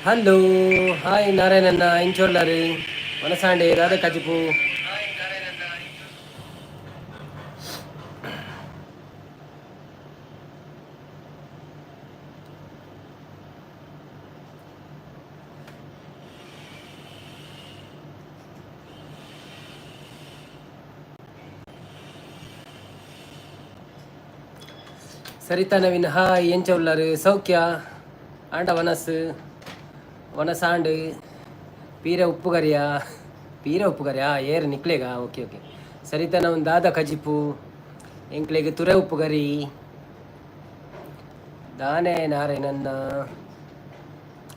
Hello, hi ನಾರಾಯಣಣ್ಣ, ಎಂಚೊಲ್ಲರು? ವನಸಾಂಡೆ, ರಾಧಾ ಕಜಿಪು. ಸರಿತಾ ನವೀನ್, ಹಾಯ್. ಎಂಚ ಉಳ್ಳಾರು? ಸೌಖ್ಯ ಆಂಡ ವನಸ್ ವನಸಾಂಡ್. ಪೀರ ಉಪ್ಪುಗರಿಯ, ಪೀರ ಉಪ್ಪುಗರಿಯ ಏರ್ ನಿಕ್ಲೆಗ? Okay okay. ಸರಿತಾ ನವನ್, ದಾದ ಕಜಿಪು? ಎಂಕ್ಲೆಗ್ ತುರೆ ಉಪ್ಪುಗರಿ. ದಾನೆ ನಾರಾಯಣನ್ನ,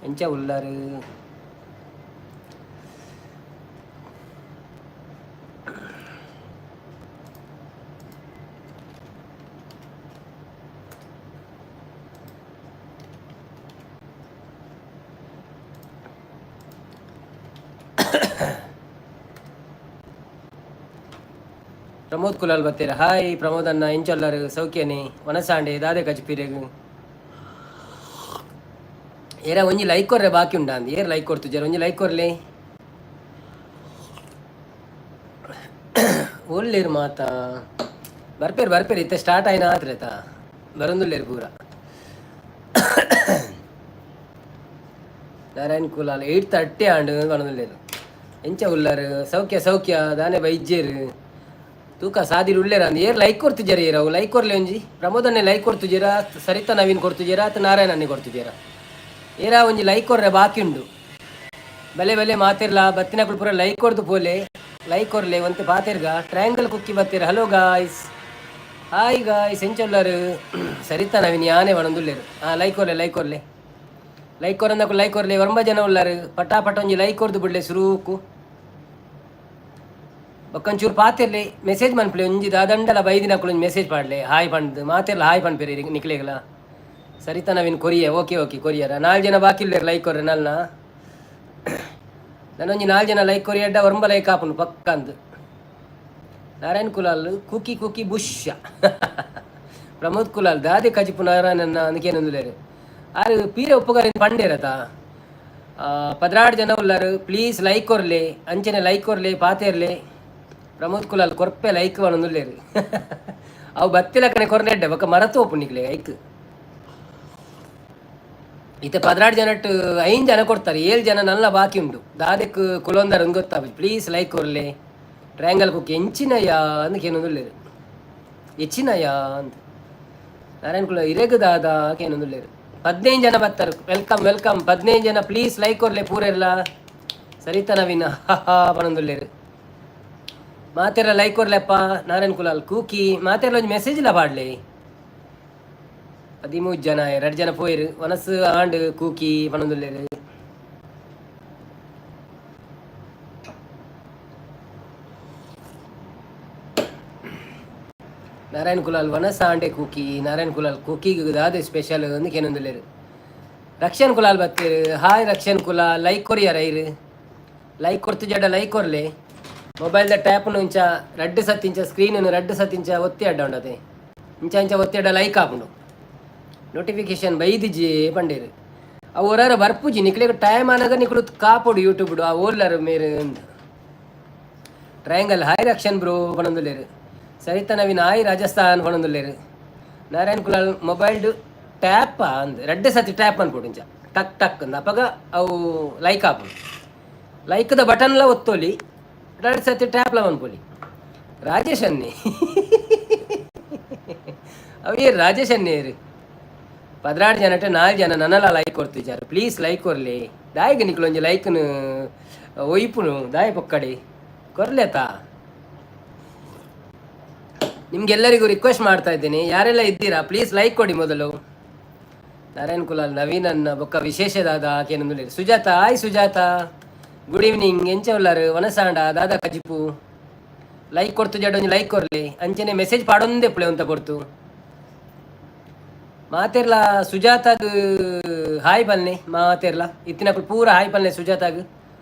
ಎಂಚ ಉಳ್ಳಾರು? ಪ್ರಮೋದ್ ಕುಲಾಲ್ ಬತ್ತೀರ. ಹಾಯ್ ಪ್ರಮೋದ್ ಅಣ್ಣ, ಎಂಚೊಲ್ಲರು? ಸೌಖ್ಯನೆ? ವನಸಾಂಡೆ, ದಾದೆ ಕಜಿಪಿರೆಗ್? ಏರ ಒಂಜಿ ಲೈಕ್ ಕೊರ್ರೆ ಬಾಕಿ ಉಂಡಾ ಅಂದ್. ಏರ್ ಲೈಕ್ ಕೊಡ್ತು ಜರ? ಒಂಜಿ ಲೈಕ್ ಕೊರ್ಲೆ. ಒಲ್ಲೇರು ಮಾತಾ? ಬರ್ಪೇರು ಬರ್ಪೇರು, ಇತ್ತೆ ಸ್ಟಾರ್ಟ್ ಆಯ್ನ ಆತ್ರೇತ ಬರಂದುಲ್ಲೇರು ಪೂರ. ನಾರಾಯಣ್ ಕುಲಾಲ್, 8:30 ಆಂಡ್ ಬರಂದುಲ್ಲೇರು. ಎಂಚ ಉಲ್ಲರು? ಸೌಖ್ಯ ಸೌಖ್ಯ. ದಾನೆ ಬೈಜೇರು? ತೂಕ ಸಾದಿರು ಉಲ್ಲೇರ ಅಂದ್. Hair like ಕೊಡ್ತಿಜಾರ? ಏರ್ ಅವು ಲೈಕ್ ಕೊರ್ಲೆ ಒಂಜಿ. ಪ್ರಮೋದನ್ನೇ ಲೈಕ್ ಕೊಡ್ತುಜೀರಾ, ಸರಿತಾ ನವೀನ್ ಕೊಡ್ತುಜೀರಾ, ಅತ್ತ ನಾರಾಯಣನ್ನೇ ಕೊಡ್ತುಜೀರಾ? ಏರಾ ಒಂಜಿ ಲೈಕ್ ಕೊರ್ರೆ ಬಾಕಿ ಉಂಡು. ಬಲೆ ಬಲೆ ಮಾತಿರ್ಲಾ, ಬತ್ತಿನಕುಲು ಪೂರ ಲೈಕ್ ಕೊರ್ದು ಪೋಲೆ, ಲೈಕ್ ಕೊರ್ಲೆ. ಒಂತೆ ಪಾತೆರ್ಗ. ಟ್ರಯಾಂಗಲ್ ಕುಕ್ಕಿ ಬತ್ತೀರ. ಹಲೋ ಗಾಯ್ಸ್, ಹಾಯ್ ಗಾಯ್ಸ್, ಎಂಚೊಲ್ಲರು? ಸರಿತಾ ನವೀನ್ ಯಾನೇ ಒಣಂದುಲ್ಲೇರು. ಹಾಂ, ಲೈಕ್ ಕೊರ್ಲೆ, ಲೈಕ್ ಕೊರ್ಲೆ. ಲೈಕ್ ಕೊರಂದಕು ಲೈಕ್ ಕೊರ್ಲೆ. ಒಂಬ ಜನ ಉಲ್ಲಾರು. ಪಟಾ ಪಟ ಒಂಜಿ ಲೈಕ್ ಕೊರ್ದು ಬಿಡ್ಲೆ ಸುರೂಕು. ಬೊಕ್ಕಂಚೂರು ಪಾತೆರ್ಲೆ, ಮೆಸೇಜ್ ಮನ್ಪುಲೆ. ಒಂಜಿ ದಾದಂಡಲ ಬೈದಿನಕುಲು ಒಂಜಿ ಮೆಸೇಜ್ ಪಾಡ್ಲೆ, ಹಾಯ್ ಪಂಡ್. ಮಾತೆರ್ಲ ಹಾಯ್ ಪನ್ಪೇರಿ ನಿಕ್ಲೆಗ್ಲ. ಸರಿತಾ ನವೀನ್ ಕೊರಿಯ, ಓಕೆ ಓಕೆ. ಕೊರಿಯರ ನಾಲ್ಕು ಜನ ಬಾಕಿ ಉಲ್ಲೇರ್. ಲೈಕ್ ಕೊರ್ರೆ ನಲ್ಲ. ನಾನೊಂಜಿ ನಾಲ್ಕು ಜನ ಲೈಕ್ ಕೊರಿಯಡ್ಡ ಒರಂಬ ಲೈಕ್ ಆಪುಂಡು ಪಕ್ಕ ಅಂದ್. ನಾರಾಯಣ್ ಕುಲಾಲ್, ಕುಕಿ ಕುಕಿ ಬುಷ್. ಪ್ರಮೋದ್ ಕುಲಾಲ್, ದಾದೆ ಕಜಿಪು ನಾರಾಯಣನ್ನ ಅಂದಕೇನೊಂದುಲೇರು. ಆರು ಪೀರೆ ಉಪ್ಪುಗಾರಿನ ಪಂಡೇರತ. 12 ಜನ ಉಲ್ಲಾರು. ಪ್ಲೀಸ್ ಲೈಕ್ ಕೊರ್ಲೆ, ಅಂಚನೆ ಲೈಕ್ ಕೊರ್ಲೆ, ಪಾತೆರ್ಲೆ. ಪ್ರಮೋದ್ ಕುಲಾಲ್, ಕೊರ್ಪೆ ಲೈಕ್ ಪನೊಂದುಲ್ಲೇರು. ಅವು ಬತ್ತಿಲಕನೆ ಕೊರ್ನೆಡ್ಡೆ, ಬೊಕ್ಕ ಮರತು ಒಪ್ಪು ನಿಕ್ಲೆ ಐಕ್. ಇತ್ತೆ 12 ಜನಟ್ ಐನ್ ಜನ ಕೊಡ್ತಾರೆ, ಏಳು ಜನ ನಲ್ಲ ಬಾಕಿ ಉಂಡು. ದಾದೆಕ್ ಕುಲೊಂದರ್ ಗೊತ್ತಾಗ. ಪ್ಲೀಸ್ ಲೈಕ್ ಕೊರ್ಲೆ. ಟ್ರಯಾಂಗಲ್ ಕುಕ್, ಎಂಚಿನಯ್ಯ ಅಂದ್ ಕೇನೊಂದುಲ್ಲೇರು. ಹೆಚ್ಚಿನಯ್ಯ ಅಂತ. ನಾರಾಯಣ ಕುಲ, ಇರೆಗ್ ದಾದ ಕೇನೊಂದುಲ್ಲೇರು. 15 ಜನ ಬರ್ತಾರೆ. Welcome welcome. 15 ಜನ, ಪ್ಲೀಸ್ ಲೈಕ್ ಕೊರ್ಲೆ ಪೂರೆರ್ಲ. ಸರಿತಾ ನವೀನ ಹಾ ಪನೊಂದುಲ್ಲೇರು. ಮಾತೆರ ಲೈಕ್ ಕೊರ್ಲೆಪ್ಪ. ನಾರಾಯಣ ಕುಲಾಲ್, ಕೂಕಿ, ಮಾತೆರ್ಲ ಒಂಜಿ ಮೆಸೇಜ್ ಇಲ್ಲ ಪಾಡ್ಲೆ. 13 ಜನ, ಎರಡು ಜನ ಪೋಯಿರು. ವನಸ್ಸು ಆಂಡ್ ಕೂಕಿ ಪನೊಂದುಲ್ಲೇರು. ನಾರಾಯಣ ಕುಲಾಲ್, ವನಸ್ ಆಂಡೆ ಕೂಕಿ. ನಾರಾಯಣ ಕುಲಾಲ್, ಕೂಕಿಗೆ ದಾದೆ ಸ್ಪೆಷಲ್ ಅಂದ್ ಕೇನೊಂದುಲ್ಲೇರು. ರಕ್ಷನ್ ಕುಲಾಲ್ ಬತ್ತೀರು. ಹಾಯ್ ರಕ್ಷನ್ ಕುಲಾಲ್. ಲೈಕ್ ಕೊರಿಯಾರ ಐರು? ಲೈಕ್ ಕೊಡ್ತು ಜಡ ಲೈಕ್ ಕೊರ್ಲೆ. ಮೊಬೈಲ್ದ ಟ್ಯಾಪ್ನು ಇಂಚ ರಡ್ಡು ಸತ್ತಿಂಚ ಸ್ಕ್ರೀನ್ ರಡ್ಡು ಸತ್ತಿಂಚ ಒತ್ತಿ ಅಡ್ಡ ಉಂಡತೆ. ಇಂಚ ಇಂಚ ಒತ್ತಿ ಅಡ್ಡ ಲೈಕ್ ಆಪುಂಡು. ನೋಟಿಫಿಕೇಶನ್ ಬೈದಿಜಿ ಪಂಡೇರು. ಅವು ಹೊರ ಬರ್ಪುಜಿ. ನಿಕ್ಲೆಗ್ ಟೈಮ್ ಆನಾಗ ನಿಕ್ಲು ಕಾಪೊಡು ಯೂಟ್ಯೂಬ್. ಆ ಓಲ್ಲರು ಮೇರು. ಟ್ರಯಾಂಗಲ್, ಹಾಯ್ ರಕ್ಷನ್ ಬ್ರೋ ಪನೊಂದುಲ್ಲೇರು. ಸರಿತಾ ನವೀನ್, ಹಾಯ್ ರಾಜಸ್ಥಾನ್ ಪನೊಂದುಲ್ಲೇರು. ನಾರಾಯಣ್ ಕುಲಾಲ್, ಮೊಬೈಲ್ಡ್ ಟ್ಯಾಪ್ ಅಂದ್. ರಡ್ಡೆ ಸತಿ ಟ್ಯಾಪ್ ಅನ್ಕೊಡು ಇಂಚ ಟಕ್ ಟಕ್ ಅಂದ್. ಅಪಗ ಅವು ಲೈಕ್ ಆಪುಂಡು. ಲೈಕ್ದ ಬಟನ್ಲ ಒತ್ತೋಲಿ, ಎರಡು ಸತಿ ಟ್ಯಾಪ್ಲ ಮನ್ಪೊಲಿ. ರಾಜೇಶ್ ಅನ್ನಿ, ಅವು ಏರು ರಾಜೇಶ್ ಅನ್ನೇರು? 12 ಜನಟ ನಾಲ್ಕು ಜನ ನನಲ ಲೈಕ್ ಕೊಡ್ತಿದ್ದಾರೆ. Please like ಕೊರ್ಲಿ. ದಾಯಿಗೆ ನಿಕ್ಲು ಒಂಜಿ ಲೈಕ್ನು ಒಯ್ಪುನು? ದಾಯ ಪೊಕ್ಕಡಿ ಕೊರ್ಲೇತಾ? ನಿಮ್ಗೆಲ್ಲರಿಗೂ ರಿಕ್ವೆಸ್ಟ್ ಮಾಡ್ತಾ ಇದ್ದೀನಿ, ಯಾರೆಲ್ಲ ಇದ್ದೀರಾ ಪ್ಲೀಸ್ ಲೈಕ್ ಕೊಡಿ ಮೊದಲು. ನಾರಾಯಣ್ ಕುಲಾಲ್, ನವೀನ್ ಅನ್ನ, ಬೊಕ್ಕ ವಿಶೇಷದಾದ ಆಕೆನೊಂದು. Sujatha, hi Sujatha, good evening. ಎಂಚ ಉಲ್ಲಾರು? ವನಸಾಂಡ, ದಾದಾ ಕಜಿಪು? ಲೈಕ್ ಕೊಡ್ತು ಜಡ ಒಂಜಿ ಲೈಕ್ ಕೊರ್ಲಿ. ಅಂಚನೆ ಮೆಸೇಜ್ ಪಾಡೊಂದೇ ಪುಳೆ ಅಂತ ಕೊಡ್ತು ಮಾತೆರ್ಲ. ಸುಜಾತಾಗ್ ಹಾಯ್ ಬನ್ನಿ ಮಾತೆರ್ಲ. ಇತ್ತಿನಕುಲು ಪೂರ ಹಾಯ್ ಪನ್ಲೆ ಸುಜಾತಾಗ್.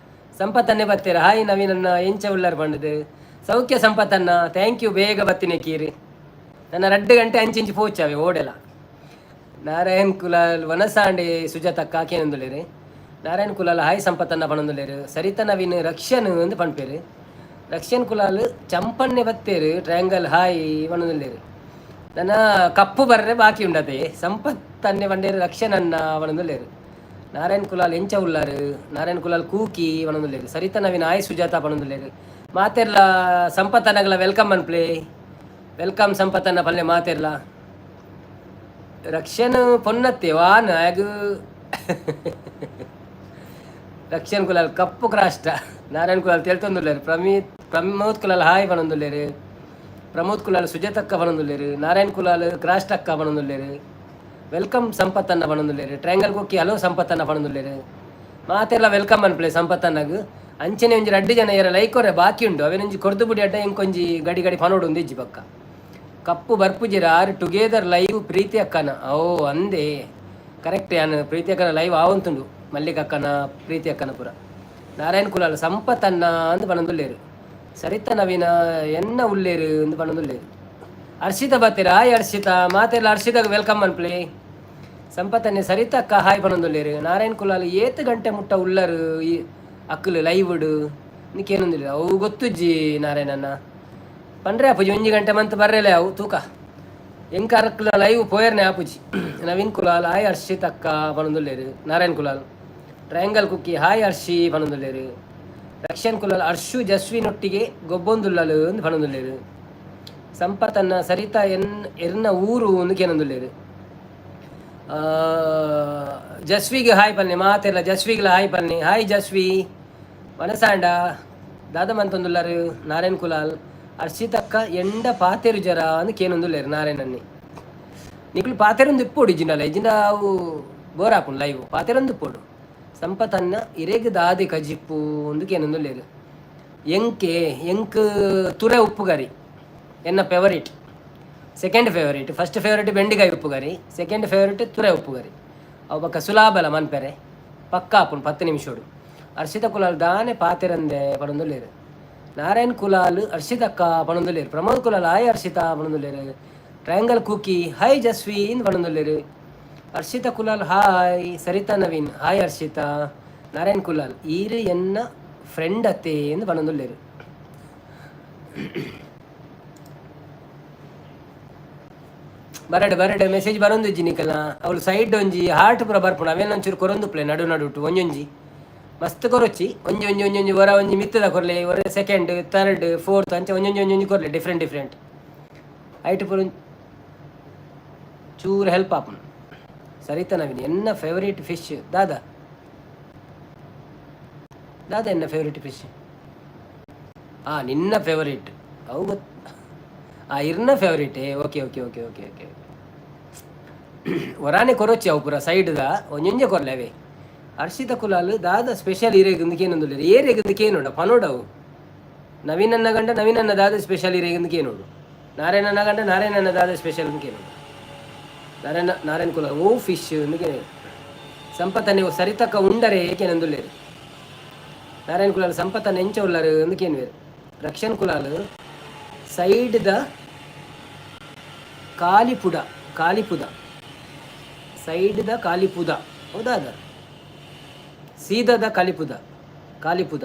ಸಂಪತ್ತನ್ನೇ ಬತ್ತೀರ. ಹಾಯ್ ನವೀನನ್ನ, ಎಂಚ ಉಳ್ಳಾರ್ ಪಂಡದು. ಸೌಖ್ಯ ಸಂಪತ್ತನ್ನ, thank you. ಬೇಗ ಬತ್ತಿನ ಕೀರಿ. ನನ್ನ 2 ಗಂಟೆ ಅಂಚಿಂಚಿ ಪೋಚಾವೆ ಓಡೆಲ. ನಾರಾಯಣ್ ಕುಲಾಲ್, ವನಸಾಂಡೆ ಸುಜಾತ ಕಾಕೇನಂದುಲೇರಿ. ನಾರಾಯಣ್ ಕುಲಾಲ್ ಹಾಯ್ ಸಂಪತ್ತನ್ನ ಪಣೊಂದುಲ್ಲೆರ್. ಸರಿತಾ ನವೀನ್ ರಕ್ಷನ್ ಅಂದ್ ಪನ್ಪೆರ್. ರಕ್ಷನ್ ಕುಲಾಲ್ ಚಂಪಣ್ಣೆ ಬತ್ತೇರ್, ಟ್ರಯಾಂಗಲ್ ಹಾಯ್ ಪಣೊಂದುಲ್ಲೆರ್. ನನ ಕಪ್ಪು ಬರ್ರೆ ಬಾಕಿ ಉಂಡತೆ. ಸಂಪತ್ತನ್ನೆ ಪಂಡೇರ್, ರಕ್ಷನ್ ಅನ್ನ ಪಣೊಂದುಲ್ಲೆರ್. ನಾರಾಯಣ್ ಕುಲಾಲ್ ಎಂಚ ಉಲ್ಲಾರ್? ನಾರಾಯಣ್ ಕುಲಾಲ್ ಕೂಕಿ ಪಣೊಂದುಲ್ಲೆರ್. ಸರಿತಾ ನವೀನ್ ಹಾಯ್ ಸುಜಾತ ಪಣೊಂದುಲ್ಲೆರ್. ಮಾತೆರ್ಲ ಸಂಪತ್ತನ್ನಗಲ welcome ಪನ್ಪ್ಲೆ. Welcome ಸಂಪತ್ತನ್ನ ಪಲ್ಲೆ ಮಾತೆರ್ಲ. ರಕ್ಷನ್ ಪೊನ್ನತ್ತೆ ವಾನ್ ಆಗ. ರಕ್ಷನ್ ಕುಲಾಲ್ ಕಪ್ಪು ಕ್ರಾಷ್ಟ. ನಾರಾಯಣ್ ಕುಲಾಲ್ ತೆಲ್ತೊಂದುಲ್ಲೆರ್. ಪ್ರಮೀತ್ ಪ್ರಮೋದ್ ಕುಲಾಲ್ ಹಾಯ್ ಪನೊಂದುಲ್ಲೆರ್. ಪ್ರಮೋದ್ ಕುಲಾಲ್ ಸುಜಾತಕ್ಕ ಪನೊಂದುಲ್ಲೆರ್. ನಾರಾಯಣ್ ಕುಲಾಲ್ ಕ್ರಾಷ್ಟಕ್ಕ ಪನೊಂದುಲ್ಲೆರ್. Welcome ಸಂಪತ್ತನ್ನ ಪನೊಂದುಲ್ಲೆರ್. ಟ್ರಯಾಂಗಲ್ ಕುಕ್ಕಿ ಹಲೋ ಸಂಪತ್ತನ್ನ ಪನೊಂದುಲ್ಲೆರ್. ಮಾತೆರ್ಲ welcome ಅನ್ಪ್ಲೆ ಸಂಪತ್ತನ್ನಗ್. ಅಂಚನೆ ಒಂಜಿ ರಡ್ಡ್ ಜನ ಏರ ಲೈಕ್ ಕೊರ್ರೆ ಬಾಕಿ ಉಂಡು. ಅವೆನೊಂಜಿ ಕೊರ್ದು ಬುಡಿ ಅಡ್ಡ, ಎಂಕೊಂಜಿ ಗಡಿ ಗಡಿ ಪನೊಡು ಒಂದಿಜ್ಜಿ ಬಕ್ಕ. ಕಪ್ಪು ಬರ್ಪುಜಿರ ಆರ್ ಟುಗೆದರ್ ಲೈವ್ ಪ್ರೀತಿ ಅಕ್ಕನ. ಓ ಅಂದೇ, ಕರೆಕ್ಟ್. ಯಾನ್ ಪ್ರೀತಿ ಅಕ್ಕನ ಲೈವ್ ಆವಂತುಂಡು, ಮಲ್ಲಿಕ ಅಕ್ಕನ, ಪ್ರೀತಿ ಅಕ್ಕನ ಪುರ. ನಾರಾಯಣ್ ಕುಲಾಲ್ ಸಂಪತ್ತನ್ನ ಅಂದ್ ಪನೊಂದುಲ್ಲೆರ್. ಸರಿತ ನವೀನ ಎನ್ನ ಉಲ್ಲೇರು ಅಂದ್ ಪನೊಂದುಲ್ಲೆರ್. ಹರ್ಷಿತ ಬತ್ತೆರ್, ಹಾಯ್ ಹರ್ಷಿತಾ. ಮಾತೆರ್ಲ ಹರ್ಷಿತಾಗ್ welcome ಅನ್ಪ್ಲೆ. ಸಂಪತ್ತನ್ನೆ ಸರಿತಕ್ಕ ಹಾಯ್ ಪನೊಂದುಲ್ಲೆರ್. ನಾರಾಯಣ್ ಕುಲಾಲ್ ಏತ್ ಗಂಟೆ ಮುಟ್ಟ ಉಲ್ಲರು ಈ ಅಕ್ಕಲು ಲೈವ್ಡ್ ನಿಕೇನೊಂದಿಲ್ಲ. ಅವು ಗೊತ್ತುಜ್ಜಿ ನಾರಾಯಣಣ್ಣ. ಪಂಡ್ರೆ ಆಪುಜಿ, ಒಂಜಿ ಗಂಟೆ ಮಂತ್ ಬರ್ರೆಲೆ ಅವು ತೂಕ. ಎಂಕ ಅರಕ್ಲ ಲೈವ್ ಪೋಯರ್ನೆ ಆಪುಜಿ. ನವೀನ್ ಕುಲಾಲ್ ಹಾಯ್ ಹರ್ಷಿತ್ ಅಕ್ಕ ಪನೊಂದುಲ್ಲೆರ್. ನಾರಾಯಣ್ ಕುಲಾಲ್ ಟ್ರಯಾಂಗಲ್ ಕುಕ್ಕಿ ಹಾಯ್ ಹರ್ಷಿ ಪನೊಂದುಲ್ಲೆರ್. ರಕ್ಷನ್ ಕುಲಾಲ್ ಹರ್ಷು ಜಸ್ವಿನೊಟ್ಟಿಗೆ ಗೊಬ್ಬೊಂದುಲ್ಲಲು ಅಂದ್ ಪನೊಂದುಲ್ಲೆರ್. ಸಂಪತನ್ನ ಸರಿತಾ ಎನ್ ಎರ್ನ ಊರು ಅಂದ್ ಕೇನೊಂದುಲ್ಲೆರ್. ಜಸ್ವಿಗೆ ಹಾಯ್ ಪನ್ನೆ ಮಾತೆರ್ಲ. ಜಸ್ವಿಗ್ಲ ಹಾಯ್ ಪನ್ನೆ. ಹಾಯ್ ಜಸ್ವಿ. ಮನಸಾಂಡ ದಾದ ಮಂತೊಂದುಲ್ಲರು? ನಾರಾಯಣ್ ಕುಲಾಲ್ ಹರ್ಷಿತಕ್ಕ ಎಂಡ ಪಾತೆರು ಜರ ಅಂದ್ ಕೇನೊಂದುಲ್ಲೆರ್. ನಾರಾಯಣನ್ನಿ ನಿಕುಲು ಪಾತೆರೊಂದು ಇಪ್ಪೊಡು, ಇಜ್ಜಿಂಡಲ ಇಜ್ಜಿಂಡ ಅವು ಬೋರ್ ಆಪುಂಡು ಲೈವ್. ಪಾತೆರೊಂದು ಇಪ್ಪೊಡು. ಸಂಪತನ್ನ ಇರೆಗ್ ದಾದೆ ಕಜಿಪ್ಪು ಅಂದ್ ಕೇನೊಂದುಲ್ಲೆರ್. ಎಂಕೆ ಎಂಕ್ ತುರೆ ಉಪ್ಪುಗರಿ ಎನ್ನ favourite, second favourite. First favourite ಬೆಂಡಿಕಾಯಿ ಉಪ್ಪುಗರಿ, ಸೆಕೆಂಡ್ ಫೇವರಿಟ್ ತುರೆ ಉಪ್ಪುಗರಿ. ಅವು ಬೊಕ್ಕ ಸುಲಾಬಲ ಮನ್ಪೆರೆ, ಪಕ್ಕ ಆಪುಂಡು 10 ನಿಮಿಷೋಡು. ಹರ್ಷಿತ ಕುಲಾಲ್ ದಾನೆ ಪಾತೆರಂದೆ ಪನೊಂದುಲ್ಲೆರ್. ನಾರಾಯಣ್ ಕುಲಾಲ್ ಹರ್ಷಿತಕ್ಕ ಪನೊಂದುಲ್ಲೆರ್. ಪ್ರಮೋದ್ ಕುಲಾಲ್ ಹಾಯ್ ಹರ್ಷಿತಾ ಪನೊಂದುಲ್ಲೆರ್. ಟ್ರಯಾಂಗಲ್ ಕುಕಿ ಹಾಯ್ ಜಸ್ವಿ ಇಂದ್ ಪನೊಂದುಲ್ಲೆರ್. ಹರ್ಷಿತಾ ಕುಲಾಲ್ ಹಾಯ್. ಸರಿತಾ ನವೀನ್ ಹಾಯ್ ಹರ್ಷಿತಾ. ನಾರಾಯಣ್ ಕುಲಾಲ್ ಈರ್ ಎನ್ನ ಫ್ರೆಂಡ್ ಅತ್ತೆ ಎಂದು ಪನೊಂದುಲ್ಲೆರ್. ಬರಡ್ ಬರಡ್, ಮೆಸೇಜ್ ಬರೊಂದುಜ್ಜಿ ನಿಕಲ್ನ. ಅವಳು ಸೈಡ್ ಒಂಜಿ ಹಾರ್ಟ್ ಪೂರ ಬರ್ಪುಂಡು, ಅವೇನ ಒಂಚೂರು ಕೊರೊಂದುಪ್ಲೆ ನಡು ನಡುಟು. ಒಂಜೊಂಜಿ ಮಸ್ತ್ ಕೊರೊಚ್ಚಿ, ಒಂಜಿ ಒಂಜಿ ಒಂಜೊಂಜಿ ಒರ ಒಂಜಿ ಮಿತ್ತದ ಕೊರ್ಲೆ, ಒರ ಸೆಕೆಂಡ್, ಥರ್ಡ್, ಫೋರ್ತ್ ಅಂಚ ಒಂಜೊಂಜಿ ಒಂಜೊಂಜಿ ಕೊರ್ಲೆ. ಡಿಫ್ರೆಂಟ್ ಡಿಫ್ರೆಂಟ್ ಐಟ್ ಪೂರ ಚೂರು ಹೆಲ್ಪ್ ಆಪುಂಡು. ಸರಿತಾ ನವೀನ್ ಎನ್ನ ಫೇವರೇಟ್ ಫಿಶ್ ದಾದಾ? ದಾದಾ ಎನ್ನ ಫೇವರೇಟ್ ಫಿಶ್? ಆ ನಿನ್ನ ಫೇವರೇಟ್ ಅವು ಗೊತ್ತ. ಆ ಇರ್ನ favourite. Okay okay okay okay okay. ಒರಾನೆ ಕೊರೊಚ್ಚಿ, ಅವು ಪೂರ ಸೈಡ್ದ ಒಂಜೊಂಜೆ ಕೊರ್ಲೆ ಅವೇ. ಹರ್ಷಿತ ಕುಲಾಲ್ ದಾದ ಸ್ಪೆಷಲ್ ಇರೆಗ್ ಕೇನೊಂದುಲ್ಲೆರ್. ಏರೆಗ್ ಕೇನೋಡ ಪನೋಡವು. ನವೀನನ್ನ ಗಂಡ ನವೀನನ್ನ ದಾದ ಸ್ಪೆಷಲ್ ಇರೆಗ್ ಕೇನೋಡು. ನಾರಾಯಣನ ಗಂಡ ನಾರಾಯಣನ ದಾದ ಸ್ಪೆಷಲ್ ಕೇನೋಡು. ನಾರಾಯಣ ನಾರಾಯಣ ಕುಲಾಲ್ ಓ ಫಿಶ್ ಕೇನ. ಸಂಪತ್ತನೆ ಸರಿತಕ್ಕ ಉಂಡರೆ ಕೇನೊಂದುಲ್ಲೆರ್. ನಾರಾಯಣ ಕುಲಾಲ್ ಸಂಪತ್ತನ್ನ ಎಂಚ ಉಲ್ಲರು ಅಂದ್ ಕೇನುವೆರ್. ರಕ್ಷನ್ ಕುಲಾಲ್ ಸೈಡ್ದ ಕಾಲಿಪುಡ, ಕಾಲಿಪುದ, ಸೈಡ್ದ ಕಾಲಿಪುದ. ಹೌದಾ? ಅದ ಸೀದದ ಕಾಲಿಪುದ, ಕಾಲಿಪುದ.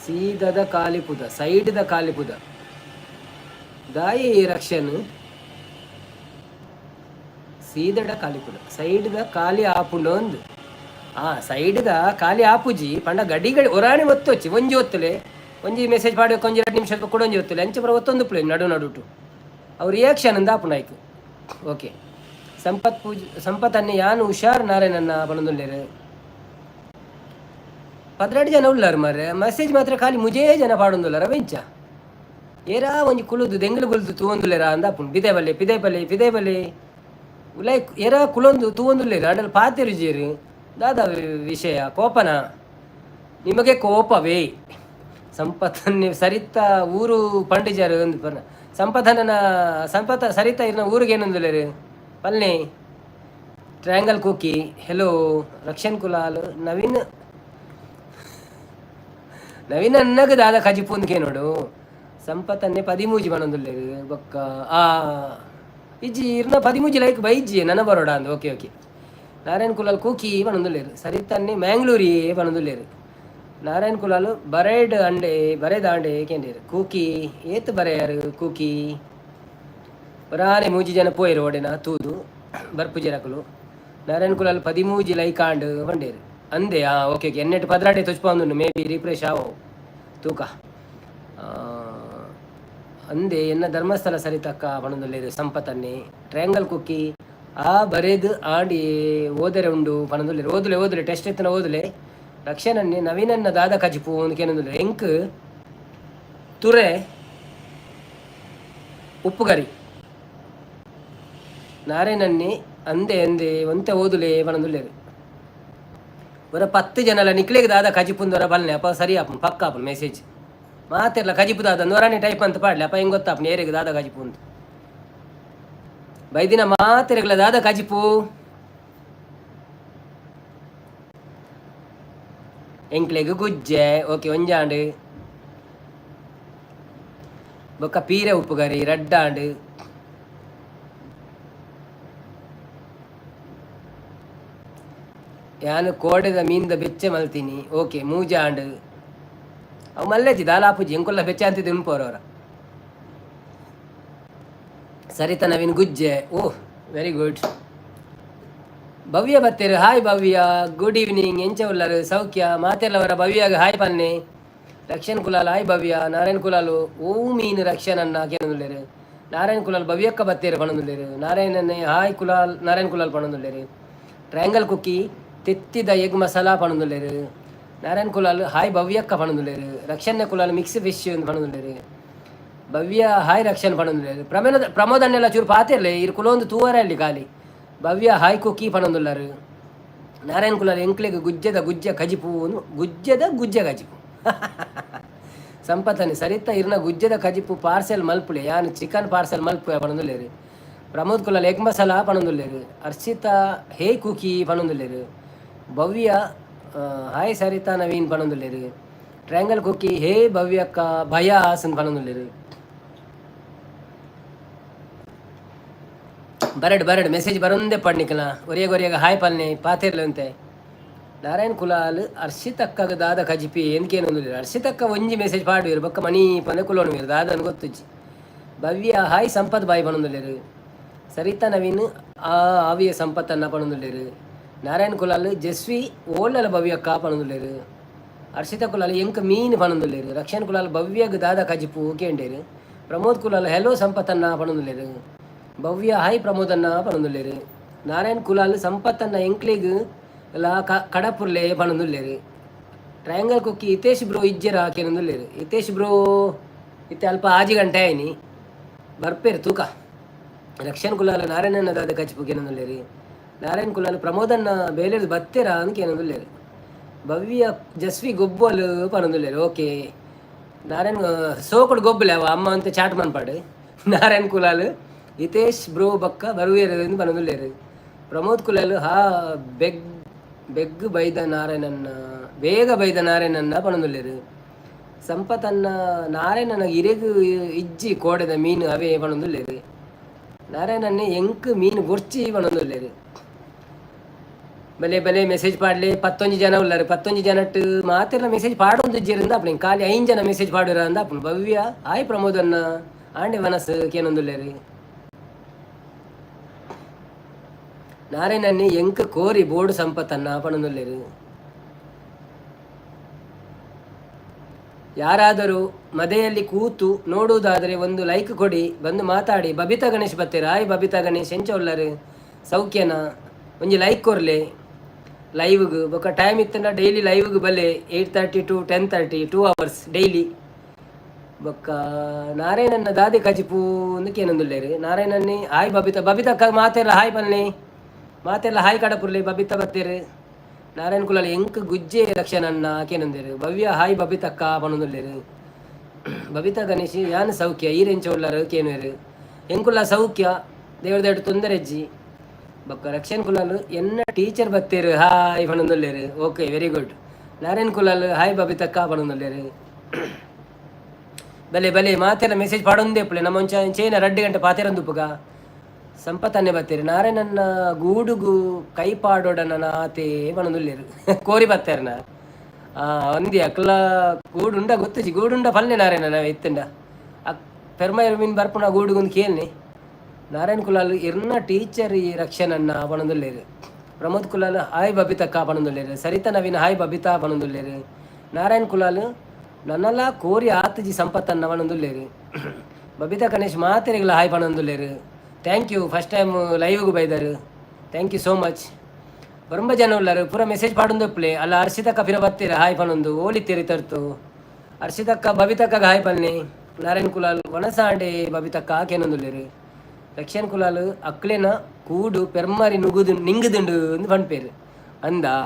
ಸೀದದ ಕಾಲಿಪುದ, ಸೈಡ್ದ ಕಾಲಿಪುದ ದಾಯಿ ರಕ್ಷನ್? ಸೀದಡ ಕಾಲಿಪುದ, ಸೈಡ್ದ ಖಾಲಿ ಆಪುಂಡು ಅಂದ್. ಆ ಸೈಡ್ದ ಖಾಲಿ ಆಪುಜಿ ಪಂಡ ಗಡಿ ಗಡಿ ಒರಾಣಿ ಒತ್ತೊಚ್ಚಿ. ಒಂಜಿ ಒತ್ತುಲೆ, ಒಂಜಿ ಮೆಸೇಜ್ ಪಾಡಕ್ಕೆ ಒಂಜಿ 2 ನಿಮಿಷ ಕೊಡೊಂಜಿ ಒತ್ತುಲೆ, ಅಂಚೆ ಪೂರ ಒತ್ತೊಂದು ಪ್ಲೇ ನಡು ನಡುಟು. ಅವು ರಿಯಾಕ್ಷನ್ ಅಂದ ಆಪುಂಡು ಆಯ್ತು. ಓಕೆ ಸಂಪತ್ ಪೂಜ್ ಸಂಪತ್ ಅನ್ನೆ ಯಾನ್ ಹುಷಾರ್ ನಾರಾಯಣನ್ನ ಪನೊಂದುಲ್ಲೆರ್. 12 ಜನ ಉಲ್ಲಾರ್ ಮಾರ್ರೆ, ಮೆಸೇಜ್ ಮಾತ್ರ ಖಾಲಿ ಮುಜೇ ಜನ ಪಾಡೊಂದುಲ್ಲಾರ. ಬೆಂಚ ಏರಾ ಒಂಜಿ ಕುಲುದು ದೆಂಗ್ಲು ಕುಲುದು ತೂವೊಂದುಲ್ಲೆರ ಅಂದ ಆಪುಂಡು. ಬಿದೆ ಬಲ್ಲೆ ಪಿದೆ ಬಲ್ಲೆ ಪಿದೆ ಬಲ್ಲೆ ಉಲೈ ಏರಾ ಕುಲೊಂದು ತೂವೊಂದುಲ್ಲೆರ್, ಆಂಡಲ ಪಾತೆರುಜೆರ್. ದಾದ ವಿಷಯ? ಕೋಪನ ನಿಮಗೆ? ಕೋಪವೇ? ಸಂಪತ್ತನ್ನೇ ಸರಿತ ಊರು ಪಂಡಿಜಾರು ಅಂದ್ ಪನ್ನ. ಸಂಪತನ ಸಂಪತ ಸರಿತ ಇರ್ನ ಊರಿಗೆ ಏನೊಂದುಲ್ಲೆರ್ ಪಲ್ನೆ. ಟ್ರಯಾಂಗಲ್ ಕುಕ್ಕಿ ಹೆಲೋ. ರಕ್ಷನ್ ಕುಲಾಲ್ ನವೀನ್ ನವೀನ್ ಅನ್ನಗ ದಾದ ಕಜಿಪು ಕೇನೋಡು. ಸಂಪತ್ತನ್ನೇ 13 ಪನೊಂದುಲ್ಲೆರ್. ಬೊಕ್ಕ ಆ ಇಜ್ಜಿ ಇರ್ನ 13 ಲೈಕ್ ಬೈಜ್ಜಿ ನನ ಬರೋಡ ಅಂದ್. ಓಕೆ ಓಕೆ, ನಾರಾಯಣ್ ಕುಲಾಲ್ ಕೂಕಿ ಪನೊಂದುಲ್ಲೆರ್. ಸರಿತನ್ನೆ ಮ್ಯಾಂಗ್ಳೂರಿ ಪನೊಂದುಲ್ಲೆರ್. ನಾರಾಯಣ್ ಕುಲಾಲ್ ಬರೇಡ್ ಅಂಡೆ ಬರೇದಾಂಡೆ ಕೇಂಡೇರು. ಕೂಕಿ ಏತ್ ಬರೆಯಾರು ಕೂಕಿ? ಒರಾನೆ ಮೂಜಿ ಜನ ಪೋಯೆರು ಓಡೆನ ತೂದು ಬರ್ಪುಜೆರಕುಲು. ನಾರಾಯಣ್ ಕುಲಾಲ್ 13 ಲೈಕ್ ಆಂಡ್ ಪಂಡೇರು ಅಂದೆ. ಹಾಂ, ಓಕೆ ಓಕೆ, ಎನ್ನೆಟ್ 12 ತೊಚ್ಪೊಂದುಂಡು. ಮೇ ಬಿ ರಿಫ್ರೆಶ್ ಆವು ತೂಕ. ಅಂದೆ ಎನ್ನ ಧರ್ಮಸ್ಥಳ ಸರಿತಕ್ಕ ಪನೊಂದುಲ್ಲೆರ್ ಸಂಪತನ್ನೆ. ಟ್ರಯಾಂಗಲ್ ಕುಕ್ಕಿ ಆ ಬರೇದ್ ಆಂಡಿ ಓದರೆ ಉಂಡು ಪನೊಂದುಲ್ಲೆರ್. ಓದುಲೆ ಓದುಲೆ, ಟೆಸ್ಟ್ ಎತ್ತನ ಓದುಲೆ. ರಕ್ಷಣನ್ನೆ ನವೀನನ್ನ ದಾದ ಕಜಿಪು ಒಂದು ಕೇನೊಂದುಲ್ಲೆರ್. ಎಂಕ್ ತುರೆ ಉಪ್ಪುಗರಿ. ನಾರೇನನ್ನೆ ಅಂದೆ ಅಂದೆ ಒಂತೆ ಓದುಲೆ ಪನೊಂದುಲ್ಲೆರ್. ಒರ 10 ಜನಲ ನಿಕ್ಲೆಗ್ ದಾದ ಕಜಿಪುಂದೊರ ಬಲ್ನೆ, ಅಪ್ಪ ಸರಿ ಆಪುಂಡು, ಪಕ್ಕ ಆಪುಂಡು ಮೆಸೇಜ್. ಮಾತೆರ್ಲ ಕಜಿಪು ದಾದ ನೊರಾನೆ ಟೈಪ್ ಅಂತ ಪಾಡ್ಲೆ, ಅಪ್ಪ ಹೆಂಗ್ ಗೊತ್ತಾಪುಂಡು ಏರೆಗ್ ದಾದ ಕಜಿಪು ಅಂತ. ಬೈದಿನ ಮಾತೆರೆಗ್ಲ ದಾದ ಕಜಿಪು? ಎಂಕ್ಲೆಗ್ ಗುಜ್ಜೆ. ಓಕೆ, ಒಂಜಾಂಡ್. ಬೊಕ್ಕ ಪೀರೆ ಉಪ್ಪುಗರಿ ರಡ್ಡಾಂಡ್. ಯಾನ್ ಕೋಡೆದ ಮೀನ್ದ ಬೆಚ್ಚೆ ಮಲ್ತೀನಿ. ಓಕೆ, ಮೂಜಾಂಡ್. ಅವು ಮಲ್ಲೆಜಿ ದಾಲ ಆಪುಜಿ, ಎಂಕುಲ್ಲ ಬೆಚ್ಚ ಅಂತಿದ್ದು ಉಂಪೋರವರ. ಸರಿತಾ ನವೀನ್ ಗುಜ್ಜೆ. Oh, very good. ಭವ್ಯ ಬತ್ತೇರು. Hi Bhavya, good evening. ಎಂಚ ಉಲ್ಲರು? ಸೌಖ್ಯ ಮಾತೆಲ್ಲವರ? ಭವ್ಯಾಗ ಹಾಯ್ ಪನ್ನೆ. ರಕ್ಷಣ್ ಕುಲಾಲ್ ಹಾಯ್ ಭವ್ಯ. ನಾರಾಯಣ್ ಕುಲಾಲು ಓ ಮೀನು ರಕ್ಷಣ್ ಅನ್ನ ಕೇನೊಂದುಲ್ಲೆರು. ನಾರಾಯಣ್ ಕುಲಾಲ್ ಭವ್ಯಕ್ಕ ಬತ್ತೇರು ಪಣೊಂದುಲ್ಲೆರು. ನಾರಾಯಣನ್ನೇ ಹಾಯ್ ಕುಲಾಲ್, ನಾರಾಯಣ್ ಕುಲಾಲ್ ಪಣೊಂದುಲ್ಲೆರು. ಟ್ರಯಾಂಗಲ್ ಕುಕ್ಕಿ ತೆತ್ತಿದ ಎಗ್ ಮಸಾಲಾ ಪಣೊಂದುಲ್ಲೆರು. ನಾರಾಯಣ್ ಕುಲಾಲ್ ಹಾಯ್ ಭವ್ಯಕ್ಕ ಪಣೊಂದುಲ್ಲೆರು. ರಕ್ಷಣ್ಯ ಕುಲಾಲ್ ಮಿಕ್ಸ್ ಫಿಶ್ ಪಣೊಂದುಲ್ಲೆರು. ಭವ್ಯ ಹಾಯ್ ರಕ್ಷಣ್ ಪಣೊಂದುಲ್ಲೆರು. ಪ್ರಮೇದ ಪ್ರಮೋದ್ ಅಣ್ಣೆಲ್ಲ ಚೂರು ಪಾತೆರ್ಲೆ, ಇರ್ ಕುಲೊಂದು ತೂವರೆ ಅಲ್ಲಿ ಖಾಲಿ. ಭವ್ಯ ಹಾಯ್ ಕುಕ್ಕಿ ಪಣೊಂದುಲ್ಲರು. ನಾರಾಯಣ್ ಕುಲಾಲ್ ಎಂಕ್ಲೆಗ್ ಗುಜ್ಜೆದ ಗುಜ್ಜೆ ಕಜಿಪು, ಗುಜ್ಜೆದ ಗುಜ್ಜೆ ಕಜಿಪು. ಸಂಪತನೆ ಸರಿತ ಇರ್ನ ಗುಜ್ಜೆದ ಕಜಿಪು ಪಾರ್ಸೆಲ್ ಮಲ್ಪುಲೆ, ಯಾನ್ ಚಿಕನ್ ಪಾರ್ಸೆಲ್ ಮಲ್ಪು ಪಣೊಂದುಲ್ಲೆರು. ಪ್ರಮೋದ್ ಕುಲಾಲ್ ಎಗ್ ಮಸಾಲ ಪಣೊಂದುಲ್ಲೆರು. ಅರ್ಷಿತಾ ಹೇ ಕುಕಿ ಪಣೊಂದುಲ್ಲೆರು. ಭವ್ಯ ಹಾಯ್ ಸರಿತಾ ನವೀನ್ ಪಣೊಂದುಲ್ಲೆರು. ಟ್ರಯಾಂಗಲ್ ಕುಕ್ಕಿ ಹೇ ಭವ್ಯಕ್ಕ ಭಯಾಸ್ ಪಣೊಂದುಲ್ಲೆರು. ಬರಡ್ ಬರಡ್ ಮೆಸೇಜ್ ಬರೊಂದೇ ಪಡ್ನಿಕಲ. ಒರಿಯಗ ಒರಿಯಗ ಹಾಯ್ ಪಲ್ನೆ, ಪಾತೆರ್ಲಂತೆ. ನಾರಾಯಣ್ ಕುಲಾಲ್ ಅರ್ಷಿತಕ್ಕಗ ದಾದ ಕಜಿಪಿ ಎಂಕೇನೊಂದುಲ್ಲೆರ್. ಅರ್ಷಿತಕ್ಕ ಒಂಜಿ ಮೆಸೇಜ್ ಪಾಡುವೆರ್, ಬೊಕ್ಕ ಮಣಿ ಪಂದೆ ಕುಲೋಣುವೆರ್, ದಾದನ್ ಗೊತ್ತುಜ್ಜಿ. ಭವ್ಯ ಹಾಯ್ ಸಂಪತ್ ಬಾಯ್ ಪನೊಂದುಲ್ಲೆರ್. ಸರಿತಾ ನವೀನ್ ಆ ಆವಿಯ ಸಂಪತ್ತನ್ನ ಪನೊಂದುಲ್ಲೆರ್. ನಾರಾಯಣ್ ಕುಲಾಲ್ ಜಸ್ವಿ ಓಲಲ ಭವ್ಯಕ್ಕ ಪನೊಂದುಲ್ಲೆರ್. ಅರ್ಷಿತ ಕುಲಾಲ್ ಎಂಕ್ ಮೀನ್ ಪನೊಂದುಲ್ಲೆರ್. ರಕ್ಷಣ್ ಕುಲಾಲ್ ಭವ್ಯಗ್ ದಾದ ಕಜಿಪು ಕೇಂಡೇರು. ಪ್ರಮೋದ್ ಕುಲಾಲ್ ಹೆಲೋ ಸಂಪತ್ತನ್ನ ಪನೊಂದುಲ್ಲೆರ್. ಭವ್ಯ ಹಾಯ್ ಪ್ರಮೋದನ್ನ ಪನೊಂದುಲ್ಲೆರ್. ನಾರಾಯಣ್ ಕುಲಾಲ್ ಸಂಪತ್ತನ್ನ ಎಂಕ್ಲೆಗ್ ಲಾ ಕಡಪುರ್ಲೆ ಪನೊಂದುಲ್ಲೆರ್. ಟ್ರಯಾಂಗಲ್ ಕುಕ್ಕಿ ಹಿತೇಶ್ ಬ್ರೋ ಇಜ್ಜೆರ ಕೇನೊಂದುಲ್ಲೆರ್. ಹಿತೇಶ್ ಬ್ರೋ ಇತ್ತೆ ಅಲ್ಪ 6 ಗಂಟೆ ಆಯ್ನಿ, ಬರ್ಪೇರು ತೂಕ. ರಕ್ಷಣ್ ಕುಲಾಲ್ ನಾರಾಯಣನ ದಾದ ಕಜಿಪು ಕೇನೊಂದುಲ್ಲೆರ್. ನಾರಾಯಣ್ ಕುಲಾಲ್ ಪ್ರಮೋದನ್ನ ಬೇಲೆಡ್ ಬತ್ತೆರಾ ಅಂದ್ ಕೇನೊಂದುಲ್ಲೆರ್. ಭವ್ಯ ಜಸ್ವಿ ಗೊಬ್ಬಲು ಪನೊಂದುಲ್ಲೆರ್. ಓಕೆ ನಾರಾಯಣ್, ಸೋಕುಡು ಗೊಬ್ಬಲೆ ಅವ ಅಮ್ಮ ಅಂತ ಚಾಟ್ ಮನ್ಪಾಡು. ನಾರಾಯಣ್ ಕುಲಾಲ್ ಹಿತೇಶ್ ಬ್ರೋ ಬಕ್ಕ ಬರುವೇರು ಅಂದ್ ಪನೊಂದುಲ್ಲೆರ್. ಪ್ರಮೋದ್ ಕುಲಾಲ್ ಹಾ ಬೆಗ್ ಬೆಗ್ ಬೈದ ನಾರಾಯಣನ್ನ, ಬೇಗ ಬೈದ ನಾರಾಯಣನ್ನ ಪನೊಂದುಲ್ಲೆರ್. ಸಂಪತನ್ನ ನಾರಾಯಣನ ಇರೆಗ್ ಇಜ್ಜಿ ಕೋಡೆದ ಮೀನು ಅವೇ ಪನೊಂದುಲ್ಲೆರ್. ನಾರಾಯಣನ್ನೇ ಎಂಕ್ ಮೀನು ಬೊರ್ಚಿ ಪನೊಂದುಲ್ಲೆರ್. ಬಲೆ ಬಲೆ ಮೆಸೇಜ್ ಪಾಡ್ಲೆ. 11 ಜನ ಉಲ್ಲರು. 11 ಜನಟ್ ಮಾತೆರ್ಲ ಮೆಸೇಜ್ ಪಾಡೊಂದಿಜ್ಜೆರ್ ಅಪ್ಪ, ಖಾಲಿ 5 ಜನ ಮೆಸೇಜ್ ಪಾಡುರ ಅಂದ ಅಪ್ಪು. ಭವ್ಯ ಹಾಯ್ ಪ್ರಮೋದನ್ನ ಆಂಡೆ ಮನಸ್ಸು ಕೇನೊಂದುಲ್ಲೆರ್. ನಾರಾಯಣನ್ನೇ ಎಂಕ್ ಕೋರಿ ಬೋರ್ಡು ಸಂಪತ್ತನ್ನ ಪನೊಂದುಲ್ಲೆರ್. ಯಾರಾದರೂ ಮದೆಯಲ್ಲಿ ಕೂತು ನೋಡುವುದಾದರೆ ಒಂದು ಲೈಕ್ ಕೊಡಿ, ಬಂದು ಮಾತಾಡಿ. ಬಬಿತಾ ಗಣೇಶ್ ಬತ್ತೇರು. ಹಾಯ್ ಬಬಿತಾ ಗಣೇಶ್, ಎಂಚ ಉಲ್ಲರು? ಸೌಖ್ಯನ? ಒಂಜಿ ಲೈಕ್ ಕೊರ್ಲೆ ಲೈವ್ಗ್. ಬೊಕ್ಕ ಟೈಮ್ ಇತ್ತಂಡ ಡೈಲಿ ಲೈವ್ಗ್ ಬಲೆ, 8:30 to 10:30, 2 hours daily. ಬೊಕ್ಕ ನಾರಾಯಣನ್ನ ದಾದೆ ಕಜಿಪು ಅಂದ್ ಕೇನೊಂದುಲ್ಲೆರ್. ನಾರಾಯಣನ್ನೇ ಹಾಯ್ ಬಬಿತಾ. ಬಬಿತಕ್ಕ ಮಾತೆರ್ಲ ಹಾಯ್ ಪನ್ಲೆ, ಮಾತೆರ್ಲ ಹಾಯ್ ಕಡಪುರ್ಲೆ. ಬಬಿತಾ ಬತ್ತೇರು. ನಾರಾಯಣ ಕುಲಾಲ್ ಎಂಕ್ ಗುಜ್ಜೆ ರಕ್ಷಣನ್ನ ಕೇನೊಂದೆರ್. ಭವ್ಯ ಹಾಯ್ ಬಬಿತಕ್ಕ ಪನೊಂದುಲ್ಲೆರ್. ಬಬಿತಾ ಗಣೇಶ್ ಯಾನ್ ಸೌಖ್ಯ, ಈರೆಂಚ ಉಲ್ಲರ್ ಕೇನುವೆರ್. ಎಂಕುಲ್ಲ ಸೌಖ್ಯ, ದೇವರ ದಯೆಟ್ ತೊಂದರೆ ಇಜ್ಜಿ. ಬೊಕ್ಕ ರಕ್ಷಣ್ ಕುಲಾಲ್ ಎನ್ನ ಟೀಚರ್ ಬತ್ತೇರು ಹಾಯ್ ಪನೊಂದುಲ್ಲೆರ್. Okay, very good. Narayan Kulal hi ಬಬಿತಕ್ಕ ಪನೊಂದುಲ್ಲೆರ್. ಬಲೆ ಬಲೆ ಮಾತೆಲ್ಲ ಮೆಸೇಜ್ ಪಾಡೊಂದೇ ಪುಲೆ. ನಮ್ಮ ಒಂಚ ಚೇನ 2 ಗಂಟೆ ಪಾತೆರಂದುಪ್ಪುಗ. ಸಂಪತನ್ನೆ ಬತ್ತೀರಿ. ನಾರಾಯಣನ್ನ ಗೂಡುಗು ಕೈ ಪಾಡೋಡನ ಆತೆ ಪನೊಂದುಲ್ಲೆರ್. ಕೋರಿ ಬತ್ತೆರ್ನ ಒಂದಿ ಅಕ್ಲ ಗೂಡುಂಡ ಗೊತ್ತುಜಿ. ಗೂಡುಂಡ ಪಲ್ಲೆ ನಾರಾಯಣ ಇತ್ತಂಡ ಅಕ್ ಪೆರ್ಮೈರ್ ಮೀನ್ ಬರ್ಪುನ ಗೂಡುಗೊಂದು ಕೇಳ್ನಿ. ನಾರಾಯಣ ಕುಲಾಲ್ ಇರ್ನ ಟೀಚರ್ ಈ ರಕ್ಷಣನ್ನ ಪನೊಂದುಲ್ಲೆರ್. ಪ್ರಮೋದ್ ಕುಲಾಲ್ ಹಾಯ್ ಬಬಿತಕ್ಕ ಪನೊಂದುಲ್ಲೆರ್. ಸರಿತಾ ನವೀನ್ ಹಾಯ್ ಬಬಿತಾ ಪನೊಂದುಲ್ಲೆರ್. ನಾರಾಯಣ್ ಕುಲಾಲ್ ನನಲ ಕೋರಿ ಆತುಜಿ ಸಂಪತ್ತನ್ನ ಪನೊಂದುಲ್ಲೆರ್. ಬಬಿತಾ ಗಣೇಶ್ ಮಾತೆರೆಗ್ಲ ಹಾಯ್ ಪನೊಂದುಲ್ಲೆರ್. Thank you, first time ಲೈವ್ಗ್ ಬೈದರ್. Thank you so much. ಬೊರ್ಂಬ ಜನ ಉಲ್ಲರ್, ಪೂರ ಮೆಸೇಜ್ ಪಾಡೊಂದುಪ್ಪುಲೆ. ಅಲ್ಲ ಅರ್ಷಿತಕ್ಕ ಪಿರ ಬತ್ತೀರ ಹಾಯ್ ಪನೊಂದು ಓಲಿತ್ತೆರ್ ತರ್ತು. ಅರ್ಷಿತಕ್ಕ ಬಬಿತಕ್ಕಗ್ ಹಾಯ್ ಪನ್ನೆ. ನಾರಾಯಣ್ ಕುಲಾಲ್ ವನಸಾಂಡೆ ಬಬಿತಕ್ಕ ಕೇನೊಂದುಲ್ಲೆರ್. ರಕ್ಷಣ್ ಕುಲಾಲ್ ಅಕ್ಲೆನ ಕೂಡು ಪೆರ್ಮರಿ ನುಗುದು ನಿಂಗುದುಂಡು ಅಂದ್ ಪನ್ಪೆರ್ ಅಂದಾ?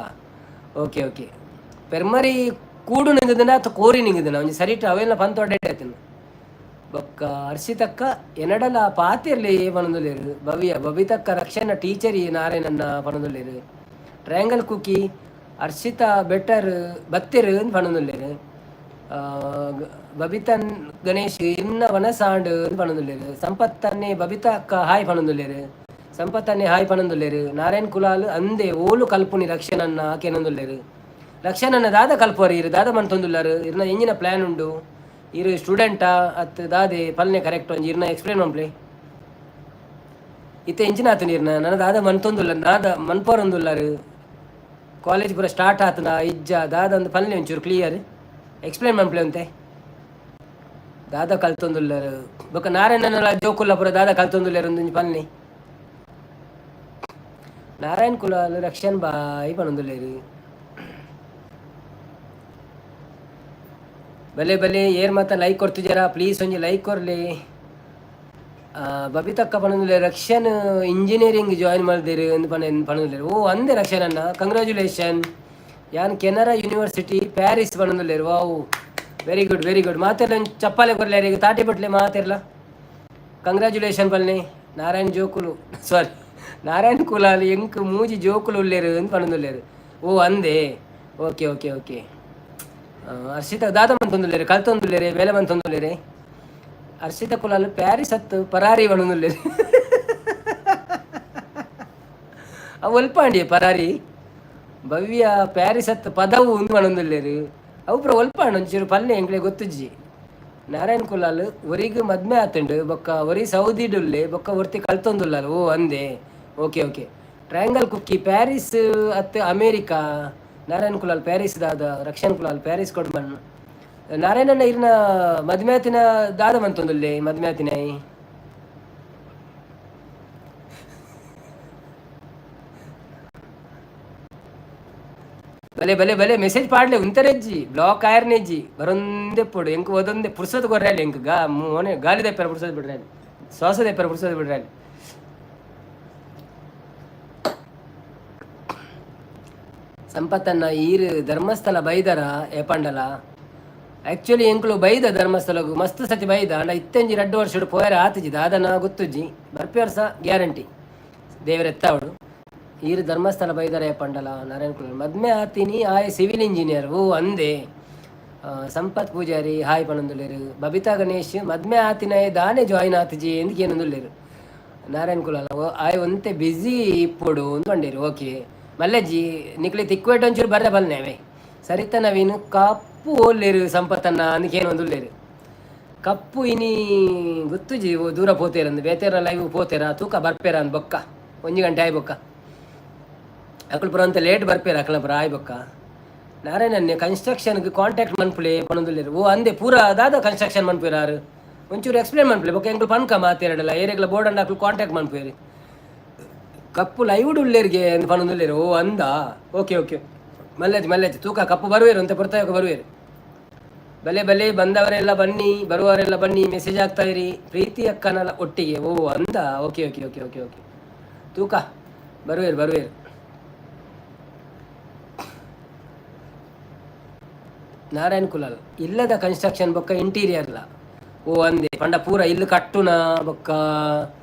ಓಕೆ ಓಕೆ, ಪೆರ್ಮರಿ ಕೂಡು ನಿಂಗುದುಂಡ ಅತ್ತ ಕೋರಿ ನಿಂಗುದುಂಡ ಒಂಜಿ ಸರಿಟ್ ಅವೆಲ್ಲ ಪಂತೊಡೆ ಆತುಂಡು. ಬೊಕ್ಕ ಅರ್ಷಿತಕ್ಕ ಎನಡಲ ಪಾತೆರ್ಲೆ ಪನೊಂದುಲ್ಲೆರ್. ಭವ್ಯ ಬಬಿತಕ್ಕ ರಕ್ಷಣ teacher ನಾರಾಯಣನ್ನ ಪನೊಂದುಲ್ಲೆರ್. Triangle Kuki Arshita better ಬತ್ತೆರ್ ಅಂದ್ ಪನೊಂದುಲ್ಲೆರ್. ಬಬಿತನ್ ಗಣೇಶ್ ಇನ್ನ ವನಸಾಂಡ್ ಅಂದ್ ಪನೊಂದುಲ್ಲೆರ್. ಸಂಪತ್ತನ್ನೇ ಬಬಿತಾ ಅಕ್ಕ ಹಾಯ್ ಪನೊಂದುಲ್ಲೆರ್. ಸಂಪತ್ತನ್ನೇ ಹಾಯ್ ಪನೊಂದುಲ್ಲೆರ್. ನಾರಾಯಣ್ ಕುಲಾಲ್ ಅಂದೆ ಓಲು ಕಲ್ಪುನಿ ರಕ್ಷಣನ್ನ ಕೇನೊಂದುಲ್ಲೆರ್. ರಕ್ಷಣನ್ನ ದಾದ ಕಲ್ಪುವರ್ ಇರ್? ದಾದ ಮಂತೊಂದುಲ್ಲರ್? ಇರ್ನ ಎಂಜಿನ ಪ್ಲಾನ್ ಉಂಡು? ಇರ್ ಸ್ಟೂಡೆಂಟಾ ಅತ್ ದಾದೆ ಪಲ್ನೆ ಕರೆಕ್ಟ್ ಒಂಜಿ ಇರ್ನ ಎಕ್ಸ್ಪ್ಲೇನ್ ಮನ್ಪುಲೆ. ಇತ್ತೆ ಎಂಚಿನ ಆತುಂಡು ಇರ್ನ? ನನ ದಾದ ಮಂತೊಂದುಲ್ಲ, ದಾದ ಮನ್ಪೊರೊಂದುಲ್ಲರ್? ಕಾಲೇಜ್ ಪೂರ ಸ್ಟಾರ್ಟ್ ಆತುಂಡ ಇಜ್ಜ ದಾದ ಒಂದು ಪಲ್ನೆ ಒಂಚೂರು ಕ್ಲಿಯರ್ ಎಕ್ಸ್ಪ್ಲೇನ್ ಮನ್ಪುಲೆ ಒಂತೆ. ದಾದ ಕಲ್ತೊಂದುಲ್ಲರ್? ಬೊಕ ನಾರಾಯಣನ ಜೋಕುಲ್ಲ ಪೂರ ದಾದ ಕಲ್ತೊಂದುಲ್ಲೆರ್ ಒಂಜಿ ಪನ್ಲೆ. ನಾರಾಯಣ್ ಕುಲಾಲ್ ರಕ್ಷಣ್ ಬಾಯ್ ಪನೊಂದುಲ್ಲೆರ್. ಬಲೆ ಬಲೆ ಏರ್ ಮಾತ ಲೈಕ್ ಕೊರ್ತುಜರ ಪ್ಲೀಸ್ ಒಂಜಿ ಲೈಕ್ ಕೊರ್ಲೆ. ಬಬಿತಕ್ಕ ಪನೊಂದುಲ್ಲೆರ್ ರಕ್ಷಣ್ ಇಂಜಿನಿಯರಿಂಗ್ ಜಾಯಿನ್ ಮಲ್ದೆರ್ ಅಂದ್ ಪನ ಪನೊಂದುಲ್ಲೆರ್. ಓ ಅಂದೆ ರಕ್ಷಣ್ ಅಣ್ಣ, ಕಂಗ್ರಾಚುಲೇಷನ್. ಯಾನ್ ಕೆನರಾ ಯೂನಿವರ್ಸಿಟಿ ಪ್ಯಾರಿಸ್ ಪನೊಂದುಲ್ಲೆರ್. Wow, very good very good. ಮಾತೆರ್ಲ ಒಂಜಿ ಚಪ್ಪಾಲೆ ಕೊರ್ಲೆ ಅರೆಗ್, ತಾಟಿ ಬಟ್ಲೆ ಮಾತೆರ್ಲ ಕಂಗ್ರಾಚುಲೇಷನ್ ಪಲ್ನೆ. ನಾರಾಯಣ್ ಜೋಕುಲು ಸಾರಿ ನಾರಾಯಣ್ ಕುಲಾಲ್ ಎಂಕ್ ಮೂಜಿ ಜೋಕುಲು ಉಲ್ಲೆರ್ ಅಂದ್ ಪನೊಂದುಲ್ಲೆರ್. ಓ ಅಂದೆ, okay okay okay. Harshita ದಾದ ಮಂತೊಂದುಲ್ಲೆರ್? ಕಲ್ತೊಂದುಲ್ಲೆರ್, ಬೇಲೆ ಮಂತೊಂದುಲ್ಲೆರ್? ಅರ್ಷಿತಾ ಕುಲಾಲ್ ಪ್ಯಾರಿಸ್ ಅತ್ತು ಪರಾರಿ ಪನೊಂದುಲ್ಲೆರ್. ಅವು ಒಲ್ಪಾಂಡಿಯೆ ಪರಾರಿ? ಭವ್ಯ ಪ್ಯಾರಿಸ್ ಅತ್ತು ಪದವು ಉಂದು ಪನೊಂದುಲ್ಲೆರ್. ಅವು ಪೂರ ಒಲ್ಪಾಂಡ್ ಒಂಚೂರು ಪಲ್ಲೆ, ಎಂಕ್ಲೆ ಗೊತ್ತುಜ್ಜಿ. ನಾರಾಯಣ್ ಕುಲಾಲ್ ಒರಿಗ್ ಮದ್ಮೆ ಆತುಂಡು, ಬೊಕ್ಕ ಒರಿ ಸೌದಿಡ್ ಉಲ್ಲೆ, ಬೊಕ್ಕ ಒರ್ತಿ ಕಲ್ತೊಂದುಲ್ಲಲ್. ಓ ಅಂದೆ, okay okay. Triangle cookie Paris ಅತ್ತು ಅಮೇರಿಕಾ? ನಾರಾಯಣ್ ಕುಲಾಲ್ ಪ್ಯಾರಿಸ್ ದಾದ? ರಕ್ಷಣ್ ಕುಲಾಲ್ ಪ್ಯಾರಿಸ್ ಕೊಡ್ಮನ್. ನಾರಾಯಣಣ್ಣ ಇರ್ನ ಮದ್ಮೆ ಆತಿನ ದಾದ ಮಂತೊಂದುಲ್ಲೆ ಮದ್ಮೆ ಆತಿನಾಯೆ? ಬಲೆ ಬಲೆ ಬಲೆ ಮೆಸೇಜ್ ಪಾಡ್ಲೆ ಉಂತರೆಜ್ಜಿ, ಬ್ಲಾಕ್ ಆಯರ್ನೆಜ್ಜಿ ಬರೊಂದೆ ಪೊಡು. ಎಂಕ್ ಓದೊಂದೆ ಪುರ್ಸೊತು ಕೊರ್ರೆ ಎಂಕ್ ಗಾ ಮೋನೆ ಗಾಲಿ ದೆಪ್ಪೆರೆ ಪುರ್ಸೊತು ಬಿಡ್ರೆ, ಶ್ವಾಸ ದೆಪ್ಪೆರೆ ಪುರ್ಸೊತು ಬಿಡ್ರೆ. ಸಂಪತ್ತನ್ನ ಈರ್ ಧರ್ಮಸ್ಥಳ ಬೈದರ ಏಪಂಡಲ? ಆಕ್ಚುಲಿ ಎಂಕುಲು ಬೈದ ಧರ್ಮಸ್ಥಳಗು ಮಸ್ತ್ ಸತಿ ಬೈದ. ಅಂಡ ಇತ್ತೆಂಜಿ ರಡ್ಡು ವರ್ಷಡ್ ಪೋಯರೆ ಆತುಜಿ, ದಾದನ ಗೊತ್ತುಜ್ಜಿ. ಬರ್ಪಿ ವರ್ಷ ಗ್ಯಾರಂಟಿ ದೇವರೆತ್ತಾವಡು. ಈರ್ ಧರ್ಮಸ್ಥಳ ಬೈದರ ಏಪಂಡಲ? ನಾರಾಯಣ ಕುಲ ಮದ್ಮೆ ಆತಿನಿ ಆಯೆ ಸಿವಿಲ್ ಇಂಜಿನಿಯರ್. ಓ ಅಂದೆ. ಸಂಪತ್ ಪೂಜಾರಿ ಹಾಯ್ ಪನೊಂದುಲ್ಲೆರ್. ಬಬಿತಾ ಗಣೇಶ್ ಮದ್ಮೆ ಆತಿನಾಯೆ ದಾನೆ ಜಾಯಿನ್ ಆತಿಜಿ ಎಂದ್ ಕೇನೊಂದುಲ್ಲೆರ್. ನಾರಾಯಣ ಕುಲಾಲ್ ಆಯೆ ಒಂತೆ ಬ್ಯುಸಿ ಇಪ್ಪೊಡು ಅಂದ್ ಪಂಡೆರ್. ಓಕೆ ಮಲ್ಲಜ್ಜಿ, ನಿಕ್ಲೆ ತಿಕ್ವೇಟ್ ಒಂಚೂರು ಬರ್ರೆ ಬಲ್ನೆ ಅವೆ. ಸರಿತಾ ನವೀನ್ ಕಪ್ಪು ಓಲ್ಲೆರ್ ಸಂಪತ್ತನ್ನ ಅಂದ್ ಕೇನೊಂದುಲ್ಲೆರ್. ಕಪ್ಪು ಇನಿ ಗೊತ್ತುಜಿ ದೂರ ಪೋತೇರಂದು, ಬೇತೆರ ಲೈವ್ ಪೋತೇರ ತೂಕ ಬರ್ಪೇರ ಅಂದ್ ಬೊಕ್ಕ ಒಂಜಿ ಗಂಟೆ ಆಯ್ ಬೊಕ್ಕ. ಅಕುಲು ಪೂರ ಒಂತೆ ಲೇಟ್ ಬರ್ಪೇರ, ಅಕುಲ ಪೂರ ಆಯ್ ಬೊಕ್ಕ. ನಾರಾಯಣನ್ನೇ ಕನ್ಸ್ಟ್ರಕ್ಷನ್ಗೆ ಕಾಂಟ್ಯಾಕ್ಟ್ ಮನ್ಪುಲೆ ಪನೊಂದುಲ್ಲೆರ್. ಓ ಅಂದೆ, ಪೂರ ದಾದ ಕನ್ಸ್ಟ್ರಕ್ಷನ್ ಮನ್ಪುವೆರ್ ಆರ್? ಒಂಚೂರು ಎಕ್ಸ್ಪ್ಲೇನ್ ಮನ್ಪುಲೆ, ಬೊಕ್ಕ ಎಂಕುಲು ಪನ್ಕ ಮಾತೆರಡಲ ಏರೆಗ್ಲ ಬೋಡಂಡ ಅಕುಲು ಕಾಂಟ್ಯಾಕ್ಟ್ ಮನ್ಪುವೆರ್. ಕಪ್ಪು ಲೈವ್ಡ್ ಉಲ್ಲೆರ್ಗೆ ಅಂದ್ ಪನೊಂದುಲ್ಲೆರ್. ಓ ಅಂದ, ಓಕೆ ಓಕೆ. ಮಲ್ಲೆಜ್ ಮಲ್ಲೆಜ್ ತೂಕ ಕಪ್ಪು ಬರುವೆರ್ ಅಂತ ಪೊರ್ತಾಯಕ ಬರುವೆರ್. ಬಲೆ ಬಲೆ ಬಂದವರೆಲ್ಲ ಬನ್ನಿ, ಬರುವವರೆಲ್ಲ ಬನ್ನಿ, ಮೆಸೇಜ್ ಆಗ್ತಾ ಇರಿ. ಪ್ರೀತಿ ಅಕ್ಕನ ಒಟ್ಟಿಗೆ. ಓ ಅಂದ, okay okay okay okay okay. ತೂಕ ಬರುವೆರ್ ಬರುವೆರ್. ನಾರಾಯಣ್ ಕುಲಾಲ್ ಇಲ್ಲದ ಕನ್ಸ್ಟ್ರಕ್ಷನ್ ಬೊಕ್ಕ ಇಂಟೀರಿಯರ್ಲ. ಓ ಅಂದೆ, ಪಂಡ ಪೂರ ಇಲ್ಲು ಕಟ್ಟುನ ಬೊಕ್ಕ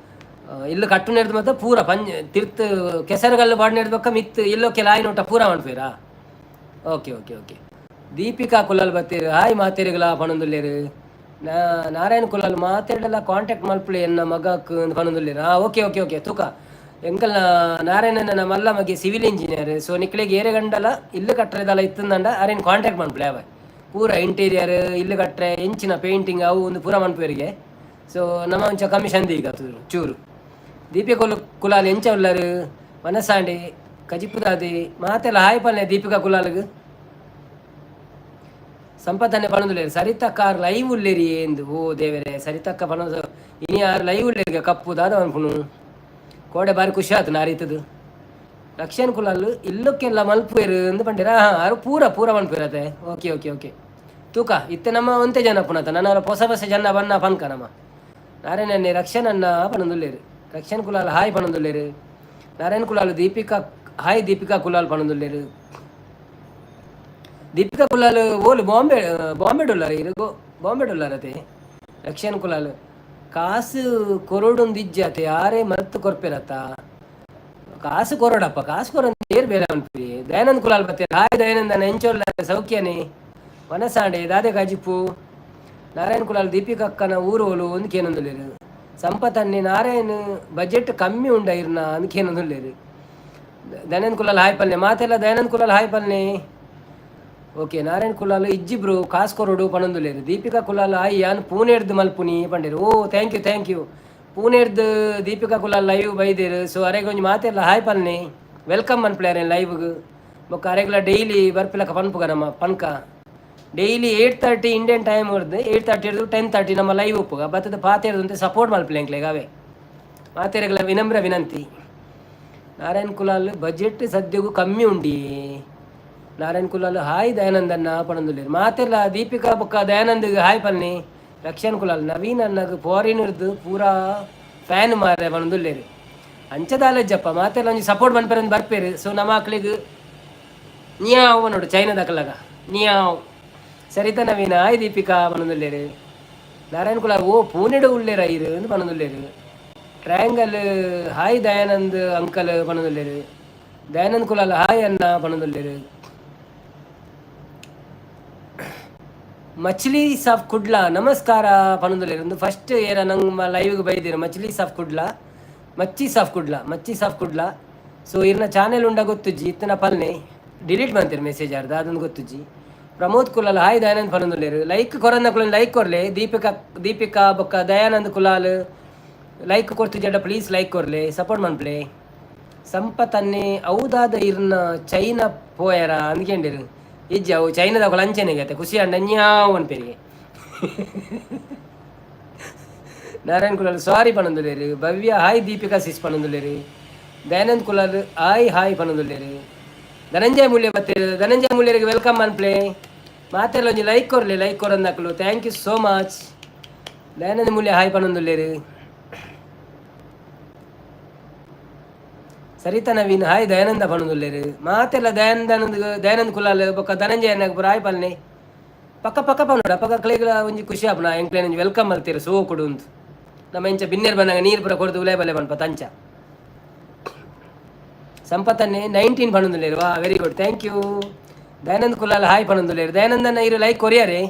ಇಲ್ಲು ಕಟ್ಟುನೆರ್ದ್ ಮಾತ ಪೂರ ಪಂಜ ತಿರ್ತ್ ಕೆಸರುಗಲ್ಲು ಪಾಡ್ನೆರ್ದ್ ಬೊಕ್ಕ ಮಿತ್ತ್ ಇಲ್ಲೊಕ್ಕೆಲ ಆಯಿನೊಟ್ಟ ಪೂರ ಮನ್ಪುವೆರಾ? Okay okay okay. Deepika Kulal ಬತ್ತೆರ್, ಹಾಯ್ ಮಾತೆರೆಗ್ಲಾ ಪನೊಂದುಲ್ಲೆರ್. Narayana Kulal ಮಾತೆರ್ಡಲ contact ಮಲ್ಪುಲೆ ಎನ್ನ ಮಗಕ್ ಪನೊಂದುಲ್ಲೆರ್. ಹಾ, okay okay okay. ತೂಕ, ಎಂಕಲ್ನ ನಾರಾಯಣನ ಮಲ್ಲ ಮಗೆ civil engineer. So ನಿಕ್ಲೆಗ್ ಏರೆ ಗಂಡಲ ಇಲ್ಲು ಕಟ್ಟರೆದಲ್ಲ ಇತ್ತಂದಂಡ ಅರೇನು ಕಾಂಟ್ಯಾಕ್ಟ್ ಮನ್ಪುಲೆ. ಅವ ಪೂರ ಇಂಟೀರಿಯರ್, ಇಲ್ಲು ಕಟ್ಟರೆ ಎಂಚಿನ ಪೇಂಟಿಂಗ್ ಅವು ಒಂದು ಪೂರ ಮನ್ಪುವೆರಿಗೆ. ಸೊ ನಮ್ಮ ಒಂಚ ಕಮಿಷನ್ ದೀಗ ಚೂರು. ದೀಪಿಕಾ ಕುಲಾಲ್ ಎಂಚ ಉಲ್ಲರು? ಮನಸಾಂಡಿ ಕಜಿಪುದಾದಿ ಮಾತೆಲ್ಲ ಹಾಯ್ ಪಲ್ಲೆ ದೀಪಿಕಾ ಕುಲಾಲ್ಗ್. ಸಂಪತ್ತನ್ನೆ ಪನೊಂದುಲ್ಲೆರ್, ಸರಿತಕ್ಕ ಆರ್ ಲೈವ್ ಉಲ್ಲೇರಿ ಎಂದು. ಓ ದೇವರೇ, ಸರಿತಕ್ಕ ಪನೊಂದು ಇನಿ ಆರ್ ಲೈವ್ ಉಲ್ಲೇರಿಗೆ. ಕಪ್ಪು ದಾದ ಅನ್ಪುನು ಕೋಡೆ ಬಾರಿ ಖುಷಿ ಆತು ನಾರೀತದು. ರಕ್ಷಣ್ ಕುಲಾಲ್ ಇಲ್ಲಕ್ಕೆಲ್ಲ ಮಲ್ಪುವೆರು ಅಂದ್ ಪಂಡೇರ. ಹಾಂ, ಆರು ಪೂರ ಪೂರ ಮನ್ಪುವೆರತೆ. Okay okay okay. ತೂಕ, ಇತ್ತೆ ನಮ್ಮ ಒಂತೆ ಜನ ಪುನತ ನನ್ನ ಹೊಸ ಹೊಸ ಜನ ಬನ್ನ ಪನ್ಕ. ನಮ್ಮ ನಾರಾಯಣನ್ನೇ ರಕ್ಷಣನ್ನ ಪನೊಂದುಲ್ಲೇರು. ರಕ್ಷಣ್ ಕುಲಾಲ್ ಹಾಯ್ ಪನೊಂದುಲ್ಲೇರು. ನಾರಾಯಣ್ ಕುಲಾಲ್ ದೀಪಿಕಾ ಹಾಯ್, ದೀಪಿಕಾ ಕುಲಾಲ್ ಪನೊಂದುಲ್ಲೇರು. ದೀಪಿಕಾ ಕುಲಾಲ್ ಓಲು? ಬಾಂಬೆ, ಬಾಂಬೆ ಡೊಲ್ಲರ್ ಇರುಗೋ, ಬಾಂಬೆ ಡೊಲ್ಲರ್ ಅತೆ. ರಕ್ಷಣ್ ಕುಲಾಲ್ ಕಾಸು ಕೊರೊಡೊಂದು ಇಜ್ಜಾತೆ, ಯಾರೇ ಮರ್ತು ಕೊರ್ಪೆರತ್ತ. ಕಾಸು ಕೊರಡಪ್ಪ, ಕಾಸು ಕೊರೊಂದು ಏರ್ ಬೇರೆ ಅನ್ಪಿ. ದಯಾನಂದ್ ಕುಲಾಲ್ ಬತ್ತೆ. ಹಾಯ್ ದಯಾನಂದ, ಎಂಚೊಲ್ಲ? ಸೌಖ್ಯನೇ? ಮನಸಾಂಡೆ ದಾದೆ ಕಾಜಿಪ್ಪು. ನಾರಾಯಣ್ ಕುಲಾಲ್ ದೀಪಿಕಾ ಅಕ್ಕನ ಊರು ಓಲು ಒಂದು ಕೇನೊಂದುಲ್ಲೇರು. ಸಂಪತನ್ನಿ ನಾರಾಯಣ್ ಬಜೆಟ್ ಕಮ್ಮಿ ಉಂಡ ಇರ್ನ ಅಂದ್ ಕೇನೊಂದುಲ್ಲೇರು. ದಯಾನಂದ್ ಕುಲಾಲ್ ಹಾಯ್ ಪಲ್ನೆ. ಮಾತೆಲ್ಲ ದಯಾನಂದ್ ಕುಲಾಲ್ ಹಾಯ್ ಪಲ್ನೆ. ಓಕೆ, ನಾರಾಯಣ್ ಕುಲಾಲ್ ಇಜ್ಜಿ ಬ್ರೋ, ಕಾಸು ಕೊರೊಡು ಪನೊಂದುಲ್ಲೇರು. ದೀಪಿಕಾ ಕುಲಾಲ್ ಹಾಯ್, ಯಾನ್ ಪೂನೆಡ್ದು ಮಲ್ಪುನಿ ಪಂಡೇರು. ಓ, thank you, thank you. ಪೂನೆಡ್ದು Deepika Kulal live ಬೈದೇರು. So ಅರೆಗ್ ಒಂಜಿ ಮಾತೆಲ್ಲ ಹಾಯ್ ಪಲ್ನೆ, welcome ಅನ್ಪ್ಲೆ ಅರೆ ಲೈವ್ಗ್. ಬೊಕ್ಕ ಅರೆಗ್ಲ ಡೈಲಿ ಬರ್ಪಿಲಕ ಪನ್ಪುಗ ನಮ್ಮ ಪನ್ಕ. Daily 8:30 Indian time ಹೊರ್ದು, 8:30 ಹಿಡಿದು 10:30 ನಮ್ಮ ಲೈವ್ ಉಪ್ಪುಗ. ಬತ್ತದ ಪಾತೆರ್ದು ಸಪೋರ್ಟ್ ಮಲ್ಪಲೆ ಎಂಕ್ಲೆಗ್. ಅವೇ ಮಾತೆರೆಗ್ಲ ವಿನಮ್ರ ವಿನಂತಿ. ನಾರಾಯಣ್ ಕುಲಾಲ್ ಬಜೆಟ್ ಸದ್ಯಗೂ ಕಮ್ಮಿ ಉಂಡಿ. ನಾರಾಯಣ್ ಕುಲಾಲ್ ಹಾಯ್ ದಯಾನಂದನ್ನ ಪಣಂದುಲ್ಲೇರು. ಮಾತೆಲ್ಲ ದೀಪಿಕಾ ಬೊಕ್ಕ ದಯಾನಂದ್ ಹಾಯ್ ಪಲ್ನಿ. ರಕ್ಷಣ್ ಕುಲಾಲ್ ನವೀನ್ ಅಣ್ಣಗ್ ಫಾರಿನರ್ದು ಪೂರಾ ಫ್ಯಾನ್ ಮಾರೆ ಪಣಂದುಲ್ಲೇರು. ಅಂಚದಾಲಜ್ಜಪ್ಪ, ಮಾತೆಲ್ಲ ಒಂಜಿ ಸಪೋರ್ಟ್ ಮನ್ಪೆರಂದು ಬರ್ಪೇರು. ಸೊ ನಮ್ಮ ಮಕ್ಳಿಗೆ ನಿಯಾವ್ ನೋಡು, ಚೈನಾದಕಲಾಗ ನಿಯಾವ್. ಸರಿತಾ ನವೀನ ಹಾಯ್ ದೀಪಿಕಾ ಪಣಂದುಲ್ಲೇರು. ನಾರಾಯಣ್ ಕುಲಾಲ್ ಓ ಪೂನೆಡು ಉಲ್ಲೇರ ಇರು ಅಂದ್ ಪಣಂದುಲ್ಲೇರು. Triangle hi Dayanand uncle ಪಣಂದುಲ್ಲೇರು. Dayanand Kulal hi ಅಣ್ಣ ಪಣಂದುಲ್ಲೇರು. ಮಚ್ಲಿ ಸಾಫ್ ಕುಡ್ಲ ನಮಸ್ಕಾರ ಪಣಂದುಲ್ಲೇರು. ಒಂದು ಫಸ್ಟ್ ಏರ ನಂಗೆ ಲೈವ್ಗೆ ಬೈದಿರು ಮಚ್ಲಿ ಸಾಫ್ ಕುಡ್ಲ, ಮಚ್ಚಿ ಸಾಫ್ ಕುಡ್ಲ, ಮಚ್ಚಿ ಸಾಫ್ ಕುಡ್ಲ. ಸೊ ಇರ್ನ ಚಾನೆಲ್ ಉಂಡ ಗೊತ್ತುಜ್ಜಿ, ಇತ್ತನ ಪಲ್ನೆ, ಡಿಲೀಟ್ ಮಾಡ್ತೀರಿ ಮೆಸೇಜ್ ಆರ್ದ, ಅದೊಂದು ಗೊತ್ತುಜ್ಜಿ. ಪ್ರಮೋದ್ ಕುಲಾಲ್ ಹಾಯ್ ದಯಾನಂದ್ ಪಣಂದುಲ್ಲೇರು. ಲೈಕ್ ಕೊರಂದ ಕುಲಾಲ್ ಲೈಕ್ ಕೊರ್ಲೆ. ದೀಪಿಕಾ, ದೀಪಿಕಾ ಬೊಕ್ಕ ದಯಾನಂದ್ ಕುಲಾಲ್ ಲೈಕ್ ಕೊರ್ತು ಜಡ ಪ್ಲೀಸ್ ಲೈಕ್ ಕೊರ್ಲೆ, ಸಪೋರ್ಟ್ ಮನ್ಪ್ಲೆ. ಸಂಪತನ್ನೇ ಔದಾದ ಇರ್ನ ಚೈನಾ ಪೋಯರ ಅಂದ್ಕೊಂಡಿರು. ಇಜ್ಜಿ, ಅವು ಚೈನಾದ ಅಂಚೆನೆಗೆ ಖುಷಿ ಅಂಡ ನ್ಯಾವ್ ಅನ್ಪೇರಿಗೆ. ನಾರಾಯಣ್ ಕುಲಾಲ್ ಸಾರಿ ಪಣಂದುಲ್ಲೇರು. ಭವ್ಯ ಹಾಯ್ ದೀಪಿಕಾ ಸಿಸ್ ಪಣಂದುಲ್ಲೇರು. ದಯಾನಂದ್ ಕುಲಾಲ್ ಹಾಯ್ ಹಾಯ್ ಪಣಂದುಲ್ಲೇರು. ಧನಂಜಯ ಮೂಲ್ಯ ಬತ್ತೇರು. ಧನಂಜಯ ಮೂಲ್ಯರಿಗೆ welcome ಅನ್ಪ್ಲೆ. ಮಾತೆಲ್ಲ ಒಂಜಿ ಲೈಕ್ ಕೊರ್ಲೆ, ಲೈಕ್ ಕೊರಂದಕ್ಲು thank you so much. Dayananda Mulya hi ಪಣಂದುಲ್ಲೇರು. Saritha Naveen hi Dayananda ಪಣಂದುಲ್ಲೇರು. ಮಾತೆಲ್ಲ ದಯಾನಂದ, ದಯಾನಂದ್ ಕುಲಾಲ್ ಬೊಕ್ಕ ಧನಂಜಯ ಪೂರ ಹಾಯ್ ಪಲ್ನೆ. ಪಕ್ಕ ಪಕ್ಕ ಪನ್ನೋಡ ಪಕ್ಕ ಕ್ಲೇಗ್ಲ ಒಂಜಿ ಖುಷಿ ಆಪುನ. ಎಂಕ್ಲೇನ ಒಂಜಿ welcome ಮಲ್ತೀರು ಸೋ ಕೊಡು ಅಂತ. ನಮ್ಮ ಇಂಚ ಬಿನ್ನೆರ್ ಬಂದಾಗ ನೀರು ಪೂರ ಕೊಡ್ದು ಉಲೇ ಬಲೆ ಪನ್ಪ ತಂಚ. ಸಂಪತ್ತನ್ನೇ 19 ಪಣಂದುಲ್ಲೇರು. ವಾ, very good, thank you. Dayanand Kulal hi ಪಣಂದುಲ್ಲೇರು. ದಯಾನಂದನ ಇರು ಲೈಕ್ ಕೊರಿಯಾರೆ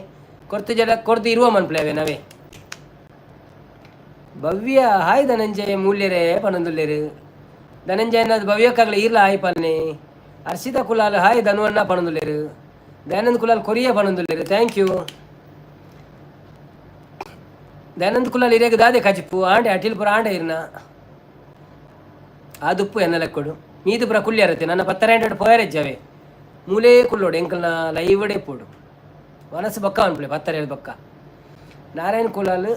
ಕೊರ್ತು ಜಡ ಕೊರ್ದು ಇರುವ ಮನ್ಪ್ಲೇವೆ ನಾವೇ. ಭವ್ಯ ಹಾಯ್ ಧನಂಜಯ ಮೂಲ್ಯರೇ ಪಣಂದುಲ್ಲೇರು. ಧನಂಜಯನ ಭವ್ಯಕ್ಕಾಗಲಿ ಇರ್ಲ ಹಾಯ್ ಪಲ್ನೆ. ಹರ್ಷಿತಾ ಕುಲಾಲ್ ಹಾಯ್ ಧನುವಣ್ಣ ಪಣಂದುಲ್ಲೇರು. ದಯಾನಂದ್ ಕುಲಾಲ್ ಕೊರಿಯ ಪಣಂದುಲ್ಲೇರು. Thank you. Dayanand Kulal ಇರೇಗ ದಾದೆ ಕಜಿಪ್ಪು ಆಂಡೆ ಅಟಿಲ್ಪುರ ಆಂಡೆ ಇರ್ನ ಆ ದುಪ್ಪು ಎನ್ನ ಲೆಕ್ಕೊಡು ಮೀದು ಪುರ ಕುಲ್ಯರತ್ತೆ ನನ್ನ ಪತ್ತರೆಂಟು ಪೋಯರೆಜ್ಜವೆ ಮೂಲೇ ಕುಲ್ಲೋಡು ಎಂಕಲ್ನ ಲೈವಡೆ ಪೋಡು ಮನಸ್ಸು ಬಕ್ಕ ಅನ್ಪ್ಲೆ ಪತ್ತರ ಬಕ್ಕ. ನಾರಾಯಣ್ ಕುಲಾಲ್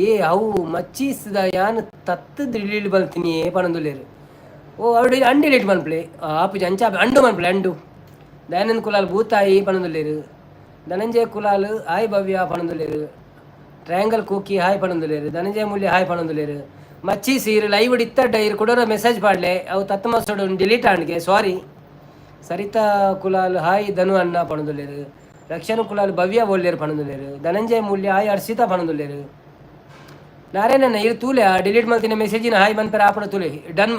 ಏ ಅವು ಮಚ್ಚೀಸ್ದ ಯಾನ್ ತತ್ತು ದಿಳಿಲಿ ಬಲ್ತೀನಿ ಪಣಂದುಲ್ಲೇರು. ಓ, ಅವು ಅಂಡಿಲೇಟ್ ಮನ್ಪ್ಲೆ ಆಪುಜಿ ಅಂಚ ಅಂಡು ಮನ್ಪ್ಲೆ ಅಂಡು. ದಯಾನಂದ್ ಕುಲಾಲ್ ಭೂತಾಯಿ ಪಣಂದುಲ್ಲೇರು. ಧನಂಜಯ ಕುಲಾಲ್ ಹಾಯ್ ಭವ್ಯ ಪಣಂದುಲ್ಲೇರು. ಟ್ರಯಾಂಗಲ್ ಕೂಕಿ ಹಾಯ್ ಪಣಂದುಲ್ಲೇರು. ಧನಂಜಯ ಮೂಲ್ಯ ಹಾಯ್ ಪಣಂದುಲ್ಲೇರು. ಮಚ್ಚಿ ಸೀರೆ ಲೈವ್ ಇತ್ತಡ್ಡ ಇರು ಕೊಡೋರ ಮೆಸೇಜ್ ಪಾಡ್ಲೆ, ಅವು ತತ್ತ ಮಸೋಡು ಡಿಲೀಟ್ ಆಂಡ್ಗೆ, ಸಾರಿ. ಸರಿತಾ ಕುಲಾಲ್ ಹಾಯ್ ಧನು ಅಣ್ಣ ಪಣಂದುಲ್ಲೇರು. ರಕ್ಷಣ ಕುಲಾಲ್ ಭವ್ಯ ಬೋಲ್ಲೇರು ಪಣಂದುಲ್ಲೇರು. ಧನಂಜಯ ಮೂಲ್ಯ ಹಾಯ್ ಹರ್ಷಿತಾ ಪಣಂದುಲ್ಲೇರು. ನಾರಾಯಣನ ಇರು ತೂಲೆ ಆ ಡಿಲೀಟ್ ಮಲ್ತಿನ ಮೆಸೇಜಿನ ಹಾಯ್ ಮನ್ಪೆರ ಆಪಣ ತೂಲೆ, ಡನ್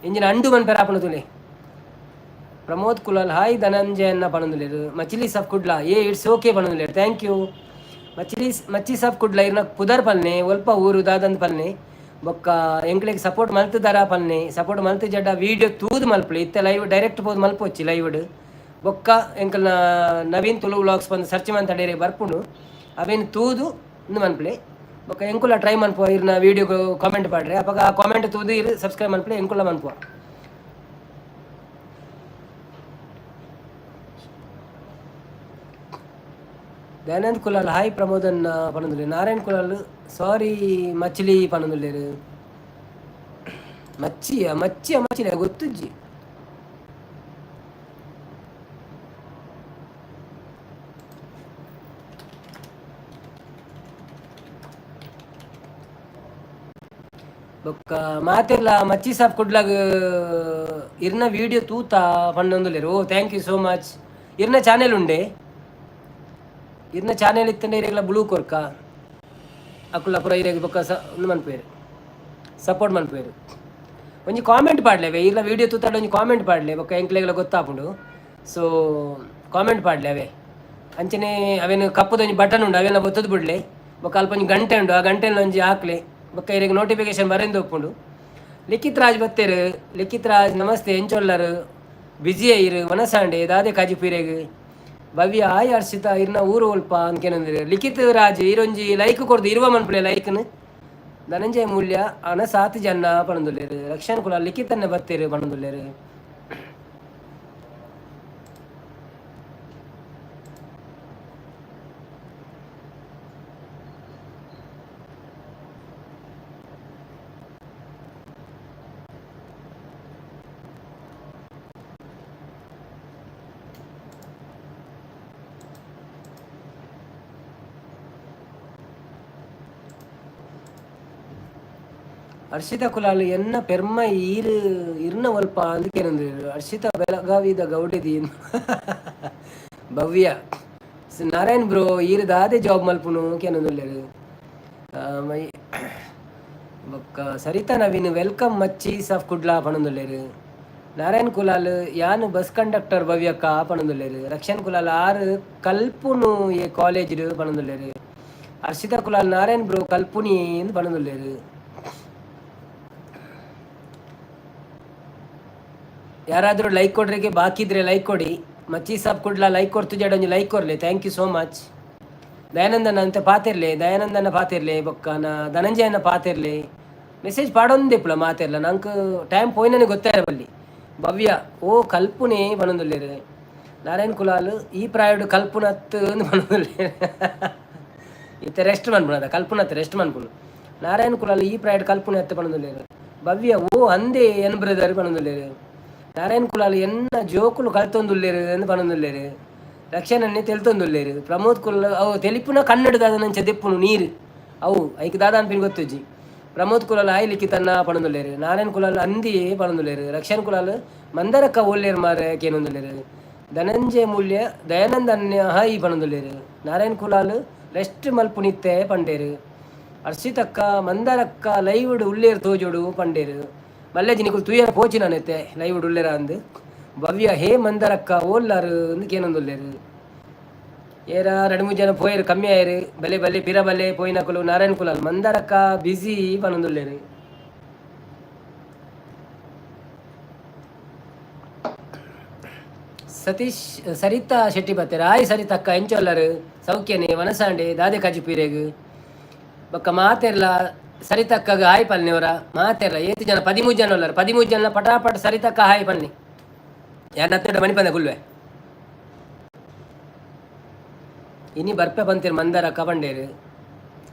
ಇಂಜಿನ ಅಂಡು ಮನ್ಪೆರ ಆಪಣ ತೂಲೆ. ಪ್ರಮೋದ್ ಕುಲಾಲ್ ಹಾಯ್ ಧನಂಜಯನ್ನ ಪಣಂದುಲ್ಲೇರು. ಮಚಿಲಿ ಸಫ್ ಕುಡ್ಲಾ ಏ it's okay ಪಣಂದುಲ್ಲೇರು. Thank you. ಮಚ್ಚಿಲಿ ಮಚ್ಚಿ ಸಾಪ್ ಕುಡ್ಲ ಇರ್ನ ಪುದರ್ ಪಲ್ನೆ, ಒಲ್ಪ ಊರು ದಾದಂದ್ ಪಲ್ನೆ. ಬೊಕ್ಕ ಎಂಕ್ಲೆಗ್ ಸಪೋರ್ಟ್ ಮಲ್ತುದಾರ ಪಲ್ನೆ. ಸಪೋರ್ಟ್ ಮಲ್ತು ಜಡ್ಡ ವೀಡಿಯೋ ತೂದು ಮಲ್ಪುಲೆ. ಇತ್ತೆ ಲೈವ್ ಡೈರೆಕ್ಟ್ ಪೋದು ಮಲ್ಪೊಚ್ಚಿ ಲೈವ್ಡ್. ಬೊಕ್ಕ ಎಂಕಲ್ನ ನವೀನ್ ತುಳು ವ್ಲಾಗ್ಸ್ ಬಂದು ಸರ್ಚ್ ಮಂತಡೇರೆ ಬರ್ಪುಂಡು, ಅವೇನು ತೂದು ಇಂದು ಮನ್ಪುಲೆ. ಬೊಕ್ಕ ಎಂಕುಲ ಟ್ರೈ ಮನ್ಪುವ ಇರ್ನ ವೀಡಿಯೋ ಕಾಮೆಂಟ್ ಪಾಡ್ರೆ. ಅಪಗ ಆ ಕಾಮೆಂಟ್ ತೂದು ಇರು ಸಬ್ಸ್ಕ್ರೈಬ್ ಮನ್ಪುಲೆ, ಎಂಕುಲ ಮನ್ಪುವ. ದಯಾನಂದ್ ಕುಲಾಲ್ ಹಾಯ್ ಪ್ರಮೋದನ್ ಪನೊಂದುಲ್ಲೆರ್. ನಾರಾಯಣ್ ಕುಲಾಲ್ ಸಾರಿ ಮಚ್ಲಿ ಪನೊಂದುಲ್ಲೆರ್. ಮಚ್ಚಿಯ ಮಚ್ಚಿಯ ಮಚ್ಚಿಲ ಗೊತ್ತುಜ್ಜಿ. ಬೊಕ್ಕ ಮಾತೆರ್ಲ ಮಚ್ಚಿ ಸಾಪ್ ಕುಡ್ಲಾಗ ಇರ್ನ ವೀಡಿಯೋ ತೂತ ಪಂಡೊಂದುಲ್ಲೆರ್. ಓ thank you so much. ಇರ್ನ ಚಾನೆಲ್ ಉಂಡೆ? ಇರ್ನ ಚಾನೆಲ್ ಇತ್ತಂಡ ಇರೆಗ್ಲ ಬ್ಲೂ ಕೊರ್ಕ ಅಕುಲ ಪುರ ಇರೆಗ್ ಬೊಕ್ಕ ಸ ಉಂದು ಮನ್ಪುವೆರ್, ಸಪೋರ್ಟ್ ಮನ್ಪುವೆರ್. ಒಂಜಿ ಕಾಮೆಂಟ್ ಪಾಡ್ಲೆ ಇರ್ಲ ವೀಡಿಯೋ ತೂತಾಡ, ಒಂಜಿ ಕಾಮೆಂಟ್ ಪಾಡ್ಲೆ. ಬೊಕ್ಕ ಎಂಕ್ಲೆಗ್ಲ ಗೊತ್ತಾಪುಂಡು. ಸೊ ಕಾಮೆಂಟ್ ಪಾಡ್ಲೆ ಅವೇ. ಅಂಚನೆ ಅವೇನು ಕಪ್ಪುದ ಒಂಜಿ ಬಟನ್ ಉಂಡು, ಅವೆಲ್ಲ ಒತ್ತುದು ಬಿಡ್ಲೆ. ಬೊಕ್ಕ ಅಲ್ಪ ಒಂಜಿ ಗಂಟೆ ಉಂಡು, ಆ ಗಂಟೆಲ್ಲ ಒಂಜಿ ಹಾಕ್ಲೆ. ಬೊಕ್ಕ ಇರೆಗ್ ನೋಟಿಫಿಕೇಶನ್ ಬರೆಂದು ಉಪ್ಪುಂಡು. ಲಿಖಿತ್ ರಾಜ್ ಬತ್ತೇರು. ಲಿಖಿತ್ ರಾಜ್ ನಮಸ್ತೆ, ಎಂಚೊಲ್ಲರು? ಬಿಜಿ ಐರು ವನಸಾಂಡೆ ದಾದೆ ಕಾಜಿಪೀರೆಗ್. ಭವ್ಯ ಆಯ್ ಹರ್ಷಿತಾ, ಇರ್ನ ಊರು ಒಲ್ಪ ಅಂಕೇನಂದ್ರೆ. ಲಿಖಿತ್ ರಾಜ್ ಇರೊಂಜಿ ಲೈಕ್ ಕೊರ್ದು ಇರುವ ಮನ್ಪುಲೆ ಲೈಕ್ನ್. ಧನಂಜಯ ಮೂಲ್ಯ ಅನ ಸಾತ್ ಜನ ಪಣಂದುಲ್ಲೆರ್. ರಕ್ಷಣ್ ಕುಲ ಲಿಖಿತನ್ನ ಬತ್ತೇರು ಪಣಂದುಲ್ಲೆರ್. ಹರ್ಷಿತಾ ಕುಲಾಲ್ ಎನ್ನ ಪೆರ್ಮ ಈರು ಇರ್ನ ಒಲ್ಪ ಅಂದಕೇನಂದ್ರೆ. ಹರ್ಷಿತಾ ಬೆಳಗಾವಿದ ಗೌಡೆದಿ. ಭವ್ಯ ನಾರಾಯಣ್ ಬ್ರೋ ಈರು ದಾದೆ ಜಾಬ್ ಮಲ್ಪುನು ಕೇನಂದುಲ್ಲೆರ್. ಮೈ ಬೊಕ್ಕ ಸರಿತಾ ನವೀನ್ welcome ಮಚ್ಚೀಸ್ ಆಫ್ ಕುಡ್ಲಾ ಪಣಂದುಲ್ಲೆರ್. ನಾರಾಯಣ್ ಕುಲಾಲ್ ಯಾನ್ ಬಸ್ ಕಂಡಕ್ಟರ್ ಭವ್ಯಕ್ಕ ಪಣಂದುಲ್ಲೆರ್. ರಕ್ಷಣ್ ಕುಲಾಲ್ ಆರು ಕಲ್ಪುನು ಎ ಕಾಲೇಜ್ ಪಣಂದುಲ್ಲೆರ್. ಹರ್ಷಿತಾ ಕುಲಾಲ್ ನಾರಾಯಣ್ ಬ್ರೋ ಕಲ್ಪುನಿ ಪಣಂದುಲ್ಲೆರ್. ಯಾರಾದರೂ ಲೈಕ್ ಕೊಡ್ರಿಗೆ ಬಾಕಿ ಇದ್ರೆ ಲೈಕ್ ಕೊಡಿ. ಮಚ್ಚಿ ಸಾಬ್ ಕುಡ್ಲ ಲೈಕ್ ಕೊಡ್ತು ಜಡ ಒಂಜಿ ಲೈಕ್ ಕೊರ್ಲೆ. Thank you so much. ದಯಾನಂದನ ಅಂತ ಪಾತಿರ್ಲೆ, ದಯಾನಂದನ ಪಾತಿರ್ಲೆ, ಬೊಕ್ಕ ನ ಧನಂಜಯನ ಪಾತಿರ್ಲೆ. ಮೆಸೇಜ್ ಪಾಡೊಂದಿಪ್ಪುಲ ಮಾತಿರ್ಲ, ನಂಗೆ ಟೈಮ್ ಪೋಯಿನೇ ಗೊತ್ತಾಯ ಬಲ್ಲಿ. ಭವ್ಯ ಓ ಕಲ್ಪುನೆ ಪನೊಂದುಲ್ಲೆರ್. ನಾರಾಯಣ್ ಕುಲಾಲ್ ಈ ಪ್ರಾಯಡು ಕಲ್ಪುನತ್ ಪನೊಂದುಲ್ಲೆರ್. ಇತ್ತೆ ರೆಸ್ಟ್ ಮನ್ಪುನದ ಕಲ್ಪುನತ್ ರೆಸ್ಟ್ ಮನ್ಪುನು. ನಾರಾಯಣ್ ಕುಲಾಲ್ ಈ ಪ್ರಾಯಡು ಕಲ್ಪುನೆ ಅತ್ತ ಪನೊಂದುಲ್ಲೆರ್. ಭವ್ಯ ಓ ಅಂದೇ ಎನ್ ಬ್ರದರ್ ಪನೊಂದುಲ್ಲೆರ್. ನಾರಾಯಣ್ ಕುಲಾಲ್ ಎನ್ನ ಜೋಕುಲು ಕಲ್ತೊಂದುಲ್ಲೆರ್ ಅಂದ್ ಪನೊಂದುಲ್ಲೆರ್. ರಕ್ಷಣನ್ನೇ ತೆಲ್ತೊಂದುಲ್ಲೆರ್. ಪ್ರಮೋದ್ ಕುಲಾಲ್ ಅವು ತೆಲಿಪುನ ಕನ್ನಡ ದಾದನಂಚ ದೆಪ್ಪುನು ನೀರು ಅವು ಐಕ್ ದಾದ ಅನ್ಪಿನ ಗೊತ್ತುಜ್ಜಿ. ಪ್ರಮೋದ್ ಕುಲಾಲ್ ಆಯ್ ಲಿಖಿತನ್ನ ಪನೊಂದುಲ್ಲೆರ್. ನಾರಾಯಣ್ ಕುಲಾಲ್ ಅಂದಿಯೇ ಪನೊಂದುಲ್ಲೆರ್. ರಕ್ಷಣ್ ಕುಲಾಲ್ ಮಂದರಕ್ಕ ಓಲ್ಲೆರ್ ಮಾರೆ ಕೇನೊಂದುಲ್ಲೆರ್. ಧನಂಜಯ ಮೂಲ್ಯ ದಯಾನಂದ ಅನ್ಯ ಹಾಯ್ ಪನೊಂದುಲ್ಲೆರ್. ನಾರಾಯಣ್ ಕುಲಾಲ್ ರೆಸ್ಟ್ ಮಲ್ಪುನಿತ್ತೆ ಪಂಡೆರ್. ಹರ್ಷಿತಕ್ಕ ಮಂದರಕ್ಕ ಲೈವ್ಡ್ ಉಲ್ಲೇರ್ ತೋಜೋಡು ಪಂಡೆರ್. ಮಲ್ಲೆಜಿ ನಿಕುಲು ತೂಯರ ಪೋಚಿ ನಾನೆತ್ತೆ ಲೈವ್ಡ್ ಉಲ್ಲೇರ ಅಂದ್. ಭವ್ಯ ಹೇ ಮಂದರಕ್ಕ ಓಲ್ಲಾರು ಅಂದ್ ಕೇನೊಂದುಲ್ಲೆರ್. ಏರ ರಡ್ಡ್ ಮೂಜಿ ಜನ ಪೋಯೆರ್, ಕಮ್ಮಿ ಆಯೆರ್. ಬಲೆ ಬಲೆ ಪಿರ ಬಲೆ ಪೋಯಿನಕುಲು. ನಾರಾಯಣ್ ಕುಲಾಲ್ ಮಂದರಕ್ಕ ಬಿಸಿ ಪನೊಂದುಲ್ಲೆರ್. ಸತೀಶ್ ಸರಿತಾ ಶೆಟ್ಟಿ ಬತ್ತೆರ್. ಆಯ್ ಸರಿತಕ್ಕ, ಎಂಚೊಲ್ಲರ್? ಸೌಖ್ಯನೆ? ವನಸಾಂಡೆ ದಾದೆ ಕಜಿಪೀರೆಗ್? ಬೊಕ್ಕ ಮಾತೆರ್ಲ ಸರಿತಕ್ಕಗ್ ಹಾಯ್ ಪನ್ನೆವರ ಮಾತೆರ್ಲ. ಏತ್ ಜನ? 13 ಜನ ಉಲ್ಲರ್. 13 ಜನ ಪಟಾಪಟ್ ಸರಿತಕ್ಕ ಹಾಯ್ ಪನ್ನಿ. ಯಾನ್ ಅತ್ತಡ ಮಣಿಪಂದೆ ಕುಲ್ವೆ. ಇನಿ ಬರ್ಪೆ ಪಂತೆರ್ ಮಂದಾರಕ್ಕ ಪಂಡೇರ್.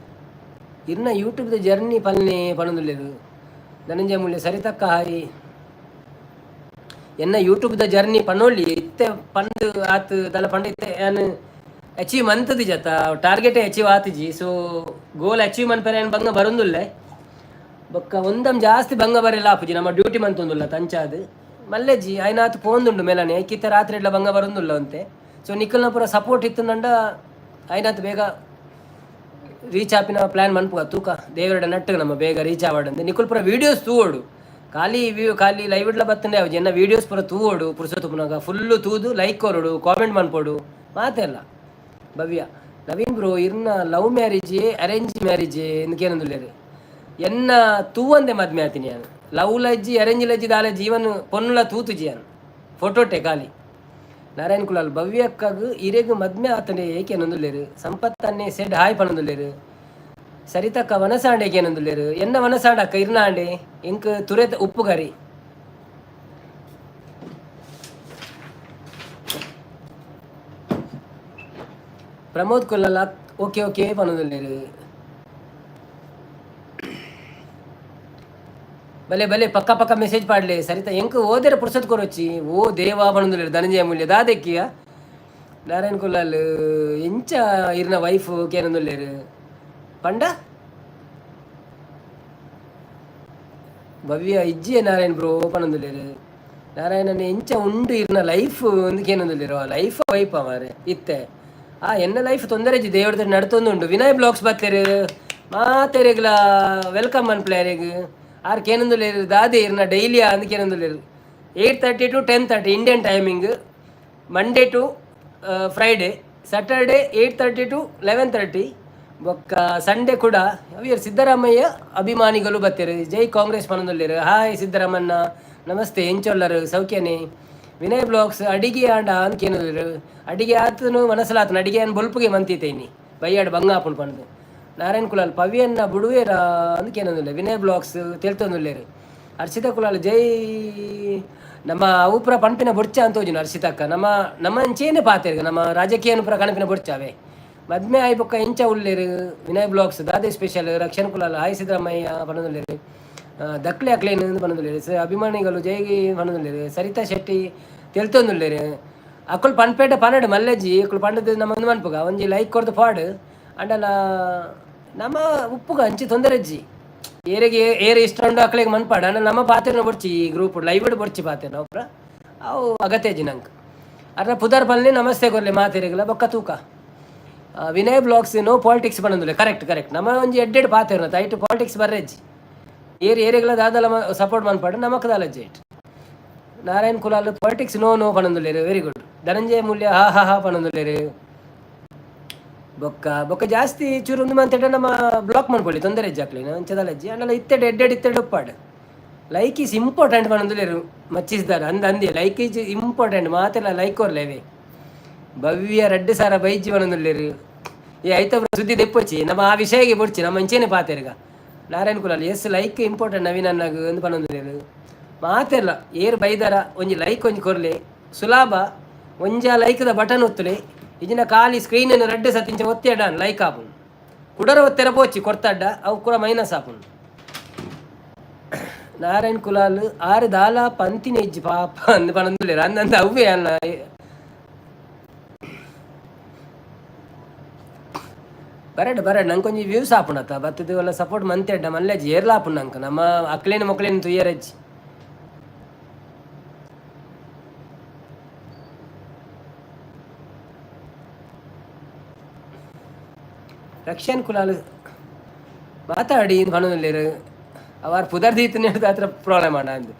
ಇರ್ನ ಯೂಟ್ಯೂಬ್ದ ಜರ್ನಿ ಪನ್ನೆ ಪನೊಂದುಲ್ಲೆರ್. ಧನಂಜಯ ಮೂಲ್ಯ ಸರಿತಕ್ಕ ಹಾಯ್. ಎನ್ನ ಯೂಟ್ಯೂಬ್ದ ಜರ್ನಿ ಪನೊಲಿ ಇತ್ತೆ ಪಂದ್ ಆತ್ ದಲ ಪಂಡ ಇತ್ತೆ ಯಾನ್ ಅಚೀವ್ ಮಂತುದಿಜ ಅತ್ತ, ಟಾರ್ಗೆಟೇ ಅಚೀವ್ ಆತಿಜಿ. ಸೊ ಗೋಲ್ ಅಚೀವ್ ಮನ್ಪೆರೆ ಯಾನ್ ಬಂಗ ಬರೊಂದುಲ್ಲೆ. ಬೊಕ್ಕ ಒಂದಂ ಜಾಸ್ತಿ ಬಂಗ ಬರೆಲ ಆಪುಜಿ, ನಮ್ಮ ಡ್ಯೂಟಿ ಮಂತೊಂದುಲ್ಲ ತಂಚಾದ್ ಮಲ್ಲೆಜ್ಜಿ ಆಯ್ನಾತ್ ಪೋಂದುಂಡು ಮೇಲನೆ ಕಿತ್ತ ರಾತ್ರಿ ಎಡ್ಲ ಬಂಗ ಬರೊಂದುಲ್ಲ ಅಂತೆ. ಸೊ ನಿಕಲ್ನ ಪೂರ ಸಪೋರ್ಟ್ ಇತ್ತುಂಡ ಆಯ್ನಾತ್ ಬೇಗ ರೀಚ್ ಆಪಿನ ಪ್ಲಾನ್ ಮನ್ಪುಗ. ತೂಕ ದೇವರಡ ನಟ್ಟು ನಮ್ಮ ಬೇಗ ರೀಚ್ ಆವಡಂದೆ. ನಿಕುಲ್ ಪೂರ ವೀಡಿಯೋಸ್ ತೂವೊಡು, ಖಾಲಿ ವ್ಯೂ ಖಾಲಿ ಲೈವ್ ಇಡ್ಲ ಬತ್ತಂಡೆ ಅವು ಜನ ವೀಡಿಯೋಸ್ ಪೂರ ತೂವೊಡು. ಪುರುಸೊತ್ತು ಪುನಗ ಫುಲ್ಲು ತೂದು ಲೈಕ್ ಕೊರೊಡು, ಕಾಮೆಂಟ್ ಮನ್ಪೊಡು ಮಾತೆಲ್ಲ. ಭವ್ಯ Naveen bro, ಇರ್ನ love marriage, arrange marriage ಇಂದಕೇನೊಂದುಲ್ಲೇರು? ಎನ್ನ ತೂವಂದೆ ಮದ್ಮೆ ಆತೀನಿ ಯಾನ್. ಲವ್ ಲಜ್ಜಿ, ಅರೇಂಜ್ ಲಜ್ಜಿ, ದಾಲ ಜೀವನ್ ಪೊನ್ನುಲ ತೂತುಜಿ ಯಾನ್, ಫೋಟೋಟೆ ಖಾಲಿ. ನಾರಾಯಣ್ ಕುಲಾಲ್, ಭವ್ಯಕ್ಕಗ್ ಇರೆಗ್ ಮದ್ಮೆ ಆತಂಡೆ ಏಕೇನೊಂದುಲ್ಲೇರು? ಸಂಪತ್ತನ್ನೇ ಸೆಡ್ ಹಾಯ್ ಪನೊಂದುಲ್ಲೇರು. ಸರಿತಕ್ಕ, ವನಸಾಂಡೆ ಏಕೇನೊಂದುಲ್ಲೇರು? ಎನ್ನ ವನಸಾಂಡ ಅಕ್ಕ, ಇರ್ನ ಆಂಡೆ. ಎಂಕ್ ತುರೆತ ಉಪ್ಪುಗರಿ. ಪ್ರಮೋದ್ ಕೊಲ್ಲಲ್ಲ, ಓಕೆ ಓಕೆ ಪನೊಂದುಲ್ಲೇರು. ಬಲೆ ಬಲೆ, ಪಕ್ಕ ಪಕ್ಕ ಮೆಸೇಜ್ ಪಾಡ್ಲೆ. ಸರಿತಾ, ಎಂಕ್ ಓದೆರ ಪುರ್ಸತ್ ಕೊರೊಚ್ಚಿ. ಓ ದೇವಾ ಪನೊಂದುಲ್ಲೇರು ಧನಂಜಯ ಮೂಲ್ಯ. ದಾದೆಕ್ಕಿಯ? ನಾರಾಯಣ್ ಕುಲಾಲ್, ಎಂಚ ಇರ್ನ ವೈಫ್ ಕೇನೊಂದುಲ್ಲೇರು ಪಂಡ. ಭವ್ಯ ಇಜ್ಜಿಯ ನಾರಾಯಣ್ ಬ್ರೋ ಪನೊಂದುಲ್ಲೇರು. ನಾರಾಯಣನ, ಎಂಚ ಉಂಡು ಇರ್ನ ಲೈಫ್ ಒಂದು ಕೇನೊಂದುಲ್ಲೇರು. ಲೈಫ್ ವೈಫ್ ಮಾರೆ ಇತ್ತೆ. ಆ ಎನ್ನ ಲೈಫ್ ತೊಂದರೆ ಇಜ್ಜಿ, ದೇವ್ರ ನಡ್ತೊಂದುಂಡು. ವಿನಯ್ ಬ್ಲಾಗ್ಸ್ ಬತ್ತೇರು, ಮಾತೆರೆಗ್ಲ welcome ಅನ್ಪ್ಲೇರೆಗ್. ಆರ್ ಕೇನೊಂದುಲ್ಲೇರು, ದಾದೆ ಇರ್ನ ಡೈಲಿ ಅಂದ್ ಕೇನೊಂದುಲ್ಲೇರು. 8:30 to 10:30 Indian timing, Monday to Friday. Saturday 8:30 to 11:30. ಬೊಕ್ಕ ಸಂಡೇ ಕೂಡ. ಅವಿಯರ್ ಸಿದ್ದರಾಮಯ್ಯ ಅಭಿಮಾನಿಗಳು ಬತ್ತೇರು, ಜೈ ಕಾಂಗ್ರೆಸ್ ಪನೊಂದುಲ್ಲೇರು. ಹಾಯ್ ಸಿದ್ದರಾಮಣ್ಣ, ನಮಸ್ತೆ. ಎಂಚೊಲ್ಲರು, ಸೌಖ್ಯನೇ? ವಿನಯ್ ಬ್ಲಾಗ್ಸ್, ಅಡಿಗೆ ಆಂಡ ಅಂದ್ ಕೇನೊಂದುಲ್ಲೇರು. ಅಡಿಗೆ ಆತನು ಮನಸ್ಸಲಾತನ. ಅಡಿಗೆ ಅನ್ ಬೊಲ್ಪುಗೆ ಮಂತಿತೇನಿ, ಬಯ್ಯಾಡ್ ಬಂಗ ಆಪುಂಡು ಪಂದು. ನಾರಾಯಣ್ ಕುಲಾಲ್, ಪವಿಯನ್ನ ಬುಡುವೇರ ಅಂದ್ ಕೇನೊಂದುಲ್ಲೆ. ವಿನಯ್ ಬ್ಲಾಗ್ಸ್ ತೆಲ್ತೊಂದುಲ್ಲೇರು. ಅರ್ಷಿತಾ ಕುಲಾಲ್, ಜೈ. ನಮ್ಮ ಅವು ಪೂರ ಪನ್ಪಿನ ಬೊಡ್ಚ ಅಂತ ತೋಜುನು. ಅರ್ಷಿತಕ್ಕ, ನಮ್ಮ ನಮ್ಮ ಅಂಚೇನೆ ಪಾತೆರ್ಗ, ನಮ್ಮ ರಾಜಕೀಯ ಪೂರ ಕಣಪಿನ ಬೊಡ್ಚಾವೆ. ಮದ್ಮೆ ಆಯಿ ಬೊಕ್ಕ ಎಂಚ ಉಲ್ಲೇರು? ವಿನಯ್ ಬ್ಲಾಗ್ಸ್, ದಾದೆ ಸ್ಪೆಷಲ್? ರಕ್ಷಣ್ ಕುಲಾಲ್, ಹಾಯ್ ಸಿದ್ದರಾಮಯ್ಯ ಪನೊಂದುಲ್ಲೇರು. ದಕ್ಲೆ ಅಕ್ಲೇನು ಪನೊಂದುಲ್ಲೇರು. ಅಭಿಮಾನಿಗಳು ಜೈ ಪನೊಂದುಲ್ಲೇರು. ಸರಿತಾ ಶೆಟ್ಟಿ ತೆಲ್ತೊಂದುಲ್ಲೇರು. ಅಕುಲು ಪನ್ಪೇಟ ಪನಡು ಮಲ್ಲೆಜ್ಜಿ. ಅಕುಲು ಪಂಡದು ನಮ್ಮ ಒಂದು ಮನ್ಪುಗ. ಒಂಜಿ ಲೈಕ್ ಕೊರ್ದು ಪಾಡು ಅಂಡಲ ನಮ್ಮ ಉಪ್ಪುಗ ಅಂಚಿ ತೊಂದರೆ ಅಜ್ಜಿ. ಏರೆಗೆ ಏರೆ ಇಷ್ಟ ಉಂಡು ಅಕ್ಲೆಗ್ ಮನ್ಪಾಡ. ಅಂಡ ನಮ್ಮ ಪಾತೆರ್ನ ಬೊಡ್ಚಿ, ಈ ಗ್ರೂಪ್ ಲೈವ್ ಬೊಡ್ಚಿ ಪಾತೆರ್ನ ಒಪ್ರ ಅವು ಅಗತ್ಯ ನಂಗೆ. ಅರ್ನ ಪುದರ್ ಪಲ್ಲೆ, ನಮಸ್ತೆ ಕೊರ್ಲೆ ಮಾತೆರೆಗ್ಲ. ಬೊಕ್ಕ ತೂಕ. Vinay blogs, no politics ಪನೊಂದುಲ್ಲೆ. Correct correct. ನಮ್ಮ ಒಂಜಿ ಎಡ್ಡೆಡ್ ಪಾತೆರ್ನ ಐಟ್ ಪಾಲಿಟಿಕ್ಸ್ ಬರ್ರೆಜ್ಜಿ. ಏರ್ ಏರೆಗ್ಲ ದಾದಲ ಸಪೋರ್ಟ್ ಮನ್ಪಾಡು, ನಮಕ್ ದಾಲಜ್ಜಿ ಐಟ್. Narayan Kulal, politics no no ಪನೊಂದುಲ್ಲೇರು. Very good. Dhananjaya Mulya, ಹಾ ಹಾ ಹಾ ಪನೊಂದುಲ್ಲೇರು. ಬೊಕ್ಕ ಬೊಕ್ಕ ಜಾಸ್ತಿ ಚೂರು ಒಂದು ಮಂತೆಟ ನಮ್ಮ ಬ್ಲಾಕ್ ಮಾಡ್ಕೊಳ್ಳಿ, ತೊಂದರೆ ಇಜ್ಜಾಕ್ಲಿ ಅಂಚದಲ್ಲಜ್ಜಿ. ಅಂಡಲ ಇತ್ತೆಡ್ ಎಡ್ಡೆಡ್ ಇತ್ತೆಡ್ ಉಪ್ಪಾಡು. Like is important ಪನೊಂದುಲ್ಲೇರು. ಮಚ್ಚಿಸ್ದಾರ ಅಂದ ಅಂದೆ, like is important. ಮಾತೆಲ್ಲ ಲೈಕ್ ಕೊರ್ಲೇವೆ. ಭವ್ಯ ರಡ್ಡು ಸಾರ ಬೈಜಿ ಪನೊಂದುಲ್ಲೇರು. ಏ ಐತ ಸುದ್ದಿ ದೆಪ್ಪೊಚ್ಚಿ, ನಮ್ಮ ಆ ವಿಷಯಗೆ ಬೊಡ್ಚಿ, ನಮ್ಮ ಅಂಚೆನೆ ಪಾತೆರ್ಗ. Narayan Kulal, S, like important Naveen ಅನ್ನಾಗ ಅಂದ್ ಪನೊಂದುಲ್ಲೇರು. ಮಾತೆಲ್ಲ ಏರ್ ಬೈದಾರ, ಒಂಜಿ ಲೈಕ್ ಒಂಜಿ ಕೊರ್ಲೆ. ಸುಲಾಭ, ಒಂಜ ಲೈಕ್ದ ಬಟನ್ ಒತ್ತುಲೆ. ಇಜಿನ ಖಾಲಿ ಸ್ಕ್ರೀನ್ ರಡ್ಡು ಸತಿಂಚ ಒತ್ತಿ ಅಡ್ಡ, ಲೈಕ್ ಆಪುಂಡು. ಕುಡರ ಒತ್ತೆರ ಪೋಚಿ ಕೊಡ್ತಾಡ್ಡ, ಅವು ಕೂಡ ಮೈನಸ್ ಆಪುಂಡು. ನಾರಾಯಣ್ ಕುಲಾಲ್, ಆರು ದಾಲ ಪಂತಿನ ಇಜ್ಜಿ ಪಾಪ ಅಂದ್ ಪನೊಂದುಲ್ಲೇರು. ಅಂದಂದ ಅವ್ವೇ ಅನ್ನ. ಬರಡ್ ಬರಡ್, ನಂಕೊಂಜಿ ವ್ಯೂಸ್ ಆಪುಂಡತ್ತ. ಬತ್ತದ ಒಲ್ಲ ಸಪೋರ್ಟ್ ಮಂತೆ ಅಡ್ಡ ಮಲ್ಲೆಜ್ಜಿ. ಏರ್ಲ ಆಪುಂಡು ನಂಕ. ನಮ್ಮ ಅಕ್ಲೇನ ಮೊಕ್ಲೇನ ತುಯ್ಯರಜ್ಜಿ. ರಕ್ಷನ್ ಕುಲಾಲ್, ಮಾತಾಡಿ ಪನೊಂದುಲ್ಲೇರು. ಅವಾರ್ ಪುದರ್ ದೀತನೆ ಹತ್ರ ಪ್ರಾಬ್ಲಮ್ ಆಂಡ ಅಂದ್.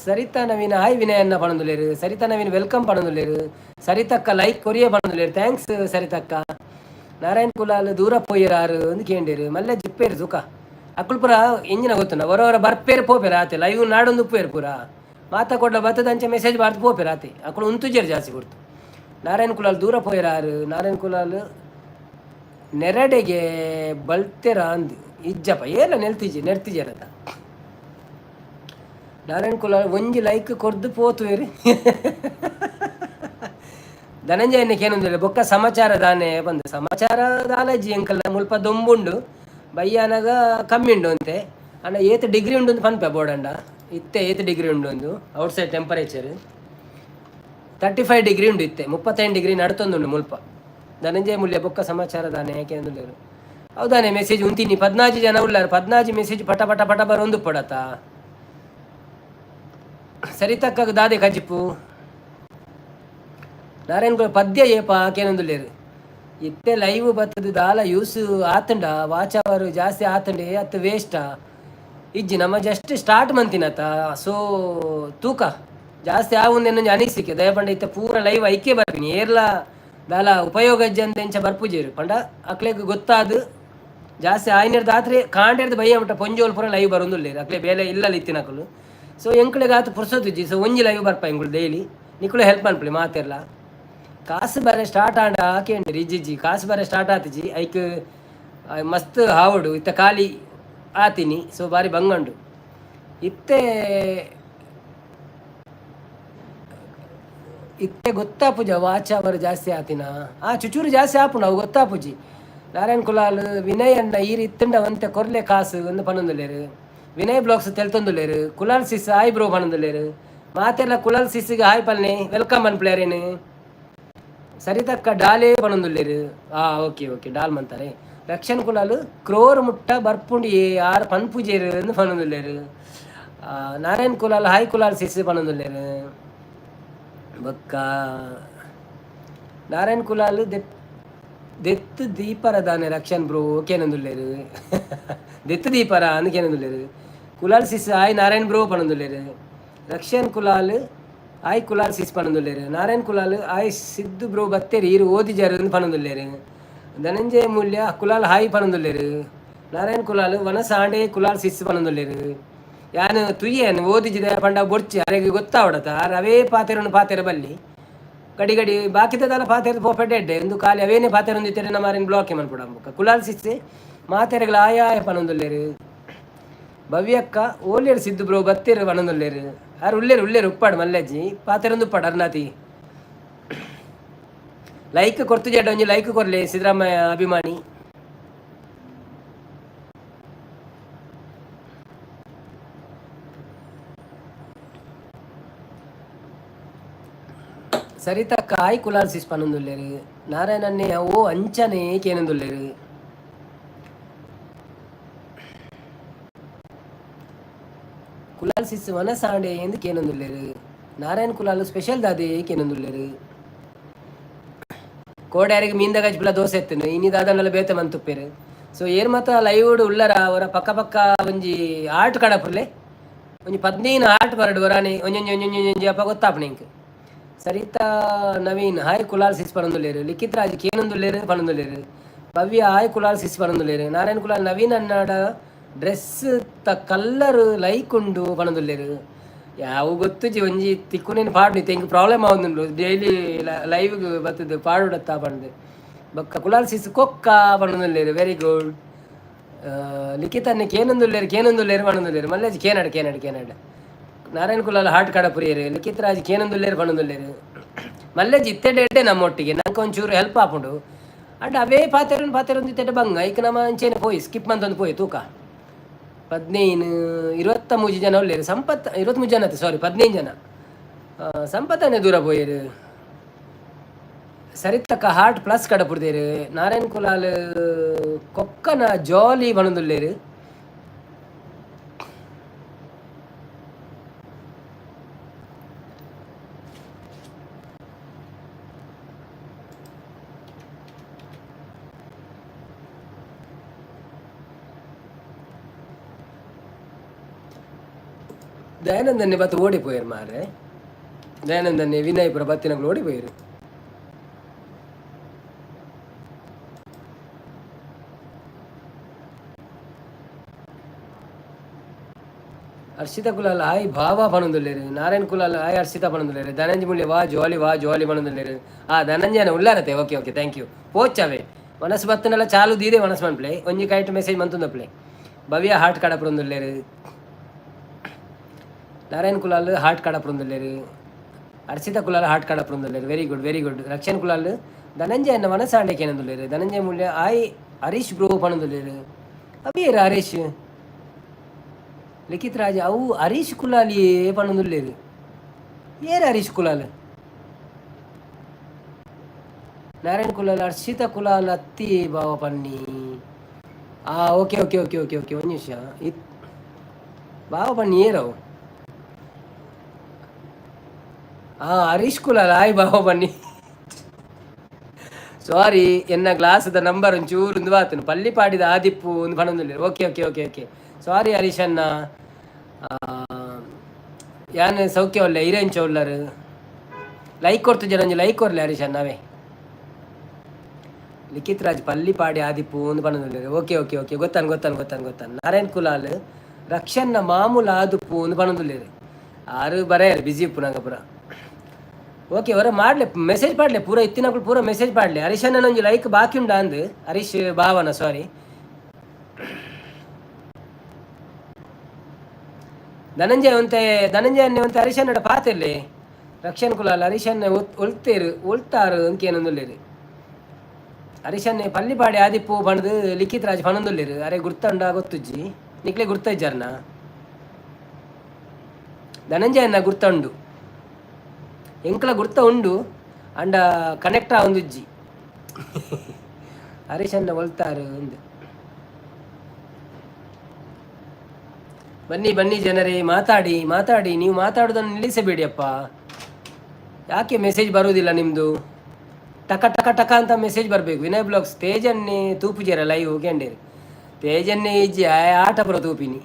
ಸರಿತಾ ನವೀನ, ಹಾಯ್ ವಿನಯನ್ನ ಪನೊಂದುಲ್ಲೇರು. ಸರಿತಾ ನವೀನ್, welcome ಪನೊಂದುಲ್ಲೇರು. ಸರಿತಕ್ಕ, ಲೈಕ್ ಕೊರಿಯ ಪನೊಂದುಲ್ಲೇರು. Thanks ಸರಿತಕ್ಕ. ನಾರಾಯಣ್ ಕುಲಾಲ್, ದೂರ ಪೋಯೆರ್ ಅಂದ್ ಕೇಂಡೇರು. ಮಲ್ಲೆ ಜಿಪ್ಪೇರು ಸುಖ. ಅಕುಲು ಪೂರ ಎಂಜಿನ ಗೊತ್ತುಂಡ, ಹೊರ ಹೊರ ಬರ್ಪೇರು ಪೋಪೇರು ಆತೆ. ಲೈವ್ ನಾಡೊಂದು ಉಪ್ಪೇರು ಪೂರ. ಮಾತಾ ಕೊಡ್ಲ ಬತ್ತದ ಅಂಚೆ ಮೆಸೇಜ್ ಬಾರ್ದು ಪೋಪೇರು ಆತೆ. ಅಕುಲು ಉಂತುಜೇರು ಜಾಸ್ತಿ ಕೊಡ್ತು. ನಾರಾಯಣ್ ಕುಲಾಲ್, ದೂರ ಪೋಯೆರ್. ನಾರಾಯಣ್ ಕುಲಾಲ್, ನೆರಡೆಗೆ ಬಲ್ತೆರ ಅಂದ್. ಇಜ್ಜಪ್ಪ, ಏಲ ನೆಲ್ತಿಜಿ ನೆರ್ತಿಜೇರತ. ನಾರಾಯಣ್ ಕುಲಾಲ್, ಒಂಜಿ ಲೈಕ್ ಕೊರ್ದು ಪೋತುವೇರಿ. ಧನಂಜಯನ ಕೇನೊಂದಿಲ್ಲ, ಬೊಕ್ಕ ಸಮಾಚಾರ ದಾನೆ ಬಂದು? ಸಮಾಚಾರ ದಾಲಜ್ಜಿ ಎಂಕಲ್ನ ಮುಲ್ಪ ದೊಂಬುಂಡು, ಬಯ್ಯಾನಗ ಕಮ್ಮಿ ಉಂಡು ಅಂತೆ. ಅಂಡ ಏತ್ ಡಿಗ್ರಿ ಉಂಡು ಅಂತ ಪನ್ಪೆ ಬೋರ್ಡಂಡ. ಇತ್ತೆ ಏತ್ ಡಿಗ್ರಿ ಉಂಡು ಒಂದು? Outside temperature 35 degree ಉಂಡು ಇತ್ತೆ. 35 ಡಿಗ್ರಿ ನಡ್ತೊಂದುಂಡು ಮುಲ್ಪ. ಧನಂಜಯ ಮೂಲ್ಯ, ಬೊಕ್ಕ ಸಮಾಚಾರ ದಾನೆ ಯಾಕೆ? ಹೌದಾನೆ ಮೆಸೇಜ್ ಉಂತೀನಿ. 14 ಜನ ಉಳ್ಳಾರ, 14 ಮೆಸೇಜ್ ಪಟ ಪಟ ಪಟ ಬರೊಂದು ಪಡತ. ಸರಿತಕ್ಕ ದಾದೆ ಕಜಿಪು? ನಾರಾಯಣ್ ಪದ್ಯ ಏಪ ಕೇನೊಂದುಲ್ಲೇರು. ಇತ್ತೆ ಲೈವ್ ಬತ್ತದ ದಾಲ ಯೂಸ್ ಆತಂಡ? ವಾಚ್ ಅವರ್ ಜಾಸ್ತಿ ಆತಂಡೆ ಅತ್ತು ವೇಸ್ಟಾ? ಇಜ್ಜಿ, ನಮ್ಮ ಜಸ್ಟ್ ಸ್ಟಾರ್ಟ್ ಮಂತಿನತ. ಸೊ ತೂಕ, ಜಾಸ್ತಿ ಆವುಂದೆನ್ನೊಂಜಿ ಅನಿಸಿಕೆ. ದಯಪಂಡ ಇತ್ತೆ ಪೂರ ಲೈವ್ ಐಕೆ ಬರ್ಪಿನಿ. ಏರ್ಲ ದಾಲ ಉಪಯೋಗ ಇಜ್ಜಂದೆ ಎಂಚ ಬರ್ಪುಜೆರ್ ಪಂಡ ಅಕ್ಲೆಗ್ ಗೊತ್ತಾದ್ ಜಾಸ್ತಿ ಆಯ್ನೆರ್ದ್ ಆತ್ರೆ ಕಾಂಡೆರ್ದ್ ಬಯ್ಯ ಮುಟ್ಟ ಪೊಂಜೋಲು ಪೂರ ಲೈವ್ ಬರೊಂದುಲ್ಲೆರ್. ಅಕ್ಲೆ ಬೇಲೆ ಇಲ್ಲಲ್ ಇತ್ತಿನಕುಲು. ಸೊ ಎಂಕ್ಲೆಗ್ ಆತ್ ಪುರ್ಸೊತಿಜ್ಜಿ. ಸೊ ಒಂಜಿ ಲೈವ್ ಬರ್ಪ ಎಂಕುಲು ಡೈಲಿ. ನಿಕುಲು ಹೆಲ್ಪ್ ಮನ್ಪುಲೆ ಮಾತೆರ್ಲ. ಕಾಸ್ ಬರೆ ಸ್ಟಾರ್ಟ್ ಆಂಡ ಕೇಂಡೆರ್. ಇಜ್ಜಿಜ್ಜಿ, ಕಾಸ್ ಬರೆ ಸ್ಟಾರ್ಟ್ ಆತಿಜಿ. ಐಕ್ ಮಸ್ತ್ ಹಾವೊಡು. ಇತ್ತೆ ಖಾಲಿ ಆತಿನಿ. ಸೊ ಬಾರಿ ಬಂಗಂಡು ಇತ್ತೆ. ಇತ್ತೆ ಗೊತ್ತಾಪುಜ ವಾಚ್ ಅವರ್ ಜಾಸ್ತಿ ಆತಿನ. ಆ ಚುಚೂರು ಜಾಸ್ತಿ ಆಪುಂಡು, ಅವು ಗೊತ್ತಾಪುಜಿ. ನಾರಾಯಣ್ ಕುಲಾಲ್, ವಿನಯ್ ಅಣ್ಣ ಈರ್ ಇತ್ತುಂಡ ಒಂತೆ ಕೊರ್ಲೆ ಕಾಸು ಅಂದ್ ಪನೊಂದುಲ್ಲೆರ್. ವಿನಯ್ ಬ್ಲಾಗ್ಸ್ ತೆಲ್ತೊಂದುಲ್ಲೆರ್. ಕುಲಾಲ್ ಸಿಸ್ ಹಾಯ್ ಬ್ರೋ ಪನೊಂದುಲ್ಲೆರ್. ಮಾತೆರ್ಲ ಕುಲಾಲ್ ಸಿಸ್ಗೆ ಹಾಯ್ ಪನ್ಲೆ, welcome ಪನ್ಪುಲೆ ಅರೆನ್. ಸರಿತಕ್ಕ ಡಾಲೇ ಪನೊಂದುಲ್ಲೆರ್. ಆ okay okay, doll ಮಂತಾರೆ. Rakshan Kulal crore ಮುಟ್ಟ ಬರ್ಪುಂಡು ಏ ಆರ್ ಪನ್ಪುಜೆರ್ ಅಂದ್ ಪನೊಂದುಲ್ಲೆರ್. ನಾರಾಯಣ್ ಕುಲಾಲ್ ಹಾಯ್ ಕುಲಾಲ್ ಸಿಸ್ ಪನೊಂದುಲ್ಲೆರ್. ಬೊಕ್ಕ ನಾರಾಯಣ್ ಕುಲಾಲ್ ದೆತ್ತ್ ದೀಪರ ದಾನೆ ರಕ್ಷಣ್ ಬ್ರೋ ಕೇನೊಂದುಲ್ಲೆರ್. ದೆತ್ತ್ ದೀಪರ ಅಂದ್ ಕೇನೊಂದುಲ್ಲೆರ್. Kulal sis hi Narayan bro ಪನೊಂದುಲ್ಲೆರ್. ರಕ್ಷಣ್ ಕುಲಾಲ್ ಹಾಯ್ ಕುಲಾಲ್ ಸಿಸ್ ಪನೊಂದುಲ್ಲೆರ್. ನಾರಾಯಣ್ ಕುಲಾಲ್ ಹಾಯ್ ಸಿದ್ದು ಬ್ರೋ ಬತ್ತೆರ್ ಈರ್ ಓದಿಜರ್ ಅಂದ್ ಪನೊಂದುಲ್ಲೆರ್. ಧನಂಜಯ ಮೂಲ್ಯ ಕುಲಾಲ್ ಹಾಯ್ ಪನೊಂದುಲ್ಲೆರ್. ನಾರಾಯಣ್ ಕುಲಾಲ್ ವನಸ್ ಆಂಡೇ ಕುಲಾಲ್ ಸಿಸ್ ಪನೊಂದುಲ್ಲೆರ್. ಯಾನ್ ತುಯ್ಯೆನ್ ಓದಿಜಿದ ಪಂಡ ಬೊರ್ಚಿ, ಅರೆಗ್ ಗೊತ್ತಾವಡತ ಆರ್ ಅವೇ ಪಾತೆರೊನು ಪಾತೆರ ಬಲ್ಲಿ. ಗಡಿ ಗಡಿ ಬಾಕಿದ ದಾಲ ಪಾತೆರ್ದ್ ಪೋಪೆಡ್ ಎಡ್ಡೆ. ಉಂದು ಖಾಲಿ ಅವೇನೆ ಪಾತೆರೊಂದಿತ್ತೆರ್ ನಮ ಅರೆನ್ ಬ್ಲಾಕ್ ಮನ್ಪೊಡು. ಬೊಕ್ಕ ಕುಲಾಲ್ ಸಿಸ್ ಮಾತೆರೆಗ್ಲ ಆಯ್ ಆಯ್ ಪನೊಂದುಲ್ಲೆರ್. ಭವ್ಯಕ್ಕ ಓಲ್ಯೆರ್ ಸಿದ್ದು ಬ್ರೋ ಬತ್ತೆರ್ ಪನೊಂದುಲ್ಲೆರ್. ಆರ್ ಉಲ್ಲೆರ್ ಉಲ್ಲೆರ್, ಉಪ್ಪಾಡ್ ಮಲ್ಲೆಜ್ಜಿ ಪಾತೆರೊಂದು ಉಪ್ಪಾಡ್. ಅರ್ನಾತಿ ಲೈಕ್ ಕೊರ್ತುಜೆಡ ಒಂಜಿ ಲೈಕ್ ಕೊರ್ಲೆ ಸಿದ್ದರಾಮಯ್ಯ ಅಭಿಮಾನಿ. ಸರಿತಕ್ಕ ಆಯ್ ಕುಲಾಲ್ ಸಿಸ್ ಪನೊಂದುಲ್ಲೆರ್. ನಾರಾಯಣನ್ನೇ ಓ ಅಂಚನೆ ಕೇನೊಂದುಲ್ಲೆರ್. ಕುಲಾಲ್ ಸಿಸ್ ವನಸಾಂಡೆ ಎಂದು ಕೇನೊಂದುಲ್ಲೆರ್. ನಾರಾಯಣ್ ಕುಲಾಲ್ ಸ್ಪೆಷಲ್ ದಾದೆ ಕೇನೊಂದುಲ್ಲೆರ್. ಕೋಡ್ಯಾರಿಗೆ ಮೀನ್ದ ಗಜ್ಪುಲ ದೋಸೆ ಎತ್ತುಂಡು ಇನಿ ದಾದಂಡಲ ಬೇತೆ ಮಂತುಪ್ಪೆರ್. ಸೊ ಏರ್ ಮಾತ ಲೈವ್ ಉಲ್ಲರ ಅವರ ಪಕ್ಕ ಪಕ್ಕ ಒಂಜಿ ಆರ್ಟ್ ಕಡಪುರ್ಲೆ. ಒಂಜಿ 15 ಆರ್ಟ್ ಬರಡು ಒರಾನೆ ಒಂಜೊಂಜಿ ಒಂಜೊಂಜಿ ಒಂಜೊಂಜಿ, ಅಪ ಗೊತ್ತಾಪುಂಡು ಎಂಕ್. Sarita Naveen hi Kulal sis ಪನೊಂದುಲ್ಲೆರ್. ಲಿಖಿತ್ ರಾಜ್ ಕೇನೊಂದುಲ್ಲೆರ್ ಪನೊಂದುಲ್ಲೆರ್. ಭವ್ಯ ಹಾಯ್ ಕುಲಾಲ್ ಸಿಸ್ ಪನೊಂದುಲ್ಲೆರ್. ನಾರಾಯಣ್ ಕುಲಾಲ್ ನವೀನ್ ಅಣ್ಣಡ ಡ್ರೆಸ್ ತ ಕಲ್ಲರ್ ಲೈಕ್ ಉಂಡು ಪನೊಂದುಲ್ಲೆರ್. ಯಾವು ಗೊತ್ತುಜಿ, ಒಂಜಿ ತಿಕ್ಕುನೇನು ಪಾಡ್ನಿ. ಎಂಕ್ ಪ್ರಾಬ್ಲಮ್ ಆವೊಂದುಂಡು ಡೈಲಿ ಲೈವ್ ಬತ್ತುದು ಪಾಡುಡತ್ತಾ ಪಂದ್. ಬೊಕ್ಕ ಕುಲಾಲ್ ಸಿಸ್ ಕೊಕ್ಕ ಪನೊಂದುಲ್ಲೆರ್. ವೆರಿ ಗುಡ್ ಲಿಖಿತ್ ಅಣ್ಣೆ ಕೇನೊಂದುಲ್ಲೆರ್ ಕೇನೊಂದುಲ್ಲೆರ್ ಪನೊಂದುಲ್ಲೆರ್. ಮಲ್ಲೆಜ್ ಕೇನಡ್ ಕೇನಡ್ ಕೇನಡ್. ನಾರಾಯಣ್ ಕುಲಾಲ್ ಹಾರ್ಟ್ ಕಡಪುರಿಯೆರ್. ಲಿಖಿತ್ ರಾಜ್ ಕೇನೊಂದುಲ್ಲೆರ್ ಪನೊಂದುಲ್ಲೆರ್. ಮಲ್ಲೆಜ್ ಇತ್ತೆಡ್ ಎಡ್ಡೆ ನಮ್ಮೊಟ್ಟಿಗೆ ನಂಕ್ ಒಂಚೂರು ಹೆಲ್ಪ್ ಆಪುಂಡು. ಅಂಡ ಅವೇ ಪಾತೆರೊಂದು ಪಾತೆರೊಂದು ಇತ್ತೆಡ್ ಬಂಗ ಐಕ್ ನಮ ಅಂಚೆನೆ ಪೋಯಿ ಸ್ಕಿಪ್ ಮಂತೊಂದು ಪೋಯಿ. ತೂಕ, 15 23 ಜನ ಉಲ್ಲೆರ್. ಸಂಪತ್ 23 ಜನ, ಸಾರಿ, 15 ಜನ. ಸಂಪತ್ತನೆ ದೂರ ಪೋಯೆರ್. ಸರಿತಕ್ಕ ಹಾರ್ಟ್ ಪ್ಲಸ್ ಕಡಪುಡ್ದೇರ್. ನಾರಾಯಣ್ ಕುಲಾಲ್ ಕೊಕ್ಕನ ಜಾಲಿ ಪನೊಂದುಲ್ಲೆರ್. ದಯಾನಂದನ್ನೇ ಬತ್ತು ಓಡಿ ಪೋಯೆರ್ ಮಾರ್ರೆ. ದಯಾನಂದನ್ನೇ ವಿನಯ್ ಪುರ ಬತ್ತಿನಕ್ಲು ಓಡಿ ಪೋಯೆರ್. ಹರ್ಷಿತಾ ಕುಲಾಲ್ ಹಾಯ್ ಭಾವ ಪನೊಂದುಲ್ಲೆರ್. ನಾರಾಯಣ್ ಕುಲಾಲ್ ಹಾಯ್ ಹರ್ಷಿತಾ ಪನೊಂದುಲ್ಲೆರ್. ಧನಂಜಯ ಮೂಲ್ಯ ವಾ ಜಾಲಿ ವಾ ಜಾಲಿ ಪನೊಂದುಲ್ಲೆರ್. ಆ ಧನಂಜಯನ ಉಲ್ಲಾರತೆ. Okay okay, thank you. ಪೋಚವೆ ಮನಸ್ಸು ಬತ್ತನಲ್ಲ ಚಾಲು ದೀದೆ ಮನಸ್ಸು ಮನ್ಪ್ಲೆ. ಒಂಜಿ ಕೈಟ್ ಮೆಸೇಜ್ ಮಂತೊಂದಪ್ಲೆ. ಭವ್ಯ ಹಾರ್ಟ್ ಕಡಪುರೊಂದುಲ್ಲೆರ್. ನಾರಾಯಣ್ ಕುಲಾಲ್ ಹಾರ್ಟ್ ಕಡಪುರೊಂದುಲ್ಲೆರ್. ಹರ್ಷಿತಾ ಕುಲಾಲ್ ಹಾರ್ಟ್ ಕಡಪುರೊಂದುಲ್ಲೆರ್. Very good, very good. Rakshan Kulal ಧನಂಜಯನ ಮನಸ್ಸಾಂಡೆ ಕೇನೊಂದುಲ್ಲೆರ್. ಧನಂಜಯ ಮೂಲ್ಯ ಆಯ್ ಹರೀಶ್ ಬ್ರೋ ಪನೊಂದುಲ್ಲೆರ್. ಅವೇರ್ ಹರೀಶ್? ಲಿಖಿತ್ ರಾಜ್ ಅವು ಹರೀಶ್ ಕುಲಾಲಿಯೇ ಪನೊಂದುಲ್ಲೆರ್. ಏರ್ ಹರೀಶ್ ಕುಲಾಲ್? ನಾರಾಯಣ್ ಕುಲಾಲ್ ಹರ್ಷಿತಾ ಕುಲಾಲ್ ಅತ್ತಿ ಬಾವ ಪನ್ನಿ. ಆ okay okay okay okay okay, ಒಂದು ನಿಮಿಷ. ಇತ್ ಬಾವ ಪನ್ನಿ ಏರವು? ಆ ಹರೀಶ್ ಕುಲಾಲ್ ಆಯ್ ಬಾವ ಪನ್ನಿ. ಸಾರಿ, ಎನ್ನ ಗ್ಲಾಸ್ದ ನಂಬರ್ ಒಂಚೂರು ಒಂದು ಬಾತನು ಪಲ್ಲಿಪಾಡಿದ ಆದಿಪ್ಪು ಒಂದು ಪನೊಂದುಲ್ಲೆರ್. Okay okay okay okay, sorry Harish ಅಣ್ಣ. ಯಾನ್ ಸೌಖ್ಯ ಉಲ್ಲೆ, ಇರೆಂಚ ಉಲ್ಲರ್? ಲೈಕ್ ಕೊರ್ತು ಜನ, ಒಂಜಿ ಲೈಕ್ ಕೊರ್ಲೆ ಹರೀಶ್ ಅಣ್ಣವೇ. Likhith Raj Pallipadi ಆದಿಪ್ಪು ಒಂದು ಪನೊಂದುಲ್ಲೆರ್. Okay okay okay, ಗೊತ್ತಾನ್ ಗೊತ್ತಾನ್ ಗೊತ್ತಾನ್ ಗೊತ್ತಾನ್. Narayan Kulal ರಕ್ಷಣ್ಣ ಮಾಮೂಲು ಆದುಪ್ಪು ಒಂದು ಪನೊಂದುಲ್ಲೆರ್. ಆರು ಬರೆಯರ್ ಬಿಸಿ ಉಪ್ಪು ನಂಗೆ ಪೂರ. ಓಕೆ, ಹೊರ ಮಾಡ್ಲೆ, ಮೆಸೇಜ್ ಪಾಡ್ಲೆ ಪೂರ ಇತ್ತಿನಕುಲು ಪೂರ ಮೆಸೇಜ್ ಪಾಡ್ಲೆ. ಹರೀಶಣ್ಣನ ಒಂಜಿ ಲೈಕ್ ಬಾಕಿ ಉಂಡಾ ಅಂದ್. ಹರೀಶ್ ಭಾವನ ಸಾರಿ. ಧನಂಜಯ ಒಂತೆ, ಧನಂಜಯ ಅನ್ನೆ ಒಂತೆ ಹರೀಶಣ್ಣಡ ಪಾತೆರ್ಲೆ. ರಕ್ಷಣ್ ಕುಲಾಲ್ ಹರೀಶಣ್ಣ ಒಲ್ತೇರು ಒಲ್ತಾರು ಅಂಕೇನೊಂದುಲ್ಲೆರ್. ಹರೀಶಣ್ಣೆ ಪಲ್ಲಿಪಾಡಿ ಆದಿಪ್ಪು ಪಂಡ್ದು ಲಿಖಿತ್ ರಾಜ್ ಪನೊಂದುಲ್ಲೆರ್. ಅರೆ ಗುರ್ತಂಡ ಗೊತ್ತುಜ್ಜಿ, ನಿಕ್ಲೆ ಗುರ್ತ ಇಜ್ಜಾರ್ನ? ಧನಂಜಯನ್ನ ಗುರ್ತ ಉಂಡು, ಎಂಕ್ಲ ಗುರ್ತ ಉಂಡು, ಅಂಡ ಕನೆಕ್ಟ್ ಆವೊಂದುಜ್ಜಿ. ಹರೀಶಣ್ಣ ಒಲ್ತಾರು ಅಂದ್. ಬನ್ನಿ ಬನ್ನಿ ಜನರೇ, ಮಾತಾಡಿ ಮಾತಾಡಿ, ನೀವು ಮಾತಾಡೋದನ್ನು ನಿಲ್ಲಿಸಬೇಡಿ ಅಪ್ಪ. ಯಾಕೆ ಮೆಸೇಜ್ ಬರುವುದಿಲ್ಲ ನಿಮ್ಮದು? ಟಕ ಟಕ ಟಕ ಅಂತ ಮೆಸೇಜ್ ಬರಬೇಕು. ವಿನಯ್ ಬ್ಲಾಗ್ಸ್ ತೇಜನ್ನೇ ತೂಪುಜೇರ ಲೈವ್ ಕೇಂಡೇರು. ತೇಜನ್ನೇ ಇಜ್ಜಿ ಆಟ ಪುರ ತೂಪಿನಿ.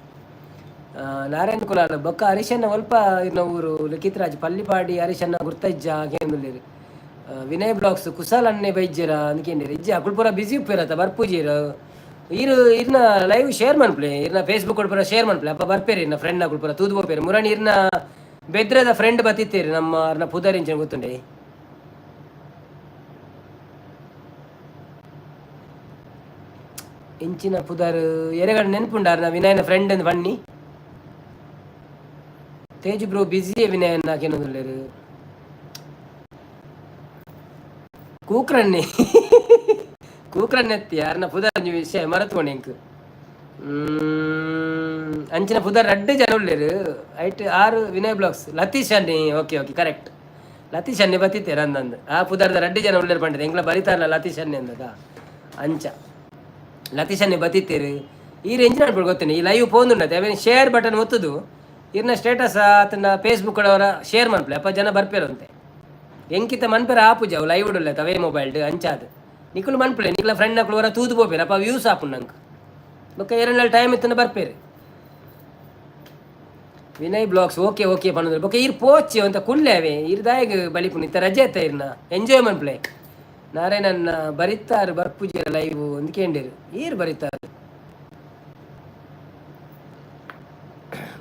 ನಾರಾಯಣ ಕುಲಾಲ್ ಬೊಕ್ಕ ಹರೀಶಣ್ಣ ಒಲ್ಪ ಇರ್ನ ಊರು. ಲಿಖಿತ್ ರಾಜ್ ಪಲ್ಲಿಪಾಡಿ ಹರೀಶಣ್ಣ ಗುರ್ತ ಇಜ್ಜ ಕೇಂದುಲ್ಲೆರ್. ವಿನಯ್ ಬ್ಲಾಗ್ಸ್ ಕುಶಾಲ್ ಅಣ್ಣೆ ಬೈಜ್ಜೆರ ಅಂದ್ಕೇಂಡೇರು. ಇಜ್ಜಿ, ಅಕುಲು ಪೂರ ಬಿಸಿ ಉಪ್ಪೇರತ್ತ, ಬರ್ಪುಜೀರ್. ಈರು ಇರ್ನ ಲೈವ್ ಶೇರ್ ಮನ್ಪುಲೆ, ಇರ್ನ ಫೇಸ್ಬುಕ್ ಪೂರ ಶೇರ್ ಮನ್ಪುಲೆ, ಅಪ್ಪ ಬರ್ಪೇರಿ. ಇರ್ನ ಫ್ರೆಂಡ್ ಅಕುಲು ಪೂರ ತೂದು ಪೋಪೇರು. ಮುರಣಿ ಇರ್ನ ಬೆದ್ರದ ಫ್ರೆಂಡ್ ಬತ್ತಿತ್ತೇರಿ ನಮ್ಮ, ಅರ್ನ ಪುದರ್ ಇಂಚಿನ ಗೊತ್ತುಂಡೆ. ಇಂಚಿನ ಪುದರ್ ಎರೆಗಡೆ ನೆನ್ಪುಂಡಾರ್ನ ವಿನಯನ ಫ್ರೆಂಡ್ ಅಂದ್ ಬನ್ನಿ. ತೇಜ್ ಬ್ರೋ ಬಿಸಿ ವಿನಯನ್ನ ಕೇನೊಂದುಲ್ಲೆರ್. ಕೂಕ್ರಣ್ಣೆ ಕೂಕ್ರಣ್ಣೆ ಎತ್ತಿ ಅರ್ನ ಪುದರ್ ಒಂಜಿ ವಿಷಯ ಮರತ್ಕೊಂಡೆ ಎಂಕ್. ಅಂಚಿನ ಪುದರ್ ರಡ್ಡ್ ಜನ ಉಲ್ಲೆರ್ ಐಟ್ ಆರು ವಿನಯ್ ಬ್ಲಾಗ್ಸ್ ಲತೀಶ್ ಅನ್ನಿ. Okay okay correct, Latish ಅನ್ನಿ ಬತ್ತಿತ್ತೇರ್ ಅಂದಂದು. ಆ ಪುದರ್ದ ರಡ್ಡ್ ಜನ ಉಲ್ಲೆರ್ ಪಂಡಿದೆ ಎಂಕ್ಲ ಬರಿತಾರಲ್ಲ ಲತೀಶ್ ಅನ್ನಿ ಅಂದದ ಅಂಚ ಲತೀಶ್ ಅನ್ನಿ ಬತ್ತಿತ್ತೇರು. ಈ ರೇಂಜ್ ಅನ್ಬೋದು ಗೊತ್ತೇನೆ. ಈ ಲೈವ್ ಪೋಂದುಂಡತೆ ಅವೇನು ಶೇರ್ ಬಟನ್ ಒತ್ತುದು ಇರ್ನ ಸ್ಟೇಟಸ್ ಆತನ ಫೇಸ್ಬುಕ್ ಅವರ ಶೇರ್ ಮನ್ಪಲೆ, ಅಪ್ಪ ಜನ ಬರ್ಪೇರಂತೆ. ಎಂಕಿತ ಮನ್ಪೆರ ಆಪುಜ ಅವು ಲೈವ್ ಉಲ್ಲ ಅವೇ ಮೊಬೈಲ್ ಅಂಚಾದ್. ನಿಕುಲು ಮನ್ಪಲೆ, ನಿಕ್ಲ ಫ್ರೆಂಡ್ ನಕುಲು ಹೊರ ತೂದು ಪೋಪೇರು, ಅಪ್ಪ ವ್ಯೂಸ್ ಆಪುಂಡು ನಂಗೆ. ಬೊಕ್ಕ ಎರಡ್ ಟೈಮ್ ಇತ್ತನ ಬರ್ಪೇರು. ವಿನಯ್ blogs okay okay ಪನ್ನೊಂದು. ಬೊಕ್ಕ ಈರ್ ಪೋಚಿ ಅಂತ ಕುಲ್ಲೆ ಅವೇ ಈರ್ ದಾಯಗ್ ಬಲಿಪುನು ಇತ್ತ ರಜೆ ಅತ್ತ ಇರ್ನ ಎಂಜಾಯ್ ಮನ್ಪಲೆ. ನಾರಾಯಣನ್ನ ಬರಿತಾರು ಬರ್ಪುಜೆರ್ ಲೈವ್ ಅಂದ್ ಕೇಂಡೇರು. ಈರ್ ಬರಿತಾರು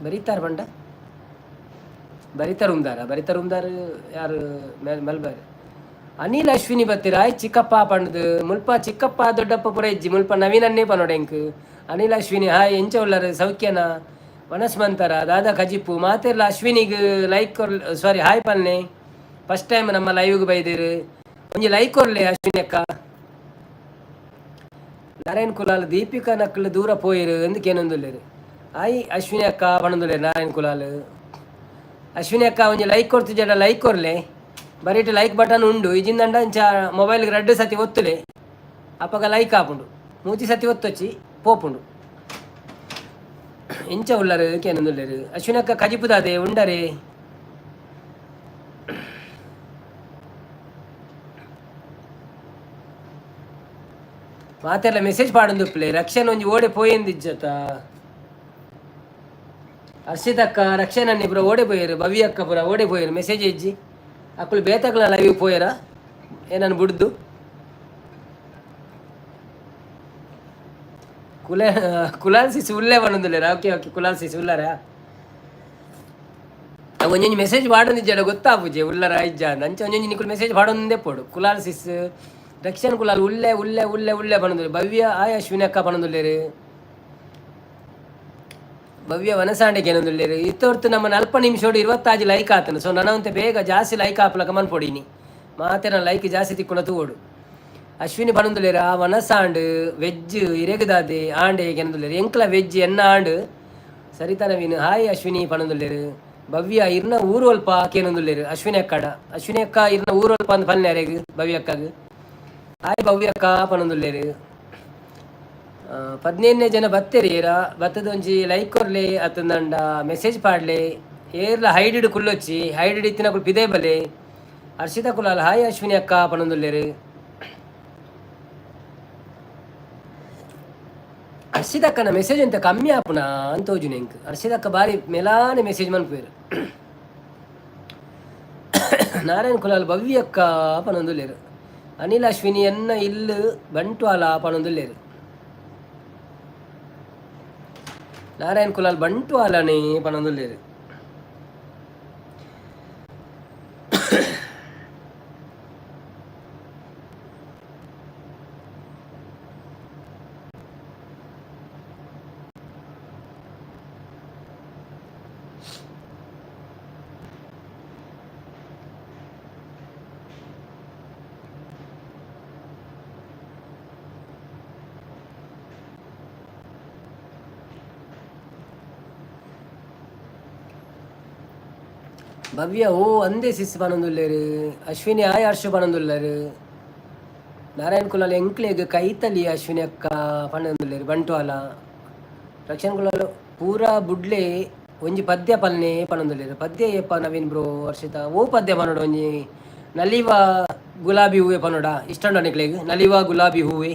ಬರಿತಾರ್ ಪಂಡ ಬರಿತಾರ್ ಉಂದಾರ ಬರಿತಾರ್ ಉಂದಾರ್ ಯಾರು ಮಲ್ಬಾರ್. ಅನಿಲ್ ಅಶ್ವಿನಿ ಬತ್ತಿರ ಆಯ್ ಚಿಕ್ಕಪ್ಪ ಪಂಡ್ದು. ಮುಲ್ಪ ಚಿಕ್ಕಪ್ಪ ದೊಡ್ಡಪ್ಪ ಪುರ ಇಜ್ಜಿ, ಮುಲ್ಪ ನವೀನನ್ನೇ ಪನೋಡು ಎಂಕ್. ಅನಿಲ್ ಅಶ್ವಿನಿ ಹಾಯ್, ಎಂಚ ಉಲ್ಲರ್ ಸೌಖ್ಯನ? ವನಸ್ಮಂತರ ದಾದಾ ಕಜಿಪು ಮಾತೆರ್ಲ ಅಶ್ವಿನಿಗ್ ಲೈಕ್ ಕೊರ್, ಸಾರಿ ಹಾಯ್ ಪನ್ನೆ. ಫಸ್ಟ್ ಟೈಮ್ ನಮ್ಮ ಲೈವ್ಗೆ ಬೈದಿರು, ಒಂಜಿ ಲೈಕ್ ಕೊರ್ಲೆ ಅಶ್ವಿನಿ ಅಕ್ಕ. ನಾರಾಯಣ್ ಕುಲಾಲ್ ದೀಪಿಕಾ ನಕ್ಲು ದೂರ ಪೋಯಿರು ಅಂದ್ ಕೇನೊಂದುಲ್ಲೆರ್. ಆಯ್ ಅಶ್ವಿನಿ ಅಕ್ಕ ಪನೊಂದುಲ್ಲೆರ್ ನಾರಾಯಣ್ ಕುಲಾಲ್. ಅಶ್ವಿನಿ ಅಕ್ಕ ಒಂಜಿ ಲೈಕ್ ಕೊರ್ತಿಜಡ ಲೈಕ್ ಕೊರ್ಲೆ. ಬರೀಟ್ ಲೈಕ್ ಬಟನ್ ಉಂಡು ಇಜಿಂದಂಡ ಇಂಚ ಮೊಬೈಲ್ಗೆ ರಡ್ಡ್ ಸತಿ ಒತ್ತುಲೆ, ಅಪಗ ಲೈಕ್ ಆಪುಂಡು. ಮೂಜಿ ಸತಿ ಒತ್ತೊಚ್ಚಿ ಪೋಪುಂಡು. ಇಂಚ ಉಲ್ಲರು ಕೇನೊಂದುಲ್ಲೆರ್. ಅಶ್ವಿನಿ ಅಕ್ಕ ಕಜಿಪುದಾದೆ ಉಂಡರೆ? ಮಾತೆರ್ಲ ಮೆಸೇಜ್ ಪಾಡೊಂದುಪ್ಪುಲೆ. ರಕ್ಷಣ್ ಒಂಜಿ ಓಡೆ ಪೋಯೆಂದಿಜ್ಜತ. ಹರ್ಷಿತ್ ಅಕ್ಕ ರಕ್ಷಣ್ ಅಣ್ಣೆ ಪೂರ ಓಡೆ ಪೋಯೆರು. ಭವ್ಯ ಅಕ್ಕ ಪೂರ ಓಡೆ ಪೋಯೆರು? ಮೆಸೇಜ್ ಇಜ್ಜಿ. ಅಕುಲು ಬೇತಕ್ಲ ಲೈವ್ ಪೋಯೆರ ಏನನ್ ಬುಡ್ದು? ಕುಲ ಕುಲಾಲ್ ಸಿಸ್ ಉಲ್ಲೆ ಪನೊಂದುಲ್ಲೆರ. ಓಕೆ ಓಕೆ, ಕುಲಾಲ್ ಸಿಸ್ ಉಲ್ಲರ. ಒಂಜೊಂಜಿ ಮೆಸೇಜ್ ಪಾಡೊಂದಿಜ್ಜಡ ಗೊತ್ತಾಪುಜೆ ಉಲ್ಲರ ಇಜ್ಜ ಅಂದ್. ಅಂಚ ಒಂಜೊಂಜಿ ನಿಕುಲು ಮೆಸೇಜ್ ಪಾಡೊಂದೇ ಪೋಡು. ಕುಲಾಲ್ ಸಿಸ್ ರಕ್ಷಣ್ ಕುಲಾಲ್ ಉಲ್ಲೆ ಉಲ್ಲೆ ಉಲ್ಲೆ ಉಲ್ಲೆ ಪನೊಂದುಲ್ಲೆ. ಭವ್ಯ ಆಯ್ ಅಶ್ವಿನಿ ಅಕ್ಕ ಪನೊಂದುಲ್ಲೆರ್. ಭವ್ಯ ವನಸಾಂಡೆ ಕೇನೊಂದುಲ್ಲೆರ್. ಇತ್ತೊರ್ತು ನಮ್ಮ ನಲ್ಪ ನಿಮಿಷೋಡು 26 ಲೈಕ್ ಆತನ. ಸೊ ನನವಂತೆ ಬೇಗ ಜಾಸ್ತಿ ಲೈಕ್ ಆಪಲಕ ಮನ್ಪೊಡಿನಿ. ಮಾತೆನ ಲೈಕ್ ಜಾಸ್ತಿ ತಿಕ್ಕುನ ತೂವೊಡು. ಅಶ್ವಿನಿ ಪನೊಂದುಲ್ಲೆರ್ ಆ ವನಸಾಂಡ್ ವೆಜ್ ಇರೆಗದಾದೆ ಆಂಡೆ ಕೇನೊಂದುಲ್ಲೆರ್. ಎಂಕ್ಲ ವೆಜ್ ಎನ್ನ ಆಂಡ್. ಸರಿತಾ ನವೀನ್ ಹಾಯ್ ಅಶ್ವಿನಿ ಪನೊಂದುಲ್ಲೆರ್. ಭವ್ಯ ಇರ್ನ ಊರು ಅಲ್ಪ ಕೇನೊಂದುಲ್ಲೆರ್ ಅಶ್ವಿನಿ ಅಕ್ಕಡ. ಅಶ್ವಿನಿ ಅಕ್ಕ ಇರ್ನ ಊರು ಅಲ್ಪ ಅಂದ್ ಪನ್ನೆ ಅರೆಗ್ ಭವ್ಯ ಅಕ್ಕಗ್. ಹಾಯ್ ಭವ್ಯ ಅಕ್ಕ ಪನೊಂದುಲ್ಲೆರ್. 15ನೇ ಜನ ಬತ್ತೆರ್ ಏರ ಬತ್ತದ ಒಂಜಿ ಲೈಕ್ ಕೊರ್ಲೆ ಅತ್ತಂದಂಡ ಮೆಸೇಜ್ ಪಾಡ್ಲೆ. ಏರ್ಲ ಹೈಡಿಡ್ ಕುಲ್ಲೊಚ್ಚಿ, ಹೈಡಿಡ್ ಇತ್ತಿನಕುಲು ಪಿದೆ ಬಲೆ. ಹರ್ಷಿತಾ ಕುಲಾಲ್ ಹಾಯ್ ಅಶ್ವಿನಿ ಅಕ್ಕ ಪನೊಂದುಲ್ಲೆರ್. ಹರ್ಷಿತಾ ಅಕ್ಕನ ಮೆಸೇಜ್ ಅಂತ ಕಮ್ಮಿ ಆಪುನ ಅಂತ ತೋಜುನೆ ಎಂಕ್. ಹರ್ಷಿತಾ ಅಕ್ಕ ಬಾರಿ ಮೆಲಾನೆ ಮೆಸೇಜ್ ಮನ್ಪುವೆರ್. ನಾರಾಯಣ್ ಕುಲಾಲ್ ಭವ್ಯ ಅಕ್ಕ ಪನೊಂದುಲ್ಲೆರ್. ಅನಿಲ್ ಅಶ್ವಿನಿ ಎನ್ನ ಇಲ್ಲು ಬಂಟ್ವಾಳ ಪನೊಂದುಲ್ಲೆರ್. ನಾರಾಯಣ್ ಕುಲಾಲ್ ಬಂಟ್ವಾಳನೇ ಪನೊಂದುಲ್ಲೆರ್. ಭವ್ಯ ಓ ಅಂದೇ ಸಿಸ್ ಪನೊಂದುಲ್ಲೆರ್. ಅಶ್ವಿನಿ ಆಯ್ ಹರ್ಷ ಪನೊಂದುಲ್ಲೆರ್. ನಾರಾಯಣ್ ಕುಲಾಲ್ ಎಂಕ್ಲೆಗ್ ಕೈತಲಿ ಅಶ್ವಿನಿ ಅಕ್ಕ ಪನೊಂದುಲ್ಲೆರ್ ಬಂಟ್ವಾಳ. ರಕ್ಷಣ್ ಕುಲಾಲ್ ಪೂರಾ ಬುಡ್ಲೆ ಒಂಜಿ ಪದ್ಯ ಪಲ್ನೆ ಪನೊಂದುಲ್ಲೆರ್. ಪದ್ಯ ಏಪ ನವೀನ್ ಬ್ರೋ? ಹರ್ಷಿತಾ ಓ ಪದ್ಯ ಪನೊಡು? ಒಂಜಿ ನಲಿವ ಗುಲಾಬಿ ಹೂವೆ ಪನೊಡ? ಇಷ್ಟ ಉಂಡ ನಿಕ್ಲೆಗ್ ನಲಿವ ಗುಲಾಬಿ ಹೂವೆ?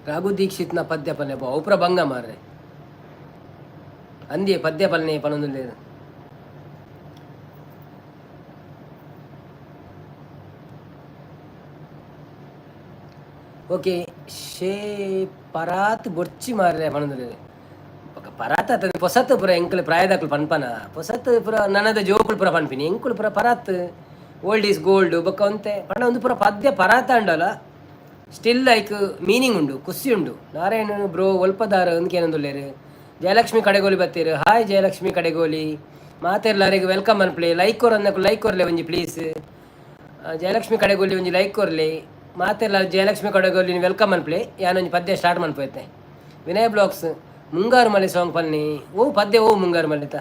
ರಾಘು ದೀಕ್ಷಿತ್ನ ಪದ್ಯ ಪಲ್ಲೆ ಅವು ಪೂರ ಬಂಗ ಮಾರ್ರೆ. ಅಂದಿಯೇ ಪದ್ಯ ಪಲ್ನೆ ಪನೊಂದುಲ್ಲೆರ್. ಓಕೆ, ಶೇ ಪರಾತ್ ಬೊರ್ಚಿ ಮಾರ್ರೆ ಪನೊಂದುಲ್ಲೆರ್. ಬೊಕ ಪರಾತ್ ಅತ್ತ, ಪೊಸತ್ ಪೂರ ಎಂಕುಲು ಪ್ರಾಯದಕುಲು ಪನ್ಪನ. ಪೊಸತ್ ಪೂರ ನನದ ಜೋಕುಲು ಪೂರ ಪನ್ಪಿನಿ. ಎಂಕುಲು ಪೂರ ಪರಾತ್, ಓಲ್ಡ್ is gold. ಬೊಕ್ಕ ಒಂತೆ ಪಂಡ ಒಂದು ಪೂರ ಪದ್ಯ ಪರಾತ್ ಅಂಡಲ ಸ್ಟಿಲ್ ಲೈಕ್ ಮೀನಿಂಗ್ ಉಂಡು, ಖುಷಿ ಉಂಡು. ನಾರಾಯಣ ಬ್ರೋ ಒಲ್ಪದಾರ ಅಂದ್ ಕೇನೊಂದುಲ್ಲೆರ್. ಜಯಲಕ್ಷ್ಮಿ ಕಡೆಗೋಲಿ ಬತ್ತೆರ್. ಹಾಯ್ ಜಯಲಕ್ಷ್ಮಿ ಕಡೆಗೋಲಿ. ಮಾತೆರ್ಲ ಅರೆಗ್ welcome ಅನ್ಪ್ಲೆ. ಲೈಕ್ ಕೊರನ್ನಕು ಲೈಕ್ ಕೊರ್ಲೆ ಒಂಜಿ ಪ್ಲೀಸ್. ಜಯಲಕ್ಷ್ಮಿ ಕಡೆಗೋಲಿ ಒಂಜಿ ಲೈಕ್ ಕೊರ್ಲೆ. ಮಾತೆರ್ಲ ಜಯಲಕ್ಷ್ಮಿ ಕಡೆಗೋಲಿ welcome ಅನ್ಪ್ಲೆ. ಯಾನೊಂಜಿ ಪದ್ಯ ಸ್ಟಾರ್ಟ್ ಮನ್ಪುವೆತೆ. ವಿನಯ್ ಬ್ಲಾಗ್ಸ್ ಮುಂಗಾರು ಮಲೆ ಸಾಂಗ್ ಪನ್ನಿ. ಓ ಪದ್ಯ ಓ ಮುಂಗಾರು ಮಲೆತ?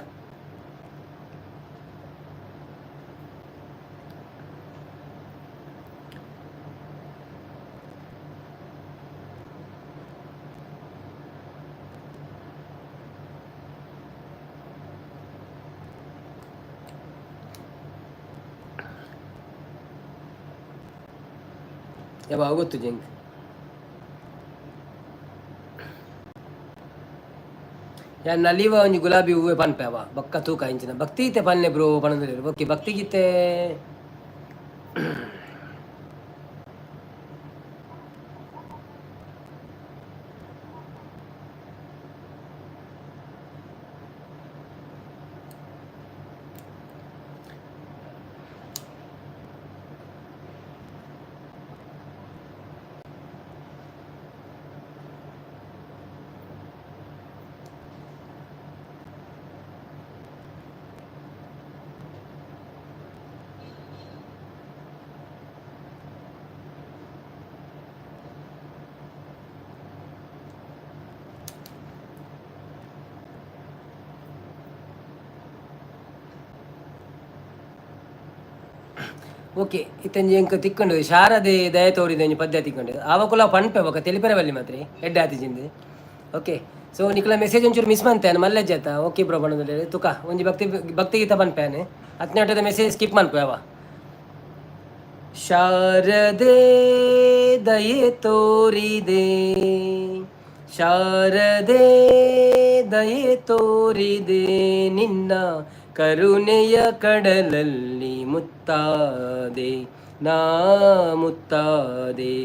ಯಾವ ಗೊತ್ತು ಜಂಕ್. ಯಾನ್ ನಲಿವ ಒಂಜಿ ಗುಲಾಬಿ ಹೂವೆ ಪನ್ಪೆ ಅವ ಬೊಕ್ಕ ತೂಕ ಇಂಚಿನ. ಭಕ್ತಿಗೀತೆ ಪನ್ಲೆ ಬ್ರೋ ಪನೊಂದುಲ್ಲೆರ್. ಓಕೆ, ಭಕ್ತಿಗೀತೆ. ಓಕೆ, ಇತ್ತಂಜಿ ಎಂಕ್ ತಿಕ್ಕುಂಡು. ಶಾರದೆ ದಯ ತೋರಿದ ಒಂಜಿ ಪದ್ಯ ತಿಕ್ಕುಂಡು. ಆವಕುಲ ಪನ್ಪೆ, ಬೊಕ ತೆಲಿಪೆರೆ ಬಲ್ಲಿ ಮಾತ್ರೆ ಎಡ್ಡೆ ಆತಿಜಿಂದು. ಓಕೆ, ಸೊ ನಿಕ್ಲ ಮೆಸೇಜ್ ಒಂಚೂರು ಮಿಸ್ ಮಂತೆ ಮಲ್ಲೆಜ್ಜಾತ. ಓಕೆ ಬ್ರೋ ಪನೊಂದುಲ್ಲೆರ್. ತುಕ ಒಂಜಿ ಭಕ್ತಿಗೀತೆ ಪನ್ಪೆ ಯಾನ್. ಅತ್ನಾಟದ ಮೆಸೇಜ್ ಸ್ಕಿಪ್ ಮನ್ಪೆ ಅವ. ಶಾರದೆ ದಯೆ ತೋರಿದೆ, ಶಾರದೆ ದಯೆ ತೋರಿದೆ, ನಿನ್ನ ಕರುಣೆಯ ಕಡಲಲ್ಲಿ ಮುತ್ತಾದೆ ನಾ ಮುತ್ತಾದೆ.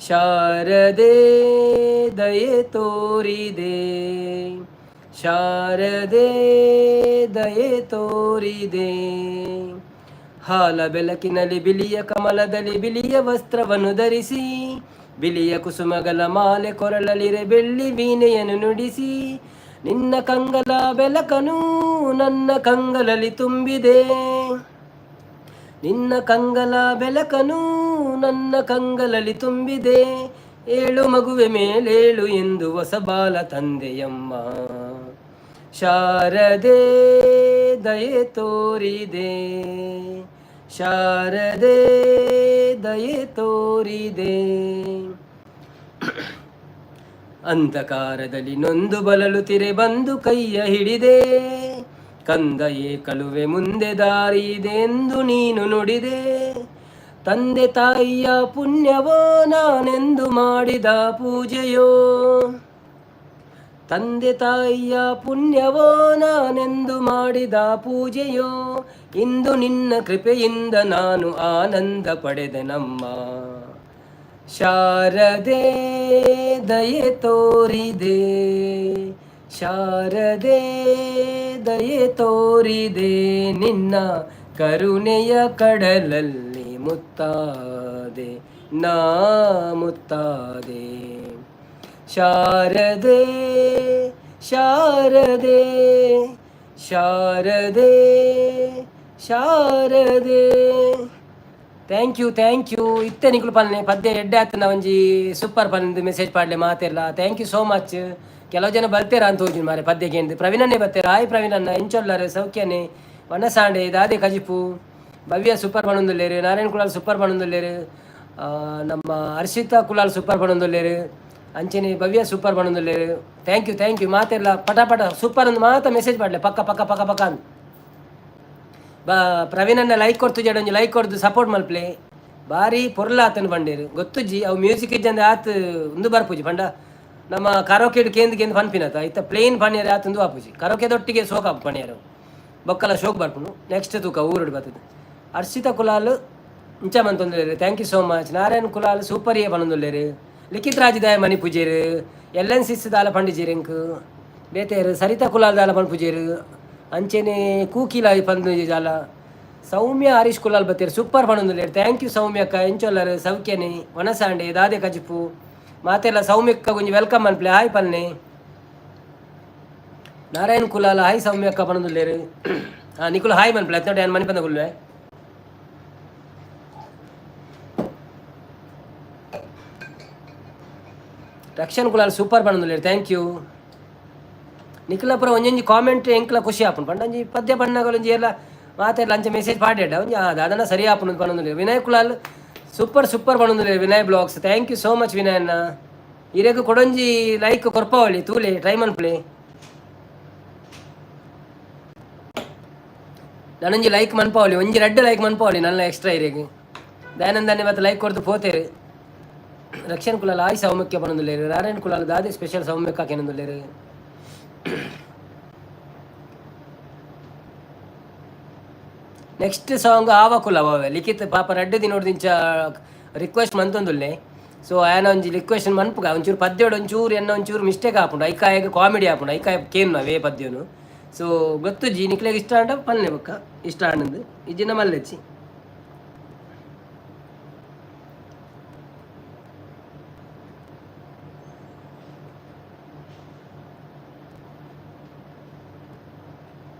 ಶಾರದೆ ದಯೆ ತೋರಿದೆ, ಶಾರದೆ ದಯೆ ತೋರಿದೆ. ಹಾಲ ಬೆಳಕಿನಲ್ಲಿ ಬಿಳಿಯ ಕಮಲದಲ್ಲಿ ಬಿಳಿಯ ವಸ್ತ್ರವನ್ನು ಧರಿಸಿ, ಬಿಳಿಯ ಕುಸುಮಗಳ ಮಾಲೆ ಕೊರಳಲಿರೆ ಬೆಳ್ಳಿ ವೀಣೆಯನ್ನು ನುಡಿಸಿ, ನಿನ್ನ ಕಂಗಲ ಬೆಳಕನು ನನ್ನ ಕಂಗಲಲ್ಲಿ ತುಂಬಿದೆ, ನಿನ್ನ ಕಂಗಲ ಬೆಳಕನು ನನ್ನ ಕಂಗಲಲ್ಲಿ ತುಂಬಿದೆ. ಏಳು ಮಗುವೆ ಮೇಲೇಳು ಎಂದು ಹೊಸ ಬಾಲ ತಂದೆಯಮ್ಮ. ಶಾರದೆ ದಯೆ ತೋರಿದೆ, ಶಾರದೆ ದಯೆ ತೋರಿದೆ. ಅಂಧಕಾರದಲ್ಲಿ ನೊಂದು ಬಳಲುತ್ತಿರೆ ಬಂದು ಕೈಯ ಹಿಡಿದೆ. ಕಂದಯೇ ಕಳುವೆ ಮುಂದೆ ದಾರಿ ಇದೆ ಎಂದು ನೀನು ನುಡಿದೆ. ತಂದೆ ತಾಯಿಯ ಪುಣ್ಯವೋ ನಾನೆಂದು ಮಾಡಿದ ಪೂಜೆಯೋ, ತಂದೆ ತಾಯಿಯ ಪುಣ್ಯವೋ, ನಾನೆಂದು ಮಾಡಿದ ಪೂಜೆಯೋ, ಇಂದು ನಿನ್ನ ಕೃಪೆಯಿಂದ ನಾನು ಆನಂದ ಪಡೆದೆನಮ್ಮ. ಶಾರದೆ ದಯೆ ತೋರಿದೆ, ಶಾರದೆ ದಯೆ ತೋರಿದೆ, ನಿನ್ನ ಕರುಣೆಯ ಕಡಲಲ್ಲಿ ಮುತ್ತಾದೆ, ನಾ ಮುತ್ತಾದೆ. ಶಾರದೆ, ಶಾರದೆ, ಶಾರದೆ, ಶಾರದೆ. Thank you, thank you. ಇತ್ತೆ ನಿಕುಲು ಪನ್ನೆ ಪದ್ಯ ಎಡ್ಡೆ ಆತನ ಒಂಜಿ ಸೂಪರ್ ಪಂದ್ ಮೆಸೇಜ್ ಪಾಡ್ಲೆ ಮಾತೆರ್ಲ. Thank you so much. ಕೆಲವು ಜನ ಬಲ್ತೇರ ಅಂತ ಹೋಜು ಮಾರೆ ಪದ್ಯಕ್ಕೆ ಎಂದು. ಪ್ರವೀಣನ್ನೇ ಬತ್ತೇರ. ಹಾಯ್ ಪ್ರವೀಣಣ್ಣ, ಎಂಚೊಲ್ಲಾರೆ? ಸೌಖ್ಯನೆ? ವನಸಾಂಡೆ ದಾದೆ ಕಜಿಪು? ಭವ್ಯ ಸೂಪರ್ ಪಣೊಂದುಲ್ಲೇರು. ನಾರಾಯಣ ಕುಲಾಲ್ ಸೂಪರ್ ಪಣೊಂದುಲ್ಲೇರು. ನಮ್ಮ ಹರ್ಷಿತಾ ಕುಲಾಲ್ ಸೂಪರ್ ಪಣೊಂದುಲ್ಲೇರು. ಅಂಚನೆ ಭವ್ಯ super ಪಣೊಂದುಲ್ಲೇರು. Thank you, thank you. ಮಾತೆರ್ಲ ಪಟ ಪಟ ಸೂಪರ್ ಅಂದ್ ಮಾತ ಮೆಸೇಜ್ ಪಾಡ್ಲೆ, ಪಕ್ಕ ಪಕ್ಕ ಪಕ್ಕ ಪಕ್ಕ ಅಂದ್. ಬಾ ಪ್ರವೀಣನ್ನ ಲೈಕ್ ಕೊಡ್ತು ಜಡ, ಒಂಜಿ ಲೈಕ್ ಕೊಡ್ದು ಸಪೋರ್ಟ್ ಮಲ್ಪ್ಲೆ. ಬಾರಿ ಪೊರ್ಲಾತನ ಬಂಡೇರು ಗೊತ್ತುಜ್ಜಿ. ಅವು ಮ್ಯೂಸಿಕ್ ಇಜ್ಜಂದೆ ಆತ್ ಉಂದು ಬರ್ಪುಜಿ. ಪಂಡ ನಮ್ಮ ಕರೋಕೆ ಕೇಂದ್ ಕೇಂದ್ ಪನ್ಪಿನತ ಇತ್ತ ಪ್ಲೇನ್ ಪಣಿಯರೆ ಆತ್ ಉಂದು ಆಪುಜಿ. ಕರೋಕೆದೊಟ್ಟಿಗೆ ಸೋಕ್ ಆಪು ಪಣಿಯರು ಬೊಕ್ಕಲ ಶೋಕ್ ಬರ್ಪುನು. ನೆಕ್ಸ್ಟ್ ತೂಕ ಊರುಡು ಬರ್ತದೆ. ಹರ್ಷಿತ ಕುಲಾಲ್ ಇಂಚ ಮಂತೊಂದುಲ್ಲೆರ್. Thank you so much. Narayan Kulal super ಏ ಪನೊಂದುಲ್ಲೆರ್. ಲಿಖಿತ್ ರಾಜದಾಯ ಮಣಿ ಪೂಜೆರ್. ಎಲ್ ಎನ್ ಸಿಸ್ ದಾಲ ಪಂಡಿಜೆರ್ ಎಂಕ್ ಬೇತೆರ್. ಸರಿತಾ ಕುಲಾಲ್ ದಾಲ ಪನ್ಪುಜೆರ್. ಅಂಚೆನೆ ಕೂಕಿಲ ಪಂದು ಜಾಲ. ಸೌಮ್ಯ ಹರೀಶ್ ಕುಲಾಲ್ ಬತ್ತೇರ್, ಸೂಪರ್ ಪನೊಂದುಲ್ಲೆರ್. Thank you ಸೌಮ್ಯಕ್ಕ. ಎಂಚೊಲ್ಲರ್? ಸೌಖ್ಯನೆ? ವನಸಾಂಡೆ ದಾದೆ ಕಜಿಪು? ಮಾತೆಲ್ಲ ಸೌಮ್ಯಕ್ಕ ಒಂಜಿ welcome ಅನ್ಪ್ಲೆ, ಹಾಯ್ ಪನ್ನೆ. ನಾರಾಯಣ್ ಕುಲಾಲ ಹಾಯ್ ಸೌಮ್ಯಕ್ಕ ಪನೊಂದುಲ್ಲೆರ್. ಹಾಂ, ನಿಕುಲು ಹಾಯ್ ಮನ್ಪ್ಲೆ ಅತ್ನೋಟಿ ಯಾನ್ ಮನಿಪಂದ ಕುಲ್ವೆ. ರಕ್ಷಣ್ ಕುಲಾಲ್ ಸೂಪರ್ ಪನೊಂದುಲ್ಲೆರ್. Thank you. ನಿಕುಲಪುರ ಒಂಜೊಂಜಿ ಕಾಮೆಂಟ್ ಎಂಕ್ಲ ಖುಷಿ ಆಪುಂಡು. ಪಂಡ ಒಂಜಿ ಪದ್ಯ ಪಣ್ಣಗಲ ಒಂಜಿ ಎಲ್ಲ ಮಾತೆರ್ಲ ಅಂಚ ಮೆಸೇಜ್ ಪಾಡ್ಯಾಡ ಒಂಜಿ ದಾದನ ಸರಿ ಆಪುಂಡು ಪನೊಂದುಲ್ಲೆರ್. ವಿನಯ್ ಕುಲಾಲ್ ಸೂಪರ್ ಸೂಪರ್ ಪನೊಂದುಲ್ಲೆರ್. ವಿನಯ್ blogs, thank you so much Vinay ಅಣ್ಣ. ಇರೆಗ್ ಕೊಡೊಂಜಿ ಲೈಕ್ ಕೊರ್ಪಾವಳಿ ತೂಲೆ, ಟ್ರೈ ಮನ್ಪ್ಲೆ. ನಾನೊಂಜಿ ಲೈಕ್ ಮನ್ಪಾವಳಿ, ಒಂಜಿ ರಡ್ಡ್ ಲೈಕ್ ಮನ್ಪಾವಳಿ ನನ್ನ ಎಕ್ಸ್ಟ್ರಾ ಇರೆಗ್. ದಯಾನಂದನೆ ಮತ್ತೆ ಲೈಕ್ ಕೊಡ್ದು ಪೋತೇರು. ರಕ್ಷಣ್ ಕುಲಾಲ್ ಆಯ್ ಸೌಮ್ಯಕ್ಕೆ ಪನೊಂದುಲ್ಲೆರ್. ನಾರಾಯಣ್ ಕುಲಾಲ್ ದಾದೆ ಸ್ಪೆಷಲ್ ಸೌಮ್ಯಕ್ಕ ಕೇನೊಂದುಲ್ಲೆರ್. ನೆಕ್ಸ್ಟ್ ಸಾಂಗ್ ಆವ ಕುಲ ಲಿಖಿತ್ ಪಾಪ ರಡ್ಡ್ ದಿನೊಡ್ದಿಂಚ ರಿಕ್ವೆಸ್ಟ್ ಮಂತೊಂದುಲ್ಲೆ. ಸೊ ಆಯನ ಒಂಜಿ ರಿಕ್ವೆಸ್ಟ್ ಮನ್ಪುಗ. ಒಂಚೂರು ಪದ್ಯೋಡು ಒಂಚೂರು ಎನ್ನ ಒಂಚೂರು ಮಿಸ್ಟೇಕ್ ಆಪುಂಡು. ಐಕಾಯಗ್ ಕಾಮಿಡಿ ಆಪುಂಡು. ಐಕಾಯ ಕೇನು ಅವೇ ಪದ್ಯನು. ಸೊ ಗೊತ್ತುಜಿ, ನಿಕ್ಲೆಗ್ ಇಷ್ಟ ಆಂಡ ಪನ್ನೆ, ಬೊಕ್ಕ ಇಷ್ಟ ಆಂಡಂದು ಇಜ್ಜಿನ ಮಲ್ಲೆಚ್ಚಿ.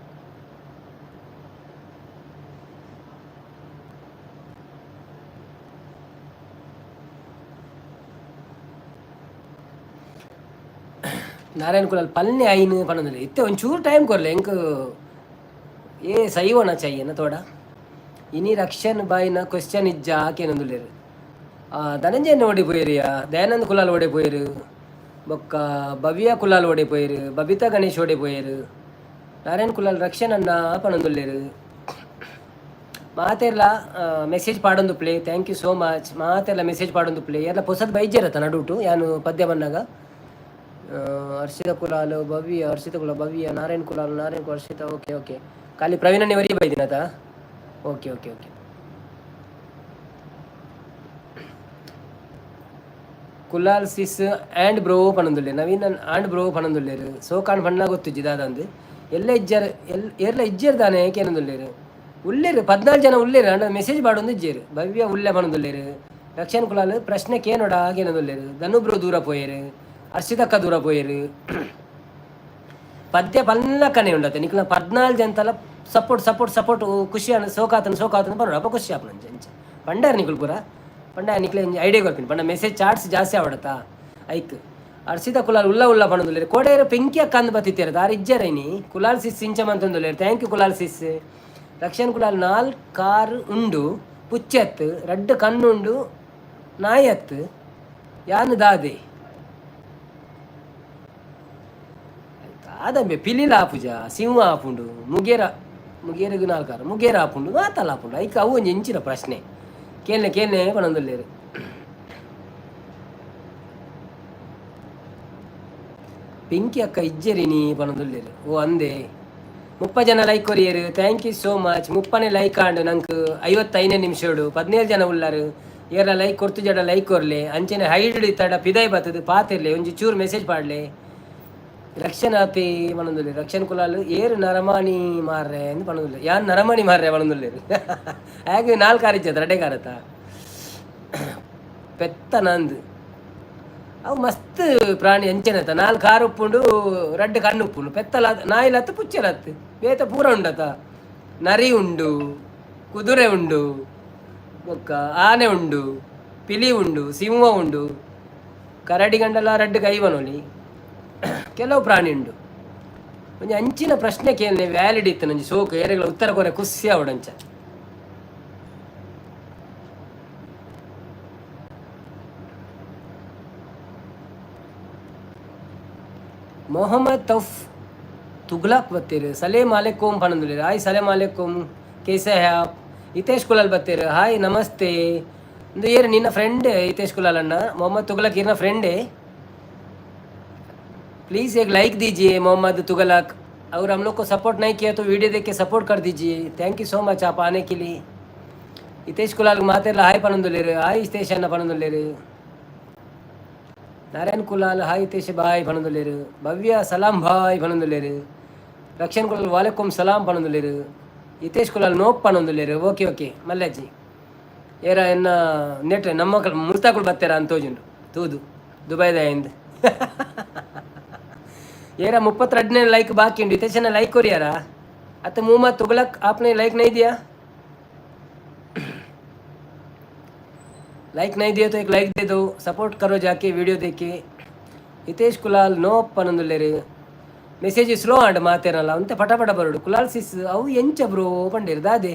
ನಾರಾಯಣ ಕುಲಾಲ್ ಪಲ್ನೆ ಐನು ಪನೊಂದುಲ್ಲೆ. ಇತ್ತೆ ಒಂಚೂರು ಟೈಮ್ ಕೊರ್ಲೆ ಎಂಕ್. ಏ ಸೈವಣ ಚೈಯನ ತೋಡ. ಇನಿ ರಕ್ಷನ್ ಬಾಯಿನ ಕ್ವಶನ್ ಇಜ್ಜ ಕೇನೊಂದುಲ್ಲೆರ್. ಧನಂಜಯನ ಓಡಿ ಪೋಯೆರಿಯಾ? ದಯಾನಂದ್ ಕುಲಾಲ್ ಓಡೆ ಪೋಯೆರು? ಬೊಕ್ಕ ಭವ್ಯ ಕುಲಾಲ್ ಓಡೆ ಪೋಯೆರು? ಬಬಿತಾ ಗಣೇಶ್ ಓಡೆ ಪೋಯೆರು? ನಾರಾಯಣ್ ಕುಲಾಲ್ ರಕ್ಷಣ್ ಅಣ್ಣ ಪನೊಂದುಲ್ಲೆರ್. ಮಾತೆರ್ಲ ಮೆಸೇಜ್ ಪಾಡೊಂದು play. Thank you so much. ಮಾತೆರ್ಲ ಮೆಸೇಜ್ ಪಾಡೊಂದು ಪ್ಲೇ. ಎಲ್ಲ ಪೊಸದ್ ಬೈಜರತ್ತ ನಡುಟು ಯಾನು ಪದ್ಯ ಬಂದಾಗ. ಹರ್ಷಿತ ಕುಲಾಲ್, ಭವ್ಯ, ಹರ್ಷಿತ ಕುಲ, ಭವ್ಯ, ನಾರಾಯಣ್ ಕುಲಾಲ್, ನಾರಾಯಣ್, ಹರ್ಷಿತ. ಓಕೆ ಓಕೆ, ಖಾಲಿ ಪ್ರವೀಣನೇ ವರಿ ಬೈದಿನತ. Okay okay okay. Kulal sis and bro ಪನೊಂದುಲ್ಲೆ. Naveen and bro ಪನೊಂದುಲ್ಲೆರ್. ಸೋಕಾನ್ ಬಣ್ಣ ಗೊತ್ತುಜ್ಜಿ ದಾದಂದು. ಎಲ್ಲ ಇಜ್ಜರ್ ಎಲ್ ಏರ್ಲ ಇಜ್ಜೆರ್ ದಾನೆ ಕೇನೊಂದುಲ್ಲೆರ್. ಉಲ್ಲೆರ್, 14 ಜನ ಉಲ್ಲೆರ್. ಅಂಡ ಮೆಸೇಜ್ ಪಾಡೊಂದು ಇಜ್ಜೆರ್. ಭವ್ಯ ಉಲ್ಲೆ ಪನೊಂದುಲ್ಲೆರ್. ರಕ್ಷಣ್ ಕುಲಾಲ್ ಪ್ರಶ್ನೆ ಕೇನೋಡ ಕೇನೊಂದುಲ್ಲೆರ್. ಧನು ಬ್ರೋ ದೂರ ಪೋಯೆರ್. ಹರ್ಷಿತಕ್ಕ ದೂರ ಪೋಯೆರ್. ಪದ್ಯ ಪಲ್ಲಕ್ಕನೆ ಉಂಡತೆ. ನಿಕ್ಲ 14 ಜನತಲ ಸಪೋರ್ಟ್ ಸಪೋರ್ಟ್ ಸಪೋರ್ಟ್. ಖುಷಿ ಆನ ಸೋಕಾತನ ಸೋಕಾತನ ಬರೋಡು. ಅಪ್ಪ ಖುಷಿ ಆಪುಂಡು. ಅಂಚ ಅಂಚ ಪಂಡಾರ್ ನಿಕುಲು ಪೂರ ಪಂಡ ನಿಕ್ಲೆ ಒಂಜಿ ಐಡಿಯಾ ಕೊರ್ಪಿನಿ. ಪಂಡ ಮೆಸೇಜ್ ಚಾರ್ಟ್ಸ್ ಜಾಸ್ತಿ ಆವಡತಾ ಐಕ್. ಹರ್ಷಿತ ಕುಲಾಲ್ ಉಲ್ಲ ಉಲ್ಲ ಪನೊಂದುಲ್ಲೆರ್. ಕೋಡೇರು ಪೆಂಕಿ ಅಕ್ಕ ಅಂದ್ ಬತ್ತಿತ್ತೇರು ದಾರ್ ಇಜ್ಜಾರ ಇನಿ. ಕುಲಾಲ್ ಸಿಸ್ ಇಂಚ ಮಂತೊಂದುಲ್ಲೆರ್. Thank you Kulal sis. Rakshan Kulal ನಾಲ್ ಕಾರ್ ಉಂಡು, ಪುಚ್ಚತ್ತು, ರಡ್ಡ್ ಕಣ್ಣುಂಡು, ನಾಯತ್ತು, ಯಾನ್ ದಾದೆ? ಆದಂಬೆ ಪಿಲಿಲ ಆಪುಜ, ಸಿಂಹ ಆಪುಂಡು, ಮುಗೇರ, ಮುಗೇರಗ್ ನಾಲ್ಕಾರು ಮುಗೇರ ಆಪುಂಡು, ಮಾತಲ್ಲ ಆಪುಂಡು. ಐಕ್ ಅವು ಒಂಜಿ ಎಂಚಿನ ಪ್ರಶ್ನೆ ಕೇಳ್ನೆ ಕೇಳ್ನೆ ಪನೊಂದುಲ್ಲೆರ್. ಪಿಂಕಿ ಅಕ್ಕ ಇಜ್ಜೆರಿನಿ ಪನೊಂದುಲ್ಲೆರ್. ಓ ಅಂದೆ, 30 ಜನ like courier, thank you so much. 30ನೇ like and ನಂಗೆ 55ನೇ ನಿಮಿಷಡು. 17 ಜನ ಉಲ್ಲಾರು. ಏರ ಲೈಕ್ ಕೊರ್ತು ಜಡ ಲೈಕ್ ಕೊರ್ಲೆ. ಅಂಚನೆ ಹೈಡ್ ಇತ್ತಡ ಪಿದಾಯಿ ಬತ್ತದು ಪಾತಿರ್ಲೆ, ಒಂಜಿ ಚೂರು ಮೆಸೇಜ್ ಪಾಡ್ಲೆ. ರಕ್ಷಣ್ ಆಪಿ ಪನೊಂದುಲ್ಲೆರ್. ರಕ್ಷಣ್ ಕುಲಾಲ್ ಏರು ನರಮಾನಿ ಮಾರ್ರೆ ಅಂದ್ ಪನೊಂದುಲ್ಲೆರ್. ಯಾನ್ ನರಮಾನಿ ಮಾರ್ರೆ ಪನೊಂದುಲ್ಲೆರ್. ಆಗ ನಾಲ್ಕು ಕಾರಿಚ್ಚ ರಡ್ಡೆ ಕಾರತ್ತ ಪೆತ್ತ ನಂದು. ಅವು ಮಸ್ತ್ ಪ್ರಾಣಿ ಅಂಚೆನತ, ನಾಲ್ಕು ಕಾರು ಉಪ್ಪುಂಡು, ರಡ್ಡ್ ಕಣ್ಣು ಉಪ್ಪುಂಡು. ಪೆತ್ತಲ ನಾಯಿಲತ್ತು ಪುಚ್ಚೆಲತ್ತು ಬೇತ ಪೂರ ಉಂಡತ. ನರಿ ಉಂಡು, ಕುದುರೆ ಉಂಡು, ಬೊಕ್ಕ ಆನೆ ಉಂಡು, ಪಿಲಿ ಉಂಡು, ಸಿಂಹ ಉಂಡು, ಕರಡಿ ಗಂಡಲ ರಡ್ಡ್ ಕೈ ಬನೊಲಿ. ಕೆಲವು ಪ್ರಾಣಿ ಉಂಡು. ಒಂಜಿ ಅಂಚಿನ ಪ್ರಶ್ನೆ ಕೇಳನೆ ವ್ಯಾಲಿಡ್ ಇತ್ತು ಒಂಜಿ ಸೋಕು ಏರೆಗಳ ಉತ್ತರ ಕೊರೆ ಖುಷಿ ಆವಡಂಚ. ಮೊಹಮ್ಮದ್ ತೌಫ್ ತುಗ್ಲಕ್ ಬತ್ತೀರು, ಸಲೇಮ್ ಅಲೆಕೋಮ್ ಪನೊಂದುಲ್ಲೆರ್. ಹಾಯ್, ಸಲೇಮ್ ಅಲೆಕೋಮ್, कैसे है आप? ಹಿತೇಶ್ ಕುಲಾಲ್ ಬತ್ತೀರು, ಹಾಯ್, ನಮಸ್ತೆ. ಒಂದು ಏರು ನಿನ್ನ ಫ್ರೆಂಡ್ ಹಿತೇಶ್ ಕುಲಾಲ್ ಅಣ್ಣ? ಮೊಹಮ್ಮದ್ ತುಗ್ಲಕ್ ಇರ್ನ ಫ್ರೆಂಡೇ? प्लीज़ एक लाइक दीजिए मोहम्मद तुगलक, और हम लोग को सपोर्ट नहीं किया तो वीडियो देख के सपोर्ट कर दीजिए। Thank you so much आप आने के लिए। ಹಿತೇಶ್ ಕುಲಾಲ್ ಮಾತೆಲ್ಲ ಹಾಯ್ ಪನೊಂದುಲ್ಲೆರ್. ಹಾಯ್ ಹಿತೇಶ್ ಅಣ್ಣ ಪನೊಂದುಲ್ಲೆರ್. ನಾರಾಯಣ್ ಕುಲಾಲ್ ಹಾಯ್ ಹಿತೇಶ್ ಬಾಯ್ ಪನೊಂದುಲ್ಲೆರ್. ಭವ್ಯ ಸಲಾಂ ಬಾಯ್ ಪನೊಂದುಲ್ಲೆರ್. ರಕ್ಷಣ್ ಕುಲಾಲ್ ವಾಲೇಕುಮ್ ಸಲಾಂ ಪನೊಂದುಲ್ಲೆರ್. ಹಿತೇಶ್ ಕುಲಾಲ್ ನೋಪ್ ಪನೊಂದುಲ್ಲೆರ್. ಓಕೆ ಓಕೆ ಮಲ್ಲಾಜಿ. ಏರ ಎನ್ನ ನೆಟ್ ನಮ್ಮ ಮುರ್ತಾಕುಲು ಬತ್ತೇರ ಅಂತ ತೋಜುಂಡು ತೂದು ದುಬೈದ ಇಂದ್. ಏರ 32ನೇ ಲೈಕ್ ಬಾಕಿ ಉಂಟು. ಹಿತೇಶನ ಲೈಕ್ ಕೊರಿಯಾರ ಅತ್ತ? मोहम्मद तुगलक, आपने लाइक नहीं दिया? लाइक नहीं दिया तो एक लाइक दे दो, सपोर्ट करो जाके वीडियो देख के। ಹಿತೇಶ್ ಕುಲಾಲ್ ನೋ ಪನೊಂದುಲ್ಲೆರ್. ಮೆಸೇಜ್ ಸ್ಲೋ ಆಂಡ್ ಮಾತೇನಲ್ಲ ಅಂತೆ, ಪಟ ಪಟ ಬರೋಡು. ಕುಲಾಲ್ ಸಿಸ್ ಅವು ಎಂಚ ಬ್ರೋ ಪಂಡೇರು ದಾದೆ?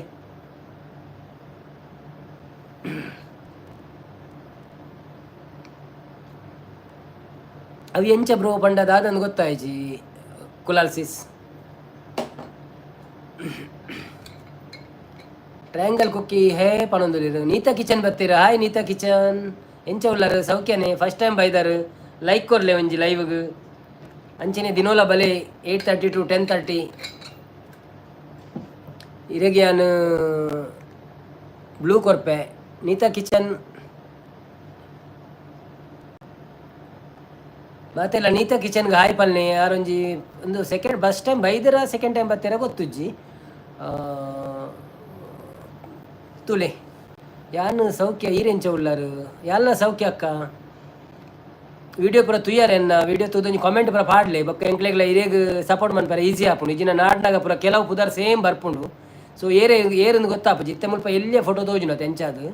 ಅವು ಎಂಚ ಬ್ರೋ ಪಂಡ ದಾದಂದು ಗೊತ್ತಾಯ್ಜಿ ಕುಲಾಲ್ ಸಿಸ್. ಟ್ರಯಾಂಗಲ್ ಕುಕ್ಕಿ ಹೇ ಪನೊಂದುಲ್ಲೆರ್. ನೀತಾ ಕಿಚನ್ ಬತ್ತೀರ, ಹಾಯ್ ನೀತಾ ಕಿಚನ್, ಎಂಚ ಉಲ್ಲರ್? ಸೌಖ್ಯನೆ? ಫಸ್ಟ್ ಟೈಮ್ ಬೈದಾರ್, ಲೈಕ್ ಕೊರ್ಲೆ ಒಂಜಿ ಲೈವ್ಗ್. ಅಂಚನೆ ದಿನೋಲ ಬಲೆ, 8:30 to 10:30. ಇರೆಗ್ ಯಾನ್ ಬ್ಲೂ ಕೊರ್ಪೆ. ನೀತಾ ಕಿಚನ್ ಮಾತೆಲ್ಲ ನೀತಾ ಕಿಚನ್ಗೆ ಹಾಯ್ ಪಲ್ನೆ. ಯಾರೊಂಜಿ ಒಂದು ಸೆಕೆಂಡ್ ಫಸ್ಟ್ ಟೈಮ್ ಬೈದರ, ಸೆಕೆಂಡ್ ಟೈಮ್ ಬತ್ತೀರ ಗೊತ್ತುಜ್ಜಿ. ತುಲೆ. ಯಾನ್ ಸೌಖ್ಯ, ಈರೆಂಚ ಉಳ್ಳಾರು? ಯಾಲ್ನ ಸೌಖ್ಯ ಅಕ್ಕ. ವಿಡಿಯೋ ಪೂರ ತುಯ್ಯಾರ ಎನ್ನ ವಿಡಿಯೋ ತೂದೊಂಜಿ ಕಾಮೆಂಟ್ ಪೂರ ಪಾಡ್ಲೆ. ಬೊಕ್ಕ ಎಂಕ್ಲೆಗ್ಲ ಇರೇಗ್ ಸಪೋರ್ಟ್ ಮನ್ಪರೆ ಈಸಿ ಆಪುಂಡು. ಇಜಿನ ನಾಡ್ನಾಗ ಪೂರ ಕೆಲವು ಪುದರ್ ಸೇಮ್ ಬರ್ಪುಂಡು. ಸೊ ಏರೆ ಏರಂದು ಗೊತ್ತಾಪುಜಿ. ಇತ್ತೆ ಮುಲ್ಪ ಎಲ್ಲಿಯ ಫೋಟೋ ತೋಜುನ ಎಂಚಾದ್.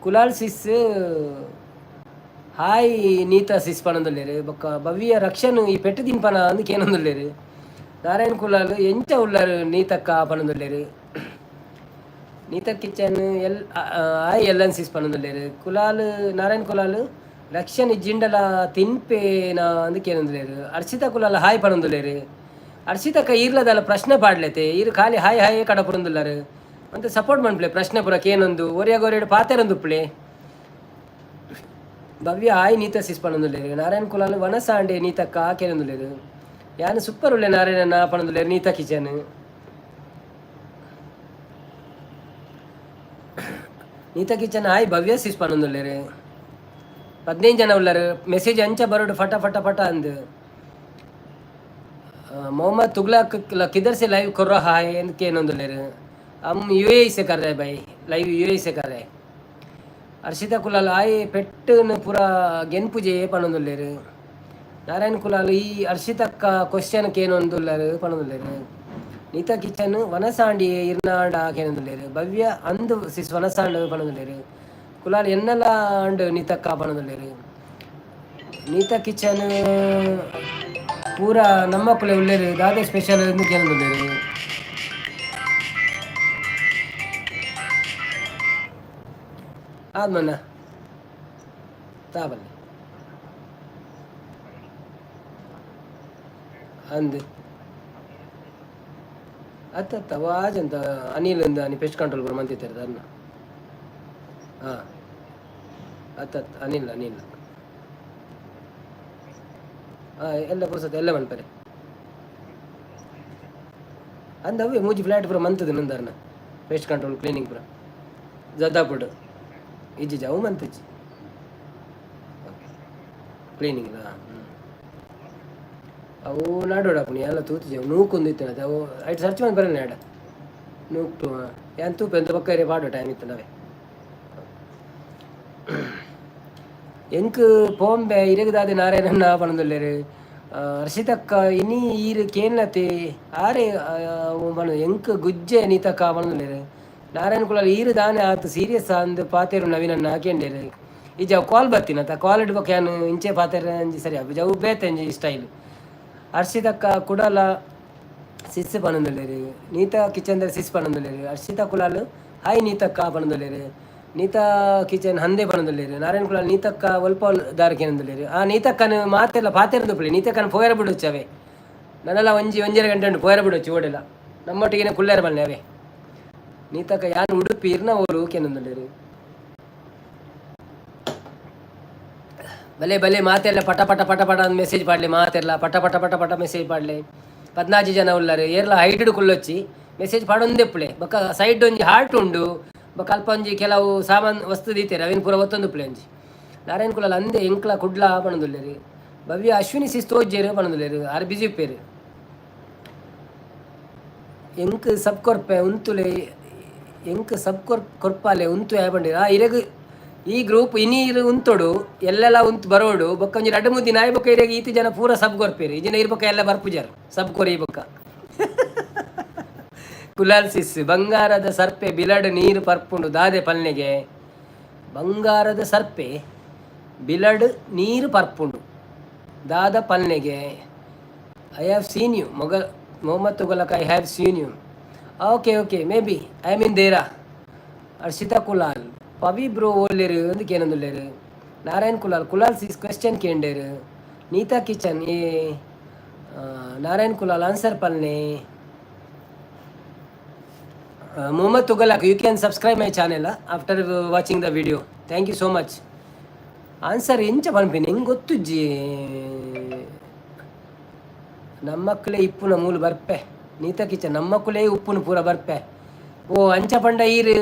Kulal sis hi Neeta sis ಪನೊಂದುಲ್ಲೆರ್. ಬೊಕ್ಕ ಭವ್ಯ ರಕ್ಷಣ್ ಈ ಪೆಟ್ಟು ತಿನ್ಪನ ಅಂದ್ ಕೇನೊಂದುಲ್ಲೆರ್. ನಾರಾಯಣ್ ಕುಲಾಲ್ ಎಂಚ ಉಲ್ಲರ್ ನೀತಕ್ಕ ಪನೊಂದುಲ್ಲೆರ್. Neeta kitchen L hi L N sis ಪನೊಂದುಲ್ಲೆರ್. ಕುಲಾಲ್, ನಾರಾಯಣ್ ಕುಲಾಲ್ ರಕ್ಷಣ್ ಇಜ್ಜಿಂಡಲ ತಿನ್ಪೇನ ಅಂದ್ ಕೇನೊಂದುಲ್ಲೆರ್. ಅರ್ಷಿತಾ ಕುಲಾಲ್ ಹಾಯ್ ಪನೊಂದುಲ್ಲೆರ್. ಅರ್ಷಿತಕ್ಕ ಈರ್ಲದಲ್ಲ ಪ್ರಶ್ನೆ ಪಾಡ್ಲೆತೆ. ಈರ್ ಖಾಲಿ ಹಾಯ್ ಹಾಯ್ ಕಡಪುರೊಂದುಲ್ಲರ್ ಅಂತೆ. ಸಪೋರ್ಟ್ ಮನ್ಪುಲೆ, ಪ್ರಶ್ನೆ ಪೂರ ಕೇನೊಂದು ಒರಿಯಾಗ ಒರಿಯಡ್ ಪಾತೆರೊಂದುಪ್ಪುಲೆ. ಭವ್ಯ ಹಾಯ್ ನೀತಾ ಸಿಸ್ ಪನೊಂದುಲ್ಲೆರ್. ನಾರಾಯಣ್ ಕುಲಾಲ್ ವನಸಾಂಡೆ ನೀತಕ್ಕ ಕೇನೊಂದುಲ್ಲೆರ್. ಯಾನ್ ಸೂಪರ್ ಉಲ್ಲೆ ನಾರಾಯಣನ ಪನೊಂದುಲ್ಲೆರ್. Neeta kitchen, Neeta kitchen hi Bhavya sis ಪನೊಂದುಲ್ಲೆರ್. 15 ಜನ ಉಲ್ಲರ್. ಮೆಸೇಜ್ ಅಂಚ ಬರೋಡು ಫಟ ಫಟ ಫಟ ಅಂದ್. मोहम्मद तुगलक किधर से लाइव कर रहा है केनೊಂದುಲ್ಲೆರ್. हम यूएई से कर रहे हैं भाई, लाइव यूएई से कर रहे हैं. ಹರ್ಷಿತಾ ಕುಲಾಲ್ ಆಯ್ ಪೆಟ್ಟುನು ಪೂರ ಗೆನ್ಪುಜೆ ಪನೊಂದುಲ್ಲೆರ್. ನಾರಾಯಣ್ ಕುಲಾಲ್ ಈ ಹರ್ಷಿತಕ್ಕ ಕ್ವಶನ್ ಕೇನೊಂದುಲ್ಲರ್ ಪನೊಂದುಲ್ಲೆರ್. ನೀತಾ ಕಿಚನ್ ವನಸಾಂಡಿ ಇರ್ನಾಂಡ ಕೇನೊಂದುಲ್ಲೆರ್. ಭವ್ಯ ಅಂದು ಸಿಸ್ ವನಸಾಂಡ್ ಪನೊಂದುಲ್ಲೆರ್. ಕುಲಾಲ್ ಎನ್ನಲ ಅಂಡ್ ನೀತಕ್ಕ ಪನೊಂದುಲ್ಲೆರ್. ನೀತಾ ಕಿಚನ್ ಪೂರ ನಮ್ಮ ಕುಲೆ ಉಲ್ಲೆರ್, ದಾದೆ ಸ್ಪೆಷಲ್ ಇಂದು ಕೇನೊಂದುಲ್ಲೆರ್. ಆದ್ಮನ್ನ ತಾಬಲ್ಲಿ ಅಂದ್ ಅತ್ತ ವಾಜಂತ ಅನಿಲ್ ಅಂದ ಅನಿ ಪೆಸ್ಟ್ ಕಂಟ್ರೋಲ್ ಪೂರ ಮಂತಿತ್ತೆರ್ ಅನ್ನ. ಹಾಂ, ಅತ್ತ ಅನಿಲ್ ಅನಿಲ್. ಎಲ್ಲ ಪುರ್ಸತ್ ಎಲ್ಲ ಮನ್ಪರೆ. ಅಂದ ಅವೇ ಮೂಜಿ ಫ್ಲಾಟ್ ಪೂರ ಮಂತದ ನಂದಾರನ pest control cleaning ಪೂರ ಜದ್ದಾಪುಡ್ ಇಜ್ಜಿ ಅವು ಮಂತಜ್ಜಿ ಕ್ಲೀನಿಂಗ್. ಅವು ನಾಡೋಡಪ್ಪಣಿ ಎಲ್ಲ ತೂತುಜಿ. ಅವು ನೂಕೊಂದು ಇತ್ತು. ಅವು ಐಟ್ ಸರ್ಚ್ ಮಾಡಿ ಬರಲ್ಲ ನಾಡ ನೂಕ್ಟು. ಯಾನ್ ತೂಪೆ ಎಂತ ಬೊಕ್ಕ ಪಾಡೋ ಟೈಮ್ ಇತ್ತು ನಾವೇ. ಎಂಕ್ ಪೋಂಬೆ ಇರೆಗದಾದೆ ನಾರಾಯಣಣ್ಣ ಪನೊಂದುಲ್ಲೆರ್. ಹರ್ಷಿತಕ್ಕ ಇನಿ ಈರ್ ಕೇನ್ಲತೆ ಆರೆ ಪನ ಎಂಕ್ ಗುಜ್ಜೆ ನೀತಕ್ಕ ಪನೊಂದುಲ್ಲೆರ್. ನಾರಾಯಣ ಕುಲಾಲ್ ಈರ್ ದಾನೆ ಆತ್ ಸೀರಿಯಸ್ ಅಂದ್ ಪಾತೆರು ನವೀನಣ್ಣ ಕೇಂಡೆರ್. ಇಜ್ಜಿ, ಅವು ಕಾಲ್ ಬತ್ತಿನತ. ಕಾಲ್ ಬೊಕ್ಕ ಯಾನ್ ಇಂಚೆ ಪಾತೆರ ಒಂಜಿ ಸರಿ ಆಪುಜಿ. ಅವು ಬೇತೆ ಒಂಜಿ ಸ್ಟೈಲ್. ಹರ್ಷಿತಕ್ಕ ಕುಡಲ ಸಿಸ್ ಪನೊಂದುಲ್ಲೆರ್. ನೀತಾ ಕಿಚನ್ ಸಿಸ್ ಪನೊಂದುಲ್ಲೆರ್. ಹರ್ಷಿತಾ ಕುಲಾಲ್ ಹಾಯ್ ನೀತಕ್ಕ ಪನೊಂದುಲ್ಲೆರ್. ನೀತಾ ಕಿಚನ್ ಹಂದೆ ಪನೊಂದುಲ್ಲೆರ್. ನಾರಾಯಣ ಕುಲಾಲ್ ನೀತಕ್ಕ ಒಲ್ಪ ದಾರ ಕೇನೊಂದುಲ್ಲೆರ್. ಆ ನೀತಕ್ಕನ ಮಾತೆಲ್ಲ ಪಾತೆರಂದುಪ್ಪುಲೆ. ನೀತಕ್ಕನ ಪೋಯರ ಬಿಡೊಚ್ಚಿ ಅವೇ. ನನಲ ಒಂಜಿ ಒಂಜರೆ ಗಂಟೆ ಉಂಟು, ಪೋಯರ ಬಿಡೊಚ್ಚಿ. ಓಡೆಲ ನಮ್ಮೊಟ್ಟಿಗೆ ಕುಲ್ಲೆರ ಬಲ್ಲೆ ಅವೇ. ನೀತಕ್ಕ ಯಾನ್ ಉಡುಪಿ, ಇರ್ನ ಓಲು ಕೇನೊಂದುಲ್ಲೆರ್. ಬಲೆ ಬಲೆ ಮಾತೆಲ್ಲ ಪಟ ಪಟ ಪಟ ಪಟ ಅಂದ್ ಮೆಸೇಜ್ ಪಾಡ್ಲೆ. ಮಾತೆಲ್ಲ ಪಟ ಪಟ ಪಟ ಪಟ ಮೆಸೇಜ್ ಪಾಡ್ಲೆ. 14 ಜನ ಉಲ್ಲರ್. ಏರ್ಲ ಹೈಟೆಡ್ ಕುಲ್ಲೊಚ್ಚಿ, ಮೆಸೇಜ್ ಪಾಡೊಂದೆಪ್ಪುಲೆ. ಬೊಕ್ಕ ಸೈಡ್ ಒಂಜಿ ಹಾರ್ಟ್ ಉಂಡು. ಬೊಕ್ಕ ಅಲ್ಪ ಒಂಜಿ ಕೆಲವು ಸಾಮಾನ್ ವಸ್ತು ದೀತೆರ್, ಅವೆನ್ ಪೂರ ಒತ್ತೊಂದುಪ್ಪುಲೆ ಒಂಜಿ. ನಾರಾಯಣ ಕುಲಾಲ್ ಅಂದೆ ಎಂಕ್ಲ ಕುಡ್ಲ ಪನೊಂದುಲ್ಲೆರ್. ಭವ್ಯ ಅಶ್ವಿನಿ ಸಿಸ್ ತೋಜ್ಜೆರ್ ಪನೊಂದುಲ್ಲೆರ್. ಆರ್ ಬಿಜಿ ಉಪ್ಪೆರ್. ಎಂಕ್ ಸಬ್ ಕೊರ್ಪೆ ಉಂತುಲೆ, ಎಂಕ್ ಸಬ್ ಕೊರ್ಪಾಲೆ ಉಂತು ಪಂಡೆರ್. ಆ ಇರೆಗ್ ಈ ಗ್ರೂಪ್ ಇನಿ ಇರು ಉಂತೊಡು, ಎಲ್ಲೆಲ್ಲ ಉಂತು ಬರೋಡು. ಬೊಕ್ಕ ಒಂಜಿ ರಡ್ಡ್ ಮೂಜಿ ದಿನ ಆಯಿ ಬೊಕ್ಕ ಇರೆಗ್ ಈತಿ ಜನ ಪೂರ ಸಬ್ ಕೊರ್ಪೆರ್. ಇಜಿನ ಇರ್ ಬೊಕ್ಕ ಎಲ್ಲ ಬರ್ಪುಜರ್ ಸಬ್ ಕೊರಿ ಬೊಕ್ಕ. ಕುಲಾಲ್ ಸಿಸ್ ಬಂಗಾರದ ಸರ್ಪೆ ಬಿಲಡ್ ನೀರು ಪರ್ಪುಂಡು ದಾದೆ ಪಲ್ನೆಗೆ? ಬಂಗಾರದ ಸರ್ಪೆ ಬಿಲಡ್ ನೀರು ಪರ್ಪುಂಡು ದಾದ ಪಲ್ನೆಗೆ? I have seen you Moga Mohammed Tughlaq. I have seen you. Okay okay, maybe I mean Dera. Harshita Kulal Pavi bro ಓಲ್ಲೆರ್ ಅಂದ್ ಕೇನೊಂದುಲ್ಲೆರ್. ನಾರಾಯಣ್ ಕುಲಾಲ್ ಕುಲಾಲ್ ಸಿಸ್ ಕ್ವೆಶ್ಚನ್ ಕೇಂಡೆರ್. ನೀತಾ ಕಿಚನ್ ಏ ನಾರಾಯಣ್ ಕುಲಾಲ್ ಆನ್ಸರ್ ಪಲ್ನೆ. Mohammed Tughlaq, you can subscribe my channel after watching the video. Thank you so much. Answer ಎಂಚ ಪನ್ಪಿನಿ ಎಂಕ್ ಗೊತ್ತುಜ್ಜಿ. ನಮ್ಮಕ್ಕಲೇ ಇಪ್ಪುನ ಮೂಲು ಬರ್ಪೆ. ನೀತಾ ಕಿಚನ್ ನಮ್ಮಕ್ಕಲೇ ಉಪ್ಪುನು ಪೂರ ಬರ್ಪೆ. ಓ ಅಂಚ ಪಂಡ ಈರ್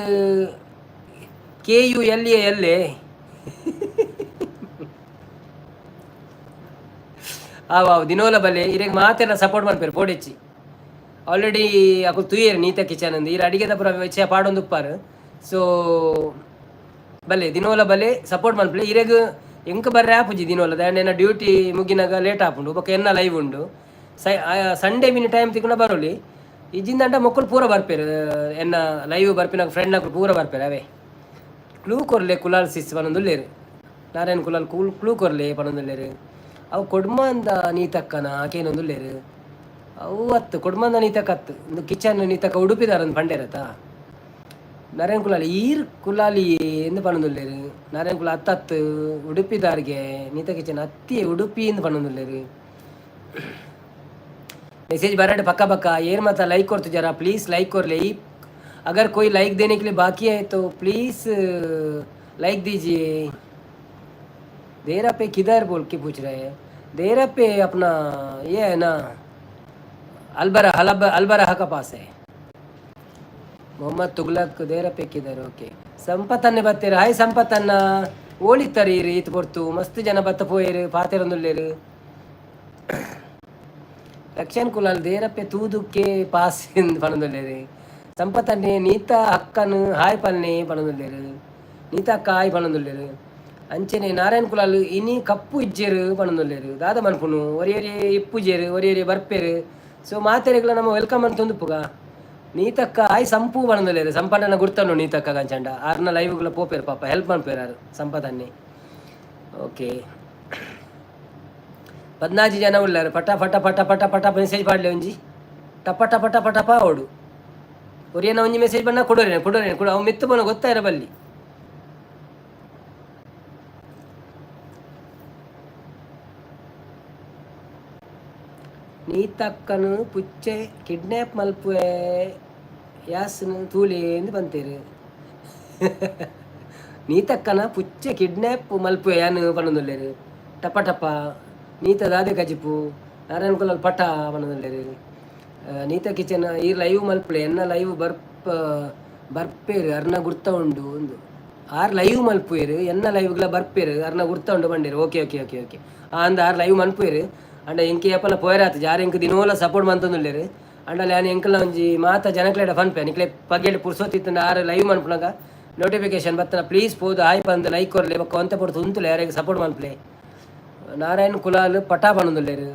K U L A L A. ಆವ್ ಆವ್, ದಿನೋಲ ಬಲೆ. ಇರೆಗ್ ಮಾತೆಲ್ಲ ಸಪೋರ್ಟ್ ಮನ್ಪೆರ್ ಪೋಡೆಚ್ಚಿ. ಆಲ್ರೆಡಿ ಅಕುಲು ತೂಯೆರ್ ನೀತ ಕಿಚನ್ ಅಂದ್. ಈರ್ ಅಡಿಗೆದ ಪೂರ ವಿಷಯ ಪಾಡೊಂದುಪ್ಪಾರ್. ಸೊ ಬಲೆ, ದಿನೋಲ ಬಲೆ, ಸಪೋರ್ಟ್ ಮನ್ಪುಲೆ. ಇರೆಗ್ ಎಂಕ್ ಬರ್ರೆ ಆಪುಜಿ ದಿನೋಲ. ದಾಯೆ ಎನ್ನ ಡ್ಯೂಟಿ ಮುಗಿನಾಗ ಲೇಟ್ ಆಪುಂಡು. ಬೊಕ್ಕ ಎನ್ನ ಲೈವ್ ಉಂಡು. ಸೈ Sunday mini time ತಿಕ್ಕುಂಡ ಬರೋಲಿ. ಇಜ್ಜಿಂದಂಡ ಮೊಕ್ಕಲು ಪೂರ ಬರ್ಪೆರ್. ಎನ್ನ ಲೈವ್ ಬರ್ಪಿನಾಗ ಫ್ರೆಂಡ್ ನಕುಲು ಪೂರ ಬರ್ಪೆರ್ ಅವೇ. ಕ್ಲೂ ಕೊರ್ಲೆ ಕುಲಾಲ್ ಸಿಸ್ ಪನೊಂದುಲ್ಲೆರ್. ನಾರಾಯಣ್ ಕುಲಾಲ್ ಕೂಲ್ ಕ್ಲೂ ಕೊರ್ಲೆ ಪನೊಂದುಲ್ಲೆರ್. ಅವು ಕೊಡ್ಮಂದ ನೀತಕ್ಕನ ಕೇನೊಂದುಲ್ಲೆರ್. ಅವು ಅತ್ತು ಕೊಡ್ಮಂದ ನೀತಕ್ಕ ಅತ್ತು, ಇಂದು ಕಿಚನ್ ನೀತಕ್ಕ ಉಡುಪಿದಾರಂದು ಪಂಡೇರತ. ನಾರಾಯಣ್ ಕುಲಾಲ್ ಈರ್ ಕುಲಾಲಿ ಎಂದು ಪನೊಂದುಲ್ಲೆರ್. ನಾರಾಯಣ್ ಕುಲಾಲ್ ಅತ್ತತ್ತು, ಉಡುಪಿದಾರ್ಗೆ. ನೀತ ಕಿಚನ್ ಅತ್ತಿ ಉಡುಪಿ ಎಂದು ಪನೊಂದುಲ್ಲೆರ್. मैसेज बरड पक्का पक्का. येर मत लाइक कर जरा, प्लीज़ लाइक कर ले. अगर कोई लाइक देने के लिए बाकी है तो प्लीज़ लाइक दीजिए. देरा पे किधर बोल के पूछ रहे हैं. देरा पे अपना ये है ना, अलबरा हलब अलबरा का पास है. ಮೊಹಮ್ಮದ್ ತುಗ್ಲಕ್ ದೇರ पे किधर? ಓಕೆ. ಸಂಪತ್ತನ್ನೇ ಬತ್ತೇರು. ಹಾಯ್ ಸಂಪತ್ತನ್ನ, ಓಳಿತ್ತರ್ ಈರ್ ಈತ್ ಪೊರ್ತು? ಮಸ್ತ್ ಜನ ಬತ್ತ ಪೋಯೆರ್, ಪಾತೆರೊಂದುಲ್ಲೆರ್. ರಕ್ಷನ್ ಕುಲಾಲ್ ದೇರಪ್ಪೆ ತೂದುಕ್ಕೆ ಪಾಸ್ ಪನೊಂದುಲ್ಲೆರ್. ಸಂಪತ್ತನ್ನೇ ನೀತಾ ಅಕ್ಕನ್ ಹಾಯ್ ಪನ್ನೆ ಪನೊಂದುಲ್ಲೆರ್. ನೀತಾ ಅಕ್ಕ ಹಾಯ್ ಪನೊಂದುಲ್ಲೆರ್. ಅಂಚನೆ ನಾರಾಯಣ್ ಕುಲಾಲ್ ಇನಿ ಕಪ್ಪು ಇಜ್ಜೆರ್ ಪನೊಂದುಲ್ಲೆರ್. ದಾದ ಮನ್ಪುನು? ಒರಿ ಒರಿ ಇಪ್ಪುಜೆರ್, ಒರಿ ಒರಿ ಬರ್ಪೆರ್. ಸೊ ಮಾತೆರೆಗ್ಲ ನಮ್ಮ welcome ಅಂತೊಂದುಪ್ಪುಗ. ನೀತಕ್ಕ ಆಯ್ ಸಂಪು ಪನೊಂದುಲ್ಲೆರ್. ಸಂಪಣ್ಣನ ಗುರ್ತನು ನೀತಕ್ಕ ಕಂಚಂಡ. ಆರ್ನ ಲೈವ್ಗಳ ಪೋಪೆರ್, ಪಾಪ ಹೆಲ್ಪ್ ಮನ್ಪೆರ್ ಆರ್ ಸಂಪತನ್ನೇ. ಓಕೆ, 14 ಜನ ಉಳ್ಳಾರು. ಪಟ ಪಟ ಪಟ ಪಟ ಪಟ ಮೆಸೇಜ್ ಪಾಡ್ಲೆ. ಒಂಜಿ ಟಪ ಟಪ ಟಪ ಟಪ ಓಡು. ಒರಿಯನ ಒಂಜಿ ಮೆಸೇಜ್ ಬಣ್ಣ ಕೊಡೋರೇನೆ ಕೊಡೋರೇನೆ ಕೊಡು. ಅವು ಮೆತ್ತು ಬನ ಗೊತ್ತಾಯಿರ ಬಲ್ಲಿ. ನೀತಕ್ಕನು ಪುಚ್ಚೆ ಕಿಡ್ನಾಪ್ ಮಲ್ಪುವೆ ಯಾಸ್ನು ತೂಲೆ ಎಂದು ಬಂತೇರು. ನೀತಕ್ಕನ ಪುಚ್ಚೆ ಕಿಡ್ನಾಪ್ ಮಲ್ಪುವೆ ಯಾನ್ ಪನೊಂದುಲ್ಲೆರ್. ಟಪ ಟಪ. ನೀತ ದಾದೆ ಕಜಿಪು. ನಾರಾಯಣ ಕುಲಾಲ್ ಪಠ ಪನೊಂದುಲ್ಲೆರ್. ನೀತಾ ಕಿಚನ್, ಈ ಲೈವ್ ಮಲ್ಪಲೆ, ಎನ್ನ ಲೈವ್ ಬರ್ಪ ಬರ್ಪೇರು, ಅರ್ನ ಗುರ್ತ ಉಂಡು ಒಂದು. ಆರ್ ಲೈವ್ ಮಲ್ಪುವೆರ್, ಎನ್ನ ಲೈವ್ಗ್ಲ ಬರ್ಪೇರು, ಅರ್ನ ಗುರ್ತ ಉಂಡು ಬಂಡೇರು. Okay okay okay okay. ಅಂದ ಆರ್ ಲೈವ್ ಮನ್ಪುವೆರ್. ಅಂಡ ಎಂಕೆ ಏಪಲ ಪೋಯರಾತ್ ಜಾರ್ ಎಂಕ್ ದಿನೋಲ ಸಪೋರ್ಟ್ ಮಂತೊಂದುಲ್ಲೆರ್. ಅಂಡಲ ಯಾನ್ ಎಂಕಲ್ನ ಒಂಜಿ ಮಾತ ಜನಕ್ಲೆಡ ಪನ್ಪೆ, ನಿಕ್ಲೆ ಪಗೆಡ್ ಪುರ್ಸೊತ್ತಿತ್ತಂಡ ಆರ್ ಲೈವ್ ಮನ್ಪುನಗ ನೋಟಿಫಿಕೇಶನ್ ಬತ್ತನ ಪ್ಲೀಸ್ ಪೋದು ಹಾಯ್ ಪಂದ್ ಲೈಕ್ ಕೊರ್ಲೆ, ಬೊಕ್ಕ ಒಂತೆ ಪೊರ್ತು ಉಂತುಲೆ, ಯಾರಿಗೆ ಸಪೋರ್ಟ್ ಮನ್ಪುಲೆ. ನಾರಾಯಣ್ ಕುಲಾಲ್ ಪಟ ಪನೊಂದುಲ್ಲೆರ್.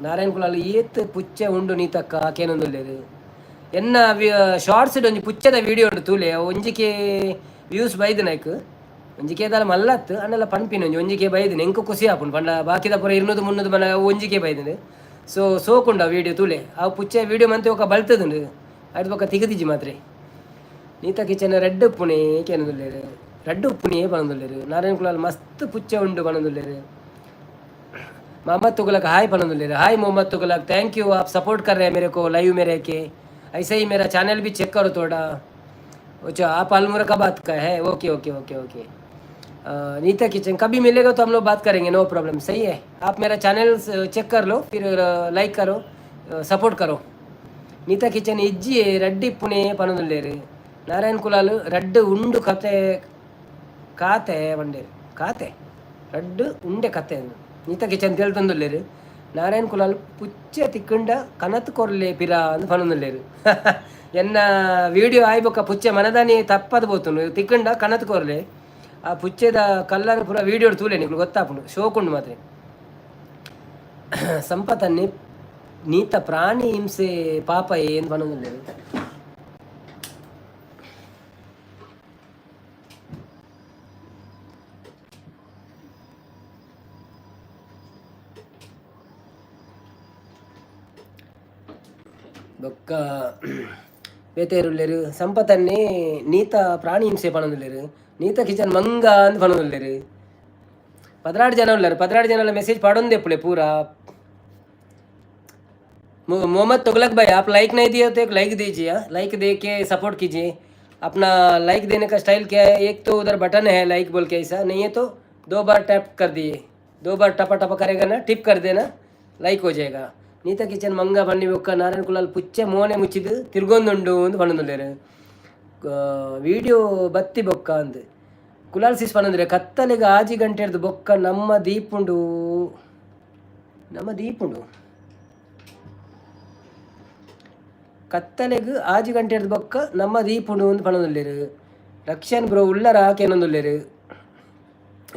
ನಾರಾಯಣ್ ಕುಲಾಲ್ ಏತ್ ಪುಚ್ಚೆ ಉಂಡು ನೀತಕ್ಕ ಕೇನೊಂದುಲ್ಲೆರ್. ಎನ್ನ ಶಾರ್ಟ್ಸ್ ಒಂಜಿ ಪುಚ್ಚದ ವಿಡಿಯೋ ಉಂಡು, ತೂಲೆ. ಒಂಜಿಕೆ ವ್ಯೂಸ್ ಬೈದು ನಾಯ್ಕ್. ಒಂಜಿಕೆ ದಾಲ ಮಲ್ಲತ್ತು ಅಂಡಲ ಪನ್ಪಿನ ಒಂಜಿ ಒಂಜಿಕೆ ಬೈದಿನ ಎಂಕು ಖುಷಿ ಆಪುಂಡು. ಪಂಡ ಬಾಕಿದ ಪೂರ 200 300 ಬನ, ಒಂಜಿಕೆ ಬೈದಿನ. ಸೊ ಸೋಕುಂಡ ವಿಡಿಯೋ ತೂಲೆ. ಅವು ಪುಚ್ಚೆ ವಿಡಿಯೋ ಮಂತೆ ఒక ಬಲ್ತದುಂಡು, ಅಯ್ದು ಬೊಕ್ಕ ತಿಗದಿಜಿ ಮಾತ್ರೆ. ನೀತಾ ಕಿಚನ್ ರೆಡ್ ಉಪ್ಪುನೆ ಕೇನೊಂದುಲ್ಲೆರ್. ರಡ್ಡ್ ಉಪ್ಪುನೆ ಪನೊಂದುಲ್ಲೆರ್. ನಾರಾಯಣ ಕುಲಾಲ್ ಮಸ್ತ್ ಪುಚ್ಚೆ ಉಂಡು ಪನೊಂದುಲ್ಲೆರ್. मोहम्मद तुगलक हाय पनोंदुल्लेर. Hi Mohammed Tughlaq, thank you, आप सपोर्ट कर रहे हैं मेरे को लाइव में रह के. ऐसे ही मेरा चैनल भी चेक करो थोड़ा. अच्छा, आप अल्मोड़ा का बात का है. Okay okay okay okay. Neeta kitchen, कभी मिलेगा तो हम लोग बात करेंगे, नो प्रॉब्लम. सही है, आप मेरा चैनल चेक कर लो, फिर लाइक करो, सपोर्ट करो. ನೀತಾ ಕಿಚನ್ ಇಜ್ಜಿ, ರಡ್ಡಿ ಇಪ್ಪುನೆ ಪನೊಂದುಲ್ಲೆರ್. ನಾರಾಯಣ್ ಕುಲಾಲ್ ರಡ್ಡ್ ಉಂಡು ಕತೆ ಕಾತೆ ಪಂಡೇರು. ಕಾತೆ ರಡ್ಡ್ ಉಂಡೆ ಕತೆ. ನೀತಾ ಕಿಚನ್ ತೇಳ್ತೊಂದುಲ್ಲೆರ್. ನಾರಾಯಣ್ ಕುಲಾಲ್ ಪುಚ್ಚೆ ತಿಕ್ಕುಂಡ ಕನತ್ ಕೊರ್ಲೆ ಪಿರ ಅಂದ್ ಪನೊಂದುಲ್ಲೆರ್. ಎನ್ನ ವಿಡಿಯೋ ಆಯ್ಬೊಕ್ಕ ಪುಚ್ಚೆ ಮನದಾನಿ ತಪ್ಪದು ಪೋತುಂಡು. ತಿಕ್ಕುಂಡ ಕನತ್ ಕೊರ್ಲೆ. ಆ ಪುಚ್ಚೆದ ಕಲ್ಲರ್ ಪೂರ ವೀಡಿಯೋ ತೂಲೆ, ನಿಕ್ಲು ಗೊತ್ತಾಪುಂಡು. ಶೋಕುಂಡು ಮಾತ್ರ. ಸಂಪತನ್ನಿ ನೀತ ಪ್ರಾಣಿ ಹಿಂಸೆ ಪಾಪ ಏನು ಪನೊಂದುಲ್ಲೆರ್. ಬೊಕ್ಕ ಬೇತೆರುಲ್ಲೆರ್. ಸಂಪತನ್ನೇ ನೀತ ಪ್ರಾಣಿ ಹಿಂಸೆ ಪನೊಂದುಲ್ಲೆರ್. ನೀತ ಕಿಚನ್ ಮಂಗ ಅಂದ್ ಪನೊಂದುಲ್ಲೆರ್. 12 ಜನ ಉಲ್ಲೆರ್. 12 ಜನ ಮೆಸೇಜ್ ಪಾಡೊಂದೆಪ್ಪುಲೆ ಪೂರ. मोहम्मद तुगलक भाई, आप लाइक नहीं दिए तो एक लाइक दीजिए. लाइक दे के सपोर्ट कीजिए. अपना लाइक देने का स्टाइल क्या है? एक तो उधर बटन है लाइक बोल के, ऐसा नहीं है तो दो बार टैप कर दिए, दो बार टपा टपा करेगा ना, टिप कर देना, लाइक हो जाएगा. ನೀತಾ ಕಿಚನ್ ಮಂಗ ಬನ್ನಿ ಬೊಕ್ಕ ನಾರಾಯಣ ಕುಲಾಲ್ ಪುಚ್ಚೆ ಮೋನೆ ಮುಚ್ಚಿದ್ದು ತಿರ್ಗೊಂದುಂಡು ಅಂದ್ ಪನೊಂದುಲ್ಲೆರ್. ವಿಡಿಯೋ ಬತ್ತಿ ಬೊಕ್ಕ ಅಂದ್ ಕುಲಾಲ್ ಸಿಸ್ ಪನೊಂದುಲ್ಲೆರ್. ಕತ್ತಲೆಗ್ ಆಜಿ ಗಂಟೆರ್ದು ಬೊಕ್ಕ ನಮ್ಮ ದೀಪುಂಡು, ನಮ್ಮ ದೀಪುಂಡು. ಕತ್ತಲೆಗ್ ಆಜಿ ಗಂಟೆರ್ದು ಬೊಕ್ಕ ನಮ್ಮ ದೀಪುಂಡು ಅಂದ್ ಪನೊಂದುಲ್ಲೆರ್. ರಕ್ಷನ್ ಬ್ರೋ ಉಲ್ಲರ ಕೇನೊಂದುಲ್ಲೆರ್.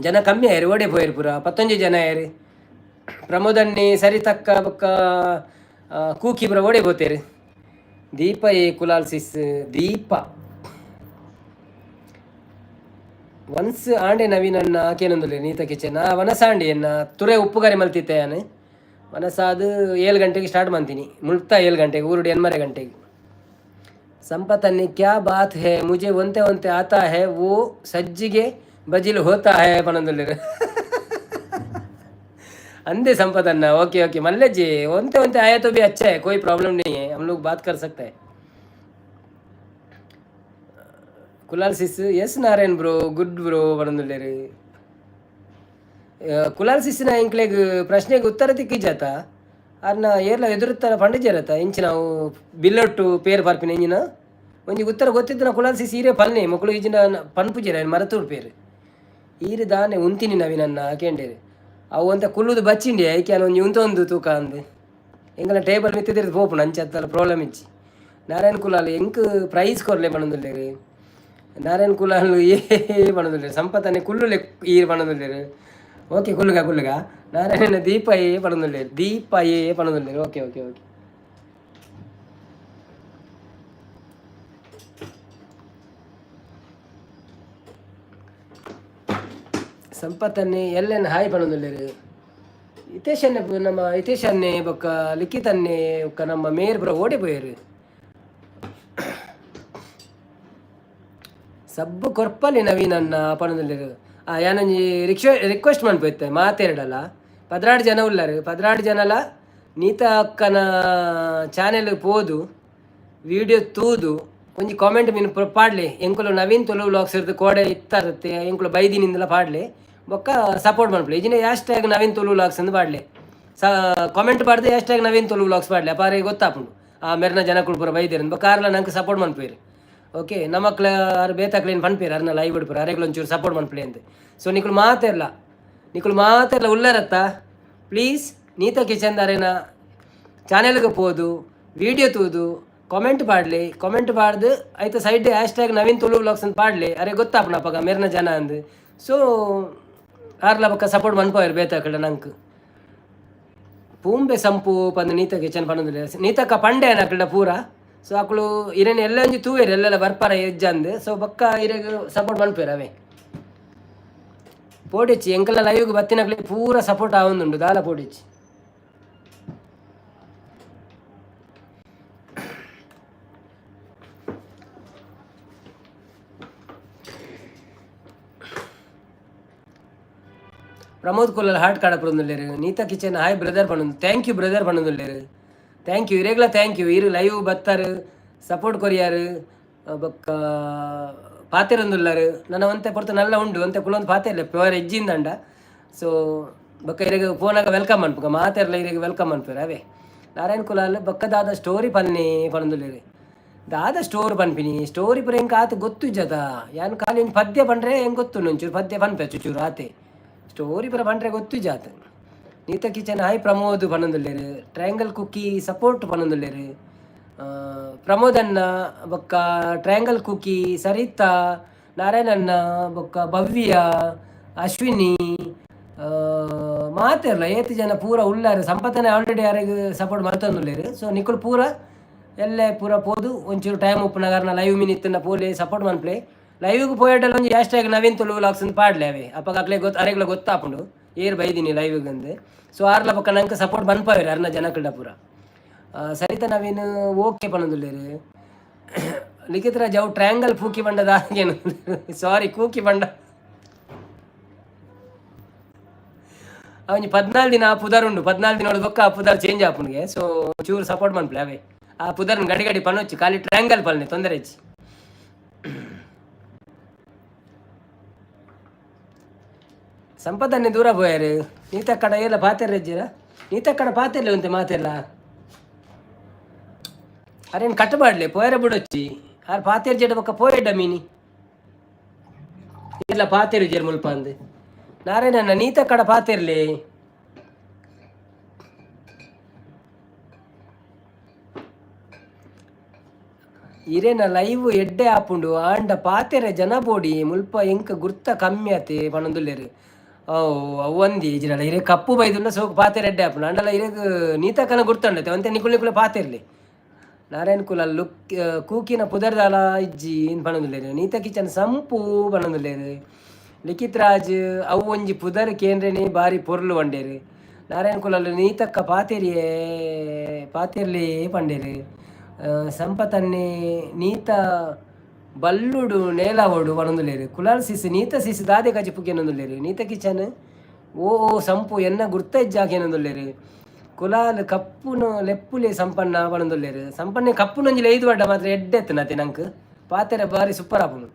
ಜನ ಕಮ್ಮಿ ಆಯೆರ್, ಓಡೆ ಪೋಯೆರ್ ಪೂರ? 19 ಜನ ಆಯೆರ್. ಪ್ರಮೋದನ್ನಿ ಸರಿತಕ್ಕ ಬೊಕ್ಕ ಕೂಕಿ ಪೂರ ಓಡೆ ಪೋತೇರು? ದೀಪ ಎ ಕುಲಾಲ್ ಸಿಸ್ ದೀಪ ಒನ್ಸ್ ಆಂಡೆ ನವೀನನ್ನ ಕೇನೊಂದುಲ್ಲೆ. ನೀತ ಕಿಚನ್ ವನಸಾಂಡಿ ಎನ್ನ ತುರೆ ಉಪ್ಪುಗಾರಿ ಮಲ್ತಿತ್ತೆ. ಯಾನ್ ವನಸಾದ್ 7 ಗಂಟೆಗೆ ಸ್ಟಾರ್ಟ್ ಮಾಡ್ತೀನಿ. ಮುಲ್ತ 7 ಗಂಟೆಗೆ, ಊರುಡು ಎನ್ಮರೆ ಗಂಟೆಗೆ. संपतन्नी क्या बात है, मुझे ಒಂತೆ ಒಂತೆ आता है, वो ಸಜ್ಜಿಗೆ ಬಜಿಲ್ होता है ಪನೊಂದುಲ್ಲೆರ್. अंदे संपत अन्ना, ओके ओके. मल्ले जी, ಒಂತೆ ಒಂತೆ आया तो भी अच्छा है, कोई प्रॉब्लम नहीं है, हम लोग बात कर सकते हैं. ಕುಲಾಲ್ ಸಿಸ್ S Narayan bro, good bro ಪನೊಂದುಲ್ಲೆರ್. Kulal ಸಿಸ್ನ ಎಂಕ್ಲೆಗ್ ಪ್ರಶ್ನೆಗೆ ಉತ್ತರ ತಿಕ್ಕಿಜಾತ? ಅರ್ನ ಏರ್ಲ ಎದುರುತ್ತರ ಪಂಡಿಜರತ ಇಂಚಿನ ಅವು ಬಿಲ್ಲೊಟ್ಟು ಪೇರ್ ಪರ್ಪಿನ ಇಂಜಿನ ಒಂಜಿ ಉತ್ತರ ಗೊತ್ತಿದ್ದನ. ಕುಲಾಲ್ ಸಿಸ್ ಈರೇ ಪನ್ನೆ, ಮೊಕುಲು ಇಜಿನ ಪನ್ಪುಜೆರ್, ಐನ್ ಮರತೂರು ಪೇರು. ಈರು ದಾನೆ ಉಂತಿನಿ ನವೀನನ್ನ ಕೇಂಡೇರು. ಅವು ಒಂತ ಕುಲ್ಲುದು ಬಚ್ಚಿಂಡಿ ಐಕೆ ಒಂಜಿ ಉಂತೊಂದು ತೂಕ ಅಂದ್. ಎಂಕಲ್ನ ಟೇಬಲ್ ಮಿತ್ತಿದಿರ್ದು ಪೋಪುಂಡು, ಅಂಚತ್ತಲ್ಲ ಪ್ರಾಬ್ಲಮ್ ಇಜ್ಜಿ. ನಾರಾಯಣ ಕುಲಾಲ್ ಎಂಕ್ ಪ್ರೈಸ್ ಕೊರ್ಲೆ ಪನೊಂದುಲ್ಲೆರ್. ನಾರಾಯಣ ಕುಲಾಲ್ ಏ ಪನೊಂದುಲ್ಲೆರ್. ಸಂಪತನೆ ಕುಲ್ಲುಲೆ ಈರ್ ಪನೊಂದುಲ್ಲೆರ್. ಓಕೆ, ಕುಲ್ಲುಗ ಕುಲ್ಲುಗ. ನಾರಾಯಣ ದೀಪ ಏ ಪನೊಂದುಲ್ಲೆರ್. ದೀಪ ಏ ಪನೊಂದುಲ್ಲೆರ್. Okay okay okay. ಸಂಪತ್ತನ್ನೇ ಎಲ್ಲೆನ್ hi ಪನೊಂದುಲ್ಲೆರ್. Hitesh ಅನ್ನೆ, ನಮ್ಮ ಹಿತೇಶ್ ಅನ್ನೆ ಬೊಕ್ಕ ಲಿಖಿತ್ ಅನ್ನೆ ಬೊಕ್ಕ ನಮ್ಮ ಮೇರ್ ಪೂರ ಓಡಿ ಪೋಯೆರ್. ಸಬ್ಬು ಕೊರ್ಪಲಿ ನವೀನ್ ಅನ್ನ ಪನೊಂದುಲ್ಲೆರ್. ಆ ಯಾನೊಂಜಿ ರಿಕ್ವೆಸ್ಟ್ ಮನ್ಪುತ್ತೆ ಮಾತೆರಡಲ. 12 ಜನ ಉಲ್ಲರು. 12 ಜನಲ ನೀತಾ ಅಕ್ಕನ ಚಾನೆಲ್ ಪೋದು ವಿಡಿಯೋ ತೂದು ಒಂಜಿ ಕಾಮೆಂಟ್ ಮೀನ್ ಪಾಡ್ಲೆ. ಎಂಕುಲು ನವೀನ್ ತುಳು ವ್ಲಾಗ್ಸ್ ಇರ್ದು ಕೋಡೆ ಇತ್ತಾರತ್ತೆ, ಎಂಕುಲು ಬೈದಿನಿಂದಲ ಪಾಡ್ಲೆ. ಬೊಕ್ಕ ಸಪೋರ್ಟ್ ಮನ್ಪುಲೆ. ಇಜಿನ #ನವೀನ್ತುಳುವ್ಲಾಗ್ಸ್ ಅಂದ್ ಪಾಡ್ಲೆ. ಕಾಮೆಂಟ್ ಪಾಡ್ದು #ನವೀನ್ತುಳುವ್ಲಾಗ್ಸ್ ಪಾಡ್ಲೆ. ಅಪಾರೆ ಗೊತ್ತಾಪುಂಡು ಆ ಮೆರ್ನ ಜನಕುಲು ಪೂರ ಬೈದೇರು ಬೊಕ್ಕ ಆರ್ಲ ನಂಗೆ ಸಪೋರ್ಟ್ ಮನ್ಪುವೆರ್. ಓಕೆ, ನಮಕ್ಲ ಆರ್ ಬೇತಕ್ಲೇನು ಪನ್ಪೇರು, ಅರ್ನ ಲೈವ್ ಇಡ್ಪುರ, ಅರೆಗ್ಲ ಒಂಚೂರು ಸಪೋರ್ಟ್ ಮನ್ಪುಲೆ ಅಂದ್. ಸೊ ನಿಕುಲು ಮಾತೆರ್ಲ, ನಿಕುಲು ಮಾತೆರ್ಲ ಉಲ್ಲರತ್ತ, ಪ್ಲೀಸ್ ನೀತಾ ಕಿಚನ್ ಅರೆನ ಚಾನೆಲ್ಗೆ ಪೋದು ವಿಡಿಯೋ ತೂದು ಕಾಮೆಂಟ್ ಪಾಡ್ಲಿ. ಕಾಮೆಂಟ್ ಪಾಡ್ದು ಐತ ಸೈಡ್ #ನವೀನ್ತುಳುವ್ಲಾಗ್ಸ್ ಅಂತ ಪಾಡ್ಲಿ. ಅರೆ ಗೊತ್ತಾಪುಂಡು ಅಪಗ ಮೆರ್ನ ಜನ ಅಂದ್. ಸೊ ಆರ್ಲ ಬೊಕ್ಕ ಸಪೋರ್ಟ್ ಮನ್ಪುವೆರ್ ಬೇತಕಲ್ಡ ನಂಕ್. ಪೂಂಬೆ ಸಂಪು ಪಂದ್ ನೀತ ಕಿಚನ್ ಪನೊಂದುಲ್ಲೆರ್. ನೀತಕ್ಕ ಪಂಡೆ ಅಕಲ್ಡ ಪೂರ. ಸೊ ಅಕುಲು ಇರೆನ್ ಎಲ್ಲ ಒಂಜಿ ತೂವೆರ್, ಎಲ್ಲೆಲ್ಲ ಬರ್ಪರ ಎಜ್ಜಂದ್. ಸೊ ಬೊಕ್ಕ ಇರೆಗ್ ಸಪೋರ್ಟ್ ಮನ್ಪುವೆರ್ ಅವೇ. ಪೋಡಿಚ್ಚಿ, ಎಂಕಲ್ನ ಲೈವ್ಗ್ ಬತ್ತಿನಕ್ಲೆ ಪೂರ ಸಪೋರ್ಟ್ ಆವೊಂದುಂಡು, ದಾಲ ಪೋಡಿಚ್ಚಿ. ಪ್ರಮೋದ್ ಕೊಲ್ಲಲ್ ಹಾರ್ಟ್ ಕಡಪುರೊಂದುಲ್ಲೆರ್. ನೀತಾ ಕಿಚನ್ ಹಾಯ್ ಬ್ರದರ್ ಪನೊಂದು, thank you brother ಪನೊಂದುಲ್ಲೆರ್. Thank you, ಇರೆಗ್ಲ thank you. ಇರು ಲೈವ್ ಬತ್ತಾರು, ಸಪೋರ್ಟ್ ಕೊರಿಯಾರು, ಬೊಕ್ಕ ಪಾತೆರೊಂದುಲ್ಲಾರು. ನನ್ನ ಒಂತೆ ಪೊರ್ತು ನಲ್ಲ ಉಂಡು, ಒಂತೆ ಕುಲೊಂದು ಪಾತೆರ್ಲೆ ಪ್ಯೂರ್ ಎಜ್ಜಿಂದಂಡ. ಸೊ ಬೊಕ್ಕ ಇರೆಗ್ ಫೋನಾಗ welcome ಅನ್ಪುಗ, ಮಾತೆರ್ಲ ಇರೆಗ್ welcome ಅನ್ಪುವೆರ್ ಅವೇ. ನಾರಾಯಣ್ ಕುಲಾಲ್ ಬೊಕ್ಕ ದಾದ ಸ್ಟೋರಿ ಪನ್ನೆ ಪನೊಂದುಲ್ಲೆರ್. ದಾದ ಸ್ಟೋರ್ ಪನ್ಪಿನಿ? ಸ್ಟೋರಿ ಪೂರ ಎಂಕ್ ಆತ್ ಗೊತ್ತುಜ್ಜದ. ಯಾನ್ ಖಾಲಿ ಒಂಜಿ ಪದ್ಯ ಪಂಡ್ರೆ ಎಂಕ್ ಗೊತ್ತುಂಡು, ಒಂಚೂರು ಪದ್ಯ ಪನ್ಪೆ ಚುಚೂರು ಆತೆ. ಸ್ಟೋರಿ ಪೂರ ಪಂಡ್ರೆ ಗೊತ್ತುಜ್ಜಾತ. ನೀತಾ ಕಿಚನ್ ಹಾಯ್ ಪ್ರಮೋದ್ ಪನೊಂದುಲ್ಲೆರ್. ಟ್ರಯಾಂಗಲ್ ಕುಕ್ಕಿ ಸಪೋರ್ಟ್ ಪನೊಂದುಲ್ಲೆರ್. ಪ್ರಮೋದನ್ನ ಬೊಕ್ಕ ಟ್ರಯಾಂಗಲ್ ಕುಕ್ಕಿ, ಸರಿತಾ, ನಾರಾಯಣಣ್ಣ, ಬೊಕ್ಕ ಭವ್ಯ, ಅಶ್ವಿನಿ, ಮಾತೆರ್ಲ ಏತ್ ಜನ ಪೂರ ಉಲ್ಲಾರು. ಸಂಪತ್ತನೆ ಆಲ್ರೆಡಿ ಯಾರಿಗ್ ಸಪೋರ್ಟ್ ಮಲ್ತೊಂದುಲ್ಲೆರ್. ಸೊ ನಿಕುಲು ಪೂರ ಎಲ್ಲೆ ಪೂರ ಪೋದು ಒಂಚೂರು ಟೈಮ್ ಉಪ್ಪುನಗ ಅರ್ನ ಲೈವ್ ಮಿನಿ ಇತ್ತಿನ ಪೋಲೆ, ಸಪೋರ್ಟ್ ಮನ್ಪುಲೆ. ಲೈವ್ಗ್ ಪೋಯೆಡಲ ಒಂಜಿ #ನವೀನ್ತುಳುವ್ಲಾಗ್ಸ್ ಅಂದ್ ಪಾಡ್ಲೆ ಅವೇ. ಅಪಗ ಅಕ್ಲೆ ಗೊತ್ತ, ಅರೆಗ್ಲ ಗೊತ್ತಾಪುಂಡು ಏರ್ ಬೈದಿನಿ ಲೈವ್ಗ್ ಅಂದ್. ಸೊ ಆರ್ಲ ಬೊಕ್ಕ ನಂಕ್ ಸಪೋರ್ಟ್ ಮನ್ಪಾವೆರ್ ಅರ್ನ ಜನಕಲ್ಡ ಪೂರ. ಸರಿತಾ ನವೀನ್ ಓಕೆ ಪನೊಂದುಲ್ಲೆರ್. ಲಿಖಿತ್ ರಾಜ್ ಅವು ಟ್ರಯಾಂಗಲ್ ಪೂಕಿ ಬಂಡದ ಸಾರಿ ಕೂಕಿ ಬಂಡ. ಒಂಜಿ 14 ದಿನ ಆ ಪುದರ್ ಉಂಡು, 14 ದಿನ ಬೊಕ್ಕ ಆ ಪುದರ್ ಚೇಂಜ್ ಆಪುಂಡುಗೆ. ಸೊ ಚೂರು ಸಪೋರ್ಟ್ ಮನ್ಪುಲೆ ಅವೇ. ಆ ಪುದರ್ನ್ ಗಡಿ ಗಡಿ ಪನೊಚ್ಚಿ, ಖಾಲಿ ಟ್ರಯಾಂಗಲ್ ಪಲ್ನೆ, ತೊಂದರೆ ಇಜ್ಜಿ. ಸಂಪದನ್ನೇ ದೂರ ಪೋಯಾರು. ನೀತಕ್ಕಡ ಏಲ ಪಾತೆರ ಇಜ್ಜಿರ? ನೀತಕ್ಕಡ ಪಾತೆರ್ಲೆ ಉಂತೆ ಮಾತೆರ್ಲ. ಅರೇನು ಕಟ್ ಮಾಡ್ಲೆ, ಪೋಯರ ಬಿಡೊಚ್ಚಿ. ಆರ್ ಪಾತೆರ್ ಜಡ ಬೊಕ್ಕ ಪೋಯೆಡ್ಡ ಮೀನಿ ಇಲ್ಲ ಪಾತೆರು ಜೇರ್ ಮುಲ್ಪ ಅಂದ್. ನಾರಾಯಣಣ್ಣ, ನೀತಕ್ಕಡ ಪಾತೆರ್ಲೆ. ಇರೇನ ಲೈವ್ ಎಡ್ಡೆ ಆಪುಂಡು ಆಂಡ ಪಾತೆರ ಜನ ಬೋಡಿ, ಮುಲ್ಪ ಎಂಕ್ ಗುರ್ತ ಕಮ್ಮಿ ಆತೆ ಪನೊಂದುಲ್ಲೆರ್. ಓ ಅವು ಒಂದಿ ಇಜಿರಲ್ಲ, ಇರೆ ಕಪ್ಪು ಬೈದುಂಡ ಸೋಕು ಪಾತೆರ ಎಡ್ಡೆ ಆಪುಂಡು. ಅಂಡಲ ಇರೆಗ್ ನೀತಕ್ಕನ ಗುರ್ತಂಡತೆ ಒಂತೆ, ನಿಕುಲು ನಿಕುಲು ಪಾತೆರ್ಲಿ. ನಾರಾಯಣ ಕುಲ ಲುಕ್ ಕೂಕಿನ ಪುದರ್ದಾಲ ಇಜ್ಜಿ ಇಂದ್ ಪನೊಂದುಲ್ಲೆರ್. ನೀತ ಕಿಚನ್ ಸಂಪು ಪನೊಂದುಲ್ಲೆರ್. ಲಿಖಿತ್ ರಾಜ್ ಅವು ಒಂಜಿ ಪುದರ್ ಕೇಂದ್ರನೇ ಬಾರಿ ಪೊರ್ಲು ಪಂಡೇರು. ನಾರಾಯಣ ಕುಲಲ್ ನೀತಕ್ಕ ಪಾತೆರಿಯೇ ಪಾತೆರ್ಲಿ ಪಂಡೇರು. ಸಂಪತನ್ನೇ ನೀತ ಬಲ್ಲುಡು ನೇಲಾವೋಡು ಪನೊಂದುಲ್ಲೆರ್. ಕುಲಾಲ್ ಸಿಸ್ ನೀತ ಸಿಸ್ ದಾದೆ ಕಜಿಪು ಕೇನೊಂದುಲ್ಲೆರ್. ನೀತ ಕಿಚನ್ ಓ ಓ ಸಂಪು ಎನ್ನ ಗುರ್ತ ಇಜ್ಜಾಕೇನೊಂದುಲ್ಲೆರ್. ಕುಲಾಲ್ ಕಪ್ಪುನು ಲೆಪ್ಪುಲೆ ಸಂಪನ್ನ ಪನೊಂದುಲ್ಲೆರ್. ಸಂಪನ್ನೆ ಕಪ್ಪುನೊಂಜಿ ಲೆಯ್ದು ಬಡ್ಡ ಮಾತ್ರ ಎಡ್ಡೆ ಎತ್ತುನತೆ, ನಂಕ್ ಪಾತೆರ ಬಾರಿ ಸೂಪರ್ ಆಪುಂಡು.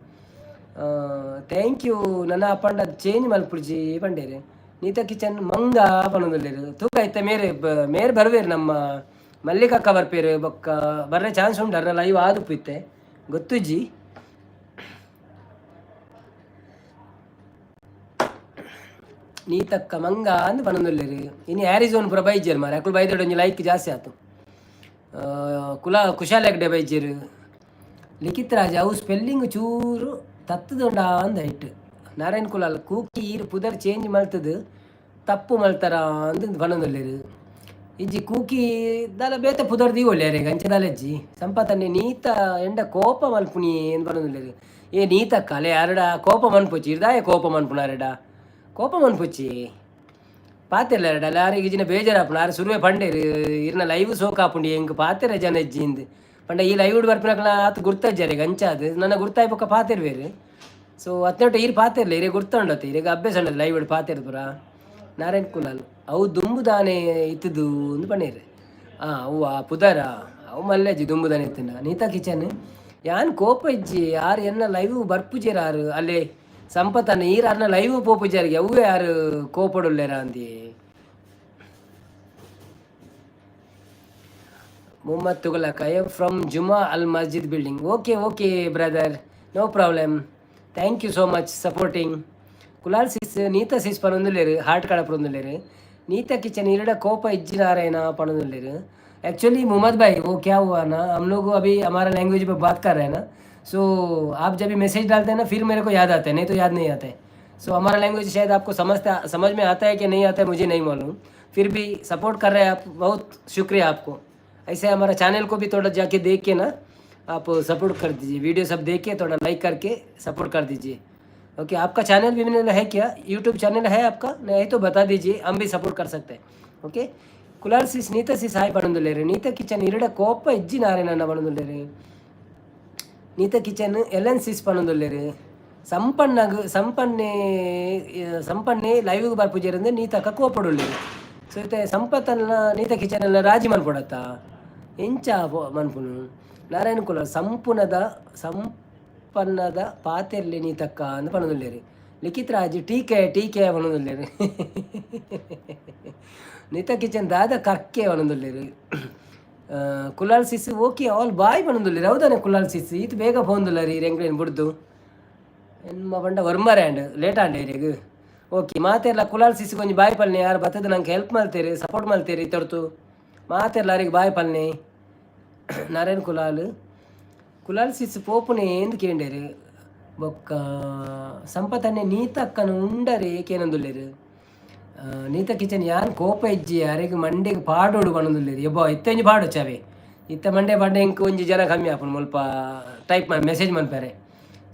Thank you ನನ ಪಂಡ ಚೇಂಜ್ ಮಲ್ಪುಡ್ಜಿ ಪಂಡೇರು. ನೀತ ಕಿಚನ್ ಮಂಗ ಪನೊಂದುಲ್ಲೆರ್. ತೂಕ ಇತ್ತೆ ಮೇರೆ ಮೇರ್ ಬರ್ವೇರು, ನಮ್ಮ ಮಲ್ಲಿಕಕ್ಕ ಬರ್ಪೇರು. ಬೊಕ್ಕ ಬರ್ರೆ ಚಾನ್ಸ್ ಉಂಡು, ಅರ್ನ ಲೈವ್ ಆದುಪ್ಪು ಇತ್ತೆ, ಗೊತ್ತುಜ್ಜಿ. ನೀತಕ್ಕ ಮಂಗ ಅಂದ್ ಪನೊಂದುಲ್ಲೆರ್. ಇನಿ ಆರಿಝೋನ್ ಪೂರ ಬೈಜೆರ್ ಮಾರೆ, ಅಕುಲು ಬೈದೆಡ್ ಒಂಜಿ ಲೈಕ್ ಜಾಸ್ತಿ ಆತು. ಕುಲ ಕುಶಾಲ್ ಹೆಗ್ಡೆ ಬೈಜೆರ್. ಲಿಖಿತ್ ರಾಜ್ ಅವು ಸ್ಪೆಲ್ಲಿಂಗ್ ಚೂರು ತತ್ತುದುಂಡ ಅಂದ್ ಐಟ್. ನಾರಾಯಣ್ ಕುಲಾಲ್ ಕೂಕಿ ಈರ್ ಪುದರ್ ಚೇಂಜ್ ಮಲ್ತದು ತಪ್ಪು ಮಲ್ತಾರ ಅಂದ್ ಪನೊಂದುಲ್ಲೆರ್. ಇಜ್ಜಿ, ಕೂಕಿ ದಾಲ ಬೇತೆ ಪುದರ್ ದೀವೊಲಿ ಅರೆಗ್, ಅಂಚ ದಾಲ ಇಜ್ಜಿ. ಸಂಪತನ್ನೆ ನೀತ ಎಂಡ ಕೋಪ ಮಲ್ಪುನಿ ಅಂದ್ ಪನೊಂದುಲ್ಲೆರ್. ಏ ನೀತಕ್ಕ ಅಲೆ ಅರಡ ಕೋಪ ಮನ್ಪುಚಿ, ಇರ್ದಾಯ ಕೋಪ ಮನ್ಪುನ ಅರೆಡ, ಕೋಪ ಮನ್ಪುಚಿ ಪಾತೆರ್ಲ ಅರೆಡ. ಆರೆಗ್ ಇಜಿನ ಬೇಜಾರಾಪುಂಡು. ಆರ್ ಸುರುವೆ ಪಂಡೇರು ಇರ್ನ ಲೈವ್ ಸೋಕ್ ಆಪುಂಡು, ಎಂಕ್ ಪಾತೆರ ಜನ ಇಜ್ಜಿ ಇಂದ್ ಪಂಡ. ಈ ಲೈವ್ ಬರ್ಪಿನಕ್ಲ ಆತ್ ಗುರ್ತಜ್ಜಾರೆಗ್, ಅಂಚಾದ್ ನನ್ನ ಗುರ್ತಾಯಿ ಬೊಕ್ಕ ಪಾತೆರ್ವೇರು. ಸೊ ಅತ್ನೊಟ್ಟು ಈರ್ ಪಾತೆರ್ಲೆ, ಇರೆಗ್ ಗುರ್ತುಂಡತ್ತೆ, ಇರೆಗ್ ಅಭ್ಯಾಸ ಉಂಡಲ್ಲ ಲೈವ್ ಪಾತೆರ್ ಪೂರ. ನಾರಾಯಣ್ ಕುಲಾಲ್ ಅವು ದುಂಬುದಾನೆ ಇತ್ತುದು ಅಂದ್ ಪಂಡೇರು. ಅವು ಆ ಪುದರ ಅವು ಮಲ್ಲೆಜ್ಜಿ, ದುಂಬುದಾನೆ ಇತ್ತುಂಡ. ನೀತಾ ಕಿಚನ್ ಯಾನ್ ಕೋಪ ಇಜ್ಜಿ, ಆರ್ ಎನ್ನ ಲೈವ್ ಬರ್ಪುಜೆರ್ ಆರ್. ಅಲ್ಲೇ ಸಂಪತನ್ನ ಈರ್ ಅರ್ನ ಲೈವ್ ಪೋಪುಜಾರಿಗೆ, ಅವೇ ಆರ್ ಕೋಪಡುಲ್ಲೆರ ಅಂದಿ. Muhammad Tughlaq, I am from Juma Al Masjid building. Okay okay brother, no problem. Thank you so much supporting. Kulal sis, Neetha sis ಪನೊಂದುಲ್ಲೆರ್, heart ಕಡಪುರೊಂದುಲ್ಲೆರ್. Neeta kitchen ಇರಡ ಕೋಪ ಇಜ್ಜಿ ನಾರಾಯಣ ಪನೊಂದುಲ್ಲೆರ್. Actually Mohammad भाई, वो क्या हुआ ना, हम लोग अभी हमारा लैंग्वेज पे बात कर रहे हैं ना, सो आप जब भी मैसेज डालते हैं ना, फिर मेरे को याद आता है, नहीं तो याद नहीं आता है। सो हमारा लैंग्वेज शायद आपको समझ में आता है कि नहीं आता है, मुझे नहीं मालूम। फिर भी सपोर्ट कर रहे हैं आप, बहुत शुक्रिया आपको। ऐसे हमारा चैनल को भी थोड़ा जाके देख के ना आप सपोर्ट कर दीजिए। वीडियो सब देख के थोड़ा लाइक करके सपोर्ट कर दीजिए। ओके, आपका चैनल भी मैंने है क्या? यूट्यूब चैनल है आपका? नहीं है तो बता दीजिए, हम भी सपोर्ट कर सकते हैं। Okay, Kulal sis, Neetha sis hi ಪನೊಂದುಲ್ಲೆರ್. Neeta kitchen ಇರಡ ಕೋಪ ಇಜ್ಜಿ ನಾರಾಯಣನ್ನ ಪನೊಂದುಲ್ಲೆರ್. ನೀತಾ kitchen L N ಸಿಸ್ ಪನೊಂದುಲ್ಲೆರ್. ಸಂಪಣ್ಣಗ್ ಸಂಪನ್ನೆ ಸಂಪನ್ನೆ ಲೈವ್ಗೆ ಬರ್ಪುಜೆರಂದ್ರೆ ನೀತಕ್ಕ ಕೋಪಡುಲ್ಲೆರ್. ಸೊ ಇತ್ತೆ ಸಂಪತ್ತನ್ನ ನೀತಾ ಕಿಚನ್ ಎಲ್ಲ ರಾಜಿ ಮನ್ಪೊಡತ್ತ, ಎಂಚ ಮನ್ಪುನು? ನಾರಾಯಣ ಕುಲ ಸಂಪುನದ ಸಂಪನ್ನದ ಪಾತೆರ್ಲೆ ನೀತಕ್ಕ ಅಂದ್ ಪನೊಂದುಲ್ಲೆರ್. ಲಿಖಿತ್ ರಾಜ್ ಟೀಕೆ ಟೀಕೆ ಪನೊಂದುಲ್ಲೆರ್. ನೀತಾ ಕಿಚನ್ ದಾದ ಕರ್ಕೆ ಪನೊಂದುಲ್ಲೆರ್. Kulal sis okay all bye ಪನೊಂದುಲ್ಲೆರ್. ಹೌದಾನೆ ಕುಲಾಲ್ ಸಿಸ್? ಈತ್ ಬೇಗ ಪೋಂದುಲ್ಲರಿ ರೆಂಗ್ಲೇನ್ ಬುಡ್ದು. ಎನ್ಮ ಪಂಡ ಒರ್ಮರೆ and late and ಇರೆಗ್. Okay, ಮಾತೆರ್ಲ ಕುಲಾಲ್ ಸಿಸ್ ಒಂಜಿ ಬಾಯ್ ಪಲ್ನೆ. ಯಾರು ಬತ್ತದ ನಂಗೆ ಹೆಲ್ಪ್ ಮಲ್ತೇರಿ, ಸಪೋರ್ಟ್ ಮಲ್ತೇರಿ ಇತ್ತೊರ್ತು. ಮಾತೆರ್ಲ ಅರೆಗ್ ಬಾಯ್ ಪಲ್ನೆ. ನಾರಾಯಣ್ ಕುಲಾಲ್, ಕುಲಾಲ್ ಸಿಸ್ ಪೋಪುನೆ ಎಂದ್ ಕೇಂಡೇರು. ಬೊಕ್ಕ ಸಂಪತನ್ನೆ ನೀತಕ್ಕನ ಉಂಡರೆ ಕೇನೊಂದುಲ್ಲೆರ್. ನೀತ ಕಿಚನ್ ಯಾನ್ ಕೋಪ ಇಜ್ಜಿ, ಅರೆಗ್ ಮಂಡೆಗ್ ಪಾಡೋಡು ಪನೊಂದುಲ್ಲೆರ್. ಎಬ್ಬೊ, ಇತ್ತೆ ಒಂಜಿ ಪಾಡೊಚ್ಚಾವೆ. ಇತ್ತೆ ಮಂಡೆ ಪಾಂಡೆ ಎಂಕ್ ಒಂಜಿ ಜನ ಕಮ್ಮಿ ಆಪುಂಡು. ಮುಲ್ಪ ಟೈಪ್ ಮೆಸೇಜ್ ಮನ್ಪೆರೆ.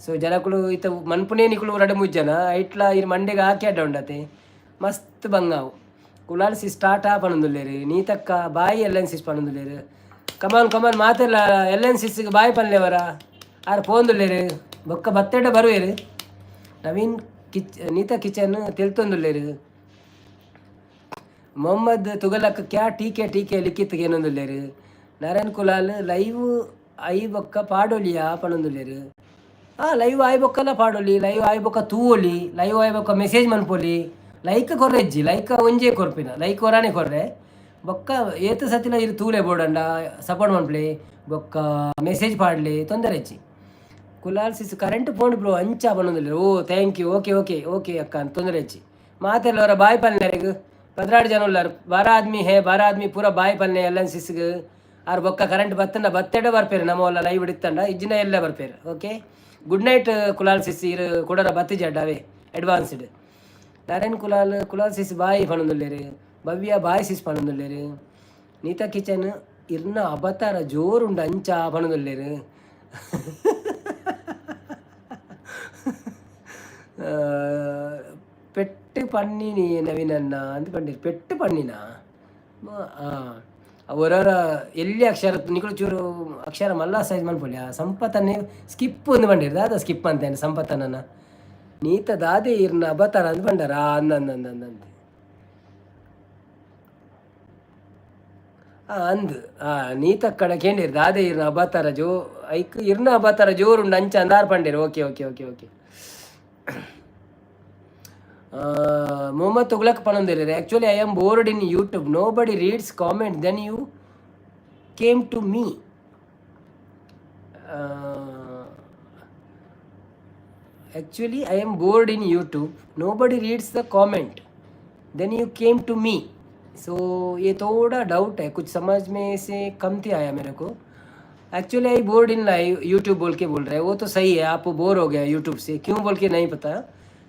ಸೊ ಜನಕುಲು ಇತ್ತ ಮನ್ಪುನೇ ನಿಕುಲು ರಡ್ಡ್ ಮೂಜಿ ಜನ ಐಟ್ಲ ಇರ್ ಮಂಡೆಗ್ ಹಾಕಿ ಅಡ್ಡ ಉಂಡತೆ, ಮಸ್ತ್ ಬಂಗಾವು. ಕುಲಾಲ್ ಸಿಸ್ ಟಾಟಾ ಪನೊಂದುಲ್ಲೆರ್. ನೀತಕ್ಕ ಬಾಯ್ L N sis ಪನೊಂದುಲ್ಲೆರ್. ಕಮಾನ್ ಕಮಾನ್, ಮಾತೆಲ್ಲ ಎಲ್ ಎನ್ ಸಿಸ್ಗೆ ಬಾಯ್ ಪನ್ಲೆವರ. ಆರ್ ಪೋಂದುಲ್ಲೆರ್, ಬೊಕ್ಕ ಬತ್ತೆಡ ಬರುವೆರ್. ನವೀನ್ ಕಿಚ್, ನೀತಾ ಕಿಚನ್ ತೆಲ್ತೊಂದುಲ್ಲೆರ್. ಮೊಹಮ್ಮದ್ ತುಗಲಕ್ ಕ್ಯಾ ಟೀಕೆ ಟೀಕೆ ಲಿಖಿತ್ ಏನೊಂದುಲ್ಲೆರ್. ನಾರಾಯಣ್ ಕುಲಾಲ್ ಲೈವ್ I ಬೊಕ್ಕ ಪಾಡೊಲಿಯಾ ಪನೊಂದುಲ್ಲೆರ್. ಆ ಲೈವ್ ಆಯ್ ಬೊಕ್ಕಲ ಪಾಡೊಲಿ, ಲೈವ್ ಆಯ್ ಬೊಕ್ಕ ತೂವೊಲಿ, ಲೈವ್ ಆಯ್ ಬೊಕ್ಕ ಮೆಸೇಜ್ ಮನ್ಪೊಲಿ. ಲೈಕ್ ಕೊರ್ರೆಜ್ಜಿ, ಲೈಕ್ ಒಂಜೇ ಕೊರ್ಪಿನ, ಲೈಕ್ ಕೊರಾನೆ ಕೊರ್ರೆ. ಬೊಕ್ಕ ಏತ್ ಸತಿಲ ಇರು ತೂಲೆ ಬೋಡಂಡ ಸಪೋರ್ಟ್ ಮನ್ಪಲೆ, ಬೊಕ್ಕ ಮೆಸೇಜ್ ಪಾಡ್ಲಿ, ತೊಂದರೆ ಇಜ್ಜಿ. ಕುಲಾಲ್ ಸಿಸ್ ಕರೆಂಟ್ ಪೋಂಡು ಬ್ರೋ ಅಂಚ ಪನೊಂದುಲ್ಲೆರ್. ಓ thank you. Okay okay okay ಅಕ್ಕ, ತೊಂದರೆ ಇಜ್ಜಿ. ಮಾತೆಲ್ಲ ಅವರ ಬಾಯ್ ಪಲ್ನೆರೆಗ್. 12 ಜನ ಉಲ್ಲಾರ್, 12 आदमी है. 12 आदमी ಪೂರ ಬಾಯ್ ಪಲ್ನೆ ಎಲ್ ಎನ್ ಸಿಸ್ಗ್. ಆರ್ ಬೊಕ್ಕ ಕರೆಂಟ್ ಬತ್ತಂಡ ಬತ್ತೆಡ ಬರ್ಪೇರು. ನಮ್ಮ ಒಲ್ಲ ಲೈವ್ ಇತ್ತಂಡ ಇಜ್ಜಿನ ಎಲ್ಲ ಬರ್ಪೇರು. Okay, good night Kulal ಸಿಸ್. ಇರು ಕುಡರ ಬತ್ತಿಜಡ್ಡ ಅವೇ ಅಡ್ವಾನ್ಸ್ಡ್. ನಾರಾಯಣ್ ಕುಲಾಲ್, ಕುಲಾಲ್ ಸಿಸ್ ಬಾಯ್ ಪನೊಂದುಲ್ಲೆರ್. ಭವ್ಯ ಬಾಯ್ ಸಿಸ್ ಪನೊಂದುಲ್ಲೆರ್. ನೀತಾ ಕಿಚನ್ ಇರ್ನ ಅಬತಾರ ಜೋರುಂಡು ಅಂಚ ಪನೊಂದುಲ್ಲೆರ್. ಪೆಟ್ಟು ಪನ್ನಿನಿ ನವೀನನ್ನ ಅಂತ ಪಂಡಿರ್. ಪೆಟ್ಟು ಪನ್ನಿನ ಒರೊರ ಎಲ್ಲಿ ಅಕ್ಷರ ನಿಕುಲು ಚೂರು ಅಕ್ಷರ ಮಲ್ಲ ಸೈಜ್ ಮನ್ಪೊಲಿ. ಆ ಸಂಪತನ್ನೇ ಸ್ಕಿಪ್ ಒಂದು ಪಂಡಿರ್. ದಾದ ಸ್ಕಿಪ್ ಅಂತೇನೆ ಸಂಪತನನ್ನ? ನೀತ ದಾದೆ ಇರ್ನ ಅಬತಾರ ಅಂದ್ ಪಂಡರ. ಅಂದ ಅಂದ ಅಂದ ಅಂದ ಆ ಅಂದ್ ಆ ನೀತಕ್ಕಡ ಕೇಂಡಿರ್, ದಾದೆ ಇರ್ನ ಅಬತಾರ ಜೋ ಐಕ್ ಇರ್ನ ಅಬತಾರ ಜೋರುಂಡು ಅಂಚ ಅಂದಾರ್ ಪಂಡೇರು. Okay okay okay okay. Mohammed Tughlaq ಪನೊಂದಿಲ್ಲೆರ್. Actually I am bored in YouTube, nobody reads comment, then you came to me. Actually I am bored in YouTube, nobody reads the comment, then you came to me. So ये थोड़ा doubt है, कुछ समझ में से कम थी आया मेरे को। Actually I bored in live YouTube बोल के बोल रहे हैं, वो तो सही है। आप बोर हो गया यूट्यूब से, क्यों बोल के नहीं पता।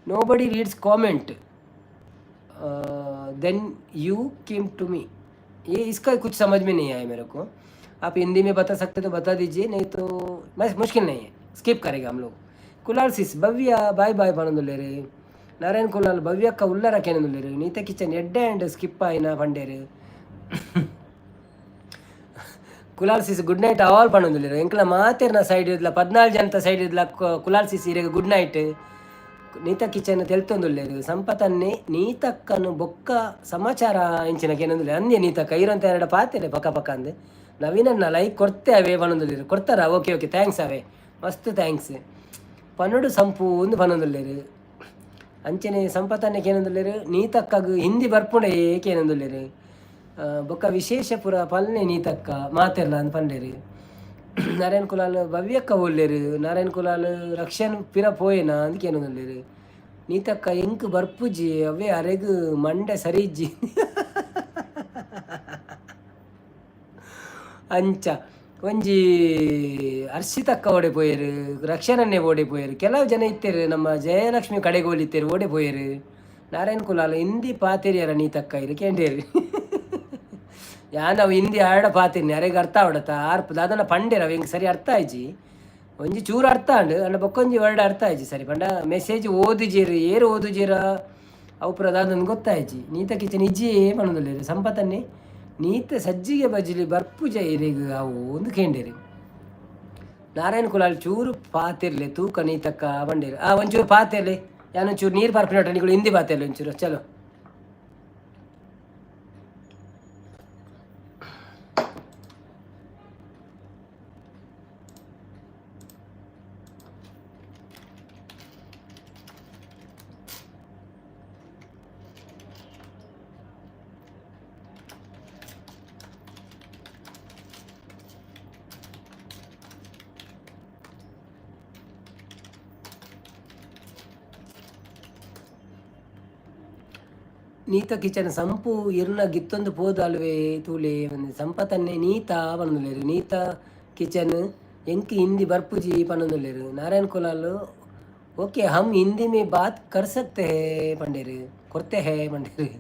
Nobody reads comment, then you came to me, ये इसका कुछ समझ में नहीं आया मेरे को। आप हिंदी में बता सकते तो बता दीजिए, नहीं तो बस मुश्किल नहीं है, स्किप करेंगे हम लोग। Kulal sis Bhavya bye bye ಪನೊಂದುಲ್ಲೆರ್. ನಾರಾಯಣ್ ಕುಲಾಲ್ ಭವ್ಯಕ್ಕ ಉಲ್ಲರ ಕೇನೊಂದುಲ್ಲೆರ್. ನೀತ ಕಿಚನ್ ಎಡ್ಡೆ ಆ್ಯಂಡ್ ಸ್ಕಿಪ್ ಆಯಿನ ಪಂಡೇರು. Kulal sis good night all ಪನೊಂದುಲ್ಲೆರ್. ಎಂಕ್ಲ ಮಾತೆರ್ನ ಸೈಡ್ ಇದ್ಲ, 14 ಜನತ ಸೈಡ್ ಇದ್ಲ ಕುಲಾಲ್ ಸಿಸ್ ಇರೆಗ್ ಗುಡ್ ನೈಟ್. ನೀತಾ ಕಿಚನ್ ತೆಲ್ತೊಂದುಲ್ಲೆರ್. ಸಂಪತನ್ನೆ ನೀತಕ್ಕನು ಬೊಕ್ಕ ಸಮಾಚಾರ ಇಂಚಿನ ಕೇನೊಂದುಲ್ಲೆ. ಅಂದೆ ನೀತಕ್ಕ ಇರಂತ ಎರಡು ಪಾತೆರೆ ಪಕ್ಕ ಪಕ್ಕ ಅಂದೆ. ನವೀನನ್ನ ಲೈಕ್ ಕೊಡ್ತೆ ಅವೇ ಪನೊಂದುಲ್ಲೆರ್. ಕೊಡ್ತಾರ? Okay okay, thanks ಅವೇ, ಮಸ್ತ್ thanks. ಪನೊಡು ಸಂಪು ಒಂದು ಪನೊಂದುಲ್ಲೆರ್. ಅಂಚನೆ ಸಂಪತನ್ನೆ ಕೇನೊಂದುಲ್ಲೆರ್, ನೀತಕ್ಕಗ್ ಹಿಂದಿ ಬರ್ಪುಂಡೆ ಕೇನೊಂದುಲ್ಲೆರ್. ಬೊಕ್ಕ ವಿಶೇಷ ಪೂರ ಪಲ್ನೆ ನೀತಕ್ಕ ಮಾತೆರ್ಲ ಅಂದ್ ಪಂಡೆರ್. ನಾರಾಯಣ್ ಕುಲಾಲ್ ಭವ್ಯಕ್ಕ ಓಲ್ಲೆರ್? ನಾರಾಯಣ್ ಕುಲಾಲ್ ರಕ್ಷಣ್ ಪಿರ ಪೋಯೆನಾ ಅಂದ್ ಕೇನೊಂದುಲ್ಲೆರ್. ನೀತಕ್ಕ ಎಂಕ್ ಬರ್ಪುಜಿ, ಅವೇ ಅರೆಗ್ ಮಂಡೆ ಸರಿ ಇಜ್ಜಿ. ಅಂಚ ಒಂಜಿ ಹರ್ಷಿತಕ್ಕ ಓಡೆ ಪೋಯೆರ್? ರಕ್ಷಣನ್ನೇ ಓಡೆ ಪೋಯೆರ್? ಕೆಲವು ಜನ ಇತ್ತೆರ್, ನಮ್ಮ ಜಯಲಕ್ಷ್ಮಿ ಕಡೆಗೋಲು ಇತ್ತೆರ್, ಓಡೆ ಪೋಯೆರ್? ನಾರಾಯಣ್ ಕುಲಾಲ್ ಹಿಂದಿ ಪಾತೆರಿಯರ ನೀತಕ್ಕ ಇರು ಕೇಂಡೇರು. ಯಾನ್ ಅವು ಹಿಂದಿ ಆಡ ಪಾತೆರ್ನಿ, ಅರೆಗ್ ಅರ್ಥ ಆವಡತ್ತ? ಆರ್ ದಾದನ ಪಂಡೇರ್, ಅವು ಎಂಕ್ ಸರಿ ಅರ್ಥ ಆಯ್ಜಿ. ಒಂಜಿ ಚೂರು ಅರ್ಥ ಆಂಡ್, ಅಂಡ ಬೊಕ್ಕೊಂಜಿ ವರ್ಡ್ ಅರ್ಥ ಆಯ್ಜಿ ಸರಿ. ಪಂಡ ಮೆಸೇಜ್ ಓದಿಜೆರ್, ಏರ್ ಓದುಜೆರ ಅವು ಪೂರ ದಾದನ ಗೊತ್ತಾಯ್ಜಿ. ನೀತ ಕಿಚನ್ ಇಜ್ಜಿ ಪನೊಂದುಲ್ಲೆರ್. ಸಂಪತನ್ನೇ ನೀತ ಸಜ್ಜಿಗೆ ಬಜಿಲಿ ಬರ್ಪುಜ ಇರೆಗ್ ಅವು ಅಂದ್ ಕೇಂಡೆರ್. ನಾರಾಯಣ ಕುಲಾಲ್ ಚೂರು ಪಾತೆರ್ಲೆ ತೂಕ ನೀತಕ್ಕ ಪಂಡೆರ್. ಆ ಒಂಚೂರು ಪಾತೆರ್ಲೆ, ಯಾನ್ ಒಂಚೂರು ನೀರು ಪರ್ಪಿನಟ, ನಿಕುಲು ಹಿಂದಿ ಪಾತೆರ್ಲೆ ಒಂಚೂರು. ಚಲೋ, ನೀತ ಕಿಚನ್ ಸಂಪು ಇರ್ನ ಗಿತ್ತೊಂದು ಪೋದಾಲ್ವೇ ತೂಲೆ ಸಂಪತನ್ನೇ ನೀತ ಪನೊಂದುಲ್ಲೆರ್. ನೀತ ಕಿಚನ್ ಎಂಕ್ ಹಿಂದಿ ಬರ್ಪುಜಿ ಪನೊಂದುಲ್ಲೆರ್. ನಾರಾಯಣ್ ಕುಲಾಲ್ ಓಕೆ ಹಮ್ ಹಿಂದಿ ಮೇ ಬಾತ್ ಕರ್ ಸಕ್ತೆ ಹೇ ಪಂಡೆರ್, ಕೊರ್ತೆ ಹೇ ಪಂಡೆರ್.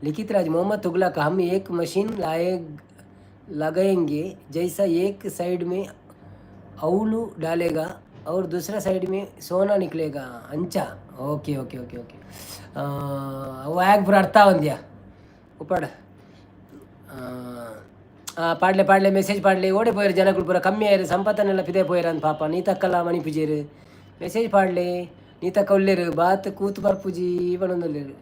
ಲಿಖಿತ್ ರಾಜ್ ಮೊಹಮ್ಮದ್ ತುಗ್ಲಕ್ ಹಮ್ ಏಕ್ ಮಷೀನ್ ಲಾಯೆ लगाएंगे, जैसा एक साइड में औलू डालेगा और दूसरा साइड में सोना निकलेगा. ಅಂಚ, ಓಕೆ ಓಕೆ ಓಕೆ ಓಕೆ. ಅವು ಆ್ಯಗ್ ಪೂರ ಅರ್ಥ ಆವಂದ್ಯಾ ಉಪ್ಪಾಡ. ಪಾಡ್ಲೆ ಪಾಡ್ಲೆ, ಮೆಸೇಜ್ ಪಾಡ್ಲೆ. ಓಡೆ ಪೋಯೆರ್ ಜನಕುಲು? ಪೂರ ಕಮ್ಮಿ ಆಯೆರ್. ಸಂಪತ್ತನೆಲ್ಲ ಪಿದೆ ಪೋಯೆರ್ ಅಂದ್ ಪಾಪ. ನೀತಕ್ಕಲ ಮಣಿಪುಜೆರ್. ಮೆಸೇಜ್ ಪಾಡ್ಲೆ. ನೀತಕ್ಕ ಉಲ್ಲೆರ್. ಬಾತ್ ಕೂತು ಬರ್ಪುಜಿ ಪನೊಂದುಲ್ಲೆರ್.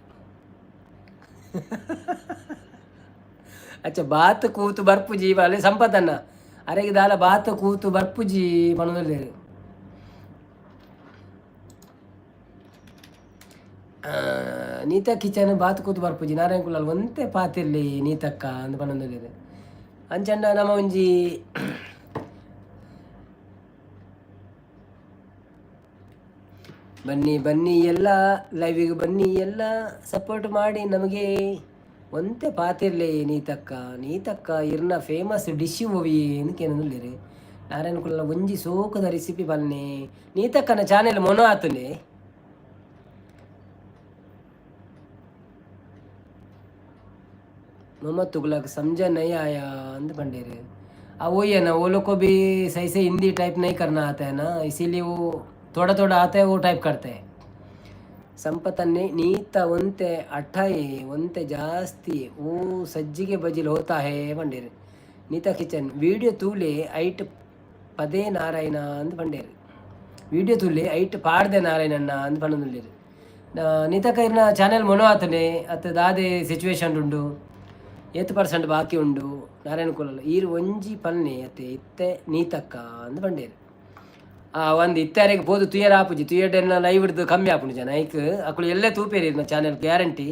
ಅಚ್ಚ, ಬಾತ್ ಕೂತು ಬರ್ಪುಜಿ ಅಲ್ಲೇ ಸಂಪತ್ತನ್ನ ಅರೆಗ್ ದಾಲ ಬಾತ್ ಕೂತು ಬರ್ಪುಜಿ ಪನೊಂದುಲ್ಲೆರ್. ನೀತಾ ಕಿಚನ್ ಬಾತ್ ಕೂತು ಬರ್ಪುಜಿ. ನಾರಾಯಣ ಕುಲಾಲ್ ಒಂತೆ ಪಾತಿರ್ಲಿ ನೀತಕ್ಕ ಅಂದ್ ಪನೊಂದುಲ್ಲೆರ್. ಅಂಚಂಡ ನಮ ಒಂಜಿ ಬನ್ನಿ ಬನ್ನಿ ಎಲ್ಲ ಲೈವಿಗೆ ಬನ್ನಿ ಎಲ್ಲ, ಸಪೋರ್ಟ್ ಮಾಡಿ ನಮಗೆ. ಒಂತೆ ಪಾತಿರ್ಲೆ ನೀತಕ್ಕ. ನೀತಕ್ಕ ಇರ್ನ ಫೇಮಸ್ ಡಿಶ್ ಒವಿ ಕೇನೊಂದುಲ್ಲೆರ್. ನಾರಾಯಣ ಕುಲಾಲ್ ಒಂಜಿ ಸೋಕದ ರೆಸಿಪಿ ಬನ್ನಿ. ನೀತಕ್ಕನ ಚಾನೆಲ್ ಮೊನೊ ಆತುಂಡೆ. मोहम्मद तुगलक समझा नहीं आया अंद पंडेर. अब वही है ना, वो लोग को भी सही से हिंदी टाइप नहीं करना आता है ना, इसीलिए वो थोड़ा थोड़ा आता है, वो टाइप करते हैं. ಸಂಪತನ್ನೇ ನೀತ ಒಂತೆ ಅಠಾಯಿ ಒಂತೆ ಜಾಸ್ತಿ ಓ ಸಜ್ಜಿಗೆ ಬಜಿಲ್ ಹೋತಾ ಹೇ ಪಂಡೇರು. ನೀತಾ ಕಿಚನ್ ವೀಡಿಯೋ ತೂಲೆ ಐಟ್ ಪದೇ ನಾರಾಯಣ ಅಂದ್ ಪಂಡೇರು. ವೀಡಿಯೋ ತೂಲೆ ಐಟ್ ಪಾಡ್ದೆ ನಾರಾಯಣಣ್ಣ ಅಂದ್ ಪಂಡೊಂದುಲ್ಲೆರ್. ನೀತಕ್ಕ ಇರ್ನ ಚಾನೆಲ್ ಮೊನೊ ಆತನೆ ಅತ್ತ ದಾದೆ ಸಿಚುವೇಶನ್ ಉಂಡು? ಏತ್ ಪರ್ಸೆಂಟ್ ಬಾಕಿ ಉಂಡು? ನಾರಾಯಣ ಕುಲಾಲ್ ಈರ್ ಒಂಜಿ ಪನ್ನೆ ಅತ್ತೆ ಇತ್ತೆ ನೀತಕ್ಕ ಅಂದ್ ಪಂಡೇರು. ಆ ಒಂದು ಇತ್ತೆ ಅರೆಗ್ ಪೋದು ತುಯರ್ ಆಪುಜಿ. ತುಯರ್ಡೆನ್ನ ಲೈವ್ ಹಿಡ್ದು ಕಮ್ಮಿ ಆಪುಂಡು ಜನ. ಐಕ್ ಅಕುಲು ಎಲ್ಲೇ ತೂಪೇರು ಇರ್ನ ಚಾನೆಲ್ ಗ್ಯಾರಂಟಿ.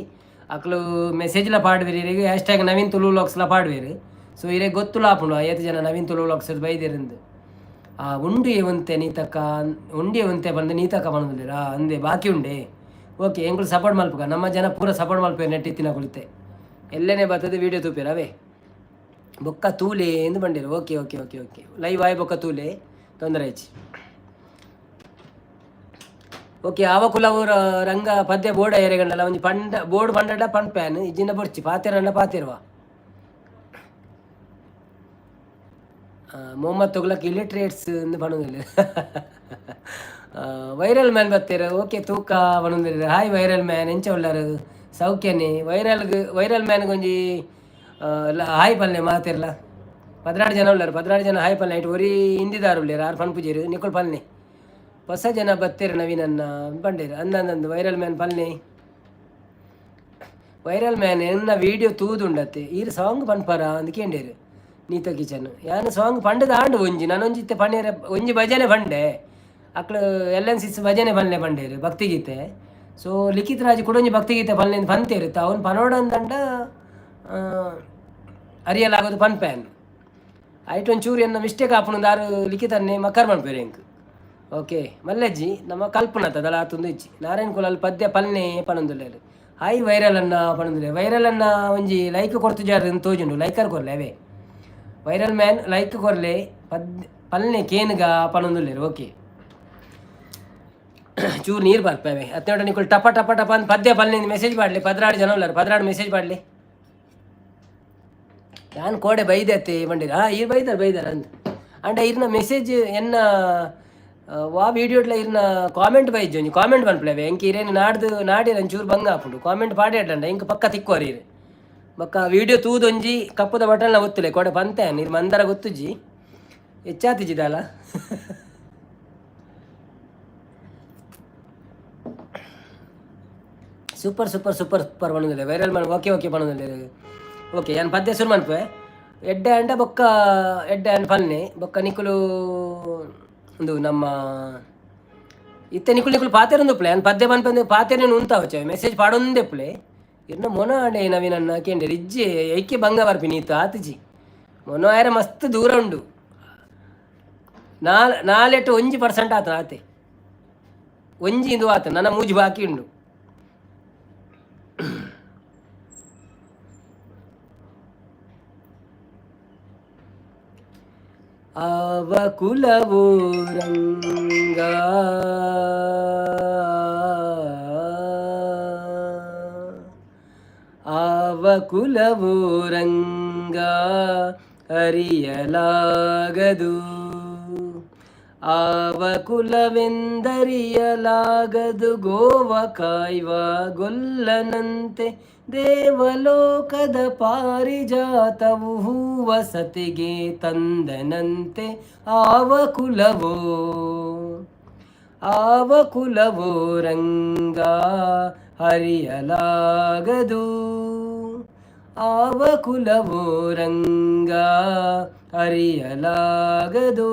ಅಕುಲು ಮೆಸೇಜ್ಲ ಪಾಡ್ವೇರು ಇರೆಗ್, #ನವೀನ್ ತುಳು ವ್ಲಾಗ್ಸ್ಲ ಪಾಡ್ವೇರು. ಸೊ ಇರೆಗ್ ಗೊತ್ತುಲ ಆಪುಂಡು ಏತ್ ಜನ ನವೀನ್ ತುಳು ವ್ಲಾಗ್ಸ್ ಬೈದೆರಿಂದು. ಆ ಉಂಡು ಒಂತೆ ನೀತಕ್ಕ, ಉಂಡಿ ಒಂತೆ ಪಂದ್ ನೀತಕ್ಕ ಪನೊಂದುಲ್ಲೆರ್. ಆ ಅಂದೆ ಬಾಕಿ ಉಂಡೆ. ಓಕೆ, ಎಂಕುಲು ಸಪೋರ್ಟ್ ಮಲ್ಪುಗ. ನಮ್ಮ ಜನ ಪೂರ ಸಪೋರ್ಟ್ ಮಲ್ಪುವೆರ್. ನೆಟ್ ಇತ್ತಿನಕುಲು ಇತ್ತೆ ಎಲ್ಲೆನೆ ಬತ್ತದ ವೀಡಿಯೋ ತೂಪೆರ್ ಅವೇ. ಬೊಕ್ಕ ತೂಲೆ ಎಂದು ಬಂಡೇರು. Okay okay okay okay, live ಆಯ್ ಬೊಕ್ಕ ತೂಲೆ, ತೊಂದರೆ ಆಯ್ಚಿ. ಓಕೆ, ಆವ ಕುಲವೂರ ರಂಗ ಪದ್ಯ ಬೋರ್ಡ್ ಎರೆಗಂಡಲ ಒಂಜಿ ಪಂಡ ಬೋರ್ಡ್ ಪಂಡಡ ಪನ್ಪ್ಯಾನ್ ಇಜ್ಜಿಂಡ ಬೊಡ್ಚಿ, ಪಾತೆರಂಡ ಪಾತೆರುವ. ಮೊಹಮ್ಮದ್ ತುಗ್ಲಕ್ ಇಲಿಟ್ರೇಟ್ಸ್ ಅಂದ್ ಪನೊಂದುಲ್ಲೆರ್. ವೈರಲ್ ಮ್ಯಾನ್ ಬತ್ತೆರ್. ಓಕೆ, ತೂಕ ಪನೊಂದುಲ್ಲೆರ್. ಹಾಯ್ ವೈರಲ್ ಮ್ಯಾನ್, ಎಂಚ ಉಲ್ಲರ್? ಸೌಖ್ಯನೆ? ವೈರಲ್ಗ್ ವೈರಲ್ ಮ್ಯಾನ್ಗ್ ಒಂಜಿ ಹಾಯ್ ಪಲ್ಲೆ ಮಾತೆರ್ಲ. 12 ಜನ ಉಲ್ಲರ್, 12 ಜನ ಹಾಯ್ ಪಲ್ಲೆ. ಐಟ್ ಒರಿ ಹಿಂದಿದಾರ್ ಉಲ್ಲೆರ್, ಆರ್ ಪನ್ಪುಜೆರ್. ನಿಕುಲು ಪಲ್ನೆ. ಹೊಸ ಜನ ಬತ್ತೆರ್ ನವೀನನ್ನ ಪಂಡೇರು. ಅಂದಂದು ವೈರಲ್ ಮ್ಯಾನ್ ಪಲ್ನೆ. ವೈರಲ್ ಮ್ಯಾನ್ ಎನ್ನ ವೀಡಿಯೋ ತೂದುಂಡತ್ತೆ, ಈರ್ ಸಾಂಗ್ ಪನ್ಪರ ಅಂದ್ ಕೇಂಡೇರು. ನೀತ ಕಿಚನ್ ಯಾನ್ ಸಾಂಗ್ ಪಂಡದ ಆಂಡ್ ಒಂಜಿ ನಾನೊಂಜಿ ಇತ್ತೆ ಪಂಡೇರೆ ಒಂಜಿ ಭಜನೆ ಪಂಡೆ. ಅಕ್ಲು ಎಲ್ ಎನ್ ಸಿಸ್ ಭಜನೆ ಪನ್ಲೆ ಪಂಡೇರು, ಭಕ್ತಿಗೀತೆ. ಸೊ ಲಿಖಿತ್ ರಾಜ್ ಕುಡೊಂಜಿ ಭಕ್ತಿಗೀತೆ ಪನ್ಲೆ ಪಂತೇರು. ಅವನು ಪನೋಡಂದಂಡ. ಅರಿಯಲಾಗೋದು ಪನ್ಪೆ. ಐಟ್ ಒಂಚೂರು ಎನ್ನ ಮಿಸ್ಟೇಕ್ ಆಪುಂಡು. ದಾರು ಲಿಖಿತನ್ನೇ ಮಕ್ಕರ್ ಮನ್ಪೇರು ಎಂಕ್. ಓಕೆ, ಮಲ್ಲಜ್ಜಿ ನಮ್ಮ ಕಲ್ಪನತ ದಲ ಆತುಂದು ಇಜ್ಜಿ. ನಾರಾಯಣ ಕುಲಾಲ್ ಪದ್ಯ ಪಲ್ನೆ ಪನೊಂದುಲ್ಲೆರ್. ಹಾಯ್ ವೈರಲ್ ಅನ್ನ ಪನೊಂದುಲ್ಲೆ. ವೈರಲ್ ಅನ್ನ ಒಂಜಿ ಲೈಕ್ ಕೊರ್ತುಜಾರ್ ತೋಜುಂಡು. ಲೈಕರ್ ಕೊರ್ಲೆ ಅವೇ. Viral man, like ಕೊರ್ಲೆ. ಪದ್ಯ ಪಲ್ನೆ ಕೇನ್ಗ ಪನೊಂದುಲ್ಲೆರ್. ಓಕೆ, ಚೂರು ನೀರು ಬರ್ಪೇವೆ. ಅತ್ತೆಂಟ ನಿಕುಲು ಟಪ ಟಪ ಟಪ ಅಂತ ಪದ್ಯ ಪಲ್ನೆ ಮೆಸೇಜ್ ಪಾಡ್ಲಿ. 12 ಜನ ಉಲ್ಲಾರ, 12 ಮೆಸೇಜ್ ಪಾಡ್ಲಿ. ಯಾನ್ ಕೋಡೆ ಬೈದತ್ತೆ ಬಂಡಿರ. ಹಾಂ, ಈರ್ ಬೈದಾರ ಬೈದಾರ ಅಂದ್ ಅಂಡ ಇರ್ನ ಮೆಸೇಜ್ ಎನ್ನ ವಾ ವೀಡಿಯೋಟ್ಲ ಇರ್ನ ಕಾಮೆಂಟ್ ಬೈಜ್. ಒಂಜಿ ಕಾಮೆಂಟ್ ಪನ್ಪುಲೆವೆ ಎಂಕ್. ಇರೇನು ನಾಡ್ದು ನಾಡಿರ ಒಂಚೂರು ಬಂಗ ಆಪುಂಡು. ಕಾಮೆಂಟ್ ಪಾಡೇಡ್ಲಂಡ ಎಂಕ್ ಪಕ್ಕ ತಿಕ್ಕುವರ್ ಇರ್. ಬೊಕ್ಕ ವೀಡಿಯೋ ತೂದೊಂಜಿ ಕಪ್ಪುದ ಬಟನ್ಲ ಒತ್ತುಲೆ. ಕೋಡೆ ಪಂತೆ ನೀರು ಮಂದರ ಗೊತ್ತುಜ್ಜಿ, ಹೆಚ್ಚಾತಿಜಿ ದಾಲ. Super super super super ಪನೊಂದುಲ್ಲೆ viral Mann. Okay okay ಪನೊಂದುಲ್ಲೆರ್. Okay, ಯಾನ್ ಪದ್ಯ ಸುರು ಮನ್ಪುವೆ. ಎಡ್ಡೆ ಅಂಡ ಬೊಕ್ಕ ಎಡ್ಡೆ ಅಂಡ್ ಪಲ್ನೆ. ಬೊಕ್ಕ ನಿಕುಲು ಉಂದು ನಮ್ಮ ಇತ್ತೆ ನಿಕುಲು ನಿಕುಲು ಪಾತೆರೊಂದುಪ್ಪುಲೆ. ಯಾನ್ ಪದ್ಯ ಪನ್ಪಂದು ಪಾತೆರನ್ ಉಂತಾವಚೆ. ಮೆಸೇಜ್ ಪಾಡೊಂದೆಪ್ಪುಲೆ. ಇರ್ನ ಮೊನ ಆಂಡೆ ನವೀನನ್ನ ಕೇಂಡೆ ಇಜ್ಜಿ. ಐಕೆ ಬಂಗ ಬರ್ಪಿನಿ ಇತ್ತು ಆತಿಜಿ. ಮೊನ ಆಯರ ಮಸ್ತ್ ದೂರ ಉಂಡು. ನಾಲ್ ನಾಲೆಟ್ಟು 1% ಆತ ಆತೆ. ಒಂಜಿ ಇಂದು ಆತ, ನನ್ನ ಮೂಜಿ ಬಾಕಿ ಉಂಡು. ಆವ ಕುಲವೋ ರಂಗ, ಆವ ಕುಲವೋ ರಂಗ ಅರಿಯಲಾಗದು, ಆವ ಕುಲವೆಂದರಿಯಲಾಗದು, ಗೋವ ಕಾಯ್ವ ಗೊಲ್ಲನಂತೆ, ದೇವಲೋಕದ ಪಾರಿಜಾತವು ಹೂವ ಸತಿಗೆ ತಂದನಂತೆ, ಆವ ಕುಲವೋ, ಆವ ಕುಲವೋ ರಂಗ ಹರಿಯಲಾಗದು, ಆವ ಕುಲವೋ ರಂಗ ಅರಿಯಲಾಗದು.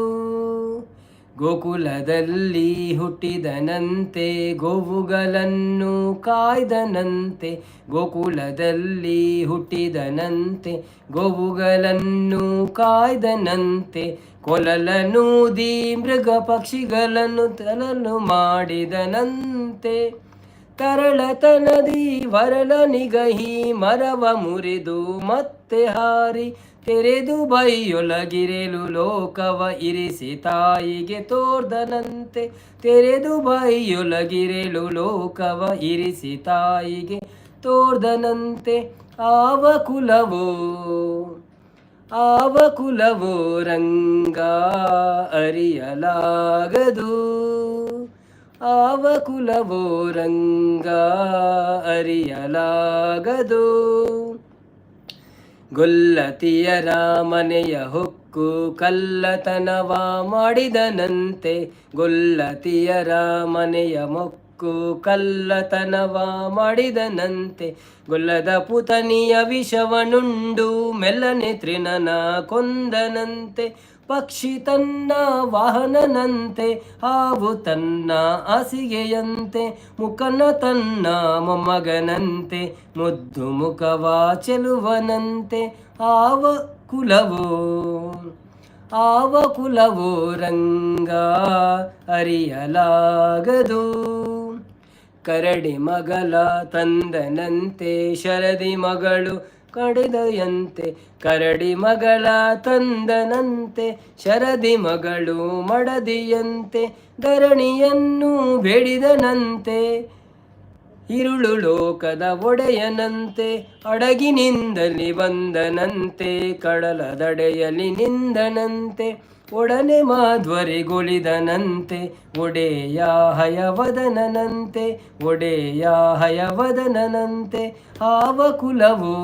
ಗೋಕುಲದಲ್ಲಿ ಹುಟ್ಟಿದನಂತೆ, ಗೋವುಗಳನ್ನು ಕಾಯ್ದನಂತೆ, ಗೋಕುಲದಲ್ಲಿ ಹುಟ್ಟಿದನಂತೆ, ಗೋವುಗಳನ್ನು ಕಾಯ್ದನಂತೆ, ಕೊಲಲನೂದಿ ಮೃಗ ಪಕ್ಷಿಗಳನ್ನು ತಲಲು ಮಾಡಿದನಂತೆ, ತರಳತನದಿ ವರಲ ನಿಗಹಿ ಮರವ ಮುರಿದು ಮತ್ತೆ ಹಾರಿ ತೆರೆದು ಬೈಯೊಳಗಿರೆಲು ಲೋಕವ ಇರಿಸಿ ತಾಯಿಗೆ ತೋರ್ದನಂತೆ, ತೆರೆದು ಬೈಯೊಳಗಿರೆಲು ಲೋಕವ ಇರಿಸಿ ತಾಯಿಗೆ ತೋರ್ದನಂತೆ, ಆವ ಕುಲವೋ, ಆವ ಕುಲವೋ ರಂಗ ಅರಿಯಲಾಗದು, ಆವ ಕುಲವೋ ರಂಗ ಅರಿಯಲಾಗದು. ಗೊಲ್ಲತಿಯರ ಮನೆಯ ಹೊಕ್ಕು ಕಲ್ಲತನವ ಮಾಡಿದನಂತೆ, ಗೊಲ್ಲತಿಯರ ಮನೆಯ ಮೊಕ್ಕು ಕಲ್ಲತನವ ಮಾಡಿದನಂತೆ, ಗೊಲ್ಲದ ಪುತನಿಯ ವಿಷವನುಂಡು ಮೆಲ್ಲನೆ ತ್ರಿನನ ಕೊಂದನಂತೆ, ಪಕ್ಷಿ ತನ್ನ ವಾಹನನಂತೆ, ಹಾವು ತನ್ನ ಹಾಸಿಗೆಯಂತೆ, ಮುಖನ ತನ್ನ ಮೊಮ್ಮಗನಂತೆ, ಮುದ್ದು ಮುಖವ ಚೆಲುವನಂತೆ, ಆವ ಕುಲವೋ, ಆವ ಕುಲವೋ ರಂಗ ಅರಿಯಲಾಗದು. ಕರಡಿ ಮಗಲ ತಂದನಂತೆ, ಶರದಿ ಮಗಳು ಕಡಿದಯಂತೆ, ಕರಡಿ ಮಗಳ ತಂದನಂತೆ, ಶರದಿ ಮಗಳು ಮಡದಿಯಂತೆ, ಧರಣಿಯನ್ನು ಬೇಡಿದನಂತೆ, ಇರುಳು ಲೋಕದ ಒಡೆಯನಂತೆ, ಅಡಗಿನಿಂದಲಿ ಬಂದನಂತೆ, ಕಡಲದಡೆಯಲಿ ನಿಂದನಂತೆ, ಒಡನೆ ಮಾಧ್ವರಿಗೊಳಿದನಂತೆ, ಒಡೆಯ ಹಯವದನಂತೆ, ಒಡೆಯ ಹಯವದನಂತೆ, ಆವ ಕುಲವೋ,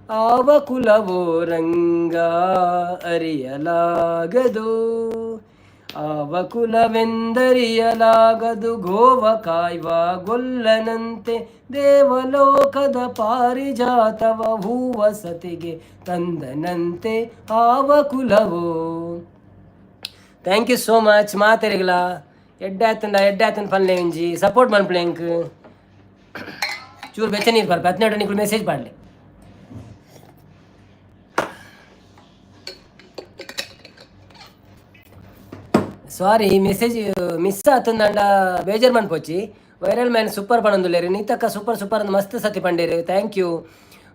ಆವ ಕುಲವೋ ರಂಗ ಅರಿಯಲಾಗದು, ಆವ ಕುಲವೆಂದರಿಯಲಾಗದು, ಗೋವ ಕಾಯ್ವ ಗೊಲ್ಲನಂತೆ, ದೇವಲೋಕದ ಪಾರಿಜಾತವ ಹೂವ ಸತಿಗೆ ತಂದನಂತೆ, ಆವ ಕುಲವೋ. Thank you so much ಮಾತೆರಿಗ್ಲ. ಎಡ್ಡೆ ಆತಂಡ, ಎಡ್ಡೆ ಆತನ ಪಲ್ಲೆ ಒಂಜಿ ಸಪೋರ್ಟ್ ಮನ್ಪುಲೆ ಎಂಕ್. ಚೂರು ಬೆಚ್ಚ ನೀರು ಬರ್ಪ. 12 ನಿಕುಲು ಮೆಸೇಜ್ ಪಾಡ್ಲೆ. ಸಾರಿ, ಮೆಸೇಜ್ ಮಿಸ್ ಆತಂದಾಂಡ ಬೇಜಾರ್ ಮನ್ಪೊಚ್ಚಿ. ವೈರಲ್ ಮ್ಯಾನ್ ಸೂಪರ್ ಪನೊಂದುಲ್ಲೆರ್. ನೀತಕ್ಕ ಸೂಪರ್ ಸೂಪರ್ ಅಂದ್ ಮಸ್ತ್ ಸತಿ ಪಂಡೇರ್, thank you.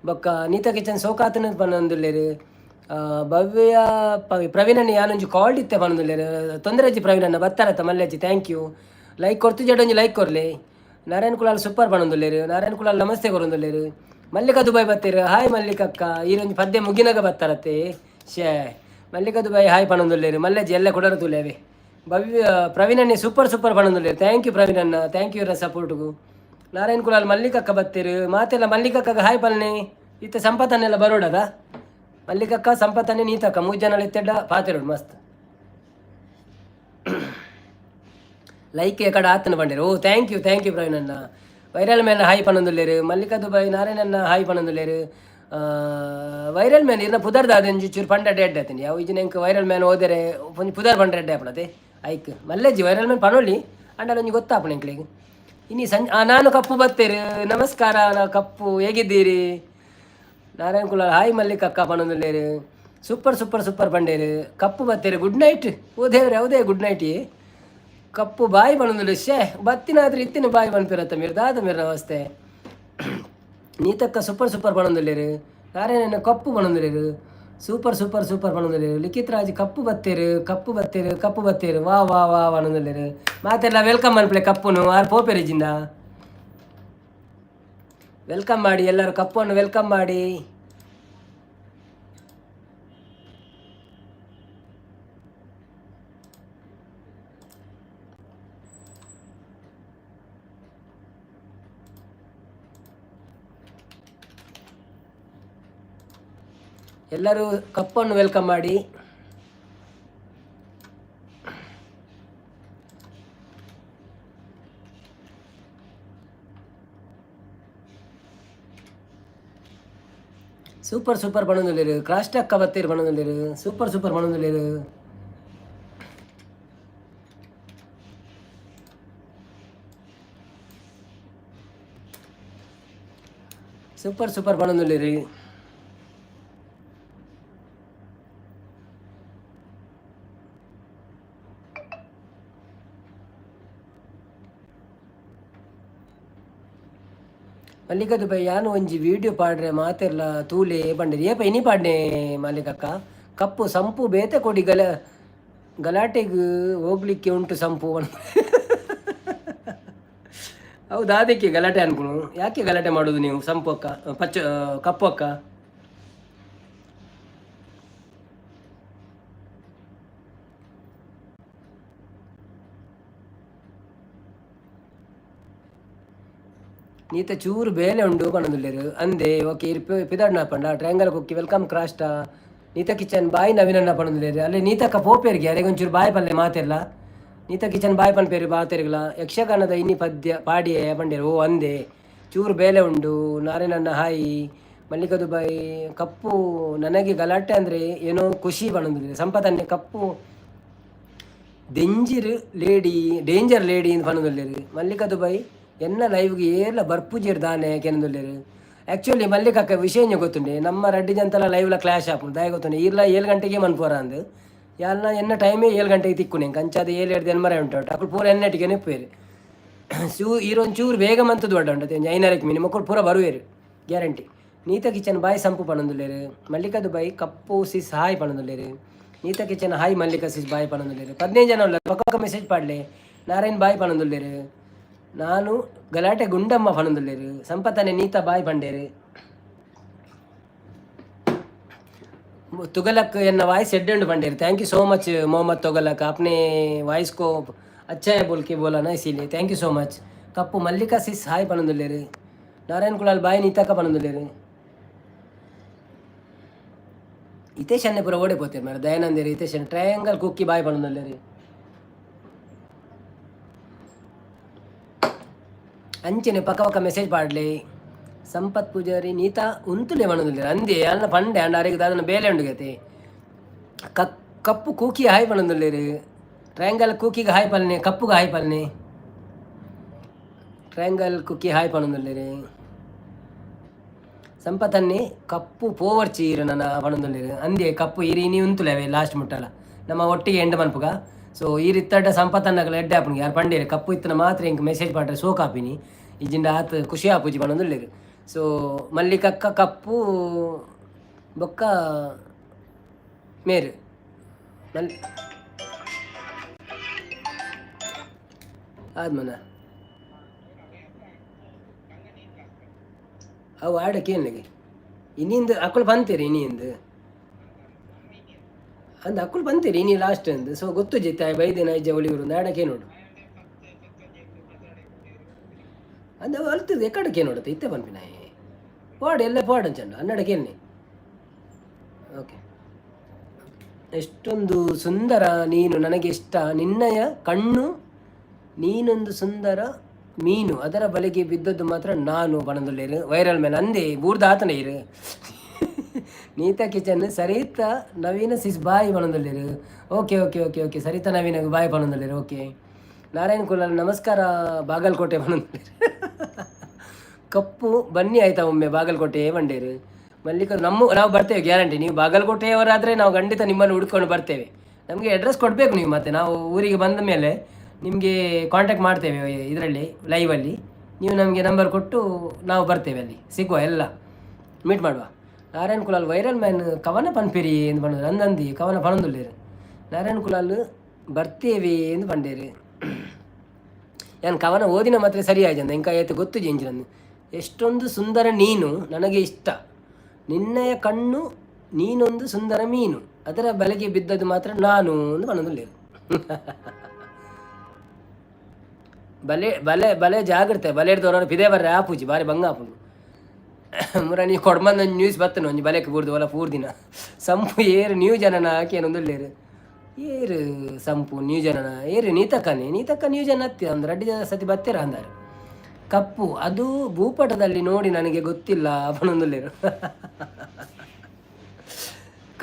ಬೊಕ್ಕ ನೀತಾ ಕಿಚನ್ ಸೋಕಾತನ ಪನೊಂದುಲ್ಲೆರ್. ಭವ್ಯ ಪ್ರವೀಣಣ್ಣ ಯಾನೊಂಜಿ ಕಾಲ್ಡ್ ಇತ್ತೆ ಪನೊಂದುಲ್ಲೆರ್. ತೊಂದರೆ ಅಜ್ಜಿ ಪ್ರವೀಣಣ್ಣ, ಬತ್ತಾರತ್ತ ಮಲ್ಲೆಜ್ಜಿ. Thank you. Like ಕೊರ್ತು ಒಂಜಿ ಲೈಕ್ ಕೊರ್ಲೆ. ನಾರಾಯಣ್ ಕುಲಾಲ್ ಸೂಪರ್ ಪನೊಂದುಲ್ಲೆರ್. ನಾರಾಯಣ್ ಕುಲಾಲ್ ನಮಸ್ತೆ ಕೊರೊಂದುಲ್ಲೆರ್. ಮಲ್ಲಿಕಾ ದುಬೈ ಬತ್ತೆರ್. ಹಾಯ್ ಮಲ್ಲಿಕಕ್ಕ. ಈರೊಂಜಿ ಪದ್ಯ ಮುಗಿನಾಗ ಬತ್ತಾರತ್ತೆ. ಶೇ, ಮಲ್ಲಿಕಾ ದುಬೈ ಹಾಯ್ ಪನೊಂದುಲ್ಲೆರ್. ಮಲ್ಲೆಜ್ಜಿ ಎಲ್ಲ ಕೊಡರ ತೂಲೆವೆ. ಭವ್ಯ ಪ್ರವೀಣಣ್ಣೆ ಸೂಪರ್ ಸೂಪರ್ ಪನೊಂದುಲ್ಲೆರ್. Thank you ಪ್ರವೀಣಣ್ಣ, thank you ಸಪೋರ್ಟ್ಗು. ನಾರಾಯಣ್ ಕುಲಾಲ್ ಮಲ್ಲಿಕಕ್ಕ ಬತ್ತೆರ್. ಮಾತೆಲ್ಲ ಮಲ್ಲಿಕಕ್ಕಗ ಹಾಯ್ ಪಲ್ನೆ. ಇತ್ತೆ ಸಂಪತ್ತನ್ನೆಲ್ಲ ಬರೋಡದ. ಮಲ್ಲಿಕಕ್ಕ, ಸಂಪತ್ತನ್ನೆ, ನೀತಕ್ಕ ಮೂರು ಜನ ಇತ್ತೆಡ್ಡ ಪಾತೆರೋಡು ಮಸ್ತ್. ಲೈಕ್ ಎಕಡ ಆತನ ಬಂಡೇರು. ಓ, thank you, thank you ಪ್ರವೀಣಣ್ಣ. Viral man hi ಪನೊಂದುಲ್ಲೆರ್. Mallika Dubai ನಾರಾಯಣಣ್ಣ hi ಪನೊಂದುಲ್ಲೆರ್. Viral man ಇರ್ನ ಪುದರ್ದ ಅದೊಂಜಿ ಚೂರು ಪಂಡ ಡೆಡ್ ಆತನಿ. ಅವು ಇಜಿನ ಎಂಕ್ ವೈರಲ್ ಮ್ಯಾನ್ ಓದರೆ ಒಂಜಿ ಪುದರ್ ಪಂಡ ರೆಡ್ ಆಪಣತೆ. ಐಕ್ ಮಲ್ಲೆಜ್ಜಿ ವೈರಲ್ ಮ್ಯಾನ್ ಪನೊಲಿ ಅಂಡ ಒಂಜಿ ಗೊತ್ತಾಪಣ ಎಂಕ್ಲೆಗ್. ಇನಿ ಸಂಜೆ ನಾನು ಕಪ್ಪು ಬತ್ತೇರು. ನಮಸ್ಕಾರ ನಾ ಕಪ್ಪು, ಹೇಗಿದ್ದೀರಿ? ನಾರಾಯಣ ಕುಲಾಲ್ ಹಾಯ್ ಮಲ್ಲಿಕಕ್ಕ ಪನೊಂದುಲ್ಲೆರ್. ಸೂಪರ್ ಸೂಪರ್ ಸೂಪರ್ ಪಂಡೇರು. ಕಪ್ಪು ಬತ್ತೇರು. Good night. ಓ ದೇವ್ರೆ, ಹೌದೇ, ಗುಡ್ ನೈಟ್. ಕಪ್ಪು ಬಾಯಿ ಪನೊಂದುಲ್ಲೆ. ಶೇ, ಬತ್ತಿನಾದ್ರೆ ಇತ್ತಿನ ಬಾಯಿ ಪನ್ಪಿರತ್ತ ಮೇರ್ ದಾದ ಮೇರ್. ನಮಸ್ತೆ. ನೀತಕ್ಕ ಸೂಪರ್ ಸೂಪರ್ ಪನೊಂದುಲ್ಲೆರ್. ನಾರಾಯಣನ ಕಪ್ಪು ಪನೊಂದುಲ್ಲೆರ್. ಸೂಪರ್ ಸೂಪರ್ ಸೂಪರ್ ಪನೊಂದುಲ್ಲೆರ್. ಲಿಖಿತ್ ರಾಜ್ ಕಪ್ಪು ಬತ್ತೇರು, ಕಪ್ಪು ಬತ್ತೇರು, ಕಪ್ಪು ಬತ್ತೇರು, ವಾ ವಾ ವಾ ಪನೊಂದುಲ್ಲೆರ್. ಮಾತೆಲ್ಲ welcome ಮನ್ಪಲೆ ಕಪ್ಪುನು. ಆರ್ ಪೋಪೆರಿಜಿಂದ welcome ಮಾಡಿ. ಎಲ್ಲರೂ ಕಪ್ಪನ್ನು welcome ಮಾಡಿ. ಎಲ್ಲರೂ ಕಪ್ಪನ್ನು welcome ಮಾಡಿ. ಸೂಪರ್ ಸೂಪರ್ ಪನೊಂದುಲ್ಲೆರ್. ಕ್ರಾಸ್ಟ್ ಅಕ್ಕ ಬತ್ತೇರು ಪನೊಂದುಲ್ಲೆರ್. ಸೂಪರ್ ಸೂಪರ್ ಪನೊಂದುಲ್ಲೆರ್. ಸೂಪರ್ ಸೂಪರ್ ಪನೊಂದುಲ್ಲೆರ್. ಮಲ್ಲಿಕಾ ದುಬೈ ಯಾನು ಒಂಜಿ ವೀಡಿಯೋ ಪಾಡ್ರೆ ಮಾತೆರ್ಲ ತೂಲೆ ಪಂಡೆರ್. ಏಪ ಇನಿ ಪಾಡ್ನೆ ಮಲ್ಲಿಕಕ್ಕ? ಕಪ್ಪು ಸಂಪು ಬೇತೆ ಕೊಡಿ ಗಲಾಟೆಗ್ ಹೋಗ್ಲಿಕ್ಕೆ ಉಂಟು ಸಂಪು. ಹೌದಾ? ಅದಕ್ಕೆ ಗಲಾಟೆ ಅನ್ಕುನು. ಯಾಕೆ ಗಲಾಟೆ ಮಾಡೋದು ನೀವು ಸಂಪು ಅಕ್ಕ, ಪಚ್ಚ ಕಪ್ಪು ಅಕ್ಕ? ನೀತ ಚೂರು ಬೇಲೆ ಉಂಡು ಪನೊಂದುಲ್ಲೆರ್. ಅಂದೆ, ಓಕೆ. ಇರ್ ಪಿದಾಡ್ನ ಪಂಡ. ಟ್ರಯಾಂಗಲ್ ಕುಕ್ಕಿ welcome ಕ್ರಾಸ್ಟ. ನೀತಾ ಕಿಚನ್ ಬಾಯ್ ನವೀನಣ್ಣ ಪನೊಂದುಲ್ಲೆರ್. ಅಲ್ಲೇ ನೀತಕ್ಕ ಪೋಪೇರಿಗೆ ಅರೆಗ್ ಒಂಚೂರು ಬಾಯ್ ಪಲ್ಲೆ ಮಾತೆರ್ಲ. ನೀತಾ ಕಿಚನ್ ಬಾಯ್ ಪನ್ಪೇರು ಮಾತೆರ್ಗ್ಲ. ಯಕ್ಷಗಾನದ ಇನ್ನಿ ಪದ್ಯ ಪಾಡಿಯೇ ಪಂಡೇರು. ಓ ಅಂದೆ, ಚೂರು ಬೇಲೆ ಉಂಡು. ನಾರಾಯಣಣ್ಣ ಹಾಯ್. ಮಲ್ಲಿಕಾ ದುಬೈ ಕಪ್ಪು ನನಗೆ ಗಲಾಟೆ ಅಂದರೆ ಏನೋ ಖುಷಿ ಪನೊಂದುಲ್ಲೆರ್. ಸಂಪತನ್ನೆ ಕಪ್ಪು ದೆಂಜಿರ್ ಲೇಡಿ, ಡೇಂಜರ್ ಲೇಡಿ ಇಂದ್ ಪನೊಂದುಲ್ಲೆರ್. ಮಲ್ಲಿಕಾ ದುಬೈ ಎನ್ನ ಲೈವ್ಗೆ ಏರ್ಲ ಬರ್ಪುಜೆರ್ ದಾನೆ ಕೆನೊಂದುಲ್ಲೆರ್. ಆ್ಯಕ್ಚುಲಿ ಮಲ್ಲಿಕಕ್ಕ ವಿಷಯ ಗೊತ್ತುಂಡೆ, ನಮ್ಮ ರಡ್ಡಿ ಜಂತಲ ಲೈವ್ಲ ಕ್ಲಾಶ್ ಆಪುಂಡು. ದಾಯೆ ಗೊತ್ತುಂಡೆ? ಈರ್ಲ 7 ಗಂಟೆಗೆ ಮನ್ಪುವರ ಅಂದ್. ಯಾಲ್ನ ಎನ್ನ ಟೈಮೇ 7 ಗಂಟೆಗೆ ತಿಕ್ಕುನೆ ಎಂಕ್. ಅಂಚಾದ್ ಏಳು ಎಡ್ದು ಎನ್ಮರೆ ಉಂಟು. ಅಕುಲು ಪೂರ ಎನ್ನೆಟ್ಟಿಗೆ ನೆಪ್ಪುವೆರ್. ಚೂ ಈರೊಂದು ಚೂರು ಬೇಗ ಮಂತದ್ದು ದೊಡ್ಡ ಉಂಟು. ಒಂಜಿ ಐನರಕ್ಕೆ ಮಿನಿ ಮೊಕ್ಕಳು ಪೂರ ಬರುವೆರು guarantee. Neeta kitchen bye Sampu ಪನೊಂದುಲ್ಲೆರ್. Mallika Dubai Kappu sis hi ಪನೊಂದುಲ್ಲೆರ್. Neeta kitchen hi Mallika sis bye ಪನೊಂದುಲ್ಲೆರ್. 15 ಜನ ಉಲ್ಲೆರ್, ಪಕ್ಕ ಪಕ್ಕ ಮೆಸೇಜ್ ಪಾಡ್ಲೆ. ನಾರಾಯಣ್ ಬಾಯ್ ಪನೊಂದುಲ್ಲೆರ್. ನಾನು ಗಲಾಟೆ ಗುಂಡಮ್ಮ ಪನೊಂದುಲ್ಲೆರ್. ಸಂಪತನೆ ನೀತಾ ಬಾಯ್ ಪಂಡೇರು. तुगलक एन्न वॉइस एड्डुंಡು पंडेर. Thank you so much Mohammed Tughlaq. आपने वॉइस को अच्छा है बोल के बोला ना, इसीलिए thank you so much. Kappu Mallika sis hi ಪನೊಂದುಲ್ಲೆರ್. ನಾರಾಯಣ್ ಕುಲಾಲ್ ಬಾಯ್ ನೀತಕ್ಕ ಪನೊಂದುಲ್ಲೆರ್. ಹಿತೇಶ್ ಅನ್ನೆ ಪೂರ ಓಡೆ ಪೋತೇರು ಮಾರ್ರೆ. ದಯಾನಂದೇರು ಹಿತೇಶ್ ಟ್ರಯಾಂಗಲ್ ಕುಕ್ಕಿ ಬಾಯ್ ಪನೊಂದುಲ್ಲೆರ್. ಅಂಚನೆ ಪಕ್ಕ ಪಕ್ಕ ಮೆಸೇಜ್ ಪಾಡ್ಲೆ. ಸಂಪತ್ ಪೂಜಾರಿ ನೀತಾ ಉಂತುಲೆ ಪನೊಂದುಲ್ಲೆರ್. ಅಂದೆ ಅನ್ನ ಪಂಡೆ ಅಂಡ ಅರೆಗ್ ದಾದನ ಬೇಲೆ ಉಂಡು ಗತೆ. ಕಪ್ಪು ಕೂಕಿ ಹಾಯ್ ಪನೊಂದುಲ್ಲೆರ್. ಟ್ರಯಾಂಗಲ್ ಕೂಕಿಗೆ ಹಾಯ್ ಪಲ್ನೆ, ಕಪ್ಪುಗೆ ಹಾಯ್ ಪಲ್ನೆ. ಟ್ರಯಾಂಗಲ್ ಕುಕ್ಕಿ ಹಾಯ್ ಪನೊಂದುಲ್ಲೆರ್. ಸಂಪತನ್ನಿ ಕಪ್ಪು ಪೋವರ್ಚಿ ಈರು ನನ್ನ ಪನೊಂದುಲ್ಲೆರ್. ಅಂದೆ ಕಪ್ಪು ಇರಿ ಇನಿ ಉಂತುಲೆ ಅವೆ ಲಾಸ್ಟ್ ಮುಟ್ಟಲ ನಮ್ಮ ಒಟ್ಟಿಗೆ ಎಂಡ್ ಮನ್ಪುಗ. ಸೊ ಈ ಇತ್ತಡ ಸಂಪತ್ತನ್ನಗಲ ಎಡ್ಡೆ ಆಪುಂಡು. ಯಾರು ಪಂಡೇರು ಕಪ್ಪು ಇತ್ತನ ಮಾತ್ರ ಎಂಕ್ ಮೆಸೇಜ್ ಪಾಡ್ರೆ ಸೋಕ್ ಆಪಿನಿ, ಇಜ್ಜಿಂಡ ಆತ್ ಖುಷಿ ಆಪುಜಿ ಪನೊಂದುಲ್ಲೆರ್. ಸೊ ಮಲ್ಲಿಕಕ್ಕ ಕಪ್ಪು ಬೊಕ್ಕ ಮೇರ್ ಮಲ್ ಆದ್ಮನ ಅವು ಆಡಕ್ಕೆ ಏನಿಗೆ ಇನಿಂದ ಅಕ್ಕಳು ಬಂತೀರಿ ಇನಿಂದ ಅಂದ್ ಅಕ್ಕಳು ಬಂತೀರಿ ಇನಿ ಲಾಸ್ಟ್ ಅಂದ್. ಸೊ ಗೊತ್ತು ಜಿತ್ತ ಬೈದಿನ ಇಜ್ಜ ಒಳಿಯೂರು ಆಡಕ್ಕೆ ನೋಡು ಅಂದ ಅಲ್ತದ ಎಕ್ಕಡಕ್ಕೆ ನೋಡುತ್ತೆ ಇತ್ತೆ ಪನ್ಪಿನ ಪಾಡು ಎಲ್ಲ ಪಾಡು ಚಂಡ ಅನ್ನಡಕ್ಕೆ ಎನ್ನೆ. ಓಕೆ, ಎಷ್ಟೊಂದು ಸುಂದರ ನೀನು ನನಗೆ ಇಷ್ಟ, ನಿನ್ನಯ ಕಣ್ಣು ನೀನೊಂದು ಸುಂದರ ಮೀನು, ಅದರ ಬಲೆಗೆ ಬಿದ್ದದ್ದು ಮಾತ್ರ ನಾನು ಬಣದೊಲ್ಲೇರು. ವೈರಲ್ ಮ್ಯಾನ್ ಅಂದೆ ಬೂರ್ದ ಆತನ ಇರು. Neeta kitchen Saritha Naveen sis bye ಬಣದೊಲ್ಲೇರು. Okay okay okay okay, Saritha Naveen bye ಬಣದೊಲ್ಲೇರು. Okay, Narayana Kulal ನಮಸ್ಕಾರ, ಬಾಗಲಕೋಟೆ ಬಣದೊಲ್ಲೇರು. ಕಪ್ಪು ಬನ್ನಿ ಆಯ್ತಾ ಒಮ್ಮೆ ಬಾಗಲಕೋಟೆ ಬಂಡೇರು. ಮಲ್ಲಿಕ ನಮ್ಮ ನಾವು ಬರ್ತೇವೆ ಗ್ಯಾರಂಟಿ. ನೀವು ಬಾಗಲಕೋಟೆಯವರಾದರೆ ನಾವು ಖಂಡಿತ ನಿಮ್ಮನ್ನು ಹುಡ್ಕೊಂಡು ಬರ್ತೇವೆ. ನಮಗೆ ಅಡ್ರೆಸ್ ಕೊಡಬೇಕು ನೀವು, ಮತ್ತೆ ನಾವು ಊರಿಗೆ ಬಂದ ಮೇಲೆ ನಿಮಗೆ ಕಾಂಟ್ಯಾಕ್ಟ್ ಮಾಡ್ತೇವೆ ಇದರಲ್ಲಿ ಲೈವಲ್ಲಿ. ನೀವು ನಮಗೆ ನಂಬರ್ ಕೊಟ್ಟು ನಾವು ಬರ್ತೇವೆ, ಅಲ್ಲಿ ಸಿಗುವ, ಎಲ್ಲ ಮೀಟ್ ಮಾಡುವ. ನಾರಾಯಣ್ ಕುಲಾಲ್ ವೈರಲ್ ಮ್ಯಾನ್ ಕವನ ಪನ್ಪಿರಿ ಎಂದು ಪಂಡರು. ಅಂದಂದಿ ಕವನ ಪಣಂದುಲ್ಲೇರು. ನಾರಾಯಣ್ ಕುಲಾಲ್ ಬರ್ತೇವೆ ಎಂದು ಪಂಡೇರು. ಯಾನ್ ಕವನ ಓದಿನ ಮಾತ್ರ ಸರಿ ಆಯ್ತು ಎಂಕ ಆಯ್ತು ಗೊತ್ತು ಜೆಂಚಿನಂದು. ಎಷ್ಟೊಂದು ಸುಂದರ ನೀನು ನನಗೆ ಇಷ್ಟ, ನಿನ್ನಯ ಕಣ್ಣು ನೀನೊಂದು ಸುಂದರ ಮೀನು, ಅದರ ಬಲೆಗೆ ಬಿದ್ದದ್ದು ಮಾತ್ರ ನಾನು ಎಂದು ಪಣಂದುಲ್ಲೇರು. ಬಲೆ ಬಲೆ ಬಲೆ ಜಾಗ್ರತೆ ಬಲೆ ಹಿಡ್ದವ್ರು ಪಿದೆ ಬರ್ರೆ ಆಪುಜಿ ಬಾರಿ ಬಂಗ ಆಪುಂಡು. ಮುರ ನೀ ಕೊಡ್ಮಂದ ನ್ಯೂಸ್ ಬತ್ತನ ಒಂಜಿ ಬಲೆಕ್ ಬೂರ್ದು ಒಲ ಪೂರ್ದಿನ. ಸಂಪು ಏರು ನ್ಯೂ ಜನನ ಏನೊಂದುಲ್ಲೇರು ಏರು ಸಂಪು ನ್ಯೂ ಜನನ ಏರು ನೀತಕ್ಕನೆ ನೀತಕ್ಕ ನ್ಯೂ ಜನ ಅತ್ತಿ ಅಂದ್ರೆ ಅಡ್ಡಿ ಸತಿ ಬತ್ತೀರ ಅಂದಾರೆ. ಕಪ್ಪು ಅದು ಭೂಪಟದಲ್ಲಿ ನೋಡಿ ನನಗೆ ಗೊತ್ತಿಲ್ಲ ಪಣೊಂದುಲ್ಲೇರು.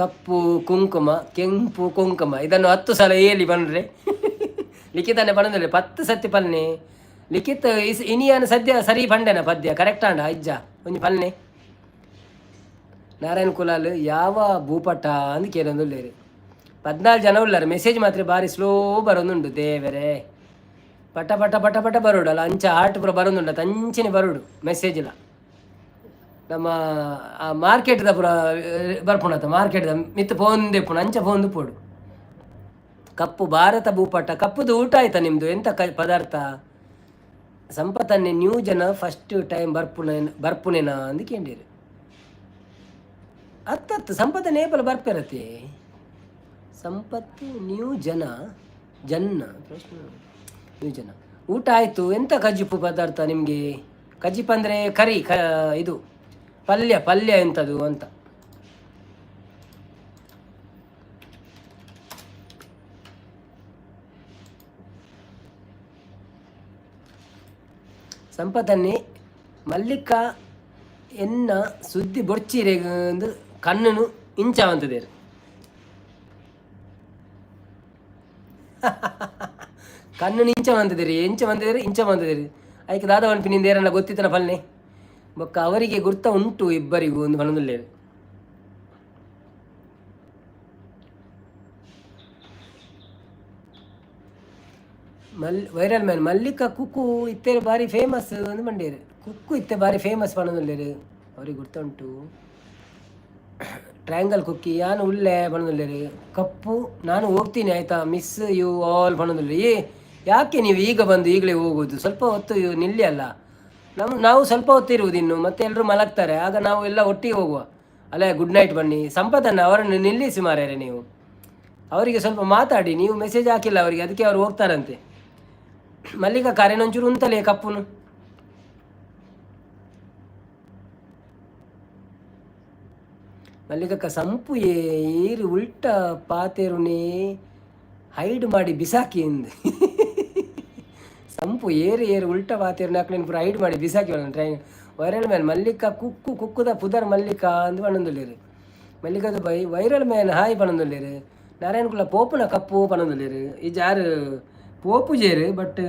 ಕಪ್ಪು ಕುಂಕುಮ ಕೆಂಪು ಕುಂಕುಮ ಇದನ್ನು 10 ಸಲ ಏಲಿ ಬಂದ್ರೆ ಲಿಖಿತನೆ ಪಣಂದ್ರೆ 10 ಸತಿ ಪಲ್ನೆ ಲಿಖಿತ ಇನಿಯಾನ ಸದ್ಯ ಸರಿ ಪಂಡೆನ ಪದ್ಯ ಕರೆಕ್ಟ್ ಆಂಡ ಇಜ್ಜ ಒಂಜಿ ಪಲ್ನೆ. ನಾರಾಯಣ ಕುಲಾಲ್ ಯಾವ ಭೂಪಟ ಅಂದ್ ಕೇಳೊಂದುಲ್ಲೇರು. 14 ಜನ ಉಳ್ಳಾರ. ಮೆಸೇಜ್ ಮಾತ್ರ ಬಾರಿ ಸ್ಲೋ ಬರೋದುಂಡು ದೇವರೇ, ಪಟ ಪಟ ಪಟ ಪಟ ಬರೋಡಲ್ಲ ಅಂಚ ಆಟ ಪೂರ ಬರೋದುಂಡ ತಂಚಿನ ಬರೋಡು ಮೆಸೇಜ್ ಇಲ್ಲ. ನಮ್ಮ ಆ ಮಾರ್ಕೆಟ್ದ ಪೂರ ಬರ್ಪುಣತ ಮಾರ್ಕೆಟ್ದ ಮಿತ್ತು ಪೋಂದೆ ಪುಣ ಅಂಚ ಪೋಂದು ಪೋಡು. ಕಪ್ಪು ಭಾರತ ಭೂಪಟ ಕಪ್ಪುದು ಊಟ ಆಯ್ತಾ ನಿಮ್ಮದು ಎಂತ ಕ ಪದಾರ್ಥ? ಸಂಪತ್ತನ್ನೇ ನ್ಯೂ ಜನ ಫಸ್ಟ್ ಟೈಮ್ ಬರ್ಪುನೆ ಬರ್ಪುನೇನಾ ಅಂದ್ ಕೇಂದಿರು. ಅತ್ತತ್ತು ಸಂಪತ್ತ ನೇಪಲ ಬರ್ಪೆರತೆ ಸಂಪತ್ತು ನ್ಯೂ ಜನ ಜನ್ನ ಪ್ರಶ್ನೆ ನ್ಯೂ ಜನ ಊಟ ಆಯಿತು ಎಂತ ಕಜ್ಜಿಪು ಪದಾರ್ಥ ನಿಮಗೆ? ಕಜ್ಜಿಪು ಅಂದರೆ ಕರಿ ಕ ಇದು ಪಲ್ಯ ಪಲ್ಯ ಎಂಥದ್ದು ಅಂತ. ಸಂಪತ್ತನ್ನೇ ಮಲ್ಲಿಕಾ ಎನ್ನ ಸುದ್ದಿ ಬೊಡ್ಚಿರೆಗ್ ಅಂದು ಕಣ್ಣನು ಇಂಚಾವಂತದೇರು. ಕಣ್ಣು ಇಂಚ ಬಂತಿದ್ದೀರಿ ಎಂಚ ಬಂದಿದ್ದೀರಿ ಇಂಚ ಬಂದಿದ್ದೀರಿ ಐಕ್ ದಾದ ಪನ್ಪಿನಿಂದ ಏರನ್ನ ಗೊತ್ತಿತ್ತನ ಫಲ್ನೆ ಬೊಕ್ಕ ಅವರಿಗೆ ಗುರ್ತ ಉಂಟು ಇಬ್ಬರಿಗೂ ಒಂದು ಪನೊಂದುಲ್ಲೇರು. ವೈರಲ್ ಮ್ಯಾನ್ ಮಲ್ಲಿಕಾ ಕುಕ್ಕು ಇತ್ತೇರು ಬಾರಿ ಫೇಮಸ್ ಅಂದ್ ಪಂಡೇರು. ಕುಕ್ಕು ಇತ್ತೆ ಬಾರಿ ಫೇಮಸ್ ಪನೊಂದುಲ್ಲೇರು ಅವ್ರಿಗೆ ಗುರ್ತ ಉಂಟು. ಟ್ರಯಾಂಗಲ್ ಕುಕ್ಕಿ ಯಾನು ಉಲ್ಲೆ ಪನೊಂದುಲ್ಲೇರು. ಕಪ್ಪು ನಾನು ಹೋಗ್ತೀನಿ ಆಯಿತಾ, ಮಿಸ್ you all ಪನೊಂದುಲ್ಲೇರು. ಏ ಯಾಕೆ ನೀವು ಈಗ ಬಂದು ಈಗಲೇ ಹೋಗೋದು? ಸ್ವಲ್ಪ ಹೊತ್ತು ನಿಲ್ಲಿ ಅಲ್ಲ, ನಾವು ಸ್ವಲ್ಪ ಹೊತ್ತು ಇರುವುದು ಇನ್ನು, ಮತ್ತೆ ಎಲ್ಲರೂ ಮಲಗ್ತಾರೆ, ಆಗ ನಾವು ಎಲ್ಲ ಒಟ್ಟಿಗೆ ಹೋಗುವ. ಅಲ್ಲೇ ಗುಡ್ ನೈಟ್ ಬನ್ನಿ ಸಂಪತ್ತನ್ನು ಅವರನ್ನು ನಿಲ್ಲಿಸಿ ಮಾರ್ಯಾರೆ, ನೀವು ಅವರಿಗೆ ಸ್ವಲ್ಪ ಮಾತಾಡಿ. ನೀವು ಮೆಸೇಜ್ ಹಾಕಿಲ್ಲ ಅವರಿಗೆ, ಅದಕ್ಕೆ ಅವರು ಹೋಗ್ತಾರಂತೆ. ಮಲ್ಲಿಕಾ ಕಾರೇನೊಂಚೂರು ಉಂತಲೇ ಕಪ್ಪುನು. ಮಲ್ಲಿಕಕ್ಕ ಸಂಪು ಏರು ಉಲ್ಟ ಪಾತೆರುನೇ ಹೈಡ್ ಮಾಡಿ ಬಿಸಾಕಿ ಎಂದು. ಸಂಪು ಏರು ಏರು ಉಲ್ಟ ಪಾತೆರುನೆ ಅಕ್ಲೆನ್ ಪೂರ ಹೈಡ್ ಮಾಡಿ ಬಿಸಾಕಿ ಟ್ರೈನ್. ವೈರಲ್ ಮ್ಯಾನ್ ಮಲ್ಲಿಕಾ ಕುಕ್ಕು ಕುಕ್ಕುದ ಪುದರ್ ಮಲ್ಲಿಕಾ ಅಂದ್ ಪನೊಂದುಲ್ಲೆರ್. ಮಲ್ಲಿಕಾದ ಬೈ ವೈರಲ್ ಮ್ಯಾನ್ ಹಾಯ್ ಪನೊಂದುಲ್ಲೆರ್. ನಾರಾಯಣ ಕುಲ ಪೋಪುನ ಕಪ್ಪು ಪನೊಂದುಲ್ಲೆರ್. ಈ ಜಾರು ಪೋಪುಜೆರ್ ಬಟ್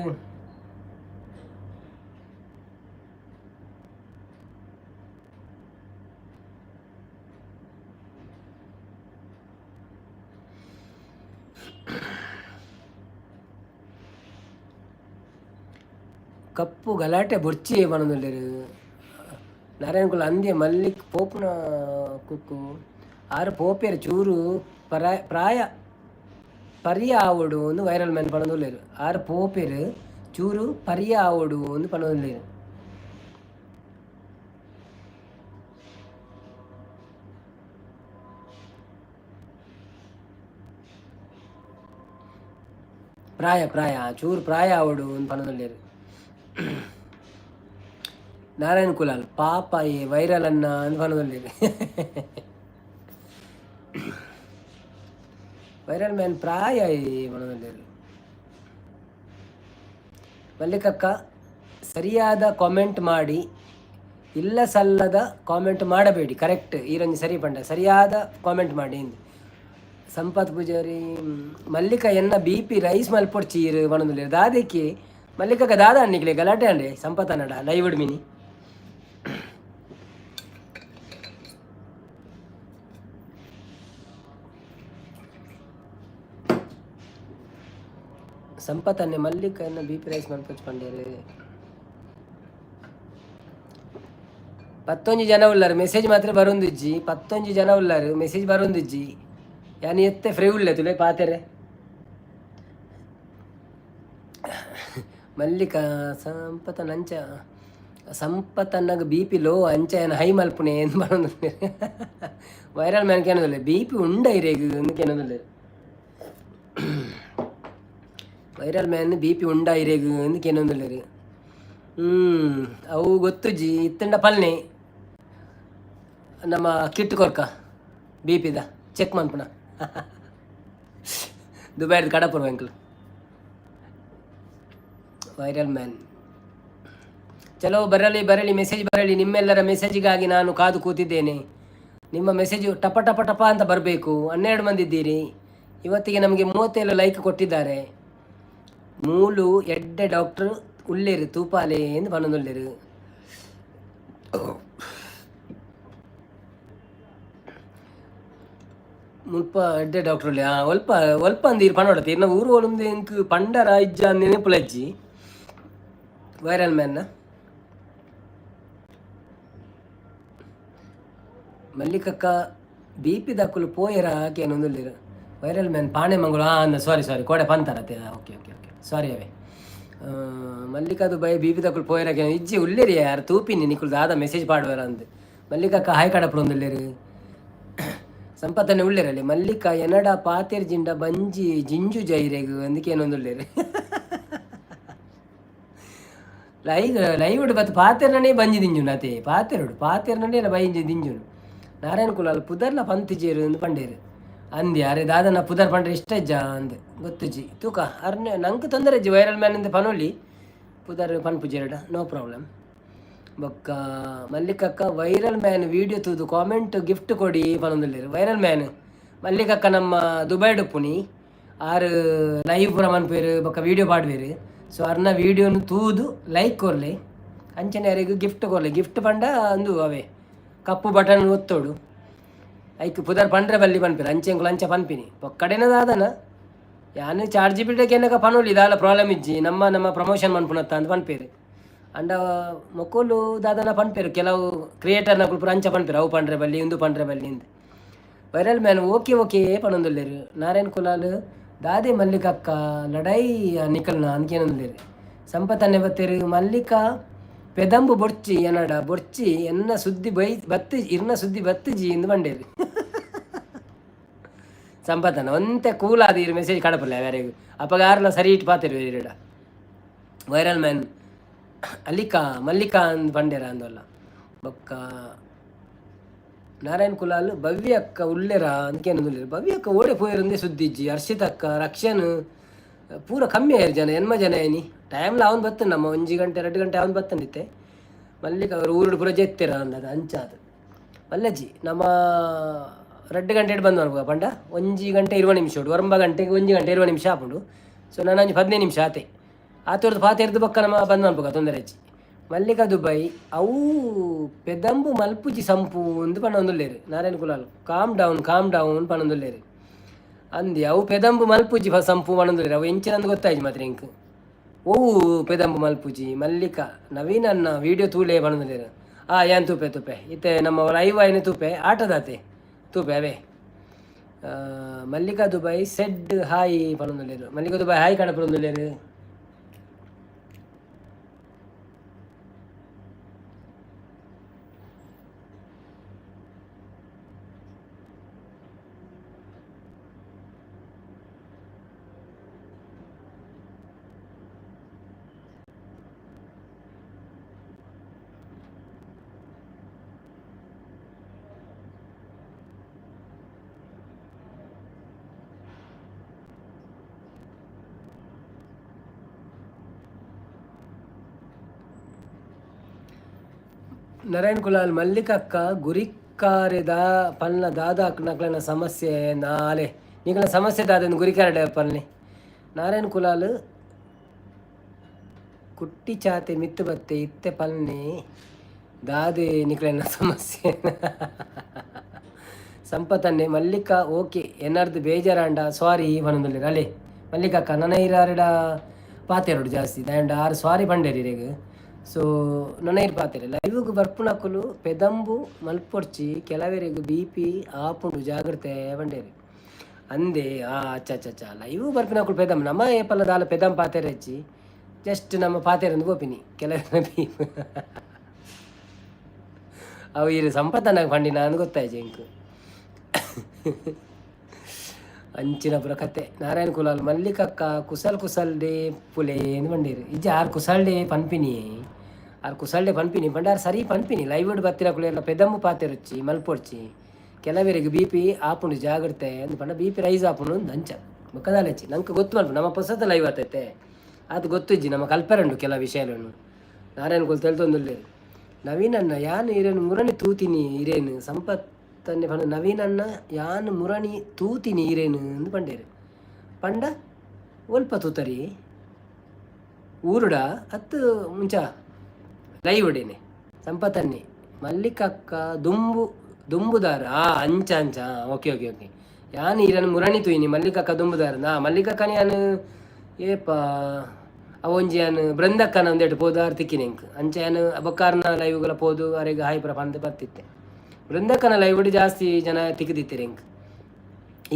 ಕಪ್ಪು ಗಲಾಟೆ ಬೊರ್ಚಿ ಪನೊಂದುಲ್ಲೆರ್. ನಾರಾಯಣ ಕುಲ ಅಂದ್ಯ ಮಲ್ಲಿಕ್ ಪೋಪುನ ಕುಕ್ಕು ಆರು ಪೋಪೆರ್ ಚೂರು ಪ್ರಾಯ ಪರಿಯ ಆವೊಡು ಅಂದ್ ವೈರಲ್ ಮ್ಯಾನ್ ಪನೊಂದುಲ್ಲೆರ್. ಆರ್ ಪೋಪೆರ್ ಚೂರು ಪರಿಯ ಆವೊಡು ಅಂದ್ ಪನೊಂದುಲ್ಲೆರ್. ಪ್ರಾಯ ಪ್ರಾಯ ಚೂರು ಪ್ರಾಯ ಆವೊಡು ಅಂದ್ ಪನೊಂದುಲ್ಲೆರ್. ನಾರಾಯಣ ಕುಲಾಲ್ ಪಾಪ ಏ ವೈರಲ್ ಅನ್ನ ಅಂದ್ ಪನೊಂದುಲ್ಲೆರ್. ವೈರಲ್ ಮ್ಯಾನ್ ಪ್ರಾಯ ಏ ಪನೊಂದುಲ್ಲೆರ್. ಮಲ್ಲಿಕಕ್ಕ ಸರಿಯಾದ ಕಾಮೆಂಟ್ ಮಾಡಿ, ಇಲ್ಲ ಸಲ್ಲದ ಕಾಮೆಂಟ್ ಮಾಡಬೇಡಿ. ಕರೆಕ್ಟ್, ಈರೊಂಜಿ ಸರಿ ಪಂಡ, ಸರಿಯಾದ ಕಾಮೆಂಟ್ ಮಾಡಿ ಇಂದ್. ಸಂಪತ್ ಪೂಜಾರಿ ಮಲ್ಲಿಕ ಎನ್ನ ಬಿ ಪಿ ರೈಸ್ ಮಲ್ಪೊಡ್ಚಿ ಈರ್ ಪನೊಂದುಲ್ಲೆರ್. ದಾದೆಕಿ ಮಲ್ಲಿಕಕ್ಕ ದಾದ ನಿಕ್ಲೆ ಗಲಾಟೆ ಅಂಡೆ ಸಂಪತ್ ಅನ್ನಡ ಲೈವ್ ಮಿನಿ. ಸಂಪತ್ ಅನ್ನೆ ಮಲ್ಲಿಕ ಎನ್ನ ಬಿ ಪಿ ರೈಸ್ ಮಲ್ಪೊಡ್ಚಿ ಪಂಡೇರ್. ಪತ್ತೊಂಜಿ ಜನ ಉಲ್ಲರ್, ಮೆಸೇಜ್ ಮಾತ್ರ ಬರೊಂದಿಜ್ಜಿ. ಪತ್ತೊಂಜಿ ಜನ ಉಲ್ಲರ್, ಮೆಸೇಜ್ ಬರೊಂದಿಜ್ಜಿ. ಯಾನ್ ಎತ್ತೆ ಫ್ರೀ ಉಲ್ಲೆ ತುಲೆ ಪಾತೆರೆ. ಮಲ್ಲಿಕ ಸಂಪತನ ಅಂಚ ಸಂಪತನ್ನಗ ಬಿ ಪಿ ಲೋ ಅಂಚ ಏನ ಹೈ ಮಲ್ಪುನೆ ಅಂದ್ ಪನೊಂದುಲ್ಲೆರ್. ವೈರಲ್ ಮ್ಯಾನ್ ಕೇನೊಂದುಲ್ಲೆ ಬಿ ಪಿ ಉಂಡ ಇರೆಗ್ ಅಂದ್ ಕೇನೊಂದುಲ್ಲೆರ್. ವೈರಲ್ ಮ್ಯಾನ್ ಬಿ ಪಿ ಉಂಡ ಇರೆಗ್ ಅಂದ್ ಕೇನೊಂದುಲ್ಲೆರ್. ಅವು ಗೊತ್ತುಜಿ, ಇತ್ತಂಡ ಪಲ್ನೆ ನಮ್ಮ ಕಿಟ್ ಕೊರ್ಕ ಬಿ ಪಿದ ಚೆಕ್ ಮನ್ಪುನ ದುಬೈರ್ದ್ ಕಡಪುರ್ವ ಎಂಕುಲು. ವೈರಲ್ ಮ್ಯಾನ್ ಚಲೋ ಬರಲಿ ಬರಲಿ, ಮೆಸೇಜ್ ಬರಲಿ. ನಿಮ್ಮೆಲ್ಲರ ಮೆಸೇಜಿಗಾಗಿ ನಾನು ಕಾದು ಕೂತಿದ್ದೇನೆ. ನಿಮ್ಮ ಮೆಸೇಜು ಟಪ ಟಪ ಟಪ ಅಂತ ಬರಬೇಕು. 12 ಮಂದಿ ಇದ್ದೀರಿ. ಇವತ್ತಿಗೆ ನಮಗೆ 37 ಲೈಕ್ ಕೊಟ್ಟಿದ್ದಾರೆ. ಮೂಲು ಎಡ್ಡೆ ಡಾಕ್ಟರ್ ಉಲ್ಲೇರು ತೂಪಾಲೆ ಎಂದು ಪನೊಂದುಲ್ಲೆರ್. ಮುಲ್ಪ ಎಡ್ಡೆ ಡಾಕ್ಟರ್ ಉಲ್ಲೆ. ಒಲ್ಪ ಒಲ್ಪ ಅಂದ್ ಈರ್ ಪನೊಡತ್ತೆ, ಇರ್ನ ಊರು ಓಲುಂದು ಎಂಕ್ ಪಂಡರ ಇಜ್ಜ ನೆನಪುಲಜ್ಜಿ. ವೈರಲ್ ಮ್ಯಾನ್ನ ಮಲ್ಲಿಕಕ್ಕ ಬಿ ಪಿ ದಕುಲು ಪೋಯೆರ ಕೇನೊಂದುಲ್ಲೆರ್. ವೈರಲ್ ಮ್ಯಾನ್ ಪಾಣೆ ಮಂಗಳು ಅಂದ ಸಾರಿ ಸಾರಿ ಕೋಡೆ ಪಂತಾರತೆ. ಓಕೆ ಓಕೆ ಓಕೆ ಸಾರಿ ಅವೇ. ಮಲ್ಲಿಕಾ ದುಬೈ ಬಿ ಪಿ ದಕುಲು ಪೋಯೆರ ಕೇನ ಇಜ್ಜಿ ಉಲ್ಲೆರಿ ಯಾರ್ ತೂಪಿನಿ ನಿಕುಲು ದಾದ ಮೆಸೇಜ್ ಪಾಡುವೆರ ಅಂದ್. ಮಲ್ಲಿಕಕ್ಕ ಹಾಯ್ ಕಡಪುಡೊಂದುಲ್ಲೆರ್. ಸಂಪತ್ತನೆ ಉಲ್ಲೆರಲ್ಲಿ. ಮಲ್ಲಿಕಾ ಎನಡ ಪಾತೆರ್ ಜಿಂಡ ಬಂಜಿ ಜಿಂಜು ಜೈರೆಗ್ ಅಂದ್ ಕೇನೊಂದುಲ್ಲೆರ್. ಲೈವ್ ಲೈವ್ ಬತ್ ಪಾತೆರ್ನನೇ ಬಂಜಿ ದಿಂಜುನು ಅತೆ ಪಾತೆರೊಡು ಪಾತೆರ್ನನೇ ಬಂಜಿ ದಿಂಜುನು. ನಾರಾಯಣ ಕುಲಾಲ್ ಪುದರ್ಲ ಪಂತಿಜೆರ್ ಅಂದ್ ಪಂಡೇರ್. ಅಂದೆ ಅರೆ ದಾದನ ಪುದರ್ ಪಂಡ್ರೆ ಇಷ್ಟ ಇಜ್ಜಾ ಅಂದ್ ಗೊತ್ತುಜಿ. ತೂಕ ಅರ್ನೆ ನಂಕ್ ತೊಂದರೆ ಇಜ್ಜಿ ವೈರಲ್ ಮ್ಯಾನ್ ಇಂದ್ ಪನೊಲಿ ಪುದರ್ ಪನ್ಪುಜೆರ್ಡ ನೋ ಪ್ರಾಬ್ಲಮ್. ಬೊಕ್ಕ ಮಲ್ಲಿಕಕ್ಕ ವೈರಲ್ ಮ್ಯಾನ್ ವೀಡಿಯೋ ತೂದು ಕಾಮೆಂಟ್ ಗಿಫ್ಟ್ ಕೊಡಿ ಪನೊಂದುಲ್ಲೆರ್. ವೈರಲ್ ಮ್ಯಾನ್ ಮಲ್ಲಿಕಕ್ಕ ನಮ್ಮ ದುಬೈಡ್ ಉಪ್ಪುನಿ. ಆರ್ ಲೈವ್ ಪೂರ ಮನ್ಪುವೆರ್ ಬೊಕ್ಕ ವೀಡಿಯೋ ಪಾಡುವೆರ್. ಸೊ ಅರ್ನ ವೀಡಿಯೋನು ತೂದು ಲೈಕ್ ಕೊರ್ಲೆ, ಅಂಚನೆ ಅರೆಗ್ ಗಿಫ್ಟ್ ಕೊರ್ಲೆ. ಗಿಫ್ಟ್ ಪಂಡ ಅಂದು ಅವೇ ಕಪ್ಪು ಬಟನ್ ಒತ್ತೊಡು, ಐಕ್ ಪುದರ್ ಪಂಡ್ರೆ ಬಲ್ಲಿ ಪನ್ಪೆರ್. ಅಂಚೆ ಎಂಕುಲು ಅಂಚ ಪನ್ಪಿನಿ. ಬೊಕ್ಕಡೆನ ದಾದನ ಯಾನ್ ಚಾರ್ಜ್ ಬಿಡಕ್ಕೆ ಪನೊಲಿ ದಾಲ ಪ್ರಾಬ್ಲಮ್ ಇಜ್ಜಿ, ನಮ್ಮ ನಮ್ಮ ಪ್ರಮೋಷನ್ ಮನ್ಪುನತ್ತ ಅಂದ್ ಪನ್ಪೆರ್. ಅಂಡ ಮೊಕುಲು ದಾದನ ಪನ್ಪೆರ್ ಕೆಲವು ಕ್ರಿಯೇಟರ್ನಕುಲು ಪೂರ ಅಂಚ ಪನ್ಪೆರ್, ಅವು ಪಂಡ್ರೆ ಬಲ್ಲಿ ಉಂದು ಪಂಡ್ರೆ ಬಲ್ಲಿ ಅಂದ್. ವೈರಲ್ ಮ್ಯಾನ್ ಓಕೆ ಓಕೆ ಪನೊಂದುಲ್ಲೆರ್. ನಾರಾಯಣ್ ಕುಲಾಲ್ ದಾದೆ ಮಲ್ಲಿಕಕ್ಕ ಲಡಾಯಿ ನಿಕಲ್ನ ಅಂದ್ಕೇನೊಂದುಲ್ಲೆರ್. ಸಂಪತ್ ಬತ್ತೆರ್. ಮಲ್ಲಿಕಾ ಪೆದಂಬು ಬೊರ್ಚಿ ಎನಡ ಬೊರ್ಚಿ ಎನ್ನ ಸುದ್ದಿ ಬೈ ಬತ್ತಿ ಇರ್ನ ಸುದ್ದಿ ಬತ್ತಿಜಿ ಇಂದ್ ಪಂಡೇರ್. ಸಂಪತ್ತನ್ನ ಒಂತೆ ಕೂಲಾದ್ ಇರ್ ಮೆಸೇಜ್ ಕಡಪುಲೆ ಯಾರೆಗ್ ಅಪಗ ಆರ್ಲ ಸರಿ it ಪಾತೆರುವೆರ್ ಇರೆಡ. ವೈರಲ್ ಮ್ಯಾನ್ ಅಲ್ಲಿಕಾ ಮಲ್ಲಿಕಾ ಅಂದ್ ಪಂಡೇರ ಅಂದೊಲ್ಲ. ಬೊಕ್ಕ ನಾರಾಯಣ್ ಕುಲಾಲ್ ಭವ್ಯ ಅಕ್ಕ ಉಲ್ಲೆರ ಅಂದ್ಕೇನೊಂದುಲ್ಲೆರ್. ಭವ್ಯ ಅಕ್ಕ ಓಡೆ ಪೋಯೆರುಂದೇ ಸುದ್ದಿ ಇಜ್ಜಿ. ಹರ್ಷಿತ್ ಅಕ್ಕ ರಕ್ಷನ್ ಪೂರ ಕಮ್ಮಿ ಆಯೆರ್ ಜನ, ಎನ್ಮ ಜನ ಆಯ್ನಿ. ಟೈಮ್ಲ ಅವನ್ ಬತ್ತಂಡ್ ನಮ್ಮ 1 ಗಂಟೆ 2 ಗಂಟೆ ಅವನ್ ಬತ್ತಂದಿತ್ತೆ. ಮಲ್ಲಿಕ ಅವರು ಊರುಡು ಪೂರ ಜೆತ್ತೆರ ಅಂದದ ಅಂಚಾದ್ ಮಲ್ಲಜ್ಜಿ ನಮ್ಮ 2 ಗಂಟೆಡ್ ಬಂದ್ ಮನ್ಪುಗ ಪಂಡ 1 ಗಂಟೆ 20 ನಿಮಿಷ 9 ಗಂಟೆಗೆ 1 ಗಂಟೆ 20 ನಿಮಿಷ ಆಪುಂಡು. ಸೊ ನಾನು ಒಂಜಿ 15 ನಿಮಿಷ ಆತೆ ಆತೊರ್ದು ಪಾತೆರ್ದು ಬೊಕ್ಕ ನಮ್ಮ ಬಂದ್ ಮನ್ಪುಗ ತೊಂದರೆ ಇಜ್ಜಿ. ಮಲ್ಲಿಕಾ ದುಬೈ ಅವು ಪೆದಂಬು ಮಲ್ಪುಜಿ ಸಂಪು ಅಂದ್ ಪನೊಂದುಲ್ಲೆರ್. Narayan Kulal calm down calm down ಪನೊಂದುಲ್ಲೆರ್. ಅಂದಿ ಅವು ಪೆದಂಬು ಮಲ್ಪುಜಿ ಸಂಪು ಪನೊಂದುಲ್ಲೆರ್. ಅವು ಎಂಚಿನಂದ್ ಗೊತ್ತಾಯ್ಜಿ ಮಾತ್ರ ಎಂಕ್. ಓವು ಪೆದಂಬು ಮಲ್ಪುಜಿ. ಮಲ್ಲಿಕ ನವೀನನ್ನ ವೀಡಿಯೋ ತೂಲೆ ಪನೊಂದುಲ್ಲೆರ್. ಆ ಯಾನ್ ತೂಪೆ ತೂಪೆ, ಇತ್ತೆ ನಮ್ಮ ಲೈವ್ ಆಯ್ನೆ ತೂಪೆ, ಆಟದಾತೆ ತೂಪೆ ಅವೇ. Mallika Dubai said hi ಪನೊಂದುಲ್ಲೆರ್. Mallika Dubai hi ಕಡಪುಡೊಂದುಲ್ಲೆರ್. Narayan Kulal ಮಲ್ಲಿಕಕ್ಕ ಗುರಿಕಾರೆದ ಪನ್ನ ದಾದ ನಕ್ಲೆನ ಸಮಸ್ಯೆ ನಾಲೆ ನಿಕಲ್ನ ಸಮಸ್ಯೆ ದಾದ ಗುರಿಕಾರೆ ಪನ್ನೆ. ನಾರಾಯಣ್ ಕುಲಾಲ್ ಕುಟ್ಟಿ ಚಾತೆ ಮಿತ್ತು ಬತ್ತೆ ಇತ್ತೆ ಪನ್ನೆ ದಾದೆ ನಿಕ್ಲೆನ ಸಮಸ್ಯೆ. ಸಂಪತನ್ನೆ ಮಲ್ಲಿಕ ಓಕೆ ಎನ್ನರ್ದು ಬೇಜಾರಾಂಡ ಸಾರಿ ಪನೊಂದುಲ್ಲೆರ್. ಅಲೆ ಮಲ್ಲಿಕಕ್ಕ ನನ ಇರಾರೆಡ ಪಾತೆರೊಡು ಜಾಸ್ತಿ ದಾಯೆಂಡ ಆರ್ ಸಾರಿ ಪಂಡೆರ್ ಇರೆಗ್. ಸೊ ನನ ಇರ್ ಪಾತೆರೆ ಲೈವ್ಗ್ ಬರ್ಪುನಕುಲು ಪೆದಂಬು ಮಲ್ಪೊಡ್ಚಿ, ಕೆಲವೆರೆಗ್ ಬಿ ಪಿ ಆಪುಂಡು ಜಾಗ್ರತೆ ಪಂಡೆರ್. ಅಂದೆ ಆ ಅಚ್ಚ ಅಚ್ಚ ಅಚ್ಚ ಲೈವ್ ಬರ್ಪಿನಕುಲು ಪೆದಂಬು ನಮ ಏಪಲ ದಾಲ ಪೆದಂಬು ಪಾತೆರಜ್ಜಿ, ಜಸ್ಟ್ ನಮ್ಮ ಪಾತೆರಂದು ಪೋಪಿನಿ. ಕೆಲವೆರ್ನ ಬಿ ಅವು ಇರು ಸಂಪತ್ತನಾಗ ಪಂಡಿನ ಅಂದ್ ಗೊತ್ತಾಯ್ತು ಎಂಕ್. ಅಂಚಿನ ಪುರ ಕತೆ. ನಾರಾಯಣ ಕುಲಾಲ್ ಮಲ್ಲಿಕಕ್ಕ ಕುಸಲ್ ಕುಸಲ್ ಡೇ ಪುಲೆ ಅಂದ್ ಪಂಡೇರು. ಇಜ್ಜಿ ಆರ್ ಕುಸಲ್ ಡೇ ಪನ್ಪಿನಿ, ಆರ್ ಕುಸಲ್ ಡೇ ಪನ್ಪಿನಿ ಪಂಡ ಆರ್ ಸರಿ ಪನ್ಪಿನಿ. ಲೈವ್ ಬತ್ತಿನಕುಲು ಎಲ್ಲ ಪೆದಂಬು ಪಾತೆರೊಚ್ಚಿ ಮಲ್ಪೊಡ್ಚಿ, ಕೆಲವೆರೆಗ್ ಬಿ ಪಿ ಆಪುಂಡು ಜಾಗ್ರತೆ ಅಂದ್ ಪಂಡ B P rice ಆಪುಂಡು ಅಂದ್ ಅಂಚ ಬೊಕ್ಕ ದಾಲಚ್ಚಿ ನಂಕ್ ಗೊತ್ತು ಮಲ್ಪು. ನಮ್ಮ ಪೊಸತ ಲೈವ್ ಆತೈತೆ ಆತ್ ಗೊತ್ತಿಜ್ಜಿ, ನಮ್ಮ ಕಲ್ಪೆರಂಡು ಕೆಲ ವಿಷಯలను. ನಾರಾಯಣ ಕುಲ್ ತೆಲ್ತೊಂದುಲ್ಲೆರ್. ನವೀನಣ್ಣ ಯಾನ್ ಇರೇನು ಮುರಣಿ ತೂತಿನಿ ಇರೇನು ಸಂಪತ್ತನ್ನೆ ಪಂಡ ನವೀನಣ್ಣ ಯಾನ್ ಮುರಣಿ ತೂತಿನಿ ಇರೇನು ಅಂದ್ ಪಂಡೇರು. ಪಂಡ ಒಲ್ಪ ತೂತರಿ ಊರುಡ ಅತ್ತು ಮುಂಚ ಲೈವ್ ಡೇನೆ. ಸಂಪತ್ತನ್ನೆ ಮಲ್ಲಿಕಕ್ಕ ದುಂಬು ದುಂಬುದಾರ ಆ ಅಂಚ ಅಂಚ okay okay okay ಯಾನ್ ಈರನ್ ಮುರಣಿ ತೂಯಿನಿ ಮಲ್ಲಿಕಕ್ಕ ದುಂಬುದಾರ ನಾ ಮಲ್ಲಿಕಕ್ಕನ ಯಾನ್ ಏಪ ಅವೊಂಜಿ ಯಾನ್ ಬೃಂದಕ್ಕನ ಒಂದೆಟ್ ಪೋದು ಆರ್ ತಿಕ್ಕಿನಿ ಎಂಕ್. ಅಂಚ ಯಾನ್ ಬೊಕ್ಕಾರ್ನ ಲೈವ್ಗಳ ಪೋದು ಅರೆಗ್ ಹಾಯ್ ಪೂರ ಪಂದ್ ಬತ್ತಿತ್ತೆ. ಬೃಂದಕ್ಕನ ಲೈವ್ ಜಾಸ್ತಿ ಜನ ತಿಕ್ಕಿದಿತ್ತೆರ್ ಎಂಕ್.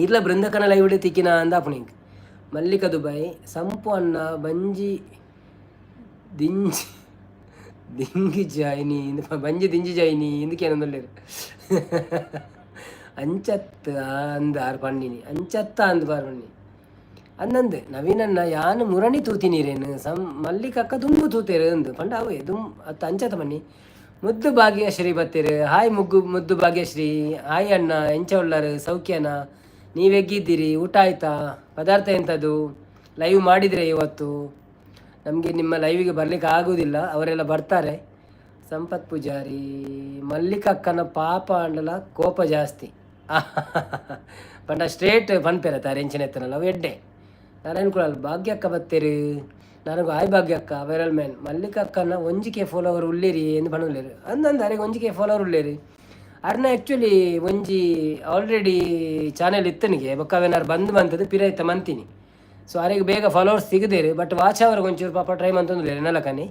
ಇರ್ಲ ಬೃಂದಕ್ಕನ ಲೈವ್ ತಿಕ್ಕಿನ ಅಂದಾಪುಣಿ ಎಂಕ್. ಮಲ್ಲಿಕ ದುಬೈ ಸಂಪು ಅಣ್ಣ ಬಂಜಿ ದಿಂಜಿ ದಿಂಗಿ ಜಾಯಿನಿ ಬಂಜಿ ದಿಂಜಿ ಜಾಯಿನಿ ಇಂದಕೇನೊಂದುಲ್ಲೆರ್. ಅಂಚತ್ ಅಂದ್ ಆರ್ ಪಂಡಿನಿ ಅಂಚತ್ತ ಅಂದ್ ಬಾರ್ ಪಂಡಿನಿ ಅಂದಂದ್ ನವೀನಣ್ಣ ಯಾನ್ ಮುರಣಿ ತೂತಿನೀರೇನು ಸಂ ಮಲ್ಲಿಕಕ್ಕ ದುಂಬು ತೂತೆರ್ ಅಂದ್ ಪಂಡ ಅವೇ ದುಂ ಅತ್ತ ಅಂಚತ ಬನ್ನಿ. ಮುದ್ದು ಭಾಗ್ಯಶ್ರೀ ಬತ್ತೆರ್. ಹಾಯ್ ಮುಗ್ಗು ಮುದ್ದು ಭಾಗ್ಯಶ್ರೀ ಹಾಯ್ ಅಣ್ಣ ಎಂಚ ಉಳ್ಳಾರು ಸೌಖ್ಯನ ನೀವು ಎಗ್ಗಿದ್ದೀರಿ ಊಟ ಆಯ್ತಾ ಪದಾರ್ಥ ಎಂಥದ್ದು ಲೈವ್ ಮಾಡಿದರೆ ಇವತ್ತು ನಮಗೆ ನಿಮ್ಮ ಲೈವಿಗೆ ಬರಲಿಕ್ಕೆ ಆಗುವುದಿಲ್ಲ, ಅವರೆಲ್ಲ ಬರ್ತಾರೆ. ಸಂಪತ್ ಪೂಜಾರಿ ಮಲ್ಲಿಕಕ್ಕನ ಪಾಪ ಅಂಡಲ ಕೋಪ ಜಾಸ್ತಿ ಪಂಡ ಸ್ಟ್ರೇಟ್ ಪನ್ಪೆರ ತಾರೆ ಎಂಚಿನ ಎತ್ತನಲ್ಲ ಅವು ಎಡ್ಡೆ. ನಾರಾಯಣ ಕುಲಾಲ್ ಭಾಗ್ಯಕ್ಕ ಬತ್ತೇರು ನನಗೂ ಆಯ್ ಭಾಗ್ಯಕ್ಕ ವೈರಲ್ ಮ್ಯಾನ್. ಮಲ್ಲಿಕಕ್ಕನ ಒಂಜಿಕೆ ಫಾಲೋವರ್ ಉಳ್ಳೇರಿ ಎಂದು ಪಣುಲ್ಲೇರು ಅಂದಂದು ಅರೆಗೆ ಒಂಜಿಕೆ ಫಾಲೋವರ್ ಉಳ್ಳೇರಿ. ಅರ್ನ ಆ್ಯಕ್ಚುಲಿ ಒಂಜಿ ಆಲ್ರೆಡಿ ಚಾನೆಲ್ ಇತ್ತನಿಗೆ ಬೊಕ್ಕ ಅವೇನಾರು ಬಂದ್ ಮಂತದ್ದು ಪಿರ ಇತ್ತ ಮಂತೀನಿ. ಸೊ ಅರೆಗೆ ಬೇಗ ಫಾಲೋವರ್ಸ್ ಸಿಗದೇರು, ಬಟ್ ವಾಚ್ ಅವರ್ ಒಂಚೂರು ಪಾಪ ಟ್ರೈ ಮಂತೊಂದುಲ್ಲೇರು ಎನ್ನಲಕನಿ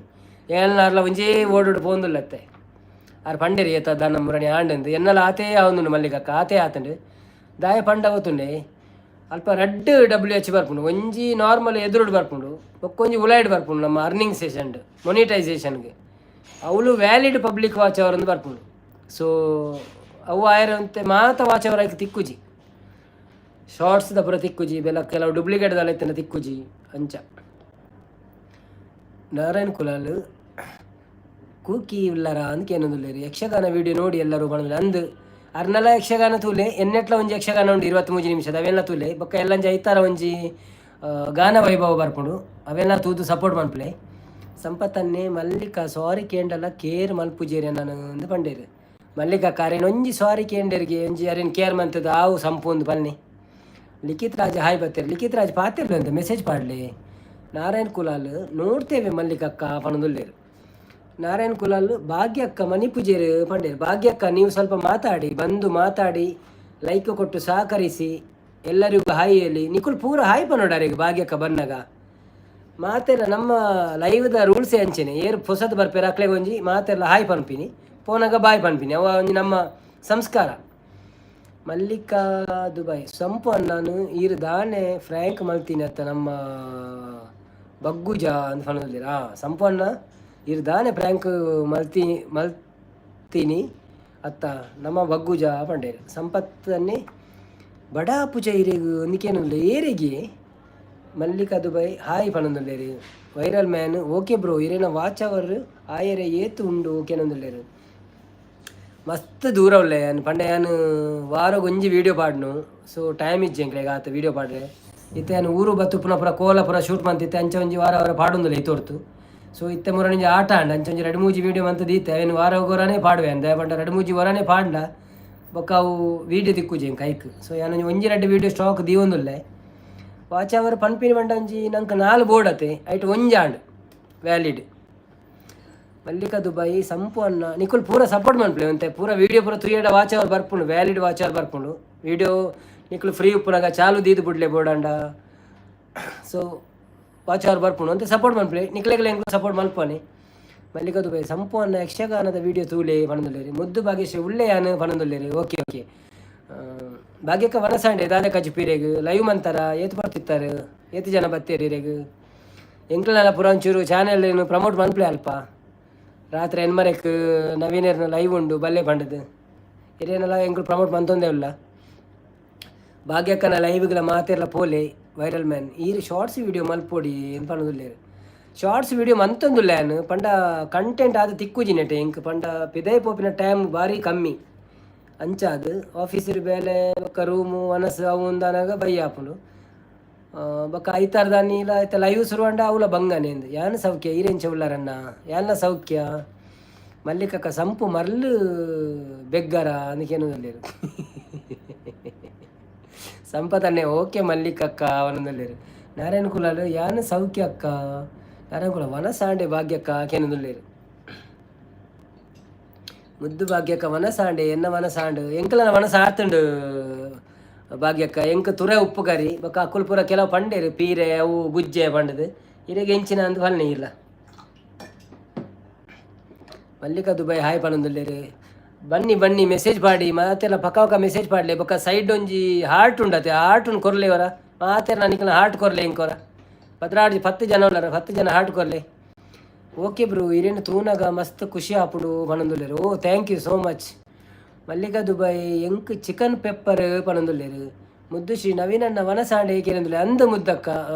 ಏನಾರ್ಲ ಒಂಜೇ ಓಡೋಡು ಪೋಂದುಲ್ಲತ್ತೆ. ಆರ್ ಪಂಡೇರಿ ಏತ ದಾನ ಮುರಣಿ ಆಂಡಂದು ಎನ್ನಲ ಆತೇ ಆವೊಂದುಂಡು ಮಲ್ಲಿಕಕ್ಕ ಆತೇ ಆತಂಡು ದಾಯ ಪಂಡ ಅವತ್ತುಂಡೆ ಅಲ್ಪ ರಡ್ಡ್ ಡಬ್ಲ್ಯೂ ಎಚ್ ಬರ್ಪುಂಡು, ಒಂಜಿ ನಾರ್ಮಲ್ ಎದುರುಡು ಬರ್ಪುಂಡು ಬೊಕ್ಕೊಂಜಿ ಉಲಾಯ್ಡ್ ಬರ್ಪುಂಡು ನಮ್ಮ ಅರ್ನಿಂಗ್ ಸೆಷನ್ಡ್ ಮೊನಿಟೈಸೇಷನ್ಗೆ ಅವುಲು valid public watch hour ಅಂದ್ ಬರ್ಪುಂಡು. ಸೊ ಅವು ಆಯರಂತೆ ಮಾತ ವಾಚ್ ಅವರ್ ಐಕ್ ತಿಕ್ಕುಜಿ, ಶಾರ್ಟ್ಸ್ ದ ಪೂರ ತಿಕ್ಕುಜಿ, ಬೆಲ ಕೆಲವು ಡೂಪ್ಲಿಕೇಟ್ ದಾಲ ಇತ್ತಿನ ತಿಕ್ಕುಜಿ ಅಂಚ. ನಾರಾಯಣ್ ಕುಲಾಲ್ ಕೂಕಿ ಉಲ್ಲರ ಅಂದ್ ಕೇನೊಂದುಲ್ಲೆರ್. ಯಕ್ಷಗಾನ ವಿಡಿಯೋ ನೋಡಿ ಎಲ್ಲರೂ ಪನೊಂದುಲ್ಲೆರ್ ಅಂದ್ ಅರ್ನಲ ಯಕ್ಷಗಾನ ತೂಲೆ ಎನ್ನೆಟ್ಲ ಒಂಜಿ ಯಕ್ಷಗಾನ ಉಂಡು 23 ನಿಮಿಷದ ಅವೆಲ್ಲ ತೂಲೆ ಬೊಕ್ಕ ಎಲ್ಲಂಜಿ ಐತಾರ ಒಂಜಿ ಗಾನ ವೈಭವ ಬರ್ಪುಂಡು ಅವೆಲ್ಲ ತೂದು ಸಪೋರ್ಟ್ ಮನ್ಪುಲೆ. ಸಂಪತ್ತನ್ನೇ ಮಲ್ಲಿಕ ಸಾರಿ ಕೇಂಡಲ ಕೇರ್ ಮಲ್ಪುಜೇರ್ ಎನ್ನನ್ ಅಂದ್ ಪಂಡೇರು. ಮಲ್ಲಿಕಕ್ಕ ಅರೆನ್ ಒಂಜಿ ಸಾರಿ ಕೇಂಡೆರ್ಗೆ ಒಂಜಿ ಅರೆನ್ ಕೇರ್ ಮಂತುದು ಆವು ಸಂಪು ಪನ್ನೆ. ಲಿಖಿತ್ ರಾಜ್ ಹಾಯ್ ಬತ್ತೆರ್. ಲಿಖಿತ್ ರಾಜ್ ಪಾತೆರ್ಲೆ ಅಂತ ಮೆಸೇಜ್ ಪಾಡ್ಲೆ. ನಾರಾಯಣ್ ಕುಲಾಲ್ ನೋಡ್ತೇವೆ ಮಲ್ಲಿಕಕ್ಕ ಪನೊಂದುಲ್ಲೆರ್. ನಾರಾಯಣ್ ಕುಲಾಲ್ ಭಾಗ್ಯಕ್ಕ ಮಣಿಪುಜೇರು ಪಂಡೇರು. ಭಾಗ್ಯಕ್ಕ ನೀವು ಸ್ವಲ್ಪ ಮಾತಾಡಿ ಬಂದು ಮಾತಾಡಿ ಲೈಕ್ ಕೊಟ್ಟು ಸಹಕರಿಸಿ ಎಲ್ಲರಿಗೂ ಹಾಯ್ ಹೇಳಿ. ನಿಕುಲ್ ಪೂರ ಹಾಯ್ ಪನೋಡಾರಿಗೆ ಭಾಗ್ಯಕ್ಕ ಬನ್ನಗ. ಮಾತೆಲ್ಲ ನಮ್ಮ ಲೈವ್ದ ರೂಲ್ಸೇ ಅಂಚೆನೆ. ಏರು ಪೊಸತ್ ಬರ್ಪೇರು ಅಕ್ಲೆಗ್ ಒಂಜಿ ಮಾತೆರ್ಲ ಹಾಯ್ ಪನ್ಪಿನಿ, ಪೋನಾಗ ಬಾಯ್ ಪನ್ಪಿನಿ. ಅವ ಒಂಜಿ ನಮ್ಮ ಸಂಸ್ಕಾರ. ಮಲ್ಲಿಕಾ ದುಬೈ, ಸಂಪು ಅಣ್ಣನು ಈರ್ ದಾನೆ ಫ್ರ್ಯಾಂಕ್ ಮಲ್ತಿನಿ ಅತ್ತ ನಮ್ಮ ಬಗ್ಗುಜ ಅಂತ ಪನೊಂದುಲ್ಲೆರ್. ಸಂಪು ಅಣ್ಣ, ಈರ್ ದಾನೆ ಪ್ರ್ಯಾಂಕ್ ಮಲ್ತಿ ಮಲ್ತಿನಿ ಅತ್ತ ನಮ್ಮ ಬಗ್ಗುಜ ಪಂಡೇರು. ಸಂಪತ್ತನ್ನೇ ಬಡಾ ಪೂಜ ಇರೆಗ್ ಒಂದಿಕೇನುಲ್ಲ ಏರಿಗೆ. ಮಲ್ಲಿಕಾ ದುಬೈ ಹಾಯ್ ಪನೊಂದುಲ್ಲೆರ್. ವೈರಲ್ ಮ್ಯಾನ್, ಓಕೆ ಬ್ರೋ, ಇರೇನ ವಾಚ್ ಅವರ್ ಆಯೆರೆ ಏತ್ ಉಂಡು ಕೇನೊಂದುಲ್ಲೆರ್. ಮಸ್ತ್ ದೂರ ಉಲ್ಲೆ ಯಾನ್. ಪಂಡ ಯಾನ್ ವಾರೊಗೊಂಜಿ ಒಂಜಿ ವೀಡಿಯೋ ಪಾಡ್ನು. ಸೊ ಟೈಮ್ ಇಜ್ಜಿ ಎಂಕ್ಲೆಗ್ ಆತ್ ವೀಡಿಯೋ ಪಾಡ್ರೆ. ಇತ್ತೆ ಯಾನ್ ಊರು ಬತ್ತು ಪುನಃ ಪುರ ಕೋಲ ಪುರ ಶೂಟ್ ಮಂತಿತ್ತೆ. ಅಂಚ ಒಂಜಿ ವಾರ ವಾರ ಪಾಡೊಂದುಲ್ಲೆ ಇತ್ತೊರ್ತು. ಸೊ ಇತ್ತೆ ಮುರಣಿಂಜಿ ಆಟ ಆಂಡ್. ಅಂಚ ಒಂಜಿ ರಡ್ಡ್ ಮೂಜಿ ವೀಡಿಯೋ ಮಂತ್ ದೀತೆ. ಅವೆನ್ ವಾರೊಗೊರನೇ ಪಾಡುವೆ ಅಂದೆ. ಪಂಡ ರಡ್ಡ್ ಮೂಜಿ ವರನೇ ಪಾಡ್ಂಡ ಬೊಕ್ಕ ಅವು ವೀಡಿಯೋ ತಿಕ್ಕುಜಿ ಎಂಕ್ ಐಕ್. ಸೊ ಯಾನ್ ಒಂಜಿ ಒಂಜಿ ರಡ್ಡ್ ವೀಡಿಯೋ ಸ್ಟಾಕ್ ದೀವೊಂದುಲ್ಲೆ. ವಾಚ್ ಅವರ್ ಪನ್ಪಿನಿ ಪಂಡ ಒಂಜಿ ನಂಕ್ ನಾಲ್ ಬೋರ್ಡ್ ಅತೆ, ಐಟ್ ಒಂಜಾಂಡ್ ವ್ಯಾಲಿಡ್. ಮಲ್ಲಿಕಾ ದುಬೈ, ಸಂಪು ಅಣ್ಣ, ನಿಕುಲ್ ಪೂರ ಸಪೋರ್ಟ್ ಮನ್ಪುಲೆ. ಒಂತೆ ಪೂರ ವೀಡಿಯೋ ಪೂರ ತೂಯಡ ವಾಚ್ ಅವರ್ ಬರ್ಪುಂಡು, ವ್ಯಾಲಿಡ್ ವಾಚ್ ಅವರ್ ಬರ್ಪುಂಡು. ವೀಡಿಯೋ ನಿಕುಲು ಫ್ರೀ ಉಪ್ಪುನಾಗ ಚಾಲು ದೀದ್ ಬುಡ್ಲೆ ಬೋಡಂಡ. ಸೊ ವಾಚ್ ಅವರ್ ಬರ್ಪುಂಡು ಅಂತೆ. ಸಪೋರ್ಟ್ ಮನ್ಪುಲೆ. ನಿಕ್ಲೆಗ್ಲ ಎಂಕ್ಲು ಸಪೋರ್ಟ್ ಮಲ್ಪನೆ. ಮಲ್ಲಿಕಾ ದುಬೈ, ಸಂಪು ಅಣ್ಣ, ಯಕ್ಷಗಾನದ ವೀಡಿಯೋ ತೂಲೆ ಪನೊಂದುಲ್ಲೆರ್. ಮುದ್ದು ಭಾಗ್ಯಶ್ರೀ, ಉಲ್ಲೆ ಯಾನ್ ಪನೊಂದುಲ್ಲೆರ್. Okay okay. ಭಾಗ್ಯಕ್ಕ, ವನಸಾಂಡೆ ದಾದ ಕಜಿ ಪೀರೆಗ್ ಲೈವ್ ಮಂತರ? ಏತ್ ಬರ್ತಿತ್ತಾರೆ? ಏತ್ ಜನ ಬತ್ತೇರಿ ಇರೆಗ್? ಎಂಕ್ಲನೆಲ್ಲ ಪುರ ಒಂಚೂರು ಚಾನೆಲ್ ಪ್ರಮೋಟ್ ಮನ್ಪುಲೆ. ಅಲ್ಪ ರಾತ್ರಿ ಎನ್ಮರೆಕ್ ನವೀನರ್ನ ಲೈವ್ ಉಂಡು, ಬಲ್ಲೆ ಪಂಡದು. ಇರೇನೆಲ್ಲ ಎಂಕ್ಲು ಪ್ರಮೋಟ್ ಮಂತೊಂದೇ ಉಲ್ಲ. ಭಾಗ್ಯಕ್ಕನ ಲೈವ್ಗಳ ಮಾತೆರ್ಲ ಪೋಲೆ. ವೈರಲ್ ಮ್ಯಾನ್, ಈರ್ ಶಾರ್ಟ್ಸ್ ವೀಡಿಯೋ ಮಲ್ಪೊಡಿ ಏನು ಪನೊಂದುಲ್ಲೆರ್. ಶಾರ್ಟ್ಸ್ ವೀಡಿಯೋ ಮಂತೊಂದುಲ್ಲೆ ಯಾನ್. ಪಂಡ ಕಂಟೆಂಟ್ ಆದ್ ತಿಕ್ಕುಜಿ ನೆಟೆ ಎಂಕ್. ಪಂಡ ಪಿದೈ ಪೋಪಿನ ಟೈಮ್ ಬಾರಿ ಕಮ್ಮಿ. ಅಂಚಾದ್ ಆಫೀಸರ್ ಬೇಲೆ ಬೊಕ್ಕ ರೂಮು ವನಸ್ ಅವು ಉಂದಾನಾಗ ಬೈ ಆಪುಂಡು. ಬೊಕ್ಕ ಐತಾರದಾನಿಲ ಐತ ಲೈವ್ ಶುರು ಆಂಡ ಅವುಲ ಬಂಗನೆ ಅಂದ್. ಯಾನ್ ಸೌಖ್ಯ, ಈರೆಂಚ ಉಲ್ಲರಣ್ಣ? ಯಾನ್ಲ ಸೌಖ್ಯ. ಮಲ್ಲಿಕಕ್ಕ, ಸಂಪು ಮರ್ಲು ಬೆಗ್ಗರ ಅಂದಕೇನು. ಸಂಪತನ್ನೇ, ಓಕೆ ಮಲ್ಲಿಕಕ್ಕ ಅವನೊಂದುಲ್ಲೆರ್. ನಾರಾಯಣ ಕುಲಾಲ್, ಯಾನ್ ಸೌಖ್ಯ ಅಕ್ಕ. ನಾರಾಯಣ ಕುಲ, ವನಸಾಂಡೆ ಭಾಗ್ಯಕ್ಕ ಕೇನೊಂದುಲ್ಲೆರ್. ಮುದ್ದು ಭಾಗ್ಯಕ್ಕ, ವನಸಾಂಡೆ. ಎನ್ನ ವನಸಾಂಡು? ಎಂಕಲನ ವನಸ ಆತುಂಡು ಭಾಗ್ಯಕ್ಕ. ಎಂಕ್ ತುರೆ ಉಪ್ಪು ಕರಿ. ಬೊಕ್ಕ ಅಕುಲು ಪೂರ ಕೆಲವು ಪಂಡೇರು, ಪೀರೆ ಅವು ಗುಜ್ಜೆ ಪಂಡದು. ಇರೆಗ್ ಎಂಚಿನ ಅಂದ್ ಪಲ್ನೆ ಇಲ್ಲ. ಮಲ್ಲಿಕಾ ದುಬೈ ಹಾಯ್ ಪನೊಂದುಲ್ಲೆರ್. ಬನ್ನಿ ಬನ್ನಿ, ಮೆಸೇಜ್ ಪಾಡಿ. ಮಾತೆಲ್ಲ ಪಕ್ಕ ಪಕ್ಕ ಮೆಸೇಜ್ ಪಾಡ್ಲೆ. ಬೊಕ್ಕ ಸೈಡ್ ಒಂಜಿ ಹಾರ್ಟ್ ಉಂಡತೆ, ಹಾರ್ಟ್ ಉಂಡು ಕೊರ್ಲೆ ಅವರ. ಮಾತೆಲ್ಲ ನಿಕಲ್ನ ಹಾರ್ಟ್ ಕೊರ್ಲೆ ಇಂಕೊರ. 12 10 ಜನ ಉಲ್ಲರ, 10 ಜನ ಹಾರ್ಟ್ ಕೊರ್ಲೆ. ಓಕೆ ಬ್ರೋ, ಇರೇನು ತೂನಾಗ ಮಸ್ತ್ ಖುಷಿ ಆಪುಂಡು ಪನೊಂದುಲ್ಲೆರ್. ಓ, thank you so much. Mallika Dubai, ಎಂಕ್ ಚಿಕನ್ ಪೆಪ್ಪರ್ ಪನೊಂದುಲ್ಲೆರ್. ಮುದ್ದು ಶ್ರೀ ನವೀನಣ್ಣ, ವನಸಾಂಡೆ ಕೇನೊಂದುಲ್ಲೆ. ಅಂದ್ ಮುದ್ದಕ್ಕ,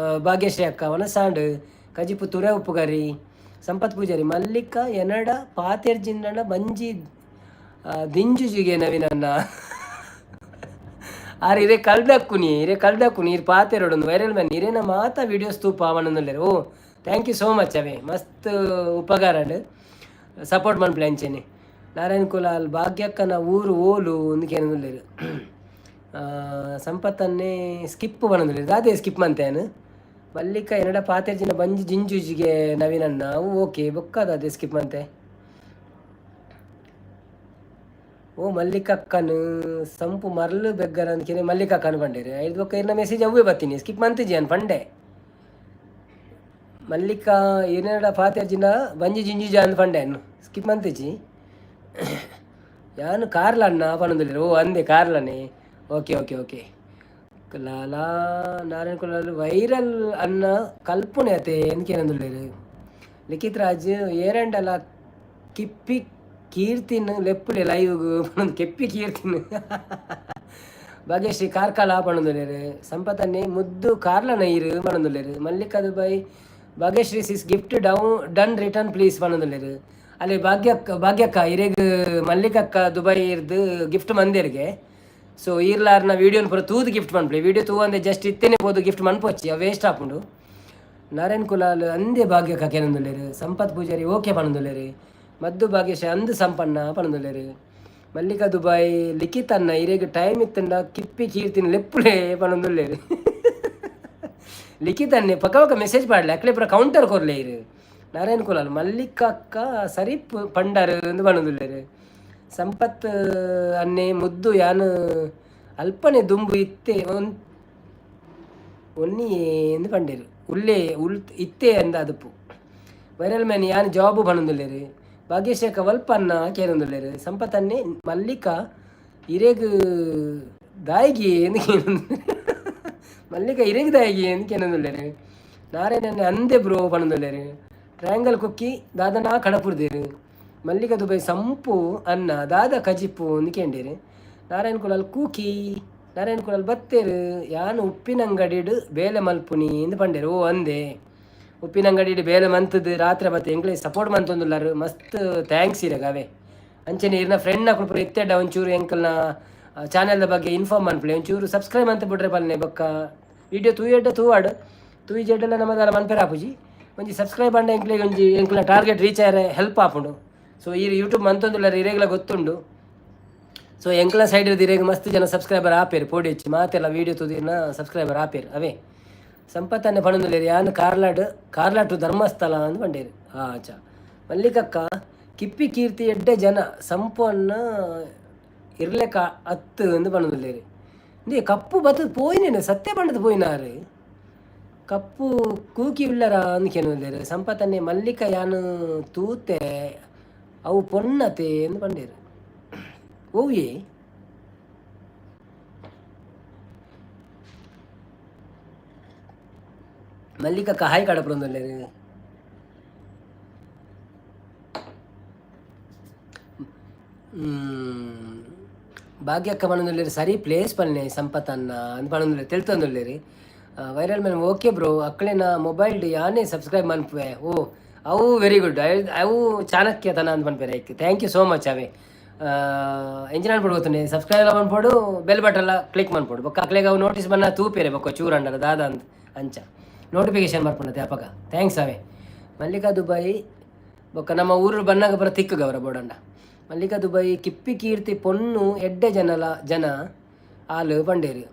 ಭಾಗ್ಯಶ್ರೀ ಅಕ್ಕ, ವನಸಾಂಡ್. ಕಜಿಪು ತುರೆ ಉಪ್ಪು ಕರಿ. ಸಂಪತ್ ಪೂಜಾರಿ, ಮಲ್ಲಿಕ ಎನಡ ಪಾತೆರ್ಜಿಂಡಣ ಬಂಜಿ ದಿಂಜುಜಿಗೆ ನವೀನಣ್ಣ. ಆರ್ ಇರೆ ಕಲ್ದಕ್ಕುನಿ, ಇರೆ ಕಲ್ದಕ್ಕುನಿ. ಇರ್ ಪಾತೆರೊಡೊಂದು. ವೈರಲ್ ಮ್ಯಾನ್, ಇರೇನ ಮಾತ ವೀಡಿಯೋಸ್ ತೂಪ ಪನೊಂದುಲ್ಲೆರ್. ಓ, thank you so much. ಅವೇ ಮಸ್ತ್ ಉಪಕಾರ ಸಪೋರ್ಟ್ ಮನ್ಪುಲೆ ಅಂಚೆನೆ. ನಾರಾಯಣ ಕುಲಾಲ್, ಭಾಗ್ಯಕ್ಕನ ಊರು ಓಲು ಅಂದ್. ಸಂಪತ್ತನ್ನೇ ಸ್ಕಿಪ್ ಪನೊಂದುಲ್ಲೆರ್. ದಾದೆ ಸ್ಕಿಪ್ ಮಂತೇನು? ಮಲ್ಲಿಕ ಎನ್ನಡ ಪಾತೆರ್ಜಿನ ಬಂಜಿ ಜಿಂಜುಜಿಗೆ ನವೀನಣ್ಣ. ಅವು ಓಕೆ. ಬೊಕ್ಕ ದಾದೆ ಸ್ಕಿಪ್ ಮಂತೆ? ಓ, ಮಲ್ಲಿಕಕ್ಕನು ಸಂಪು ಮರ್ಲು ಬೆಗ್ಗರ ಅಂದ್ಕೆನೆ ಮಲ್ಲಿಕಕ್ಕನು ಪಂಡೇರು. ಐದು ಬೊಕ್ಕ ಇರ್ನ ಮೆಸೇಜ್ ಅವ್ವೇ ಬತ್ತೀನಿ. ಸ್ಕಿಪ್ ಮಂತಿಜಿ ಅನ್ ಪಂಡೆ. ಮಲ್ಲಿಕಾ ಏನೇಡ ಪಾತೆರ್ಜಿನ ಬಂಜಿ ಜಿಂಜುಜ ಅಂದ್ ಪಂಡೆ ಅನ್ನು. ಸ್ಕಿಪ್ ಮಂತಿಜಿ. ಯಾನು ಕಾರ್ಲಣ್ಣ ಪನೊಂದುಲ್ಲೆರ್. ಓ, ಅಂದೆ ಕಾರ್ಲನೆ. Okay okay okay. ಲಾಲಾ ನಾರಾಯಣ ಕುಲಾಲ್, ವೈರಲ್ ಅನ್ನ ಕಲ್ಪನೆ ಅತೆ ಎಂಕೇನಂದುಲ್ಲೆರ್. ಲಿಖಿತ್ ರಾಜ್, ಏರಂಡಲ ಕಿಪ್ಪಿ ಕೀರ್ತಿನ್ ಲೆಪ್ಪುಲೆ ಲೈವ್ ಪನೊಂದು. ಕೆಪ್ಪಿ ಕೀರ್ತಿನ್. ಭಾಗ್ಯಶ್ರೀ, ಕಾರ್ಕಳ ಪನೊಂದುಲ್ಲೆರ್. ಸಂಪತನ್ನೇ, ಮುದ್ದು ಕಾರ್ಲನ ಇರು ಪನೊಂದುಲ್ಲೆರ್. Mallika Dubai, Bhagyashree sis, gift done, return please ಪನೊಂದುಲ್ಲೆರ್. ಅಲ್ಲಿ ಭಾಗ್ಯಕ್ಕ, ಭಾಗ್ಯಕ್ಕ, ಇರೆಗ್ ಮಲ್ಲಿಕಕ್ಕ ದುಬೈ ಇರ್ದು ಗಿಫ್ಟ್ ಮಂದೇರಿಗೆ. ಸೊ ಈರ್ಲಾರ್ನ ವೀಡಿಯೋನ ಪೂರ ತೂದು ಗಿಫ್ಟ್ ಮನ್ಪುಲೆ. ವೀಡಿಯೋ ತೂವಂದೆ ಜಸ್ಟ್ ಇತ್ತೇನೆ ಪೋದು ಗಿಫ್ಟ್ ಮನ್ಪೊಚ್ಚಿ, ಅವು ವೇಸ್ಟ್ ಆಪುಂಡು. ನಾರಾಯಣ್ ಕುಲಾಲ್, ಅಂದೆ ಭಾಗ್ಯಕ್ಕ ಕೇನೊಂದುಲ್ಲೆರ್. ಸಂಪತ್ ಪೂಜಾರಿ, ಓಕೆ ಪನೊಂದುಲ್ಲೆರ್. ಮದ್ದು ಭಾಗ್ಯಶ, ಅಂದ್ ಸಂಪನ್ನ ಪನೊಂದುಲ್ಲೆರ್. ಮಲ್ಲಿಕಾ ದುಬೈ, ಲಿಖಿತ್ ಅನ್ನ, ಇರೆಗ್ ಟೈಮ್ ಇತ್ತಂಡ ಕಿಪ್ಪಿ ಕೀರ್ತಿನ ಲೆಪ್ಪುಲೆ ಪನೊಂದುಲ್ಲೆರ್. ಲಿಖಿತ್ ಅನ್ನೆ, ಪಕ್ಕ ಪಕ್ಕ ಮೆಸೇಜ್ ಪಾಡ್ಲೆ. ಅಕ್ಲೆ ಪೂರ ಕೌಂಟರ್ ಕೊರ್ಲೆ ಇರು. ನಾರಾಯಣ್ ಕುಲಾಲ್, ಮಲ್ಲಿಕಕ್ಕ ಸರಿ ಪಂಡರ್ ಅಂದ್ ಪನೊಂದುಲ್ಲೆರ್. ಸಂಪತ್ ಅನ್ನೆ, ಮುದ್ದು ಯಾನ್ ಅಲ್ಪನೆ ದುಂಬು ಇತ್ತೆ ಒನ್ ಒನ್ನಿ ಎಂದು ಪಂಡೇರು. ಉಲ್ಲೇ ಉಲ್ ಇತ್ತೇ ಅಂದ ಅದುಪ್ಪು. ವೈರಲ್ ಮ್ಯಾನ್ ಯಾನ್ ಜಾಬ್ ಪನೊಂದುಲ್ಲೆರ್. ಭಾಗ್ಯಶೇಖ ಒಲ್ಪನ್ನ ಕೇನೊಂದುಲ್ಲೆರ್. ಸಂಪತನ್ನೆ ಮಲ್ಲಿಕಾ ಇರೆಗ್ ದಾಯಿಗೆ ಅಂದ್ ಕೇನೊಂದು, ಮಲ್ಲಿಕಾ ಇರೆಗ್ ದಾಯಿಗೆ ಅಂದ್ ಕೇನೊಂದುಲ್ಲೆರ್. ನಾರಾಯಣನ್ ಅಂದೆ ಬ್ರೋ ಪನೊಂದುಲ್ಲೆರ್. ಟ್ರಯಾಂಗಲ್ ಕುಕ್ಕಿ ದಾದನಾ ಕಡಪುರ್ದೆರ್. ಮಲ್ಲಿಕಾ ದುಬೈ ಸಂಪು ಅನ್ನ ದಾದ ಕಜಿಪು ಅಂದ್ ಕೇಂಡೆರ್. ನಾರಾಯಣ್ ಕುಲಾಲ್ ಕೂಕಿ, ನಾರಾಯಣ್ ಕುಲಾಲ್ ಬತ್ತೆರ್. ಯಾನ್ ಉಪ್ಪಿನಂಗಡಿಡ್ ಬೇಲೆ ಮಲ್ಪುನಿ ಇಂದ್ ಪಂಡೆರ್. ಓ ಅಂದೆ, ಉಪ್ಪಿನಂಗಡಿಡ್ ಬೇಲೆ ಮಂತುದು ರಾತ್ರೆ ಬತ್ತೆ ಎಂಕ್ಲೆ ಸಪೋರ್ಟ್ ಮಂತೊಂದುಲ್ಲಾರ್. ಮಸ್ತ್ thanks ಇರೆಗ್ ಅವೇ. ಅಂಚನೆ ಇರ್ನ ಫ್ರೆಂಡ್ ನಕುಲು ಪೂರ ಇತ್ತೆಡ ಒಂಚೂರು ಎಂಕಲ್ನ ಚಾನೆಲ್ದ ಬಗ್ಗೆ ಇನ್ಫಾರ್ಮ್ ಮನ್ಪುಲೆ. ಒಂಚೂರು ಸಬ್ಸ್ಕ್ರೈಬ್ ಮಂತ್ ಬುಡ್ರೆ ಪಲ್ನೆ. ಬೊಕ್ಕ ವಿಡಿಯೋ ತೂಯೆಡ್ಡ ತೂವಾಡ್, ತೂಯಿಜೆಡ್ಡಲ ನಮದಾಲ ಮನ್ಪೆರೆ ಆಪುಜಿ. ಒಂಜಿ ಸಬ್ಸ್ಕ್ರೈಬ್ ಆಂಡ ಎಂಕ್ಲೆಗ್ ಒಂಜಿ ಎಂಕ್ಲ ಟಾರ್ಗೆಟ್ ರೀಚ್ ಆಯರೆ ಹೆಲ್ಪ್ ಆಪುಂಡು. ಸೊ ಈರ್ ಯೂಟ್ಯೂಬ್ ಮಂತೊಂದುಲ್ಲಾರ್, ಇರೆಗ್ಲ ಗೊತ್ತುಂಡು. ಸೊ ಎಂಕ್ಲ ಸೈಡ್ ಇರೆಗ್ ಮಸ್ತ್ ಜನ ಸಬ್ಸ್ಕ್ರೈಬರ್ ಆಪೇರು. ಪೋಡಿ ಹೆಚ್ಚಿ ಮಾತೆಲ್ಲ ವೀಡಿಯೋ ತೂದಿನ ಸಬ್ಸ್ಕ್ರೈಬರ್ ಆಪೇರು ಅವೇ. ಸಂಪತ್ತನ್ನೆ ಪಣೊಂದುಲ್ಲೆರ್. ಯಾನ್ ಕಾರ್ಲಾಡ್, ಕಾರ್ಲಾ ಟು ಧರ್ಮಸ್ಥಳ ಅಂದ್ ಪಂಡೇರ್. ಆ ಅಚ್ಚ. ಮಲ್ಲಿಕಕ್ಕ ಕಿಪ್ಪಿ ಕೀರ್ತಿ ಎಡ್ಡೆ ಜನ ಸಂಪು ಅನ್ನ ಇರ್ಲೆಕ ಅತ್ತು ಅಂದ್ ಪಣೊಂದುಲ್ಲೆರ್. ಇಂದೇ ಕಪ್ಪು ಬತ್ತದ್ ಪೋಯಿನೇನೆ ಸತ್ಯ ಪಂಡದ್ ಪೋಯಿನಾರ್. ಕಪ್ಪು ಕೂಕಿ ಉಲ್ಲರ ಅಂದ್ ಕೇನೊಂದುಲ್ಲೆರ್. ಸಂಪತ್ತನ್ನೆ ಮಲ್ಲಿಕ ಯಾನ್ ತೂತೆ ಅವು ಪೊನ್ನತೆ ಅಂದ್ ಪಂಡೆರ್. ಒವ್ಯೆ? ಮಲ್ಲಿಕಕ್ಕ ಹಾಯ್ ಕಡಪುರೊಂದುಲ್ಲೆರ್. ಭಾಗ್ಯಕ್ಕ ಪನೊಂದುಲ್ಲೆರ್ ಸರಿ ಪ್ಲೇಸ್ ಪನ್ಲೆ ಸಂಪತ್ ಅಣ್ಣ ಅಂದ್ ಪನೊಂದುಲ್ಲೆರ್, ತೆಲ್ತೊಂದುಲ್ಲೆರ್. ವೈರಲ್ ಮ್ಯಾನ್ ಓಕೆ ಬ್ರೋ, ಅಕ್ಲೆನ ಮೊಬೈಲ್ಡ್ ಯಾನೇ ಸಬ್ಸ್ಕ್ರೈಬ್ ಮನ್ಪುವೆ. ಓ ಅವು ವೆರಿ ಗುಡ್, ಅವು ಚಾಣಕ್ಯತನ ಅಂದ್ ಪನ್ಪೆರ್ ಐಕ್. Thank you so much ಅವೇ. ಎಂಚಿನ ಅನ್ಪೊಡು ಗೊತ್ತುಂಡೆ? ಸಬ್ಸ್ಕ್ರೈಬ್ ಮನ್ಪೊಡು, ಬೆಲ್ ಬಟನ್ಲ ಕ್ಲಿಕ್ ಮನ್ಪೊಡು. ಬೊಕ್ಕ ಅಕ್ಲೆಗ್ ಅವು ನೋಟಿಸ್ ಬನ್ನ ತೂಪೆರೆ ಬೊಕ್ಕ ಚೂರು ಅಂಡಲ ದಾದ ಅಂದ್ ಅಂಚ ನೋಟಿಫಿಕೇಶನ್ ಬರ್ಪುಂಡತೆ ಅಪಗ. Thanks ಅವೇ. ಮಲ್ಲಿಕಾ ದುಬೈ ಬೊಕ್ಕ ನಮ್ಮ ಊರು ಬನ್ನಾಗ ಪೂರ ತಿಕ್ಕುಗ ಅವರ ಬೋಡಂಡ. ಮಲ್ಲಿಕಾ ದುಬೈ ಕಿಪ್ಪಿ ಕೀರ್ತಿ ಪೊಣ್ಣು ಎಡ್ಡೆ ಜನಲ ಜನ ಆಲ್ ಪಂಡೇರು.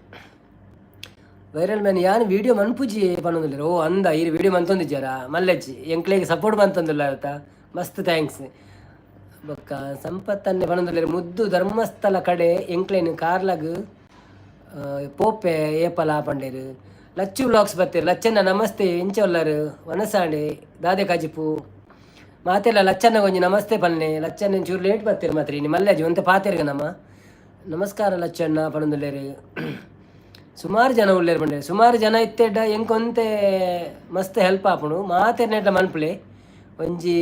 ವೈರಲ್ ಮ್ಯಾನ್ ಯಾನ್ ವೀಡಿಯೋ ಮನ್ಪುಜಿ ಪನೊಂದುಲ್ಲೆರ್. ಓ ಅಂದ, ಈರ್ ವೀಡಿಯೋ ಮಂತೊಂದಿಜ್ಜಾರಾ? ಮಲ್ಲೆಜ್ಜಿ ಎಂಕ್ಲೆಗ್ ಸಪೋರ್ಟ್ ಮಂತೊಂದುಲ್ಲ ಅತ್ತ, ಮಸ್ತ್ thanks. ಬೊಕ್ಕ ಸಂಪತ್ತನ್ನೆ ಪನೊಂದುಲ್ಲೆರ್ ಮುದ್ದು ಧರ್ಮಸ್ಥಳ ಕಡೆ ಎಂಕ್ಲೆನ್ ಕಾರ್ಲಗ್ ಪೋಪೆ ಏಪಲ ಪಂಡೆರ್. ಲಚ್ಚು ವ್ಲಾಗ್ಸ್ ಬತ್ತೆರ್. ಲಚ್ಚಣ್ಣ ನಮಸ್ತೆ, ಎಂಚ ಉಲ್ಲರ್? ವನಸಾಂಡೆ ದಾದೆ ಕಜಿಪು? ಮಾತೆಲ್ಲ ಲಚ್ಚಣ್ಣ ಒಂಜಿ ನಮಸ್ತೆ ಪನ್ನೆ. ಲಚ್ಚಣ್ಣ ಒಂಚೂರು ಲೇಟ್ ಬತ್ತೆರ್ ಮಾತ್ರ ಇನಿ, ಮಲ್ಲೆಜ್ಜಿ ಒಂತೆ ಪಾತೆರ್ಗ ನಮ. ನಮಸ್ಕಾರ ಲಚ್ಚಣ್ಣ ಪನೊಂದುಲ್ಲೆರ್. ಸುಮಾರು ಜನ ಉಲ್ಲೆರ್ ಪಂಡೆ. ಸುಮಾರು ಜನ ಇತ್ತೆಡ್ಡ ಎಂಕ್ ಒಂತೆ ಮಸ್ತ್ ಹೆಲ್ಪ್ ಆಪುಂಡು. ಮಾತೆರ್ನೆಟ್ಲ ಮನ್ಪುಲೆ. ಒಂಜಿ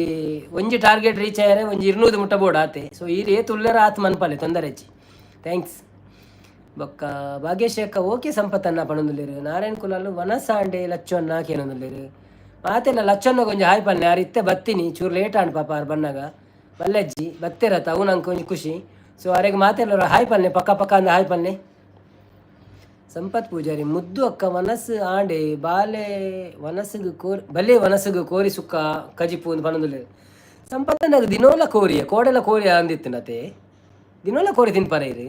ಒಂಜಿ ಟಾರ್ಗೆಟ್ ರೀಚ್ ಆಯರೆ ಒಂಜಿ 200 ಮುಟ್ಟ ಬೋಡು ಆತೆ. ಸೊ ಈರ್ ಏತ್ ಉಲ್ಲೆರ್ ಆತ್ ಮನ್ಪಲೆ, ತೊಂದರೆ ಇಜ್ಜಿ. Thanks. ಬೊಕ್ಕ ಭಾಗ್ಯಶ್ರೀ ಅಕ್ಕ ಓಕೆ ಸಂಪತ್ತನ್ನ ಪನೊಂದುಲ್ಲೆರ್. ನಾರಾಯಣ್ ಕುಲಾಲ್ ವನಸಾಂಡೆ ಲಚ್ಚಣ್ಣ ಕೇನೊಂದುಲ್ಲೆರ್. ಮಾತೆಲ್ಲ ಲಚ್ಚಣ್ಣಗ್ ಒಂಜಿ ಹಾಯ್ ಪನ್ಲೆ. ಆರ್ ಇತ್ತೆ ಬತ್ತಿನಿ, ಚೂರು ಲೇಟ್ ಆಂಡ್ ಪಾಪ ಆರ್ ಬನ್ನಗ. ಮಲ್ಲೆಜ್ಜಿ ಬತ್ತೆರತ್ತ, ಅವು ನಂಕ್ ಒಂಜಿ ಖುಷಿ. ಸೊ ಅರೆಗ್ ಮಾತೆಲ್ಲ ಹಾಯ್ ಪನ್ಲೆ, ಪಕ್ಕ ಪಕ್ಕ ಅಂದ್ ಹಾಯ್ ಪನ್ಲೆ. ಸಂಪತ್ ಪೂಜಾರಿ ಮುದ್ದು ಅಕ್ಕ ವನಸ್ ಆಂಡೆ ಬಾಲೆ ವನಸ್ಗ್ ಕೋರಿ ಬಲೆ ವನಸ್ಗ್ ಕೋರಿ ಸುಕ್ಕ ಕಜಿಪು ಅಂದ್ ಪನೊಂದುಲ್ಲೆರ್. ಸಂಪತ್ತಣ್ಣಗ್ ದಿನೋಲ ಕೋರಿಯ ಕೋಡೆಲ ಕೋರಿ ಅಂದಿತ್ತಿನತೆ, ದಿನೋಲ ಕೋರಿ ತಿನ್ಪರ ಇರ್.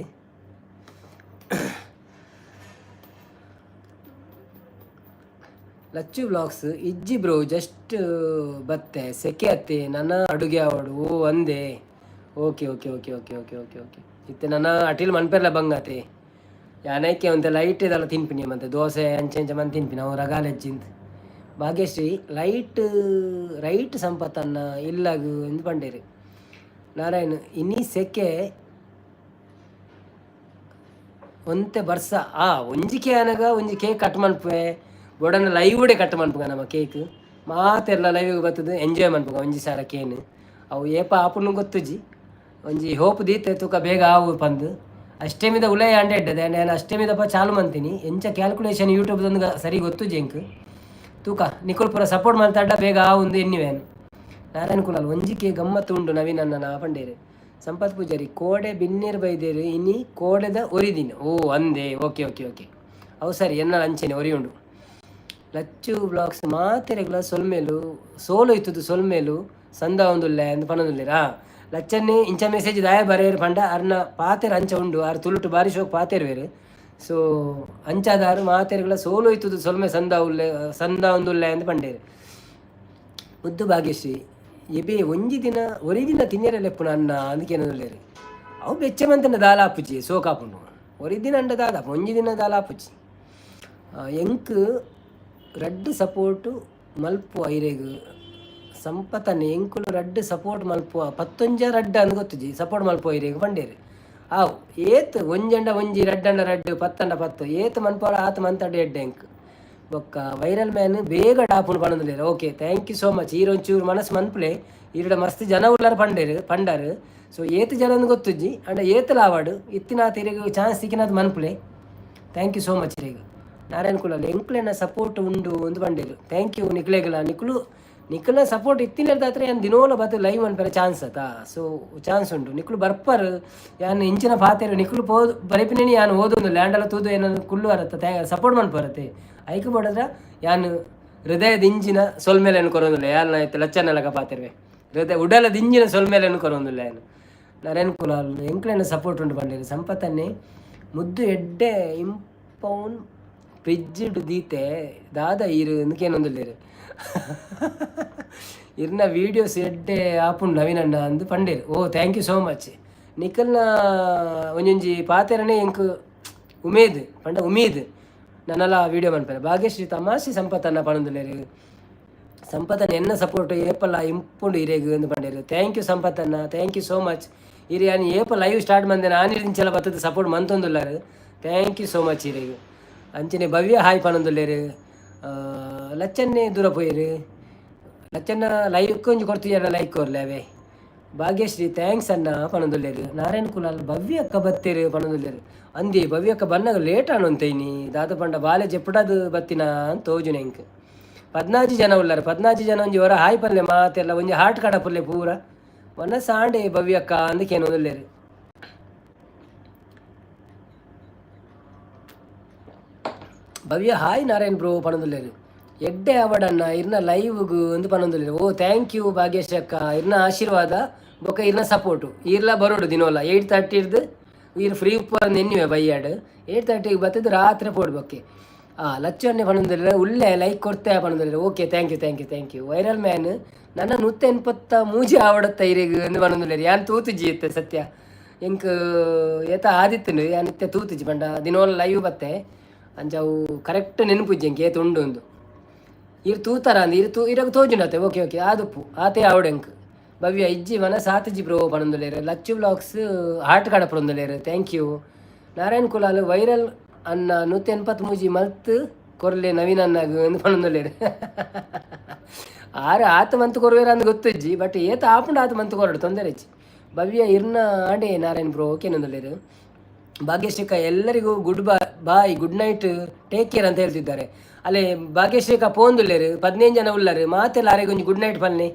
ಲಚ್ಚು ವ್ಲಾಗ್ಸ್ ಇಜ್ಜಿ ಬ್ರೋ, ಜಸ್ಟ್ ಬತ್ತೆ ಸೆಕೆ ಅತ್ತೆ ನನ್ನ ಅಡುಗೆ ಆವಡು. ಓ ಅಂದೆ, okay okay okay okay okay okay okay. ಇತ್ತೆ ನನ್ನ ಅಟಿಲ್ ಮನ್ಪೆರ್ಲ ಬಂಗಾತೆ. ಯಾನೈಕೆ ಒಂತೆ ಲೈಟ್ ಇದೆಲ್ಲ ತಿನ್ಪಿನಿ ಮಂತೆ ದೋಸೆ ಅಂಚೆ ಅಂಚೆ ಮಂತ್ ತಿನ್ಪಿನಿ ಅವು ರಗಾಲೆಜ್ಜಿಂದ್. ಭಾಗ್ಯಶ್ರೀ ಲೈಟ್ ರೈಟ್ ಸಂಪತ್ತನ್ನ ಇಲ್ಲಗ್ ಇಂದ್ ಪಂಡೇರು. ನಾರಾಯಣ್ ಇನಿ ಸೆಕೆ ಒಂತೆ ಬರ್ಸ ಆ ಒಂಜಿ ಕೆ ಆನಗ ಒಂಜಿ ಕೇಕ್ ಕಟ್ ಮನ್ಪುವೆ. ಬೊಡನ ಲೈವ್ ಕಟ್ ಮನ್ಪುಗ ನಮ್ಮ ಕೇಕ್. ಮಾತೆರ್ಲ ಲೈವ್ ಬತ್ತದು ಎಂಜಾಯ್ ಮನ್ಪುಗ. ಒಂಜಿ ಸಾರ ಕೇನ್ ಅವು ಏಪ ಆಪುನು ಗೊತ್ತುಜಿ. ಒಂಜಿ ಹೋಪ್ ದೀತೆ ತೂಕ ಬೇಗ ಆವು ಪಂದ್. ಅಷ್ಟಮಿದ ಉಲಯ ಅಂಡೆ ಎಡ್ಡದೆ ನಾನು ಅಷ್ಟಮಿದಪ್ಪ ಚಾಲು ಮಂತೀನಿ. ಎಂಚ ಕ್ಯಾಲ್ಕುಲೇಷನ್ ಯೂಟ್ಯೂಬ್ದೊಂದು ಸರಿ ಗೊತ್ತುಜಿ ಎಂಕ್. ತೂಕ ನಿಕುಲ್ ಪೂರ ಸಪೋರ್ಟ್ ಮಲ್ತಾಡ ಬೇಗ ಆವುಂದು ಎನ್ನಿವೇನು. ನಾರಾಯಣ ಕುಲಾಲ್ ಒಂಜಿಕೆ ಗಮ್ಮತ್ತು ಉಂಡು ನವೀನನ್ನ ಪಂಡೇರು. ಸಂಪತ್ ಪೂಜಾರಿ ಕೋಡೆ ಬಿನ್ನೇರು ಬೈದೇರು ಇನಿ ಕೋಡೆದ ಒರಿದಿನ. ಓ ಅಂದೆ, ಓಕೆ ಓಕೆ ಓಕೆ. ಅವು ಸರಿ, ಎನ್ನ ಅಂಚೆನೆ ಒರಿ ಉಂಡು. ಲಚ್ಚು ಬ್ಲಾಗ್ಸ್ ಮಾತೆರೆಗ್ಲ ಸೊಲ್ಮೆಲು ಸೋಲು ಇತ್ತದು ಸೊಲ್ಮೆಲು ಸಂದ ಒಂದುಲ್ಲೆ ಅಂದ್ ಪನೊಂದುಲ್ಲೆರಾ. ಲಚ್ಚನ್ನೇ ಇಂಚ ಮೆಸೇಜ್ ದಾಯ ಬರೆಯರ್ ಪಂಡ ಅರ್ನ ಪಾತೆರ ಅಂಚ ಉಂಡು. ಆರ್ ತುಳುಟು ಬಾರಿ ಶೋಕ್ ಪಾತೆರುವೆರ್. ಸೊ ಅಂಚಾದಾರು ಮಾತೆರೆಗ್ಲ ಸೋಲು ಇತ್ತದು ಸೊಲ್ಮೆ ಸಂದ ಉಲ್ಲೆ ಸಂದ ಒಂದುಲ್ಲೆ ಅಂದ್ ಪಂಡೇರು. ಮುದ್ದು ಭಾಗ್ಯಶ್ರೀ ಎಬೆ ಒಂಜಿ ದಿನ ಒರಿ ದಿನ ತಿನ್ಯರೆ ಲೆಪ್ಪುನ ಅನ್ನ ಅಂದ್ ಕೇನೊಂದುಲ್ಲೆರ್. ಅವು ಬೆಚ್ಚ ಮಂತನ ದಾಲ ಆಪುಜಿ ಸೋಕಾಪುಂಡು. ಒರಿ ದಿನ ಅಂಡ ದಾದ ಒಂಜಿ ದಿನ ದಾಲ ಆಪುಜಿ. ಎಂಕ್ ರಡ್ಡ್ ಸಪೋರ್ಟು ಮಲ್ಪುವ ಇರೆಗ್. ಸಂಪತನೆ ಎಂಕುಲು ರಡ್ಡ್ ಸಪೋರ್ಟ್ ಮಲ್ಪುವ, ಪತ್ತೊಂಜ ರಡ್ಡ್ ಅಂದ್ ಗೊತ್ತುಜಿ, ಸಪೋರ್ಟ್ ಮಲ್ಪುವ ಇರೆಗ್ ಪಂಡೇರು. ಆವ್, ಏತ್ ಒಂಜಂಡ ಒಂಜಿ, ರಡ್ಡಂಡ ರಡ್ಡ್, ಪತ್ತಂಡ ಪತ್ತು, ಏತ್ ಮನ್ಪುವರ ಆತ್ ಮಂತಡ ಎಡ್ಡೆ ಎಂಕ್. ಬೊಕ್ಕ ವೈರಲ್ ಮ್ಯಾನ್ ಬೇಗ ಡಾಪುಂಡು ಪನೊಂದುಲ್ಲೆರ್. Okay, thank you so much. ಈರ್ ಒಂಚೂರು ಮನಸ್ಸು ಮನ್ಪುಲೆ. ಈರ್ಡ ಮಸ್ತ್ ಜನ ಉಲ್ಲರ್ ಪಂಡೇರು ಪಂಡರ್. ಸೊ ಏತ್ ಜನ ಗೊತ್ತುಜ್ಜಿ, ಅಂಡ ಏತ್ ಲಾವಡ್ ಇತ್ತಿನಾತ್ ಇರೆಗ್ chance ತಿಕ್ಕಿನಾತ್ ಮನ್ಪುಲೆ. Thank you so much ಇರೆಗ್. ನಾರಾಯಣ ಕುಲಾಲ್ ಎಂಕ್ಲೆನ ಸಪೋರ್ಟ್ ಉಂಡು ಅಂದ್ ಪಂಡೇರು. Thank you. ನಿಕ್ಲೆಗ್ಲ ನಿಕ್ಲು ನಿಕ್ಲ್ನ ಸಪೋರ್ಟ್ ಇತ್ತಿನೆರ್ದಾತ್ರ ಯಾನ್ ದಿನೋಲ ಬತ್ತು ಲೈವ್ ಮನ್ಪೆರೆ ಚಾನ್ಸ್ ಅತಾ. ಸೊ ಚಾನ್ಸ್ ಉಂಡು. ನಿಕ್ಲು ಬರ್ಪರ್, ಯಾನ್ ಇಂಚಿನ ಪಾತೆರ ನಿಕ್ಲು ಪೋ ಬರೆಪಿನೇನಿ ಯಾನ್ ಓದೊಂದು ಲ್ಯಾಂಡಲ ತೂದು ಏನನ್ ಕುಲ್ಲು ಅರತ್ತ ಸಪೋರ್ಟ್ ಮನ್ಪರತ್ತೆ. ಐಕ್ ಬೋಡದ್ರ ಯಾನ್ ಹೃದಯ ದಿಂಜಿನ ಸೊಲ್ಮೆಲೆನ್ ಕೊರೊಂದುಲ್ಲೆ. ಯಾನ್ ಇತ್ತೆ ಲಚ್ಚನಲಕ ಪಾತೆರ್ವೆ, ಹೃದಯ ಉಡಲ ದಿಂಜಿನ ಸೊಲ್ಮೆಲೆನ್ ಕೊರೊಂದುಲ್ಲೆ ಯಾನ್. ನಾರಾಯಣ್ ಕುಲಾಲ್ ಎಂಕ್ಲೆನ ಸಪೋರ್ಟ್ ಉಂಡು ಪಂಡೇರು. ಸಂಪತನ್ನೇ ಮುದ್ದು ಎಡ್ಡೆ ಇಂಪೌನ್ ಫ್ರಿಜ್ಡ್ ದೀತೆ ದಾದ ಈರು ಕೇನೊಂದುಲ್ಲೆರ್. ಇರ್ನ ವೀಡಿಯೋಸ್ ಎಡ್ಡೆ ಆಪುಂಡು ನವೀನಣ್ಣ ಅಂದ್ ಪಂಡೇರು. ಓ, thank you so much. ನಿಕಲ್ನ ಒಂಜೊಂಜಿ ಪಾತೆರನೇ ಎಂಕ್ ಉಮೇದ್ ಪಂಡ ಉಮೀದ್ ನನಲ ವೀಡಿಯೋ ಮನ್ಪೆರೆ. ಭಾಗ್ಯಶ್ರೀ ತಮಾಷೆ ಸಂಪತ್ತನ್ನ ಪನೊಂದುಲ್ಲೆರ್. ಸಂಪತ್ತನ್ನ ಎನ್ನ ಸಪೋರ್ಟ್ ಏಪಲ ಇಂಪುಂಡು ಇರೆಗ್ ಅಂದ್ ಪಂಡೇರು. Thank you ಸಂಪತ್ತನ್ನ, thank you so much. ಇರೆ ಯಾನ್ ಏಪ ಲೈವ್ ಸ್ಟಾರ್ಟ್ ಮಂದೆ ಆನಿದಿಂಚಲ ಬತ್ತದ support ಮಂತೊಂದುಲ್ಲಾರು. Thank you so much ಇರೆಗ್. ಅಂಚನೆ ಭವ್ಯ ಹಾಯ್ ಪನೊಂದುಲ್ಲೆರ್. ಲಚ್ಚನ್ನೇ ದೂರ ಪೋಯೆರ್. ಲಚ್ಚನ್ನ ಲೈಕ್ ಒಂಜಿ ಕೊರ್ತಿಜಾರ, ಲೈಕ್ ಕೊರ್ಲೆ ಅವೇ. ಭಾಗ್ಯಶ್ರೀ thanks ಅಣ್ಣ ಪನೊಂದುಲ್ಲೆರ್. ನಾರಾಯಣ ಕುಲಾಲ್ ಭವ್ಯ ಅಕ್ಕ ಬತ್ತೇರು ಪನೊಂದುಲ್ಲೆರ್. ಅಂದಿ ಭವ್ಯ ಅಕ್ಕ ಬನ್ನಾಗ ಲೇಟ್ ಆನೊಂತೈನಿ. ದಾದ ಪಂಡ ಬಾಲೆ ಜೆಪ್ಪುಡದು ಬತ್ತಿನ ಅಂತ ತೋಜುನ ಎಂಕ್. 14 ಜನ ಉಲ್ಲಾರ. 14 ಜನ ಒಂಜಿ ಹೊರ ಹಾಯ್ ಪಲ್ಲೆ ಮಾತೆಲ್ಲ, ಒಂಜಿ ಹಾರ್ಟ್ ಕಡಪುಲ್ಲೆ ಪೂರ. ವನ ಸಾಂಡೆ ಭವ್ಯಕ್ಕ ಅಂದಕೇನೊಂದುಲ್ಲೆರ್. ಭವ್ಯ ಹಾಯ್ ನಾರಾಯಣ್ ಬ್ರೋ ಪನೊಂದುಲ್ಲೆರ್. ಎಡ್ಡೆ ಅವಡಣ್ಣ ಇರ್ನ ಲೈವ್ಗು ಅಂದ್ ಪನೊಂದುಲ್ಲೆರ್. ಓ, thank you Bhagyashree ಅಕ್ಕ. ಇರ್ನ ಆಶೀರ್ವಾದ ಬೊಕ್ಕ ಇರ್ನ ಸಪೋರ್ಟು. ಈರ್ಲ ಬರೋಡು ದಿನೋಲ 8:30 ಇರ್ದು. ಈರ್ ಫ್ರೀ ಉಪ್ಪು ನೆನ್ನಿವೆ ಬಯ್ಯಾಡ್ 8:30ಗೆ ಬತ್ತದು ರಾತ್ರಿ ಪೋಡು ಬೊಕ್ಕೆ. ಆ ಲಚ್ಚನ್ನೇ ಪನೊಂದುಲ್ಲೆರ್. ಉಲ್ಲೆ like ಕೊರ್ತೆ ಪನೊಂದುಲ್ಲೆರ್. Okay, thank you, thank you, thank you. Viral man ನನ್ನ 183 ಆವಡತ್ತ ಇರೆಗ್ ಅಂದ್ ಪನೊಂದುಲ್ಲೆರ್. ಯಾನ್ ತೂತುಜಿ ಇತ್ತೆ ಸತ್ಯ. ಎಂಕ್ ಏತ ಆದಿತ್ತುಂಡು, ಯಾನ್ ಇತ್ತೆ ತೂತುಜಿ. ಪಂಡ ದಿನೋಲ ಲೈವ್ ಬತ್ತೆ, ಅಂಚ ಅವು ಕರೆಕ್ಟ್ ನೆನಪುಜ್ಜಿ ಎಂಕ್ ಏತ್ ಉಂಡು ಅಂದು. ಈರ್ ತೂತಾರ ಅಂದ್ ಈರ್ ತೂ ಇರಗ್ ತೋಜುಂಡತ್ತೆ. ಓಕೆ ಓಕೆ, ಆದುಪ್ಪು, ಆತೆ ಆವಡ್ ಎಂಕ್. ಭವ್ಯ ಇಜ್ಜಿ ಮನಸ್ಸು ಆತುಜಿ ಬ್ರೋ ಪನೊಂದುಲ್ಲೆರ್. ಲಚ್ಚು ಬ್ಲಾಗ್ಸ್ ಹಾರ್ಟ್ ಕಡಪುರೊಂದುಲ್ಲೆರ್. Thank you. Narayan Kulal viral ಅನ್ನ 183 ಮಲ್ತ್ ಕೊರ್ಲೆ ನವೀನ್ ಅಣ್ಣಗ್ ಅಂದ್ ಪನೊಂದುಲ್ಲೆರ್. ಆರ್ ಆತ ಮಂತ್ ಕೊರ್ವೇರ ಅಂದ್ ಗೊತ್ತುಜ್ಜಿ, ಬಟ್ ಏತ್ ಆಪುಂಡು ಆತ ಮಂತ್ ಕೊರಡು, ತೊಂದರೆ ಇಜ್ಜಿ. ಭವ್ಯ ಇರ್ನ ಆಂಡೆ ನಾರಾಯಣ್ ಬ್ರೋ ಓಕೆನೊಂದುಲ್ಲೆರ್. ಭಾಗ್ಯಶ್ರೀಕ ಎಲ್ಲರಿಗೂ good bye, good night, take care ಅಂತ ಹೇಳ್ತಿದ್ದಾರೆ. ಅಲ್ಲೇ ಭಾಗ್ಯಶ್ರೀಕ ಪೋಂದುಲ್ಲೆರ್. 15 ಜನ ಉಲ್ಲರು. ಮಾತೆಲ್ಲ ಆರೆಗ್ ಒಂಜಿ ಗುಡ್ ನೈಟ್ ಪನ್ನೆ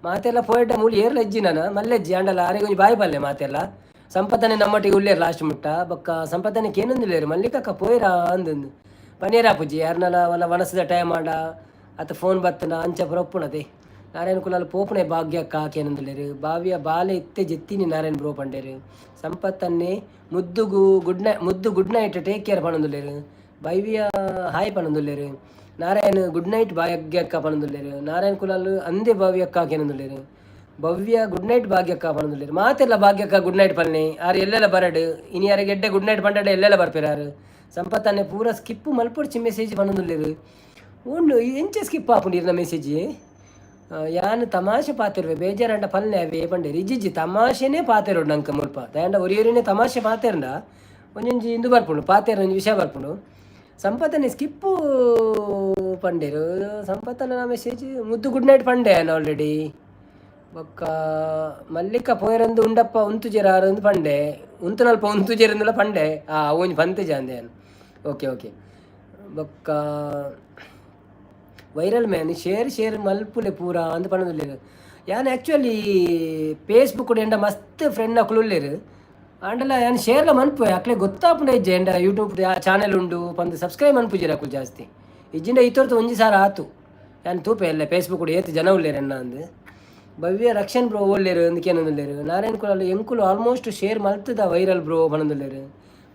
ಮಾತೆಲ್ಲ. ಪೋಯೆಟ ಮೂಲು ಏರ್ಲ ಇಜ್ಜಿ ನಾನ ಮಲ್ಲೆಜ್ಜಿ ಅಂಡಲ ಆರೆಗ್ ಒಂಜಿ ಬಾಯ್ ಪಲ್ಲೆ ಮಾತೆಲ್ಲ. ಸಂಪತ್ತನೆ ನಮ್ಮಟ್ಟಿಗೆ ಉಲ್ಲೇರು ಲಾಸ್ಟ್ ಮುಟ್ಟ. ಬೊಕ್ಕ ಸಂಪತ್ತನೆ ಕೇನೊಂದುಲ್ಲೇರು, ಮಲ್ಲಿಕಕ್ಕ ಪೋಯರಾ ಅಂದಂದು. ಪನೇರಾ ಪೂಜಿ ಯಾರ್ನಲ ವಲ ವನಸದ ಟೈಮ್ ಆಂಡ ಅತ್ತ ಫೋನ್ ಬತ್ತನ ಅಂಚ ಪುರ. ನಾರಾಯಣ ಕುಲಾಲ್ ಪೋಪುನೆ ಭಾಗ್ಯಕ್ಕ ಕೇನೊಂದುಲ್ಲೆರ್. ಬಾವ್ಯ ಬಾಲೆ ಇತ್ತೆ ಜೆತ್ತಿನಿ ನಾರಾಯಣ್ ಬ್ರೋ ಪಂಡೇರು. ಸಂಪತ್ತನ್ನೇ ಮುದ್ದುಗು ಗುಡ್ ನೈ ಮುದ್ದು good night, take care ಪನೊಂದುಲ್ಲೆರ್. ಭವ್ಯ ಹಾಯ್ ಪನೊಂದುಲ್ಲೆರ್. ನಾರಾಯಣ್ ಗುಡ್ ನೈಟ್ ಭಾಗ್ಯಕ್ಕ ಪನೊಂದುಲ್ಲೆರ್. ನಾರಾಯಣ್ ಕುಲಾಲ್ ಅಂದೆ ಭವ್ಯಕ್ಕ ಕೇನೊಂದುಲ್ಲೆರ್. ಭವ್ಯ ಗುಡ್ ನೈಟ್ ಭಾಗ್ಯಕ್ಕ ಪನೊಂದುಲ್ಲೆರ್. ಮಾತೆಲ್ಲ ಭಾಗ್ಯಕ್ಕ ಗುಡ್ ನೈಟ್ ಪನ್ನೆ. ಆರ್ ಎಲ್ಲೆಲ್ಲ ಬರಡು ಇನಿ ಯಾರಿಗೆ ಎಡ್ಡೆ ಗುಡ್ ನೈಟ್ ಪಂಡಡೆ ಎಲ್ಲೆಲ್ಲ ಬರ್ಪೇರು ಆರು. ಸಂಪತ್ತನ್ನೇ ಪೂರ ಸ್ಕಿಪ್ ಮಲ್ಪೊಡ್ಚಿ ಮೆಸೇಜ್ ಪನೊಂದುಲ್ಲೆರ್. ಉಂಡು ಎಂಚ ಸ್ಕಿಪ್ ಆಪುಂಡು ಇರ್ನ ಮೆಸೇಜ್? ಯಾನ್ ತಮಾಷೆ ಪಾತೆರುವೆ, ಬೇಜಾರಂಡ ಪಲ್ಲೆ ಅವೇ ಪಂಡೇರು. ಇಜ್ಜಿಜ್ಜಿ, ತಮಾಷೆನೇ ಪಾತೆರೋಡು ನಂಕ ಮುಲ್ಪ. ದಾಯೆಂಡ ಒರಿಯೊರಿನೇ ತಮಾಷೆ ಪಾತೆರಂಡ ಒಂಜೊಂಜಿ ಇಂದು ಬರ್ಪುಂಡು, ಪಾತೆರ ಒಂಜಿ ವಿಷಯ ಬರ್ಪುಂಡು. ಸಂಪತ್ತನೆ ಸ್ಕಿಪ್ಪು ಪಂಡೇರು. ಸಂಪತ್ತನ ಮೆಸೇಜ್ ಮುದ್ದು ಗುಡ್ ನೈಟ್ ಪಂಡೆ ಆಲ್ರೆಡಿ. ಬೊಕ್ಕ ಮಲ್ಲಿಕ ಪೋಯರಂದು ಉಂಡಪ್ಪ ಉಂತುಜೆರ್ ಅಂದ್ ಪಂಡೆ. ಉಂತುನಲ್ಪ ಉಂತುಜೆರಂದುಲ ಪಂಡೆ. ಆ ಒಂಜಿ ಪಂತುಜ ಅಂದೆ ಯಾನ್. Okay okay. ಬೊಕ್ಕ viral man share share ಮಲ್ಪುಲೆ ಪೂರ ಅಂದ್ ಪನೊಂದುಲ್ಲೆರ್. ಯಾನ್ ಆ್ಯಕ್ಚುಲಿ ಫೇಸ್ಬುಕ್ ಎಂಡ ಮಸ್ತ್ ಫ್ರೆಂಡ್ ಅಕುಲು ಉಲ್ಲೆರ್. ಆಂಡಲ ಯಾನ್ ಶೇರ್ಲ ಮನ್ಪುವೆ. ಅಕ್ಲೆ ಗೊತ್ತಾಪುಂಡ ಇಜ್ಜೆ ಎಂಡ ಯೂಟ್ಯೂಬ್ ಚಾನೆಲ್ ಉಂಡು ಪಂದ್. ಸಬ್ಸ್ಕ್ರೈಬ್ ಮನ್ಪುಜೆರ್ ಅಕುಲು ಜಾಸ್ತಿ. ಇಜ್ಜಿಂಡ ಇತ್ತೊರ್ತು 1000 ಆತು. ಯಾನ್ ತೂಪೆ ಎಲ್ಲ ಫೇಸ್ಬುಕ್ ಏತ್ ಜನ ಉಲ್ಲೆರ್ ಎನ್ನ ಅಂದ್. ಭವ್ಯ ರಕ್ಷಣ್ ಬ್ರೋ ಓಲ್ಲೆರ್ ಅಂದ್ ಕೇನೊಂದುಲ್ಲೆರ್. ನಾರಾಯಣ್ ಕುಲಾಲ್ ಎಂಕುಲು ಆಲ್ಮೋಸ್ಟ್ ಶೇರ್ ಮಲ್ತದ ವೈರಲ್ ಬ್ರೋ ಪನೊಂದುಲ್ಲೆರ್.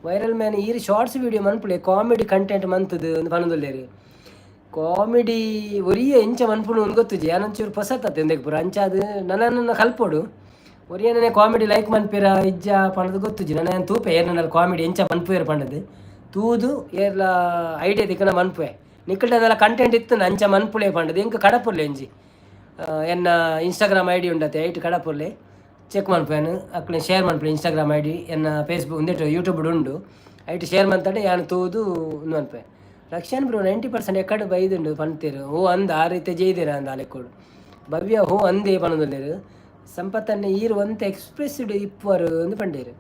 ವೈರಲ್ ಮ್ಯಾನ್ ಈರ್ ಶಾರ್ಟ್ಸ್ ವೀಡಿಯೋ ಮನ್ಪುಲೆ, ಕಾಮಿಡಿ ಕಂಟೆಂಟ್ ಮಂತದು ಅಂದ್ ಪನೊಂದುಲ್ಲೆರ್. ಕಾಮಿಡಿ ಒರಿಯ ಎಂಚ ಮನ್ಪುಂಡು ಅಂದ್ ಗೊತ್ತುಜಿ. ಯಾನ್ ಒಂಚೂರು ಪೊಸತ್ ಉಂದೆಕ್ ಪೂರ. ಅಂಚಾದ್ ನನ ನನ ಕಲ್ಪೊಡು. ಒರಿಯನೇ ಕಾಮಿಡಿ ಲೈಕ್ ಮನ್ಪೆರ ಇಜ್ಜ ಪಂಡದು ಗೊತ್ತುಜಿ. ನನ ಯಾನ್ ತೂಪೆ ಏರ್ನ ಕಾಮಿಡಿ ಎಂಚ ಮನ್ಪುವೆರ್ ಪಂಡದು. ತೂದು ಏರ್ಲ ಐಡಿಯಾ ತಿಕ್ಕನ ಮನ್ಪುವೆ. ನಿಕ್ಕಲ್ಟ ಕಂಟೆಂಟ್ ಇತ್ತು ಅಂಚ ಮನ್ಪುಲೆ ಪಂಡದು ಎಂಕ್ ಕಡಪುರ್ಲೆ ಎಂಜಿ ಎನ್ನ ಇನ್ಸ್ಟಾಗ್ರಾಮ್ ಐಡಿ ಉಂಡತೆ ಐಟ್ ಕಡಪುರ್ಲೆ ಚೆಕ್ ಮನ್ಪೇನು ಅಕ್ಲೆ ಶೇರ್ ಮನ್ಪುಲೆ. ಇನ್ಸ್ಟಾಗ್ರಾಮ್ ಐಡಿ ಎನ್ನ ಫೇಸ್ಬುಕ್ ಉಂದೆಟ್ ಯೂಟ್ಯೂಬ್ ಉಂಡು, ಐಟ್ ಶೇರ್ ಮಂತಂಡೆ ಯಾನ್ ತೂದು ಉಂದು ಮನ್ಪೆ. ರಕ್ಷನ್ ಬ್ರೋ 90% ಎಕ್ಕಡೆ ಬೈದುಂಡು ಪಂತೇರು. ಓ ಅಂದ ಆ ರೀತಿ ಜೈದಿರ ಅಂದ ಅಲೆಕ್ಕೋಡು. ಭವ್ಯ ಹೋ ಅಂದೇ ಪನೊಂದುಲ್ಲೆರ್. ಸಂಪತ್ತನ್ನೆ ಈರ್ ಒಂತೆ ಎಕ್ಸ್ಪ್ರೆಸ್ಡ್ ಇಪ್ಪುವರು ಅಂದ್ ಪಂಡೇರು.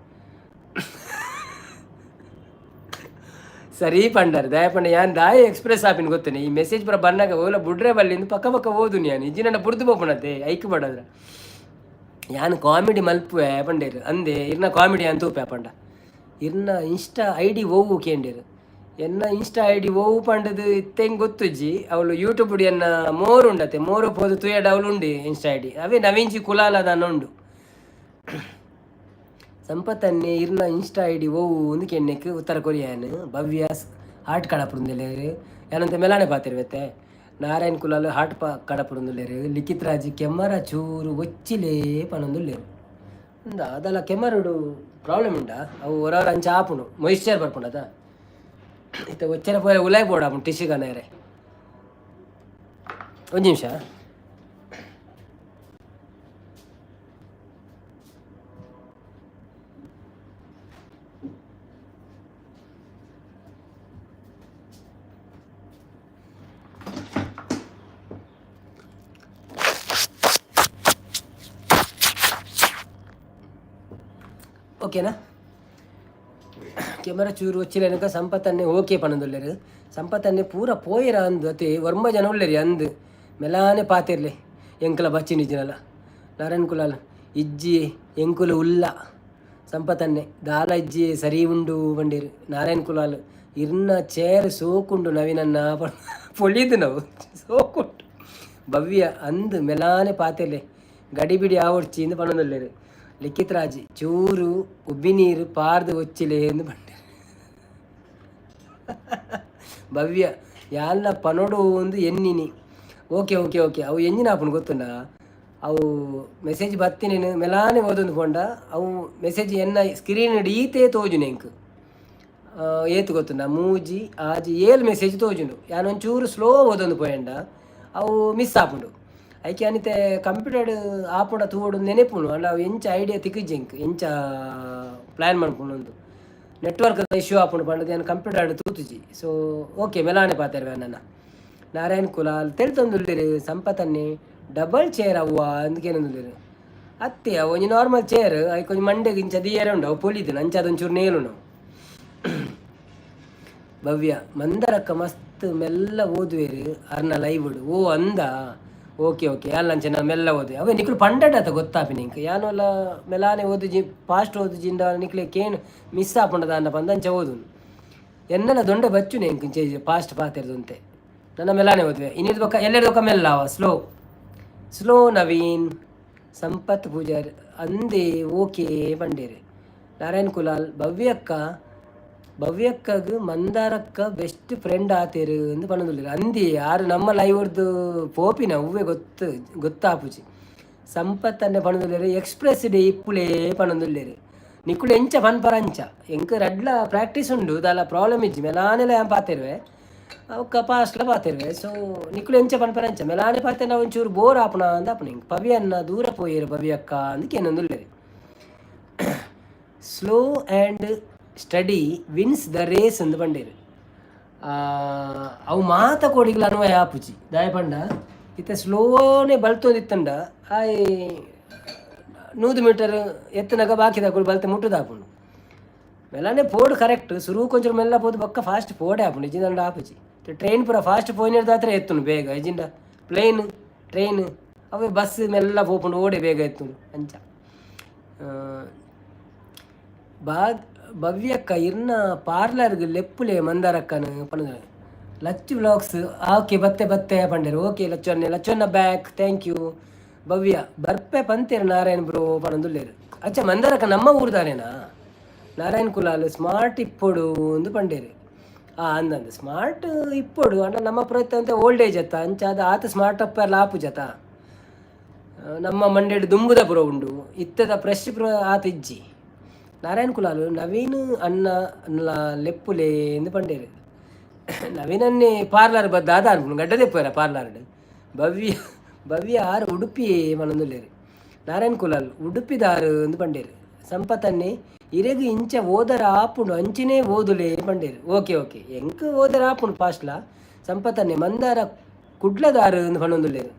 ಸರಿ ಪಂಡರ್. ದಾಯ ಪಂಡ ಯಾನ್ ದಾಯ ಎಕ್ಸ್ಪ್ರೆಸ್ ಆಪಿನ ಗೊತ್ತೇನೆ. ಈ ಮೆಸೇಜ್ ಪೂರ ಬನ್ನಾಗ ಓಲ ಬುಡ್ರೆ ಬಲ್ಲಿಂದು ಪಕ್ಕ ಪಕ್ಕ ಓದುನಿ ಯಾನ್. ಇಜ್ಜಿ ನನ್ನ ಬುಡ್ದು ಪೋಪುನತೆ ಐಕ್ ಬಡದ್ರ. ಯಾನ್ ಕಾಮಿಡಿ ಮಲ್ಪುವೆ ಪಂಡೇರು. ಅಂದೆ ಇರ್ನ ಕಾಮಿಡಿ ಅಂತ ತೂಪೆ ಪಂಡ. ಇರ್ನ ಇನ್ಸ್ಟಾ I D ಓವು ಕೇಂಡೇರು. ಎನ್ನ ಇನ್ಸ್ಟಾ I D ಓವು ಪಂಡದು ಇತ್ತೆಂಗ್ ಗೊತ್ತುಜ್ಜಿ. ಅವಳು ಯೂಟ್ಯೂಬ್ ಎನ್ನ ಮೋರು ಉಂಡತೆ, ಮೋರು ಪೋದು ತುಯಡ ಅವಳು ಉಂಡು ಇನ್ಸ್ಟಾ I D. ಅವೇ ನವೀನ್ಜಿ ಕುಲಾಲ ದಾನ ಉಂಡು. ಸಂಪತ್ತನ್ನೇ ಇರ್ನ ಇನ್ಸ್ಟಾ I D ಓವು ಒಂದು ಕೆಣ್ಣೆಕ್ ಉತ್ತರ ಕೊರಿಯಾನ್. ಭವ್ಯ ಹಾರ್ಟ್ ಕಡಪುರುಂದೆಲೇರು. ಯಾನಂತ ಮೆಲಾನೆ ಪಾತಿರ್ವೆತ್ತೆ. ನಾರಾಯಣ್ ಕುಲಾಲ್ ಹಾರ್ಟ್ ಪ ಕಡಪುರುಂದುಲ್ಲೆರ್. ಲಿಖಿತ್ ರಾಜ್ ಕೆಮ್ಮರ ಚೂರು ಒಚ್ಚಿಲೇ ಪನೊಂದುಲ್ಲೆರ್. ಉಂದ ಅದಲ್ಲ ಕೆಮ್ಮರುಡು ಪ್ರಾಬ್ಲಮ್ ಉಂಡಾ? ಅವು ಹೊರ ಅಂಚ ಆಪುಂಡು, ಮೊಯಿಶ್ಚರ್ ಬರ್ಪುಂಡು ಅದ. ಇತ್ತೆ ಒಚ್ಚರ ಪೋರೆ ಉಲಾಯ್ ಬೋಡ ಆಪುಂಡು ಟಿಶ್ಯೂ ಕನೇರೆ. ಒಂಜಿ ನಿಮಿಷ. ಓಕೆನಾ? ಕೆಮರ ಚೂರು ಒಚ್ಚಿಲೆನಕ ಸಂಪತ್ತನ್ನೇ ಓಕೆ ಪನೊಂದುಲ್ಲೆರ್. ಸಂಪತ್ತನ್ನೇ ಪೂರ ಪೋಯೆರ ಅಂದ್ ಅತೆ ಒರ್ಂಬ ಜನ ಉಲ್ಲೆರಿ ಅಂದ್ ಮೆಲಾನೆ ಪಾತೆರ್ಲೆ ಎಂಕಲ ಬಚ್ಚಿನ ಇಜ್ಜಿನಲ. ನಾರಾಯಣ್ ಕುಲಾಲ್ ಇಜ್ಜಿ ಎಂಕುಲು ಉಲ್ಲ. ಸಂಪತ್ತನ್ನೆ ದಾಲ ಇಜ್ಜಿ ಸರಿ ಉಂಡು ಪಂಡೇರು. ನಾರಾಯಣ್ ಕುಲಾಲ್ ಇರ್ನ ಚೇರ್ ಸೋಕುಂಡು ನವೀನನ್ನ ಪೊಳಿದು ನಾವು ಸೋಕುಂಡು. ಭವ್ಯ ಅಂದ್ ಮೆಲಾನೆ ಪಾತೆರ್ಲೆ ಗಡಿಬಿಡಿ ಆವೊಡ್ಚಿ ಇಂದ್ ಪನೊಂದುಲ್ಲೆರ್. ಲಿಖಿತ್ ರಾಜ್ ಚೂರು ಉಬ್ಬಿನೀರು ಪಾರ್ದು ಒಚ್ಚಿಲೆ ಎಂದು ಪಂಡೆರ್. ಭವ್ಯ ಯಾಲ್ನ ಪನೊಡು ಒಂದು ಎನ್ನಿನಿ. ಓಕೆ ಓಕೆ ಓಕೆ ಅವು ಎಂಜಿನ ಆಪುಂಡು ಗೊತ್ತುಂಡಾ? ಅವು ಮೆಸೇಜ್ ಬತ್ತಿನೇನು ಮೆಲಾನೆ ಓದೊಂದು ಪೋಂಡ ಅವು ಮೆಸೇಜ್ ಎನ್ನ ಸ್ಕ್ರೀನ್ ಈತೇ ತೋಜುನೆ ಎಂಕ್. ಏತ್ ಗೊತ್ತುಂಡ? ಮೂಜಿ ಆಜಿ ಏಳು ಮೆಸೇಜ್ ತೋಜುಂಡು. ಯಾನ್ ಒಂಚೂರು ಸ್ಲೋ ಓದೊಂದು ಪೋಯೆಂಡ ಅವು ಮಿಸ್ ಆಪುಂಡು. ಐಕೆ ಅನಿತೆ ಕಂಪ್ಯೂಟರ್ಡ್ ಆಪುಂಡ ತೂವೊಡು ನೆನೆಪುಂಡು. ಅಂಡ ಅವು ಎಂಚ ಐಡಿಯಾ ತಿಕ್ಕಿಜ್ಜಿ ಎಂಕ್, ಎಂಚ ಪ್ಲ್ಯಾನ್ ಮನ್ಪುಂಡು. ನೆಟ್ವರ್ಕ್ ಇಶ್ಯೂ ಆಪುಂಡು ಪಂಡದು ಯಾನ್ ಕಂಪ್ಯೂಟರ್ಡ್ ತೂತುಜಿ. ಸೊ ಓಕೆ ಮೆಲಾನೆ ಪಾತೆರ್ವೆ ನನ್ನ. ನಾರಾಯಣ್ ಕುಲಾಲ್ ತೆಲ್ತೊಂದುಲ್ಲೆರ್. ಸಂಪತನ್ನೆ ಡಬಲ್ ಚೇರ್ ಅವ್ವ ಅಂದ್ ಕೇನೊಂದುಲ್ಲೆರ್. ಅತ್ತೆ ಅವು ಒಂಜಿ ನಾರ್ಮಲ್ ಚೇರ್, ಐಕ್ ಒಂಜಿ ಮಂಡೆಗ್ ಇಂಚ ದೀಯರೆ ಉಂಡು. ಅವು ಪೊಲಿದು ಅಂಚ ಅದೊಂಚೂರು ನೇಲುಂಡು. ಭವ್ಯ ಮಂದರಕ್ಕ ಮಸ್ತ್ ಮೆಲ್ಲ ಓದುವೆರ್ ಅರ್ನ ಲೈವ್. ಓ ಅಂದ ಓಕೆ ಓಕೆ ಯಾನ್ ಅಂಚ ಮೆಲ್ಲ ಓದು. ಅವೇ ನಿಕ್ಲು ಪಂಡಡ ಅತ ಗೊತ್ತಾಪಿನ ಇಂಕ್. ಯಾನೊಲ ಮೆಲಾನೆ ಓದುಜಿ, ಫಾಸ್ಟ್ ಓದುಜಿಂಡ ನಿಕ್ಲೆ ಕೇನ್ ಮಿಸ್ ಆಪುಂಡ ದಾನ್ನ ಪಂದ್ ಅಂಚ ಓದುನು. ಎನ್ನಲ ದೊಂಡೆ ಬಚ್ಚುನೆ ಎಂಕ್ ಇಂಚ ಫಾಸ್ಟ್ ಪಾತೆರ್ದುಂತೆ. ನನ್ನ ಮೆಲಾನೆ ಓದುವೆ ಇನ್ನಿದ್ ಬೊಕ್ಕ ಎಲ್ಲೆಡ್ ಬೊಕ್ಕ ಮೆಲ್ಲ ಅವ ಸ್ಲೋ ಸ್ಲೋ. ನವೀನ್ ಸಂಪತ್ ಪೂಜಾರ್ ಅಂದೇ ಓಕೆ ಪಂಡೇರು. ನಾರಾಯಣ್ ಕುಲಾಲ್ ಭವ್ಯಕ್ಕ ಭವ್ಯಕ್ಕಗ್ ಮಂದಾರಕ್ಕ ಬೆಸ್ಟ್ ಫ್ರೆಂಡ್ ಆತೇರು ಅಂದ್ ಪನೊಂದುಲ್ಲೆರ್. ಅಂದಿ ಆರು ನಮ್ಮ ಲೈವ್ ರ್ದು ಪೋಪಿನ ಒವ್ವೆ ಗೊತ್ತು ಗೊತ್ತಾಪುಜಿ. ಸಂಪತ್ತನ್ನೆ ಪನೊಂದುಲ್ಲೆರ್ ಎಕ್ಸ್ಪ್ರೆಸ್ ಡೇ ಇಪ್ಪುಲೇ ಪನೊಂದುಲ್ಲೆರ್. ನಿಕುಲು ಎಂಚ ಪನ್ಪರ ಅಂಚ. ಎಂಕ್ ರಡ್ಲ ಪ್ರಾಕ್ಟೀಸ್ ಉಂಡು, ದಾಲ ಪ್ರಾಬ್ಲಮ್ ಇಜ್ಜಿ. ಮೆಲಾನೆಲ ಯಾನ್ ಪಾತೆರುವೆ, ಬೊಕ್ಕ ಫಾಸ್ಟ್ಲ ಪಾತೆರುವೆ. ಸೊ ನಿಕುಲು ಎಂಚ ಪನ್ಪರ ಅಂಚ. ಮೆಲಾನೆ ಪಾತೆರ್ಂಡ ಒಂಚೂರು ಬೋರ್ ಆಪುನ ಅಂದ್ ಆಪುನ ಎಂಕ್. ಪವಿಯನ್ನ ದೂರ ಪೋಯೆರ್ ಭವ್ಯಕ್ಕ ಅಂದ್ ಕೇನೊಂದುಲ್ಲೆರ್. Slow and steady wins the race ಅಂದ್ ಪಂಡೆರ್. ಅವು ಮಾತ ಕೋಡಿಗ್ಲ ಅನ್ವಯ ಆಪುಜಿ. ದಾಯೆ ಪಂಡ ಇತ್ತೆ ಸ್ಲೋನೆ ಬಲ್ತೊಂದಿತ್ತಂಡ ಆಯ್ 100 ಮೀಟರ್ ಎತ್ತುನಗ ಬಾಕಿದಕುಲು ಬಲ್ತೆ ಮುಟ್ಟುದಾಪುಂಡು. ಮೆಲ್ಲನೆ ಪೋಡು ಕರೆಕ್ಟ್. ಸುರುಕು ಒಂಚೂರು ಮೆಲ್ಲ ಪೋದು ಬೊಕ್ಕ ಫಾಸ್ಟ್ ಪೋಡೆ ಆಪುಂಡು. ಇಜ್ಜಿಂಡ ಆಪುಜಿ. ಟ್ರೈನ್ ಪೂರ ಫಾಸ್ಟ್ ಪೋಯಿನೆಡ್ದಾತ್ರ ಎತ್ತುಂಡು ಬೇಗ. ಇಜ್ಜಿಂಡ ಪ್ಲೇನ್ ಟ್ರೈನ್ ಅವೇ ಬಸ್ ಮೆಲ್ಲ ಪೋಪುಂಡು, ಓಡೆ ಬೇಗ ಎತ್ತುಂಡು ಅಂಚ. ಬಾಗ್ ಭವ್ಯಕ್ಕ ಇರ್ನ ಪಾರ್ಲರ್ಗ್ ಲೆಪ್ಪುಲೆ ಮಂದಾರಕ್ಕನ ಪಂಡ ಲಚ್ಚು ವ್ಲಾಗ್ಸ್. ಓಕೆ ಬತ್ತೆ ಬತ್ತೆ ಪಂಡೆರ್. ಓಕೆ ಲಚ್ಚು ಅಣ್ಣೆ, ಲಚ್ಚು ಅಣ್ಣ ಬ್ಯಾಕ್, thank you. ಭವ್ಯ ಬರ್ಪೆ ಪಂತೇರು ನಾರಾಯಣ್ ಬ್ರೋ ಪನೊಂದುಲ್ಲೆರ್. ಅಚ್ಚ ಮಂದಾರಕ್ಕ ನಮ್ಮ ಊರ್ದಾರೇನಾ? ನಾರಾಯಣ್ ಕುಲಾಲ್ ಸ್ಮಾರ್ಟ್ ಇಪ್ಪೊಡು ಅಂದ್ ಪಂಡೇರು. ಆ ಅಂದಂದು ಸ್ಮಾರ್ಟ್ ಇಪ್ಪೊಡು ಅಂಡ ನಮ್ಮ ಪ್ರಯತ್ನ ಅಂತ ಓಲ್ಡ್ ಏಜ್ ಅತ್ತ ಅಂಚಾದ ಆತ ಸ್ಮಾರ್ಟ್ ಅಪ್ಪರ್ಲ ಆಪುಜತ. ನಮ್ಮ ಮಂಡೆಡ್ ದುಂಬುದ ಪುರ ಉಂಡು, ಇತ್ತದ ಫ್ರೆಶ್ ಪುರ ಆತ ಇಜ್ಜಿ. ನಾರಾಯಣ್ ಕುಲಾಲ್ ನವೀನ್ ಅಣ್ಣ ಲೆಪ್ಪುಲೆ ಎಂದು ಪಂಡೇರು. ನವೀನನ್ನೇ ಪಾರ್ಲರ್ ಬದ್ದು ದಾದ ಅನ್ಪುಂಡು ಗಡ್ಡದೆ ಪೋಯರ ಪಾರ್ಲರ್ಡ್. ಭವ್ಯ ಭವ್ಯ ಆರ್ ಉಡುಪಿ ಮನೊಂದುಲ್ಲೆರ್. ನಾರಾಯಣ್ ಕುಲಾಲ್ ಉಡುಪಿದಾರು ಅಂದ್ ಪಂಡೆರ್. ಸಂಪತನ್ನೇ ಇರೆಗ್ ಇಂಚ ಓದರ ಆಪುಂಡು ಅಂಚನೆ ಓದುಲೆ ಪಂಡೆರ್. ಓಕೆ ಓಕೆ, ಎಂಕ್ ಓದರ ಆಪುಂಡು ಫಾಸ್ಟ್ಲ. ಸಂಪತನ್ನೇ ಮಂದಾರ ಕುಡ್ಲದಾರು ಅಂದ್ ಪನೊಂದುಲ್ಲೆರ್.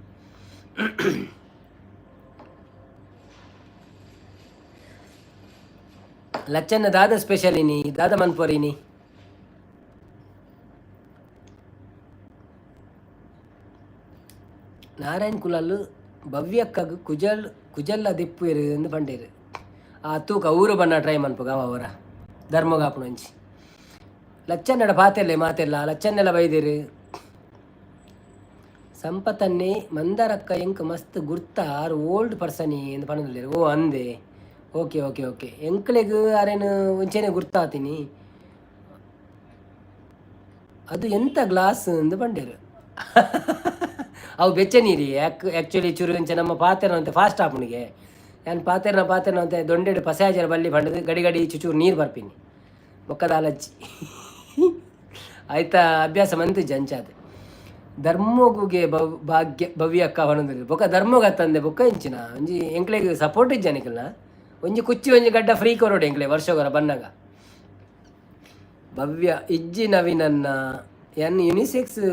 ಲಚ್ಚನ್ನ ದಾದ ಸ್ಪೆಷಲ್ ಇನಿ, ದಾದ ಮನ್ಪುವರ್ ಇನಿ? ನಾರಾಯಣ್ ಕುಲಾಲ್ ಭವ್ಯಕ್ಕಗ್ ಕುಜಲ್ ಕುಜಲ್ಲ ದೆಪ್ಪುವೆರ್ ಅಂದ್ ಪಂಡೆರ್. ಆ ತೂಕ ಊರು ಬಣ್ಣ ಟ್ರೈ ಮನ್ಪುಗ ಅವ ಅವರ ಧರ್ಮಗಾಪುಣ ಒಂಜಿ ಲಚ್ಚನ್ನಡ ಪಾತೆರ್ಲೆ ಮಾತೆರ್ಲ ಲಚ್ಚನ್ನೆಲ ಬೈದೆರ್. ಸಂಪತನ್ನೇ ಮಂದಾರಕ್ಕ ಎಂಕ್ ಮಸ್ತ್ ಗುರ್ತ ಆರ್ ಓಲ್ಡ್ ಪರ್ಸನ್ ಇಂದ್ ಪನೊಂದುಲ್ಲೆರ್. ಓ ಅಂದೆ, ಓಕೆ ಓಕೆ ಓಕೆ, ಎಂಕ್ಲೆಗ್ ಅರೆನ್ ಒಂಚೆನೆ ಗುರ್ತಾತಿನಿ. ಅದು ಎಂತ ಗ್ಲಾಸ್ ಇಂದ್ ಪಂಡೆರ್. ಅವು ಬೆಚ್ಚ ನೀರಿ. ಆ್ಯಕ್ಚುಲಿ ಚೂರು ಇಂಚ ನಮ್ಮ ಪಾತೆರ ಫಾಸ್ಟ್ ಆಪುನಿಗೆ. ಯಾನ್ ಪಾತೆರ್ನ ಪಾತೆರ್ನ ಅಂತೆ ದೊಂಡೆಡ್ ಪಸೆ ಬಲ್ಲಿ ಪಂಡದು ಗಡಿ ಗಡಿ ಚುಚೂರು ನೀರು ಬರ್ಪಿನಿ. ಬೊಕ್ಕ ದಾಲಜ್ಜಿ ಆಯ್ತಾ ಅಭ್ಯಾಸ ಮಂತಿಜ್ಜಿ ಅಂಚಾದ್. ಧರ್ಮೊಗುಗೆ ಭಾಗ್ಯ ಭವ್ಯಕ್ಕ ಪನೊಂದುಲ್ಲೆರ್. ಬೊಕ್ಕ ಧರ್ಮೊಗು ಅತ್ತಂದೆ ಬೊಕ್ಕ ಇಂಚಿನ ಒಂಜಿ ಎಂಕ್ಲೆಗ್ ಸಪೋರ್ಟ್ ಇಜ್ಜ ನಿಕಲ್ನ. ಒಂಜಿ ಕುಚ್ಚಿ ಒಂಜಿ ಗಡ್ಡ ಫ್ರೀ ಕೊರೊಡು ಎಂಕ್ಲೆ ವರ್ಷೊಗೊರ ಬನ್ನಗ. ಭವ್ಯ ಇಜ್ಜಿ ನವೀನನ್ನ ಎನ್ ಯುನಿಸೆಕ್ಸ್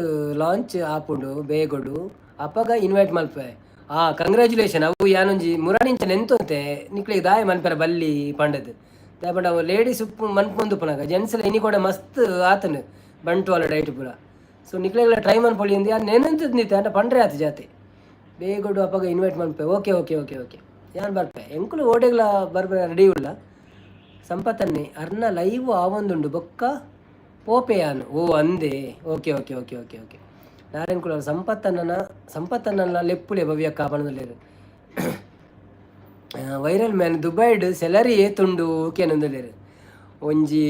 ಲಾಂಚ್ ಆಪುಂಡು ಬೇಗೊಡು ಅಪಗ ಇನ್ವೈಟ್ ಮಲ್ಪೆ. ಆ ಕಂಗ್ರ್ಯಾಚುಲೇಷನ್. ಅವು ಯಾನೊಂಜಿ ಮುರಾನಿಂಚ ನೆಂತೊಂತೆ ನಿಕ್ಲೆಗ್ ದಾಯೆ ಮನ್ಪೆರೆ ಬಲ್ಲಿ ಪಂಡದ್. ದಾಯೆ ಪಂಡ ಅವು ಲೇಡೀಸ್ ಉಪ್ಪು ಮನ್ಪೊಂದುಪ್ಪುನಗ ಜೆಂಟ್ಸ್ ಲ ಇನಿ ಕೂಡ ಮಸ್ತ್ ಆತುಂಡು ಬಂಟ್ವಾಳ ಡೈಟ್ ಪೂರ. ಸೊ ನಿಕ್ಲೆಗ್ಲ ಟ್ರೈ ಮನ್ಪೊಲಿ ಅಂದ್ ಯಾನ್ ನೆನಂತುದಿತ್ತೆ ಆಂಡ ಪಂಡ್ರೆ ಆತು ಜಾತೆ. ಬೇಗೊಡು ಅಪಗ ಇನ್ವೈಟ್ ಮನ್ಪೆ. ಓಕೆ ಓಕೆ ಓಕೆ ಓಕೆ, ಯಾನ್ ಬರ್ಪೆ. ಎಂಕುಲು ಓಡೆಗ್ಲ ಬರ್ಪೆ ರೆಡಿ ಉಲ್ಲ. ಸಂಪತನ್ನೆ ಅರ್ನ ಲೈವ್ ಆವೊಂದುಂಡು ಬೊಕ್ಕ ಪೋಪೆ ಯಾನ್. ಓ ಅಂದೆ, okay okay okay okay okay. Narayan Kulal ಸಂಪತ್ತಣ್ಣನ ಸಂಪತ್ತಣ್ಣನ ಲೆಪ್ಪುಲೆ ಭವ್ಯಕ್ಕ ಪನೊಂದುಲ್ಲೆರ್. ವೈರಲ್ ಮ್ಯಾನ್ ದುಬೈಡ್ ಸೆಲರಿ ಏತುಂಡು ಕೇನೊಂದುಲ್ಲೆರ್. ಒಂಜಿ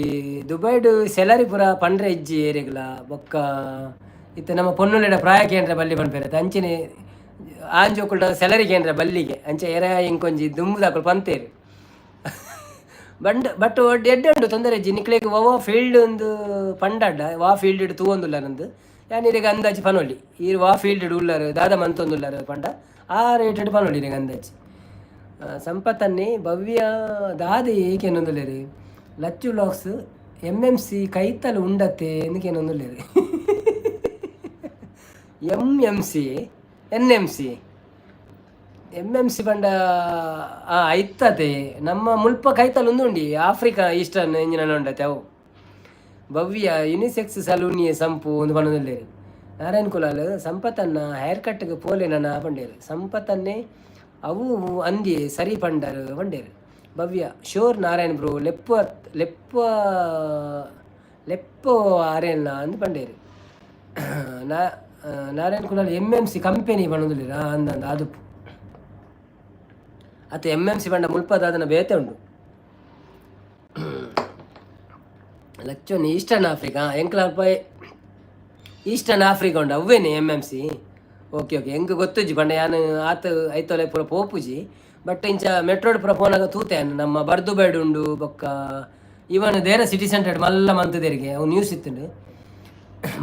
ದುಬೈಡ್ ಸೆಲರಿ ಪೂರ ಪಂಡ್ರೆ ಇಜ್ಜಿ ಏರೆಗ್ಲ. ಬೊಕ್ಕ ಇತ್ತೆ ನಮ್ಮ ಪೊನ್ನುಲೆಡ ಪ್ರಾಯ ಕೇಂದ್ರ ಬಲ್ಲಿ ಪನ್ಪೆರ್ ಅಂಚನೆ ಆಂಜೋಕುಲ್ಡ ಸೆಲರಿ ಕೇಂದ್ರ ಬಲ್ಲಿಗೆ ಅಂಚ ಏರ ಎಂಕೊಂಜಿ ದುಂಬುದಕುಲು ಪಂತೇರು. ಬಂಡ್ ಬಟ್ ಎಡ್ಡೆ ಉಂಡು ತೊಂದರೆ ಇಜ್ಜಿ. ನಿಕ್ಲೆಗ್ ಒವ ಫೀಲ್ಡ್ ಒಂದು ಪಂಡಾಡ ವಾ ಫೀಲ್ಡ್ ತೂವೊಂದುಲ್ಲರಂದ್ ಯಾನ್ ಇರೆಗ್ ಅಂದಾಜಿ ಪನೊಲಿ. ಈರ್ ವಾ ಫೀಲ್ಡ್ ಉಲ್ಲರ್ ದಾದ ಮಂತೊಂದುಲ್ಲರ್ ಪಂಡ ಆ ರೇಟೆಡ್ ಪನೊಲಿ ಇರೆಗ್ ಅಂದಾಜಿ. ಸಂಪತನ್ನೇ ಭವ್ಯ ದಾದ ಏಕೆನೊಂದುಲ್ಲೆರ್. Lachchu vlogs M M C ಕೈತಲ್ ಉಂಡತೆ ಇಂದ್ ಕೇನೊಂದುಲ್ಲೆರ್. M M C N M C M M C ಪಂಡ ಆ ಐತತೆ ನಮ್ಮ ಮುಲ್ಪ ಕೈತಲ್ ಉಂದುಂಡಿ ಆಫ್ರಿಕಾ ಈಸ್ಟರ್ನ್ ಇಂಜಿನ ಉಂಡತೆ ಅವು. ಭವ್ಯ ಯುನಿಸೆಕ್ಸ್ ಸಲೂನಿಯೇ ಸಂಪು ಉಂದು ಪನೊಂದುಲ್ಲೆರ್. ನಾರಾಯಣ್ ಕುಲಾಲ್ ಸಂಪತನ್ನ ಹೇರ್ ಕಟ್ಗ್ ಪೋಲೆ ನನ ಪಂಡೆರ್. ಸಂಪತನ್ನೇ ಅವು ಅಂದ್ಯೆ ಸರಿ ಪಂಡರ್ ಪಂಡೆರ್. ಭವ್ಯ ಶೋರ್ ನಾರಾಯಣ್ ಬ್ರೋ ಲೆಪ್ಪು ಲೆಪ್ಪ ಲೆಪ್ಪೋ ಆರೆಲ್ನ ಅಂದ್ ಪಂಡೆರ್. Narayan Kulal M M C company ಪನೊಂದುಲ್ಲೆರ್. ಅಂದ್ ಅಂದ್ ಆದುಪ್ಪು. ಅತ್ ಎಮ್ ಎಮ್ ಸಿ ಪಂಡ ಮುಲ್ಪ ದಾದನ ಬೇತೆ ಉಂಡು. ಲಚ್ಚೊನಿ ಈಸ್ಟರ್ನ್ ಆಫ್ರಿಕಾ ಎಂಕ್ಲ ಅಲ್ಪ ಈಸ್ಟರ್ನ್ ಆಫ್ರಿಕಾ ಉಂಡು ಅವ್ವೇನೆ M M C. Okay okay, ಎಂಕ್ ಗೊತ್ತುಜ್ಜಿ ಪಂಡ ಯಾನ್ ಆತ್ ಐತೊಲೆ ಪೂರ ಪೋಪುಜಿ. ಬಟ್ ಇಂಚ ಮೆಟ್ರೋಡ್ ಪೂರ ಪೋನಾಗ ತೂತೆ ಯಾನ್ ನಮ್ಮ ಬರ್ದುಬೈಡ್ ಉಂಡು ಬೊಕ್ಕ ಇವನ್ ದೇರ ಸಿಟಿ ಸೆಂಟರ್ ಮಲ್ಲ ಮಂತುದೆರಿಗೆ ಅವು ನ್ಯೂಸ್ ಇತ್ತುಂಡು.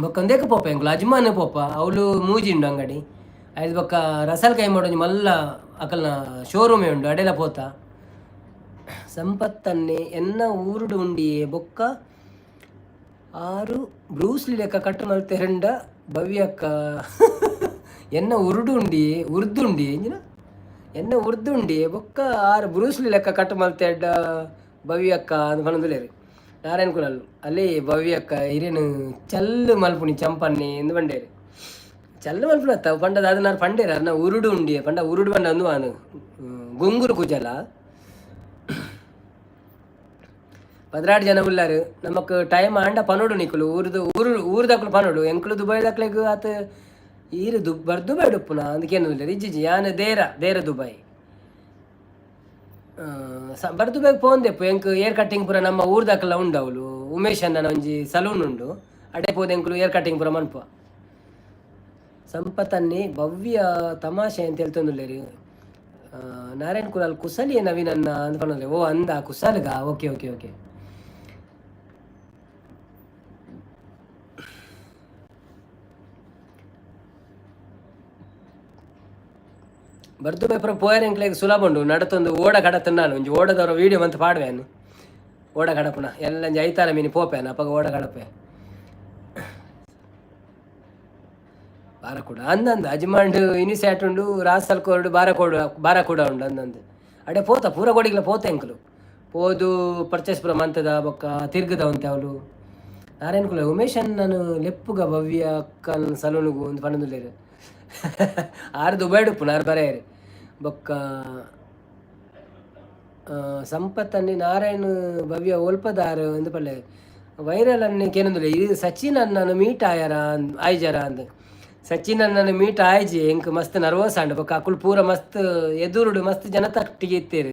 ಬೊಕ್ಕ ಉಂದೆಕ್ ಪೋಪ ಎಂಕುಲು ಅಜ್ಮಾನ್ ಪೋಪ, ಅವ್ಲು ಮೂಜಿ ಉಂಡು ಅಂಗಡಿ. ಐದು ಬೊಕ್ಕ ರಸಲ್ ಕೈಮೋಡ್ ಒಂಜಿ ಮಲ್ಲ ಅಕಲ್ನ ಶೋರೂಮೇ ಉಂಡು ಅಡೆಲ ಪೋತ. ಸಂಪತ್ತನ್ನೇ ಎನ್ನ ಊರುಡು ಉಂಡಿಯೇ ಬೊಕ್ಕ ಆರು ಬ್ರೂಸ್ಲಿ ಲೆಕ್ಕ ಕಟ್ ಮಲ್ತೆರಂಡ ಭವ್ಯಕ್ಕ. ಎನ್ನ ಉರುಡು ಉಂಡಿ ಉರ್ದುಂಡಿ ಎಂಜಿನ ಎನ್ನ ಉರ್ದುಂಡಿ ಬೊಕ್ಕ ಆರು ಬ್ರೂಸ್ಲಿ ಲೆಕ್ಕ ಕಟ್ ಮಲ್ತೆಡ್ಡ ಭವ್ಯಕ್ಕ ಅಂದ್ ಪನೊಂದುಲ್ಲೆರ್. ನಾರಾಯಣ್ ಕುಲಾಲ್ ಅಲ್ಲೇ ಭವ್ಯಕ್ಕ ಇರೇನು ಚಲ್ಲು ಮಲ್ಪುನಿ ಚಂಪನ್ನಿ ಇಂದ್ ಪಂಡೇರ್. ಚಲ್ಲು ಮಲ್ಪುನ ಅತ್ತ ಪಂಡ ದಾದ ಪಂಡೇರ್ ಅರ್ನ ಉರುಡು ಉಂಡಿ ಪಂಡ ಉರುಡು ಪಂಡ ಅಂದು ಆನು ಗುಂಗುರು ಕುಜಲ. 12 ಜನ ಉಲ್ಲಾರು. ನಮಕ್ ಟೈಮ್ ಆಂಡ ಪನೊಡು ನಿಕುಲು ಊರುದು ಊರು ಊರುದಕುಲು ಪನೊಡು. ಎಂಕುಲು ದುಬೈದಕ್ಲೆಗ್ ಆತ್ ಈರ್ ದು ದುಬೈಡ್ ಉಪ್ಪುನ ಅಂದ್ ಕೇನೊಂದುಲ್ಲೆರ್. ಇಜ್ಜಿಜ್ಜಿ ಯಾನ್ ದೇರ ದೇರ ದುಬೈ. ಬರ್ ದುಬೈಗ್ ಪೋಂದೆಪ್ಪು ಎಂಕ್ ಏರ್ ಕಟ್ಟಿಂಗ್ ಪೂರ ನಮ್ಮ ಊರ್ದಕಲ್ಲ ಉಂಡು ಅವ್ಲು ಉಮೇಶ್ ಅಣ್ಣನ ಒಂಜಿ ಸಲೂನ್ ಉಂಡು ಅಡೆ ಪೋದು ಎಂಕುಲು ಏರ್ ಕಟ್ಟಿಂಗ್ ಪೂರ ಮನ್ಪುವ. ಸಂಪತನ್ನೇ ಭವ್ಯ ತಮಾಷೆ ಅಂತ ಹೇಳ್ತೊಂದುಲ್ಲೆರ್. ನಾರಾಯಣ್ ಕುಲಾಲ್ ಕುಸಲಿಯೇ ನವೀನ್ ಅಣ್ಣ ಅಂದ್ ಪನೊಂದುಲ್ಲೆ. ಓ ಅಂದ ಕುಸಲ್ಗ, okay okay okay. ಬರ್ದು ಪೇಪರ್ ಪೋಯರ್ ಎಂಕ್ಲೆಗ್ ಸುಲಭ ಉಂಡು. ನಡತೊಂದು ಓಡ ಕಡತನ್ನ ನಾನು ಒಂಜಿ ಓಡದವರ ವೀಡಿಯೋ ಮಂತ್ ಪಾಡುವೇನು. ಓಡ ಕಡಪುನ ಎಲ್ಲ ಒಂಜಿ ಐತಾರ ಮೀನಿ ಪೋಪೇನ, ಅಪಗ ಓಡ ಕಡಪೆ. ಬಾರಕೂಡ ಅಂದಂದು ಅಜ್ಮಾಂಡ್ ಇನಿಸ್ಯಾಟ್ ಉಂಡು, ರಾಸಲ್ ಕೋರ್ಡು ಬಾರಕೋಡು ಬಾರಕೂಡ ಉಂಡು ಅಂದಂದು. ಅಡೆ ಪೋತ ಪೂರ ಗೋಡಿಗ್ಲ ಪೋತ ಎಂಕುಲು ಪೋದು ಪರ್ಚೇಸ್ ಪೂರ ಮಂತದ ಬೊಕ್ಕ ತಿರ್ಗದ ಉಂತೆ ಅವಳು. ನಾರಾಯಣ ಕುಲ ಉಮೇಶನ್ ನಾನು ಲೆಪ್ಪುಗ ಭವ್ಯ ಅಕ್ಕನ್ ಸಲೂನುಗು ಒಂದು ಪನೊಂದುಲ್ಲೆರ್. ಆರ್ ದುಬೈಡ್ ಉಪ್ಪುನ, ಆರ್ ಬರೆಯರು. ಬೊಕ್ಕ ಸಂಪತ್ತನ್ನಿ ನಾರಾಯಣ್ ಭವ್ಯ ಒಲ್ಪದಾರ್ ಅಂದ್ ಪಲ್ಲೆ. ವೈರಲ್ ಅನ್ನಿ ಕೇನೊಂದುಲ್ಲೆ. ಈ ಸಚಿನ್ ಅಣ್ಣನ ಮೀಟ್ ಆಯರ ಆಯ್ಜರ ಅಂದ್. ಸಚಿನ್ ಅಣ್ಣನ ಮೀಟ್ ಆಯ್ಜಿ, ಎಂಕ್ ಮಸ್ತ್ ನರ್ವಸ್ ಆಂಡ್. ಬೊಕ್ಕ ಅಕುಲು ಪೂರ ಮಸ್ತ್ ಎದುರುಡು ಮಸ್ತ್ ಜನತಟ್ಟಿಗೆ ಇತ್ತೇರು.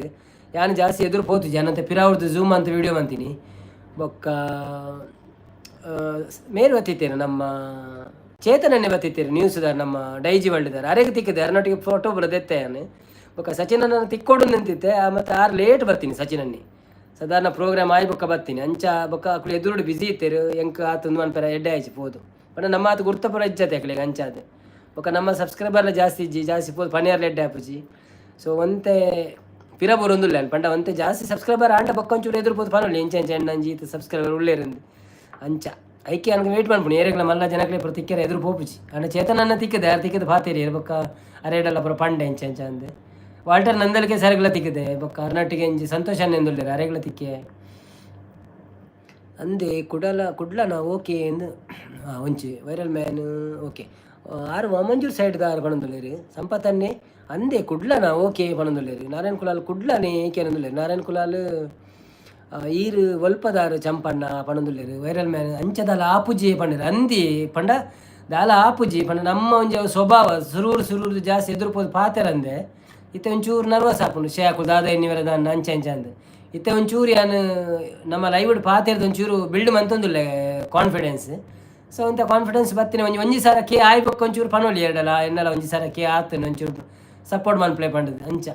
ಯಾನ್ ಜಾಸ್ತಿ ಎದುರು ಪೋತುಜಿ, ಅನಂತ ಪಿರಾವುರ್ದು ಝೂಮ್ ಅಂತ ವೀಡಿಯೋ ಮಂತೀನಿ. ಬೊಕ್ಕ ಮೇರು ಬತ್ತಿತ್ತೇರು, ನಮ್ಮ ಚೇತನನ್ನೇ ಬತ್ತಿತ್ತೇರು ನ್ಯೂಸ್ದಾರ್, ನಮ್ಮ ಡೈಜಿ ವರ್ಲ್ಡ್ದಾರ್. ಅರೆಗ್ ತಿಕ್ಕಿದೆ, ಅರನೊಟ್ಟಿಗೆ ಫೋಟೋ ಪೂರ ದೆತ್ತೆ ಯಾನ್. ಬೊಕ್ಕ ಸಚಿನ್ ಅಣ್ಣನ ತಿಕ್ಕೊಡು ನಿಂತಿತ್ತೆ. ಮತ್ತು ಆರು ಲೇಟ್ ಬರ್ತೀನಿ ಸಚಿನ್ ಅನ್ನಿ, ಸಾಧಾರಣ ಪ್ರೋಗ್ರಾಮ್ ಆಯ್ ಬೊಕ್ಕ ಬರ್ತೀನಿ ಅಂಚ. ಬೊಕ್ಕ ಅಕುಲು ಎದುರುಡು ಬಿಸಿ ಇತ್ತೇರು, ಎಂಕ್ ಆತು ಮನ್ಪೆರ ಎಡ್ಡೆ ಆಯ್ಚಿ ಪೋದು. ಪಂಡ ನಮ್ಮ ಆತು ಗುರ್ತ ಪೂರ ಇಜ್ಜತೆ ಅಕ್ಲೆಗ್ ಅಂಚಾದ್. ಬೊಕ್ಕ ನಮ್ಮ ಸಬ್ಸ್ಕ್ರೈಬರ್ಲ ಜಾಸ್ತಿ ಇಜ್ಜಿ, ಜಾಸ್ತಿ ಪೋದು ಪನಿಯರ್ಲ ಎಡ್ಡೆ ಆಪುಜಿ. ಸೊ ಒಂತೆ ಪಿರ ಬರೊಂದುಲ್ಲ ಪಂಡ ಒಂತೆ ಜಾಸ್ತಿ ಸಬ್ಸ್ಕ್ರೈಬರ್ ಆಂಡ ಬೊಕ್ಕ ಒಂಚೂರು ಎದುರು ಪೋದು ಪನೊಲಿ, ಎಂಚ ಎಂಚ ಎಣ್ಣಂಜಿ ಈತ್ ಸಬ್ಸ್ಕ್ರೈಬರ್ ಉಲ್ಲೇರಂದು ಅಂಚ. ಐಕೆ ಅನ್ಕ ವೇಟ್ ಮನ್ಪುಣಿ. ಏರೆಗ್ಲ ಮಲ್ಲ ಜನಕ್ಲೆ ಪೂರ ತಿಕ್ಕೆರೆ ಎದುರು ಪೋಪುಜಿ. ಅಂಡ ಚೇತನನ್ನ ತಿಕ್ಕದೆ, ಯಾರು ತಿಕ್ಕದ ಪಾತೇರಿ. ಬೊಕ್ಕ ಅರೇಡಲ್ಲ ಪೂರ ಪಂಡೆ ಎಂಚ ಎಂಚ ಅಂದ್. ವಾಲ್ಟರ್ ನಂದಲ್ಕೆ ಸರಿಗ್ಲ ತಿಕ್ಕದೆ. ಬೊಕ್ಕ ಅರ್ನಾಟಿಗೆ ಎಂಜಿ ಸಂತೋಷ ಎಂದುಲ್ಲೇರು, ಅರೆಗ್ಲ ತಿಕ್ಕೆ ಅಂದೆ. ಕುಡಲ ಕುಡ್ಲನ ಓಕೆ ಎಂದು ಒಂಚಿ viral man okay. ಆರು ವಾಮಂಜೂರ್ ಸೈಡ್ ದಾರ್ ಪಣೊಂದುಲ್ಲೆರ್. ಸಂಪತನ್ನೇ ಅಂದೆ ಕುಡ್ಲನ ಓಕೆ ಪಣೊಂದುಲ್ಲೆರ್. ನಾರಾಯಣ ಕುಲಾಲ್ ಕುಡ್ಲನೆ ಏಕೆ ಅನ್ನೊಂದುಲ್ಲೆರ್. ನಾರಾಯಣ ಕುಲಾಲ್ ಈರ್ ಒಲ್ಪದಾರ್ ಚಂಪಣ್ಣ ಪಣೊಂದುಲ್ಲೆರ್. ವೈರಲ್ ಮ್ಯಾನ್ ಅಂಚದಾಲ ಆಪುಜಿ ಪಂಡೆರ್. ಅಂದಿ ಪಂಡ ದಾಲ ಆಪುಜಿ ಪಂಡ ನಮ್ಮ ಒಂಜಿ ಸ್ವಭಾವ ಸುರೂರು ಸುರೂರು ಜಾಸ್ತಿ ಎದುರು ಪೋದು ಪಾತೆರಂದೆ. ಇತ್ತೆ ಒಂಚೂರು ನರ್ವಸ್ ಆಪುಂಡು, ಶೇ ಅಕುಲು ದಾದ ಎನ್ನಿವರ ದಾನ್ನ ಅಂಚ ಅಂಚ ಅಂದ್. ಇತ್ತೆ ಒಂಚೂರು ಯಾನ್ ನಮ್ಮ ಲೈವ್ ಪಾತೆರ್ದ ಒಂಚೂರು ಬಿಲ್ಡ್ ಮಂತೊಂದುಲ್ಲೆ ಕಾನ್ಫಿಡೆನ್ಸ್. ಸೊ ಒಂತೆ ಕಾನ್ಫಿಡೆನ್ಸ್ ಬತ್ತಿನ ಒಂಜಿ ಒಂಜಿ ಸಾರ ಕೆ ಆಯ್ ಬೊಕ್ಕ ಒಂಚೂರು ಪನೊಲಿ ಎರಡಲ ಎನ್ನಲ ಒಂಜಿ ಸಾರ ಕೆ ಆತನ ಒಂಚೂರು ಸಪೋರ್ಟ್ ಮನ್ಪ್ಲೆ ಪಂಡದು ಅಂಚ.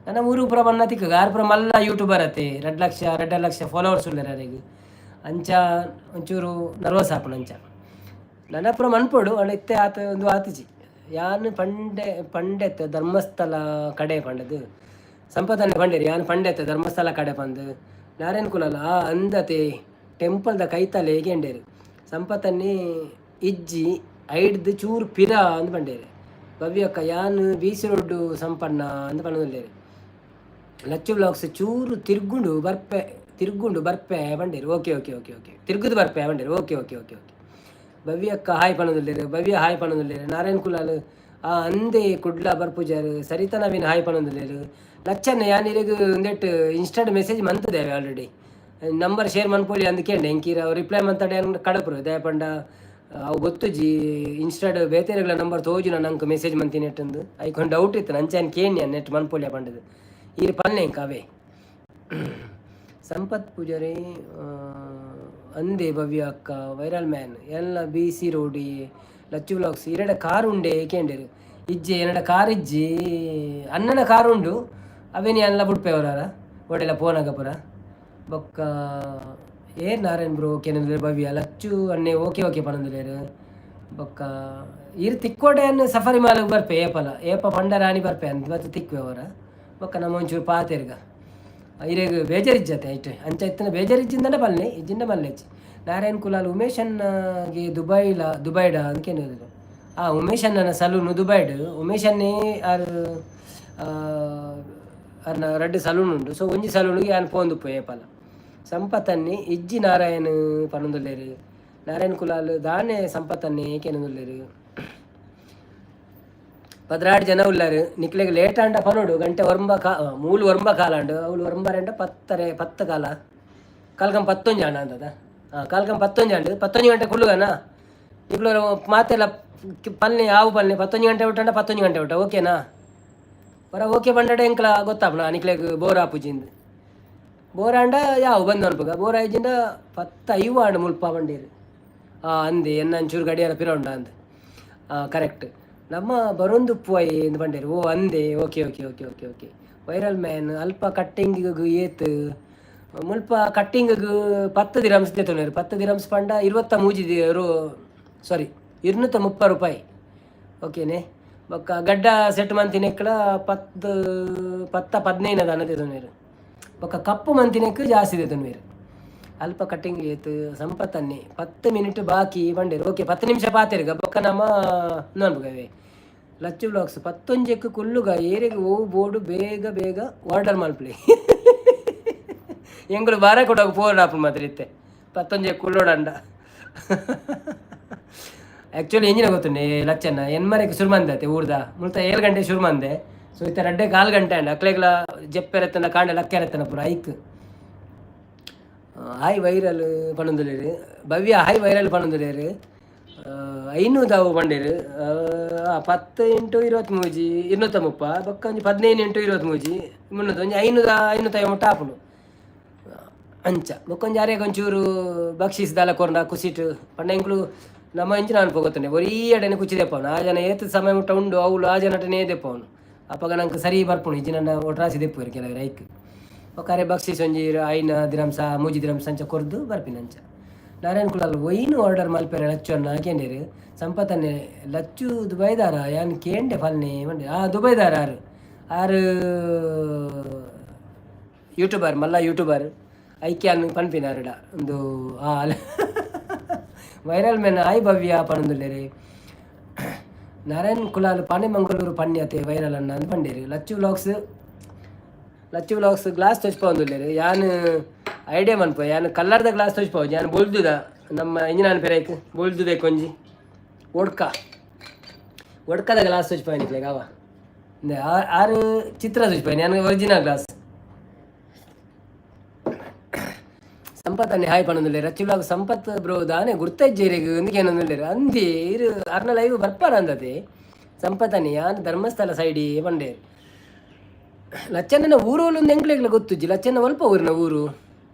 ನನ್ನ ಊರು ಪೂರ ಬನ್ನ ತಿಕ್ಕ ಆರ್ ಪೂರ ಮಲ್ಲ ಯೂಟ್ಯೂಬರ್ ಅತ್ತೆ, 2 ಲಕ್ಷ 2.5 ಲಕ್ಷ ಫಾಲೋವರ್ಸ್ ಉಲ್ಲೆರ್ ಅರೆಗ್. ಅಂಚ ಒಂಚೂರು ನರ್ವಸ್ ಆಪುಂಡು ಅಂಚ. ನನ್ನ ಪೂರ ಮನ್ಪೊಡು ಅಂಡ ಇತ್ತೆ ಆತ ಒಂದು ಆತಿಜಿ. ಯಾನ್ ಪಂಡೆ ಪಂಡೆತ್ ಧರ್ಮಸ್ಥಳ ಕಡೆ ಪಂಡದು ಸಂಪದನೆ ಪಂಡೇರಿ. ಯಾನ್ ಪಂಡೆತ್ ಧರ್ಮಸ್ಥಳ ಕಡೆ ಪಂದು. ನಾರಾಯಣ ಕುಲಲ ಆ ಅಂದತೆ ಟೆಂಪಲ್ದ ಕೈತಲೆ ಹೇಗೆಂಡೇರು. ಸಂಪತನ್ನಿ ಇಜ್ಜಿ, ಐಡ್ದು ಚೂರು ಪಿರ ಅಂದ್ ಪಂಡೇರು. ಭವ್ಯಕ್ಕ ಯಾನ್ ಬೀಸಿ ರೋಡ್ಡು ಸಂಪಣ್ಣ ಅಂದ್ ಪಂಡೊಂದುಲ್ಲೆರ್. ಲಚ್ಚು ಬ್ಲಾಗ್ಸ್ ಚೂರು ತಿರ್ಗುಂಡು ಬರ್ಪೆ, ತಿರ್ಗುಂಡು ಬರ್ಪೆ ಪಂಡೇರು. Okay okay okay okay, ತಿರ್ಗುದು ಬರ್ಪೆ ಪಂಡೇರು. Okay okay okay okay. ಭವ್ಯಕ್ಕ hi ಪಣೊಂದುಲ್ಲೆರ್. ಭವ್ಯ ಹಾಯ್ ಪಣೊಂದುಲ್ಲೆರ್. ನಾರಾಯಣ ಕುಲಾಲ್ ಆ ಅಂದೆ ಕುಡ್ಲ ಬರ್ಪುಜಾರ್. ಸರಿತಾ ನವೀನ್ ಹಾಯ್ ಪಣೊಂದುಲ್ಲೆರ್. ಲಚ್ಚನ್ನ ಯಾನ್ ಇರೆಗ್ ಉಂದೆಟ್ ಇನ್ಸ್ಟಾಡ್ ಮೆಸೇಜ್ ಮಂತುದೇವೆ already. Number share ಮನ್ಪೊಲಿ ಅಂದ್ ಕೇಂಡೆ. ಎಂಕೀರ ರಿಪ್ಲೈ ಮಂತಡೆ ಕಡಪುರು ದಾಯೆ ಪಂಡ ಅವು ಗೊತ್ತುಜಿ, ಇನ್ಸ್ಟಾಡ್ ಬೇತೆರೆಗ್ಲ ನಂಬರ್ ತೋಜುನ ನಂಕ್ ಮೆಸೇಜ್ ಮಂತಿನೆಟ್ಟಂದು ಐಕೊಂದು ಡೌಟ್ ಇತ್ತು. ಅಂಚ ಯಾನ್ ಕೇನ್ಯ ನೆಟ್ ಮನ್ಪೊಲಿಯ ಪಂಡದು. ಈರ್ ಪನ್ನೆ ಎಂಕ್ ಅವೇ. ಸಂಪತ್ ಪೂಜಾರಿ ಅಂದೆ ಭವ್ಯ ಅಕ್ಕ. ವೈರಲ್ ಮ್ಯಾನ್ ಎಲ್ಲ ಬಿ ಸಿ ರೋಡಿ. ಲಚ್ಚು ವ್ಲಾಗ್ಸ್ ಇರಡ ಕಾರ್ ಉಂಡೆ ಕೇಂಡೇರು. ಇಜ್ಜೆ, ಎನ್ನಡ ಕಾರ್ ಇಜ್ಜಿ, ಅಣ್ಣನ ಕಾರ್ ಉಂಡು. ಅವೇನಿ ಎಲ್ಲ ಬುಡ್ಪೆ ಅವರಾರ ಒಡೆಲ್ಲ ಪೋನಾಗ ಪುರ. ಬೊಕ್ಕ ಏರ್ ನಾರಾಯಣ್ ಬ್ರೋ ಓಕೆ ಭವ್ಯ. ಲಚ್ಚು ಅಣ್ಣೆ ಓಕೆ ಓಕೆ ಪನೊಂದುಲ್ಲೆರ್. ಬೊಕ್ಕ ಈರ್ ತಿಕ್ಕೋಡೆ ಅನ್ನು ಸಫಾರಿ ಮಾಲ್ ಬರ್ಪೆ ಏಪಲ ಏಪ ಪಂಡ ರಾಣಿ ಬರ್ಪೆ ಅಂತ ಮತ್ತೆ ತಿಕ್ಕುವೆ ಅವರ. ಬೊಕ್ಕ ನಮ್ಮ ಒಂಚೂರು ಪಾತೆರ್ಗ ಇರೆಗ್ ಬೇಜಾರಿಜ್ಜತೆ ಐಟ್ ಅಂಚ ಇತ್ತಿನ ಬೇಜಾರಿಜ್ಜಿಂದನೆ ಬಲ್ಲೆ, ಇಜ್ಜಿಂಡ ಮಲ್ಲೆಜ್ಜಿ. ನಾರಾಯಣ್ ಕುಲಾಲ್ ಉಮೇಶ್ ಅಣ್ಣಗೆ ದುಬೈಲ ದುಬೈಡ ಅಂದ್ಕೇನಿದ್ರು. ಆ ಉಮೇಶ್ ಅಣ್ಣನ ಸಲೂನು ದುಬೈಡ್. ಉಮೇಶ್ ಅನ್ನೇ ಆರ್ ಅರ್ನ ರಡ್ಡ್ ಸಲೂನ್ ಉಂಡು. ಸೊ ಒಂಜಿ ಸಲೂನಿಗೆ ಯಾನ್ ಪೋಂದುಪ್ಪು ಏಪಲ. ಸಂಪತನ್ನಿ ಇಜ್ಜಿ ನಾರಾಯಣ್ ಪನೊಂದುಲ್ಲೆರ್. ನಾರಾಯಣ್ ಕುಲಾಲ್ ದಾನೆ ಸಂಪತನ್ನಿ ಏಕೆನೊಂದುಲ್ಲೆರ್. 12 ಜನ ಉಲ್ಲಾರು. ನಿಕ್ಲೆಗ್ ಲೇಟ್ ಆಂಡ ಪನೊಡು. ಗಂಟೆ ಒರ್ಂಬ ಕಾ ಮೂಲು ಒರ್ಂಬ ಕಾಲ ಆಂಡ್. ಅವ್ಲು ಒರ್ಂಬರೆಂಡ ಪತ್ತರೆ ಪತ್ತು ಕಾಲ ಕಾಲ್ಕಂ ಪತ್ತೊಂಜಿ ಆಂಡ ಅಂತದ. ಹಾಂ, ಕಾಲ್ಕಂ ಪತ್ತೊಂಜಿ ಆಂಡ್. ಪತ್ತೊಂಜಿ ಗಂಟೆ ಕುಳ್ಳುಗನಾ ನಿಕ್ಲು ಮಾತೆಲ್ಲ ಪಲ್ನೆ ಆವು ಪಲ್ನೆ. ಪತ್ತೊಂಜಿ ಗಂಟೆ ಉಂಟಂಡ 11 ಗಂಟೆ ಉಂಟ ಓಕೆನಾ? ಪರ ಓಕೆ ಪಂಡಡೆ ಎಂಕ್ಲ ಗೊತ್ತಾಪುನ ನಿಕ್ಲೆಗ್ ಬೋರ್ ಆಪುಜಿಂದ್. ಬೋರ್ ಆಂಡ ಯಾವ ಬಂದು ಅನ್ಪುಗ. ಬೋರ್ ಆಯ್ಜಿಂಡ 10:05 ಆಂಡ್ ಮುಲ್ಪ ಬಂಡೀರು. ಹಾಂ ಅಂದೆ ಎನ್ನ ಒಂಚೂರು ಗಡಿಯಾರ ಪಿರ ಉಂಡ ಅಂದ್. ಹಾಂ ಕರೆಕ್ಟ್. ನಮ್ಮ ಬರೊಂದುಪ್ಪು ಇಂದ್ ಪಂಡೇರು. ಓ ಅಂದೆ, okay okay okay okay okay. Viral man ಅಲ್ಪ ಕಟ್ಟಿಂಗ್ ಏತ್? ಮುಲ್ಪ ಕಟ್ಟಿಂಗ್ 10 ದಿರಮ್ಸ್ ದೆತೊನೇರು. 10 ದಿರಮ್ಸ್ ಪಂಡ 23 ರು, ಸಾರಿ, 230 ರೂಪಾಯಿ. ಓಕೆನೆ. ಬೊಕ್ಕ ಗಡ್ಡ ಸೆಟ್ ಮಂತಿನೆಕ್ಲ ಪತ್ತು ಪತ್ತ ಪದಿನೈನ ದಾನ ದೆತೊನ್ವೆರ್. ಬೊಕ್ಕ ಕಪ್ಪು ಮಂತಿನೆಕ್ ಜಾಸ್ತಿ ದೆತೊನ್ವೆರ್. ಅಲ್ಪ ಕಟ್ಟಿಂಗ್ ಏತ್ ಸಂಪತ್ತನ್ನೆ 10 ಮಿನಿಟ್ ಬಾಕಿ ಪಂಡೆರ್. ಓಕೆ, 10 ನಿಮಿಷ ಪಾತೆರ್ಗ, ಬೊಕ್ಕ ನಮ ನನ್ಪುಗವೆ. ಲಚ್ಚು ವ್ಲಾಗ್ಸ್, ಪತ್ತೊಂಜೆಕ್ ಕುಲ್ಲುಗ. ಏರೆಗ್ ಓ ಬೋರ್ಡು ಬೇಗ ಬೇಗ ಆರ್ಡರ್ ಮಲ್ಪಲೆ. ಎಂಕುಲು ಬಾರ ಕೊಡೋಗ ಪೋರಡಾಪು ಮಾತ್ರ ಇತ್ತೆ ಪತ್ತೊಂಜೆ ಕುಲ್ಲೋಡಂಡ. ಆ್ಯಕ್ಚುಲಿ ಎಂಜಿನ ಗೊತ್ತುಂಡೆ ಲಚ್ಚನ್ನ, ಎನ್ಮರೆಗೆ ಶುರು ಮಂದೆ ಊರ್ದ ಮುಲ್ತ 7 ಗಂಟೆ ಶುರು ಮಂದೆ. ಸೊ ಇತ್ತೆ ರಡ್ಡೆ ಕಾಲು ಗಂಟೆ ಅಂಡ. ಅಕ್ಲೆಗ್ಲ ಜೆಪ್ಪೆರೆತ್ತನ, ಕಾಂಡೆ ಲಕ್ಕೆರೆತ್ತನ ಪೂರ ಐಕ್. ಹಾಯ್ ವೈರಲ್ ಪನೊಂದುಲ್ಲೆರ್. ಭವ್ಯ ಹಾಯ್ ವೈರಲ್ ಪನೊಂದುಲ್ಲೆರ್. ಐನೂದಾವು ಪಂಡೆರ್. 10 ಇಂಟು 23 230. ಬೊಕ್ಕ ಒಂಜಿ 15 ಇಂಟು 23 300. ಒಂಜಿ ಐನೂದ ಐನೂತ್ತ ಮುಟ್ಟ ಆಪುಂಡು ಅಂಚ. ಬೊಕ್ಕ ಒಂಜಿ ಅರೆಗ್ ಒಂಚೂರು ಬಕ್ಷೀಸ್ ದಾಲ ಕೊರ್ಂಡ ಕುಸಿಟ್ ಪಂಡ ಎಂಕುಲು ನಮ್ಮ ಇಂಚಿನ ಅನ್ಪು ಗೊತ್ತುಂಡೆ, ಒರೀ ಅಡೆನೆ ಕುಚ್ಚಿ ದೆಪ್ಪವನು. ಆ ಜನ ಏತ್ ಸಮಯ ಮುಟ್ಟ ಉಂಡು ಅವುಲು ಆ ಜನಟನೇ ದೆಪ್ಪವನು. ಅಪಗ ನಂಗೆ ಸರಿ ಬರ್ಪುಂಡು. ಇಜ್ಜಿ ನನ್ನ ಒಟ್ರಾಸಿ ದೆಪ್ಪುವೆರ್ ಕೆಲವರು ಐಕ್. ಬೊಕ್ಕ ಅರೆ ಬಕ್ಷೀಸ್ ಒಂಜಿ 5 ದಿರಂಸ 3 ದಿರಂಸ ಅಂಚ ಕೊರ್ದು ಬರ್ಪಿನ ಅಂಚ. ನಾರಾಯಣ ಕುಲಾಲ್ ಒಯ್ನು ಆರ್ಡರ್ ಮಲ್ಪೆರೆ ಲಚ್ಚು ಅನ್ನ ಕೇಂಡೇರು. ಸಂಪತ್ತನ್ನೆ ಲಚ್ಚು ದುಬೈದಾರ ಯಾನ್ ಕೇಂಡೆ ಫಲ್ನೆ ಮಂಡೆ. ಆ ದುಬೈದಾರ ಆರು ಆರು ಯೂಟ್ಯೂಬರ್, ಮಲ್ಲ ಯೂಟ್ಯೂಬರ್. ಐಕ್ಯಾನ್ ಪನ್ಪಿನ ಅರಡ ಒಂದು. ಆ ವೈರಲ್ ಮೆನ್ ಆಯ್ ಭವ್ಯ ಪನೊಂದುಲ್ಲೆರ್. ನಾರಾಯಣ್ ಕುಲಾಲ್ ಪಾಣೆಮಂಗಳೂರು ಪಣ್ಯತೆ ವೈರಲ್ ಅಣ್ಣ ಅಂದ್ ಪಂಡೇರು. Lachchu vlogs, Lachchu vlogs glass ತೋಚ್ಪವೊಂದುಲ್ಲೆರ್. ಯಾನ್ ಐಡಿಯಾ ಮನ್ಪ, ಯಾನ್ ಕಲ್ಲರ್ದ ಗ್ಲಾಸ್ ತೋಚ್ಪವು. ಯಾನ್ ಬೊಲ್ದುದ ನಮ್ಮ ಇಂಜಿನಾನ್ ಪೆರೈಕ್ ಬೊಲ್ದುದೆ ಒಂಜಿ ಒಡ್ಕ ಒಡ್ಕದ ಗ್ಲಾಸ್ ತೋಚ್ಪಾವ ನಿಕ್ಲೆಗ್ ಅವ. ಆರು ಚಿತ್ರ ತೋಚ್ಪಾಯ, ಯಾನ್ ಒರಿಜಿನಲ್ ಗ್ಲಾಸ್. ಸಂಪತ್ ಅನ್ನೆ ಹಾಯ್ ಪನೊಂದುಲ್ಲೆರ್. ರಚ್ಚು ವ್ಲಾಗ್ ಸಂಪತ್ ಬ್ರೋ ದಾನೆ ಗುರ್ತಜ್ಜೆರೆಗ್ ಅಂದ್ ಅಂದಿ. ಇರು ಅರ್ನ ಲೈವ್ ಬರ್ಪಾರ ಅಂದತೆ. ಸಂಪತ್ ಅನ್ನೆ ಯಾನ್ ಧರ್ಮಸ್ಥಳ ಸೈಡಿ ಪಂಡೇರ್. ಲಚ್ಚಣ್ಣನ ಊರೋಲೊಂದು ಎಂಕ್ಲೆಗ್ಲ ಗೊತ್ತುಜ್ಜಿ. ಲಚ್ಚಣ್ಣ ಒಲ್ಪ ಊರಿನ ಊರು?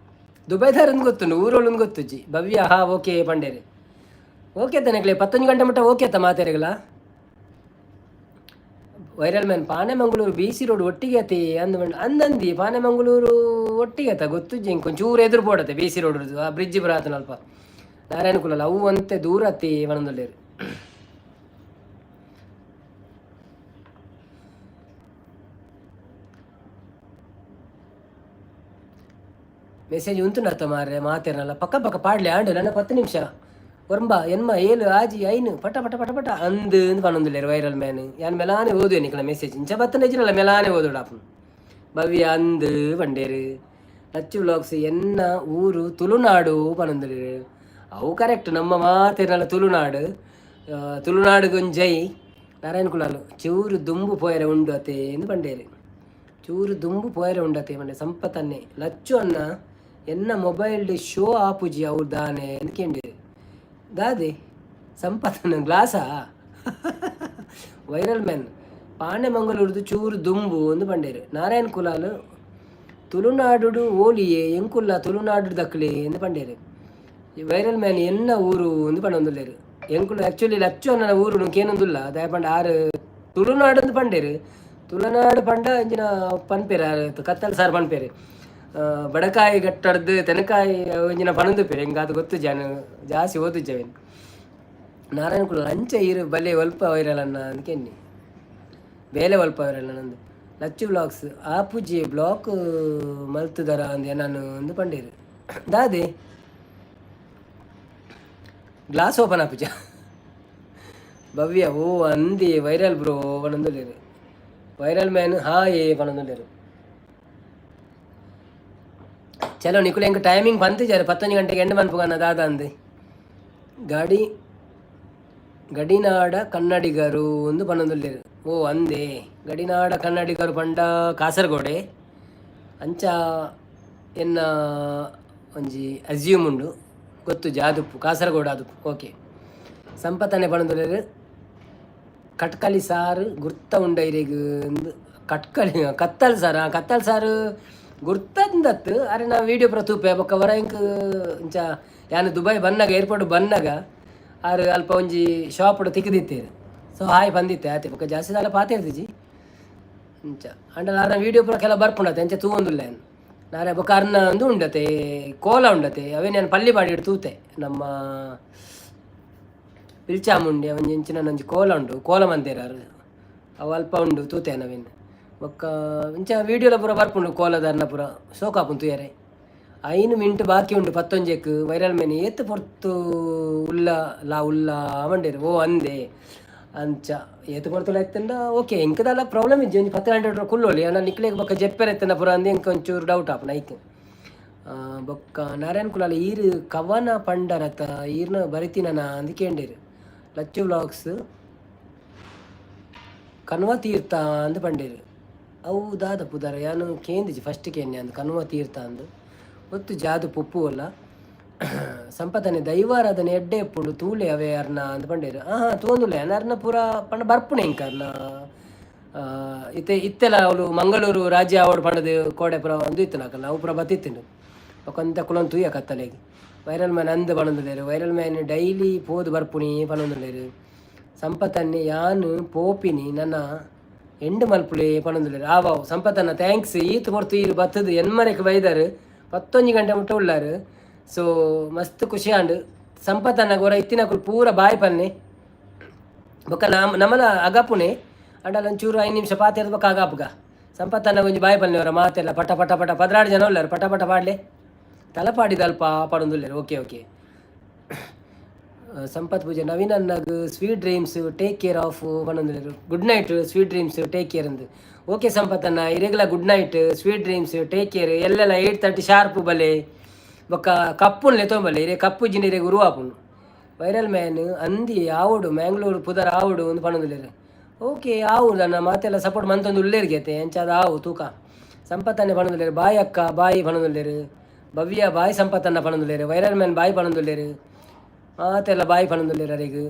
ದುಬೈದಾರಂದು ಗೊತ್ತುಂಡು, ಊರೋಲೊಂದು ಗೊತ್ತುಜ್ಜಿ. ಭವ್ಯ ಹಾ ಓಕೆ ಪಂಡೇರು. ಓಕೆ ತಾನೆಕ್ಲೆ ಪತ್ತೊಂದು ಗಂಟೆ ಮಟ್ಟ ಓಕೆ ಅತ್ತ ಮಾತೆರೆಗ್ಲ? Viral man Panemangalore B C road ಒಟ್ಟಿಗೆ ಅತಿ ಅಂದ್ ಅಂದಂದಿ. ಪಾಣೆಮಂಗಳೂರು ಒಟ್ಟಿಗೆ ಅತ್ತ ಗೊತ್ತುಜ್ಜಿ ಇಂಕ್. ಒಂಚೂರು ಎದುರು ಪೋಡತ್ತೆ ಬಿ ಸಿ ರೋಡ್, ಆ ಬ್ರಿಡ್ಜ್ ಬರಾತನ ಅಲ್ಪ. ನಾರಾಯಣ ಕುಲಲ್ ಅವು ಅಂತೆ ದೂರ ಅತ್ತಿ ಪನೊಂದುಲ್ಲೆರ್. ಮೆಸೇಜ್ ಉಂತುಂಡತ್ತ ಮಾರ್ರೆ? ಮಾತೆರ್ನಲ್ಲ ಪಕ್ಕ ಪಕ್ಕ ಪಾಡ್ಲೆ. ಆಂಡ್ ನನ್ನ 10 ನಿಮಿಷ ಒರ್ಂಬ ಎನ್ಮ ಏಳು ಆಜಿ ಐನು ಪಟ ಪಟ ಪಟ ಪಟ ಅಂದ್ ಅಂದ್ ಪನೊಂದುಲ್ಲೆರ್. ವೈರಲ್ ಮ್ಯಾನ್ ಯಾನ್ ಮೆಲಾನೆ ಓದುವೆ ನಿಕ್ಲ ಮೆಸೇಜ್. ಇಂಚ ಬತ್ತನ ಇಜ್ಜಿನಲ್ಲ ಮೆಲಾನೆ ಓದೋಡಾಪುಂಡು. ಭವ್ಯ ಅಂದ್ ಪಂಡೇರು. ಲಚ್ಚು ವ್ಲಾಗ್ಸ್ ಎನ್ನ ಊರು ತುಳುನಾಡು ಪನೊಂದುಲ್ಲೆರ್. ಅವು ಕರೆಕ್ಟ್, ನಮ್ಮ ಮಾತೆರ್ನಲ್ಲ ತುಳುನಾಡು. ತುಳುನಾಡುಗೊಂಜೈ ಜೈ. ನಾರಾಯಣ ಕುಲಾಲು ಚೂರು ದುಂಬು ಪೋಯರೆ ಉಂಡು ಅತೆ ಎಂದು ಪಂಡೇರು. ಚೂರು ದುಂಬು ಪೋಯರೆ ಉಂಡತೆ ಪಂಡೆ. ಸಂಪತನ್ನೆ ಲಚ್ಚು ಅನ್ನ ಎನ್ನ ಮೊಬೈಲ್ ಶೋ ಆಪುಜಿ ಅವು ದಾನೆ ಅಂದ್ ಕೇಂಡೇರು. ದಾದೆ ಸಂಪತನ ಗ್ಲಾಸಾ? ವೈರಲ್ ಮ್ಯಾನ್ ಪಾಣೆಮಂಗಳೂರ್ದು ಚೂರು ದುಂಬು ಅಂದ್ ಪಂಡೇರು. ನಾರಾಯಣ ಕುಲಾಲ್ ತುಳುನಾಡುಡು ಓಲಿಯೆ ಎಂಕುಲ್ಲ ತುಳುನಾಡು ದಕ್ಲೆ ಅಂದ್ ಪಂಡೇರು. ವೈರಲ್ ಮ್ಯಾನ್ ಎನ್ನ ಊರು ಅಂದ್ ಪಂಡೊಂದುಲ್ಲೆರ್. ಎಂಕುಲು ಆಕ್ಚುಲಿ ಲಚ್ಚು ಅಣ್ಣನ ಊರು ಕೇನೊಂದುಲ್ಲ. ದಾಯೆ ಪಂಡ ಆರು ತುಳುನಾಡು ಅಂದ್ ಪಂಡೇರು. ತುಳುನಾಡು ಪಂಡ ಇಂಚಿನ ಪನ್ಪೆರ್ ಆರು, ಕತ್ತಲ್ ಸಾರ್ ಪನ್ಪೆರ್. ಬಡಕಾಯಿ ಗಟ್ಟಡ್ದು ತೆನಕಾಯಿ ಒಂಜಿನ ಪನೊಂದುಪ್ಪೆರ್. ಎಂಕ್ ಅದು ಗೊತ್ತುಜ್ಜಿ, ಯಾನ್ ಜಾಸ್ತಿ ಓದುಜ್ಜಿ ಅವೆನ್. ನಾರಾಯಣ ಕುಲಾಲ್ ಅಂಚ ಇರು ಬಲೆ ಒಲ್ಪ ವೈರಲ್ ಅಣ್ಣ ಅಂದ್ ಕೆನ್ನಿ. ಬೇಲೆ ಒಲ್ಪ ವೈರಲ್ ನಂದು. ಲಚ್ಚು ವ್ಲಾಗ್ಸ್ ಆಪುಜಿ ಬ್ಲಾಕ್ ಮಲ್ತುದರ ಅಂದ್ ನಾನು ಅಂದ್ ಪಂಡೇರು. ದಾದೆ ಗ್ಲಾಸ್ ಓಪನ್ ಆಪುಜ? ಭವ್ಯ ಓ ಅಂದಿ ವೈರಲ್ ಬ್ರೋ ಪನೊಂದುಲ್ಲೆರ್. ವೈರಲ್ ಮ್ಯಾನ್ ಹಾಯ್ ಪನೊಂದುಲ್ಲೆರ್. ಚಲೋ ನಿಕುಲು ಎಂಕ್ ಟೈಮಿಂಗ್ ಪಂತಿಜಾರ್, ಪತ್ತೊಂಜಿ ಗಂಟೆಗೆ ಎಂಡ್ ಮನ್ಪುಗನ ದಾದ ಅಂದ್. ಗಾಡಿ ಗಡಿನಾಡ ಕನ್ನಡಿಗರು ಒಂದು ಪನೊಂದುಲ್ಲೆರ್. ಓ ಅಂದೆ, ಗಡಿನಾಡ ಕನ್ನಡಿಗರು ಪಂಡ ಕಾಸರಗೋಡೆ ಅಂಚ ಎನ್ನ ಒಂಜಿ ಅಸ್ಯೂಮ್ ಉಂಡು. ಗೊತ್ತುಜ್ಜಿ ಆದುಪ್ಪು, ಕಾಸರಗೋಡು ಆದುಪ್ಪು. ಓಕೆ, ಸಂಪತ್ತನೆ ಪನೊಂದುಲ್ಲೆರ್. ಕಟ್ಕಲಿ ಸಾರು ಗುರ್ತ ಉಂಡ ಇರೆಗ್? ಕಟ್ಕಲಿ ಕತ್ತಲ್ ಸಾರು, ಕತ್ತಲ್ ಸಾರು ಗುರ್ತಂದತ್ತು. ಅರೆ ನಾ ವೀಡಿಯೋ ಪೂರ ತೂಪೆ. ಬೊಕ್ಕ ವರ ಎಂಕ್ ಇಂಚ ಯಾನ್ ದುಬೈ ಬನ್ನಗ, ಏರ್ಪೋರ್ಟ್ ಬನ್ನಗ ಆರು ಅಲ್ಪ ಒಂಜಿ ಶಾಪ್ ತಿಕ್ಕಿದಿತ್ತೇರು. ಸೊ ಹಾಯ್ ಬಂದಿತ್ತೆ ಆತೆ. ಬೊಕ್ಕ ಜಾಸ್ತಿ ದಾಲ ಪಾತೆರ್ದಿಜಿ ಇಂಚ. ಅಂಡ ಆರ್ನ ವೀಡಿಯೋ ಪೂರ ಕೆಲ ಬರ್ಪುಂಡತೆ, ಅಂಚ ತೂವೊಂದುಲ್ಲ ಯಾನ್. ನಾರೆ ಬೊಕ್ಕ ಅರ್ನ ಒಂದು ಉಂಡತೆ, ಕೋಲ ಉಂಡತೆ, ಅವೇನು ನಾನು ಪಲ್ಲಿ ಬಾಡಿ ತೂತೆ. ನಮ್ಮ ಪಿಲ್ಚಾಮುಂಡಿ ಒಂಜಿ ಇಂಚಿನ ಒಂಜಿ ಕೋಲ ಉಂಡು, ಕೋಲ ಮಂದೇರ್ ಆರು. ಅವು ಅಲ್ಪ ಉಂಡು ತೂತೆ ನವೀನ್. ಬೊಕ್ಕ ಇಂಚ ವೀಡಿಯೋಲ ಪೂರ ಬರ್ಪುಂಡು ಕೋಲದಾರ್ನ ಪೂರ ಸೋಕಾಪುಂಡು ತೂಯರೆ. 5 ಮಿಂಟ್ ಬಾಕಿ ಉಂಡು ಪತ್ತೊಂಜೆಕ್. ವೈರಲ್ ಮೇನ್ ಏತ್ ಪೊರ್ತು ಉಲ್ಲ ಲಾ ಉಲ್ಲ ಪಂಡೆರ್. ಓ ಅಂದೆ ಅಂಚ ಏತ್ ಪೊರ್ತುಲ ಇತ್ತಂಡ ಓಕೆ, ಎಂಕ್ ದಾಲ ಪ್ರಾಬ್ಲಮ್ ಇಜ್ಜಿ, ಒಂಜಿ 10 ಗಂಟೆ ಕುಲ್ಲೊಲಿ. ಆಂಡ ನಿಕ್ಲೆಗ್ ಬೊಕ್ಕ ಜೆಪ್ಪೆರೆ ಇತ್ತಂಡ ಪೂರ ಅಂದ್ ಎಂಕ್ ಒಂಚೂರು ಡೌಟ್ ಆಪುಂಡು ಐಕ್. ಬೊಕ್ಕ ನಾರಾಯಣ್ ಕುಲಾಲ್ ಈರ್ ಕವನ ಪಂಡರತ, ಈರ್ನ ಬರಿತಿನನ ಅಂದ್ ಕೇಂಡೆರ್. ಲಚ್ಚು ವ್ಲಾಗ್ಸ್ ಕನ್ವ ತೀರ್ಥ ಅಂದ್ ಪಂಡೆರ್. ಅವು ದಾದ ಪುದರ ಯಾನ್ ಕೇಂದಿಜಿ, ಫಸ್ಟ್ ಕೇನ್ನೆ ಅಂದ್ ಕನ್ವ ತೀರ್ಥ ಅಂದ್ ಒತ್ತು ಜಾದು ಪುಪ್ಪು ಅಲ್ಲ. ಸಂಪತನೆ ದೈವಾರಾಧನೆ ಎಡ್ಡೆ ಇಪ್ಪುಂಡು ತೂಲೆ ಅವೇ ಅರ್ನ ಅಂದ್ ಪಂಡೆರ್. ಆಹಾ ತೂವೊಂದುಲ್ಲೆ ಅರ್ನ ಪೂರ ಪಂಡ ಬರ್ಪುನೆ ಎಂಕ್ ಅರ್ನ. ಇತ್ತೆ ಇತ್ತೆಲ ಅವ್ಲು ಮಂಗಳೂರು ರಾಜ್ಯ ಆವೊಡು ಪಂಡ್ದ್ ಕೋಡೆ ಪೂರ ಉಂದು ಇತ್ತ್ಂಡ್ ಅಕಲ್ನ ಅವು ಪೂರ ಬತ್ತಿತ್ತ್ಂಡ್. ಬೊಕ ಒಂತೆ ಕುಲೊಂದು ತೂಯ ಕತ್ತಲೆಗ್. ವೈರಲ್ ಮ್ಯಾನ್ ಅಂದ್ ಪನೊಂದುಲ್ಲೆರ್. Viral man daily ಪೋದು ಬರ್ಪುನಿ ಪನೊಂದುಲ್ಲೆರ್. ಸಂಪತನ್ನೆ ಯಾನ್ ಪೋಪಿನಿ ನನ ಎಂಡ್ ಮಲ್ಪುಲೆ ಪನೊಂದುಲ್ಲೆರ್. ಆವಾವ್ ಸಂಪತನ್ನ thanks, ಈತ್ ಪೊರ್ತು ಈರ್ ಬತ್ತುದು ಎನ್ಮರೆಕ್ ಬೈದರ್, 11 ಗಂಟೆ ಮುಟ್ಟ ಉಳ್ಳಾರ್. ಸೊ ಮಸ್ತ್ ಖುಷಿ ಆಂಡ್. ಸಂಪತನ್ನಗ್ ಒರ ಇತ್ತಿನಕುಲು ಪೂರ ಬಾಯ್ ಪನ್ನೆ. ಬೊಕ್ಕ ನಮ ನಮಲ ಅಗಪುನೆ ಅಂಡಲ ಒಂಚೂರು 5 ನಿಮಿಷ ಪಾತೆರ್ದ್ ಬೊಕ್ಕ ಅಗಾಪುಗ. ಸಂಪತ್ತನ್ನ ಒಂಜಿ ಬಾಯ್ ಪನ್ನೆ ಒರ ಮಾತೆಲ್ಲ ಪಟ ಪಟ ಪಟ 12 ಜನ ಉಲ್ಲೆರ್, ಪಟ ಪಟ ಪಾಡ್ಲೆ. ತಲಪಾಡಿದಲ್ಪ ಪಡೊಂದುಲ್ಲೆರ್. Okay okay. Sampath ಪೂಜೆ ನವೀನ್ ಅಣ್ಣಗ್ sweet dreams take care of ಪನೊಂದುಲ್ಲೆರ್. Good night sweet dreams take care ಅಂದ್. ಓಕೆ ಸಂಪತ್ ಅಣ್ಣ, ಇರೆಗ್ಲ good night sweet dreams take care. ಎಲ್ಲೆಲ್ಲ 8:30 ಶಾರ್ಪ್ ಬಲೆ. ಬೊಕ್ಕ ಕಪ್ಪುನ್ ಲೆತೊಂಬಲೆ, ಇರೆ ಕಪ್ಪು ಇಜ್ಜಿಂಡ ಇರೆಗ್ ಉರು ಆಪುಂಡು. ವೈರಲ್ ಮ್ಯಾನ್ ಅಂದಿ ಆವೊಡು ಮ್ಯಾಂಗ್ಳೂರು ಪುದರ್ ಆವೊಡು ಅಂದ್ ಪನೊಂದುಲ್ಲೆರ್. ಓಕೆ ಆವು ನನ್ನ ಮಾತೆಲ್ಲ ಸಪೋರ್ಟ್ ಮಂತೊಂದು ಉಲ್ಲೆರ್ ಗೆತೆ ಅಂಚಾದ್ ಆವು ತೂಕ. ಸಂಪತ್ತನ್ನೆ ಪನೊಂದುಲ್ಲೆರ್ ಬಾಯ್ ಅಕ್ಕ ಬಾಯ್ ಪನೊಂದುಲ್ಲೆರ್. ಭವ್ಯ ಬಾಯ್ ಸಂಪತ್ತನ್ನ ಪನೊಂದುಲ್ಲೆರ್. ವೈರಲ್ ಮ್ಯಾನ್ ಬಾಯ್ ಪನೊಂದುಲ್ಲೆರ್. ಮಾತೆಲ್ಲ ಬಾಯ್ ಪನೊಂದುಲ್ಲೆರ್ ಅರೆಗ್.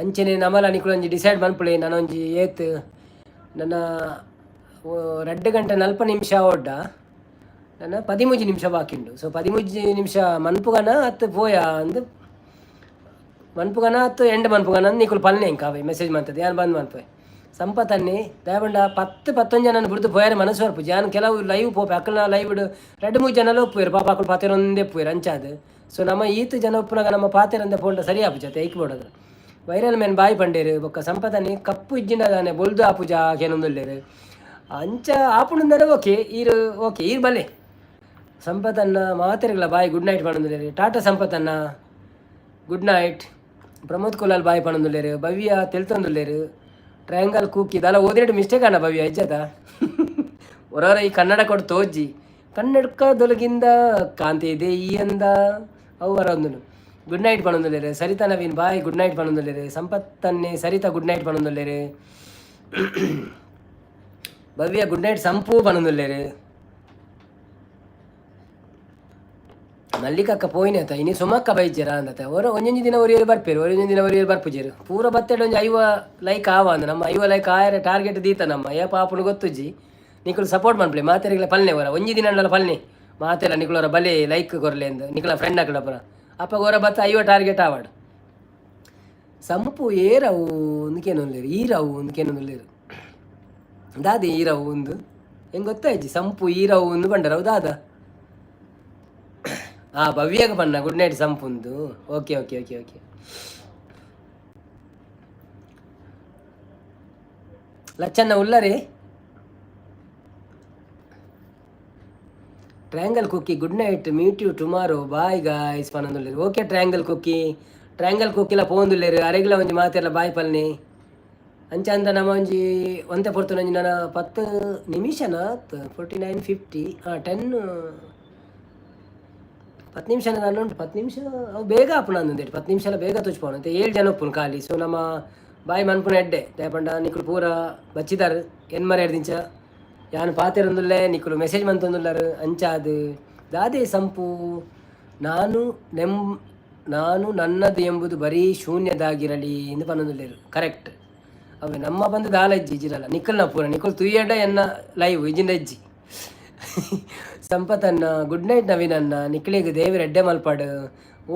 ಅಂಚನೆ ನಮಲ ನಿಕುಲೊಂಜಿ ಡಿಸೈಡ್ ಮನ್ಪುಲೆ. ನನೊಂಜಿ ಏತ್ ನನ್ನ 2 ಗಂಟೆ 40 ನಿಮಿಷ ಆವೊಡ್ಡ ನನ್ನ 13 ನಿಮಿಷ ಬಾಕಿ ಉಂಡು. ಸೊ 13 ನಿಮಿಷ ಮನ್ಪುಗನ ಅತ್ತು ಪೋಯ ಅಂದ್ ಮನ್ಪುಗನ ಅತ್ತು ಎಂಡ್ ಮನ್ಪುಗನ ಅಂದ್ ನಿಕುಲು ಪನ್ಲೆ ಎಂಕ್ ಅವೆ ಮೆಸೇಜ್ ಮಂತದ ಯಾನ್ ಬಂದ್ ಮನ್ಪುವೆ. ಸಂಪತನ್ನಿ ದಯಪಂಡ 10 11 ಜನನ್ ಬುಡ್ದು ಪೋಯರೆ ಮನಸ್ಸು ಬರ್ಪುಜಿ. ಯಾನ್ ಕೆಲವು ಲೈವ್ ಪೋಪೆ, ಅಕಲ್ನ ಲೈವ್ ರಡ್ಡ್ ಮೂಜಿ ಜನಲ ಉಪ್ಪುವೆರ್, ಪಾಪ ಅಕುಲು ಪಾತೆರೊಂದೇ ಉಪ್ಪುವೆರ್ ಅಂಚಾದ್. ಸೊ ನಮ್ಮ ಈತ್ ಜನ ಉಪ್ಪುನಗ ನಮ್ಮ ಪಾತೆರಂದೆ ಪೋಂಡ ಸರಿ ಆಪುಜಿ ಅತ್ತೆ, ಐಕ್ ಬೋಡಾದ್. ವೈರಲ್ ಮ್ಯಾನ್ ಬಾಯ್ ಪಂಡೇರ್. ಬೊಕ್ಕ ಸಂಪತನ್ನಿ ಕಪ್ಪು ಇಜ್ಜಿಂಡ ದಾನೆ ಬೊಲ್ದು ಆಪುಜ ಕೇನೊಂದುಲ್ಲೆರ್. ಅಂಚ ಆಪುಂಡುಂದರೆ ಓಕೆ, ಈರ್ ಓಕೆ ಈರ್ ಬಲೆ. ಸಂಪತನ್ನ ಮಾತೆರೆಗ್ಲ ಬಾಯ್ ಗುಡ್ ನೈಟ್ ಪನೊಂದುಲ್ಲೆರ್. ಟಾಟಾ ಸಂಪತನ್ನ good night. Pramod Kulal bye ಪನೊಂದುಲ್ಲೆರ್. ಭವ್ಯ ತೆಲ್ತೊಂದುಲ್ಲೆರ್. ಟ್ರಯಾಂಗಲ್ ಕೂಕಿ ದಾಲ ಓದಿನೆಟ್ ಮಿಸ್ಟೇಕ್ ಅಣ್ಣ ಭವ್ಯ ಇಜ್ಜದ ಹೊರವರ ಈ ಕನ್ನಡ ಕೊಟ್ಟು ತೋಜಿ ಕನ್ನಡಕದೊಳಗಿಂದ ಕಾಂತಿ ಇದೆ ಈ ಅಂದ ಅವು ಬರೊಂದುಂಡು. ಗುಡ್ ನೈಟ್ ಪನೊಂದುಲ್ಲೆರ್. Saritha Naveen bye good night ಪನೊಂದುಲ್ಲೆರ್. ಸಂಪತ್ತನ್ನೆ ಸರಿತಾ ಗುಡ್ ನೈಟ್ ಪನೊಂದುಲ್ಲೆರ್. ಭವ್ಯ ಗುಡ್ ನೈಟ್ ಸಂಪು ಪನೊಂದುಲ್ಲೆರ್. ಮಲ್ಲಿಕಕ್ಕ ಪೋಯಿನತ ಇನಿ ಸುಮಕ್ಕ ಬೈಜೆರ ಅಂದತ. ಒರ ಒಂಜೊಂಜಿ ದಿನ ಒರಿಯರು ಬರ್ಪೇರು, ಒಂಜೊಂಜಿ ದಿನ ಒರಿಯರು ಬರ್ಪುಜೆರು. ಪೂರ ಬತ್ತೆಡ್ ಒಂಜಿ 50 ಲೈಕ್ ಆವ ಅಂದ್. ನಮ್ಮ 50 ಲೈಕ್ ಆಯರೆ ಟಾರ್ಗೆಟ್ ದೀತ ನಮ್ಮ ಏಪ ಆಪುಂಡು ಗೊತ್ತುಜ್ಜಿ. ನಿಕುಲು ಸಪೋರ್ಟ್ ಮನ್ಪುಲೆ ಮಾತೆರೆಗ್ಲ ಪಲ್ನೆ, ಒರ ಒಂಜಿ ದಿನ ಅಂಡಲ ಪಲ್ನೆ ಮಾತೆಲ್ಲ ನಿಕುಲು ಒರ ಬಲೆ ಲೈಕ್ ಕೊರ್ಲೆ ಅಂದ್ ನಿಕುಲ ಫ್ರೆಂಡ್ ಅಕುಲ ಪೂರ. ಅಪಗ ಒರ ಬತ್ತ 50 ಟಾರ್ಗೆಟ್ ಆವಡ್. ಸಂಪು ಏರವು ಅಂದ್ ಕೇನೊಂದುಲ್ಲೆರ್, ಈರವು ಅಂದ್ ಕೇನೊಂದುಲ್ಲೆರ್. ದಾದ ಈರವು ಉಂದು ಎಂಕ್ ಗೊತ್ತಾಯ್ಜಿ. ಸಂಪು ಈರವು ಅಂದ್ ಪಂಡರ್ ಅವು ದಾದ? ಆ ಭವ್ಯಗ ಪನ್ನ ಗುಡ್ ನೈಟ್ ಸಂಪು ಉಂದು. Okay okay okay okay. Lachanna ಉಲ್ಲರೆ. Triangle cookie good night meet you tomorrow bye guys ಪನೊಂದುಲ್ಲೆರ್. Okay triangle cookie, triangle Kukkila ಪೋವೊಂದುಲ್ಲೆರ್. ಅರೆಗ್ಲ ಒಂಜಿ ಮಾತೆರ್ಲ ಬಾಯ್ ಪಲ್ನೆ. ಅಂಚ ಅಂದ ನಮ್ಮ ಒಂಜಿ ಒಂತೆ ಪೊರ್ತುನ ಒಂಜಿ ನನ 10 ನಿಮಿಷನ 49:50 10 10 ನಿಮಿಷ ದಾನ ಉಂಟು. 10 ನಿಮಿಷ ಅವು ಬೇಗ ಆಪುಂಡು ಅಂದಂದೇಟ್ 10 ನಿಮಿಷಲ ಬೇಗ ತೋಚ್ಪೋಣ. ಅಂತೆ 7 ಜನ ಉಪ್ಪುನು ಖಾಲಿ. ಸೊ ನಮ್ಮ ಬಾಯಿ ಮನ್ಪುನ ಎಡ್ಡೆ ದಾಯೆ ಪಂಡ ನಿಕುಲು ಪೂರ ಬಚ್ಚಿದಾರ್ ಎನ್ಮರೆ ದಿಂಚ ಯಾನ್ ಪಾತೆರೊಂದುಲ್ಲೆ, ನಿಕುಲು ಮೆಸೇಜ್ ಮಂತೊಂದುಲ್ಲರ್. ಅಂಚಾದ್ ದಾದೆ ಸಂಪು ನಾನು ನೆಂ ನಾನು ನನ್ನದು ಎಂಬುದು ಬರೀ ಶೂನ್ಯದಾಗಿರಲಿ ಎಂದು ಪನೊಂದುಲ್ಲೆರ್. ಕರೆಕ್ಟ್ ಅವೆ ನಮ್ಮ ಬಂದು ದಾಲ ಇಜ್ಜಿ ಇಜ್ಜಿರಲ್ಲ ನಿಕಲ್ನ ಪೂರ ನಿಕುಲು ತೂಯಡ ಎನ್ನ ಲೈವ್ ಇಜ್ಜಿಂಡ ಇಜ್ಜಿ. ಸಂಪತನ್ನ ಗುಡ್ ನೈಟ್ ನವೀನ್ ಅಣ್ಣ, ನಿಕ್ಲೆಗ್ ದೇವೆರ್ ಎಡ್ಡೆ ಮಲ್ಪಡ್.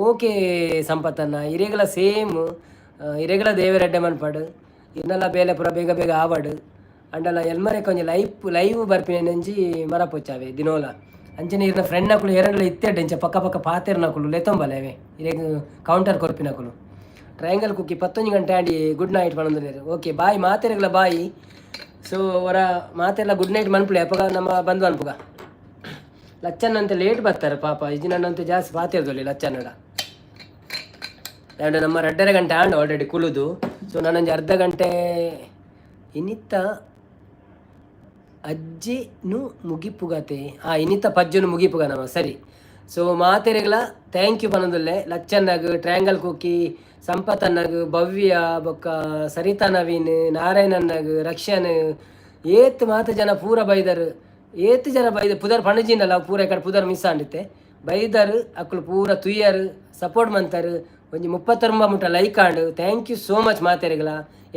ಓಕೆ ಸಂಪತನ್ನ, ಇರೆಗ್ಲ ಸೇಮ್, ಇರೆಗ್ಲ ದೇವೆರ್ ಎಡ್ಡೆ ಮಲ್ಪಡ್. ಇರ್ನಲ ಬೇಲೆ ಪೂರ ಬೇಗ ಬೇಗ ಆವಡ್. ಅಂಡಲ ಎಲ್ಮರೆಕ್ ಒಂಜಿ ಲೈವ್ ಲೈವ್ ಬರ್ಪಿನ ಒಂಜಿ ಮರಪೊಚ್ಚಾವೆ ದಿನೋಲ. ಅಂಚನೆ ಇರ್ನ ಫ್ರೆಂಡ್ ನಕುಲು ಎರಡ್ಲ ಇತ್ತೆಡ್ ಇಂಚ ಪಕ್ಕ ಪಕ್ಕ ಪಾತೆರ್ನಕುಲು ಲೆತ್ತೊಂಬಲೆ ಅವೆ ಇರೆಗ್ ಕೌಂಟರ್ ಕೊರ್ಪಿನಕುಲು. ಟ್ರಯಾಂಗಲ್ ಕುಕ್ಕಿ 11 ಗಂಟೆ ಆಂಡಿ. ಗುಡ್ ನೈಟ್ ಪನೊಂದುಲ್ಲೆರ್. ಓಕೆ, ಬಾಯ್ ಮಾತೆರೆಗ್ಲ, ಬಾಯ್. ಸೊ ಒರ ಮಾತೆರ್ಲ ಗುಡ್ ನೈಟ್ ಮನ್ಪುಲೆ, ಅಪಗ ನಮ್ಮ ಬಂದ್ ಮನ್ಪುಗ. ಲಚ್ಚನ್ನಂತೆ ಲೇಟ್ ಬರ್ತಾರೆ ಪಾಪ. ಇಜಿನಂತೆ ಜಾಸ್ತಿ ಪಾತೆರ್ದೊಲಿ ಲಚ್ಚನ್ನಡ. ಆ್ಯಂಡ್ ನಮ್ಮ 2.5 ಗಂಟೆ ಆಂಡ್ ಆಲ್ರೆಡಿ ಕುಲುದು. ಸೊ ನಾನೊಂಜಿ ಅರ್ಧ ಗಂಟೆ. ಇನಿತ್ತ ಅಜ್ಜಿನು ಮುಗಿಪುಗತೆ. ಆ ಇನಿತ ಪಜ್ಜುನು ಮುಗಿಪುಗ ನಮ್ಮ. ಸರಿ, ಸೊ ಮಾತೆರೆಗ್ಲ thank you ಪನೊಂದುಲ್ಲೆ. ಲಚ್ಚನ್ನಗ್, ಟ್ರಯಾಂಗಲ್ ಕುಕ್ಕಿ, ಸಂಪತನ್ನಗ್, ಭವ್ಯ, ಬೊಕ್ಕ ಸರಿತಾ ನವೀನ್, ನಾರಾಯಣಣ್ಣಗ್, ರಕ್ಷನ್, ಏತ್ ಮಾತ ಜನ ಪೂರ ಬೈದರ್. ಏತ್ ಜನ ಬೈದ ಪುದರ್ ಪಣಜಿನಲ್ಲ, ಪೂರ ಈ ಕಡೆ ಪುದರ್ ಮಿಸ್ ಆಂಡಿತ್ತೆ. ಬೈದರ್, ಅಕ್ಕಲು ಪೂರ ತುಯ್ಯರ್, ಸಪೋರ್ಟ್ ಮಂತರ್. ಒಂಜಿ 39 ಮುಟ್ಟ like and. Thank you so much ಮಾತೆರೆಗ್ಲ.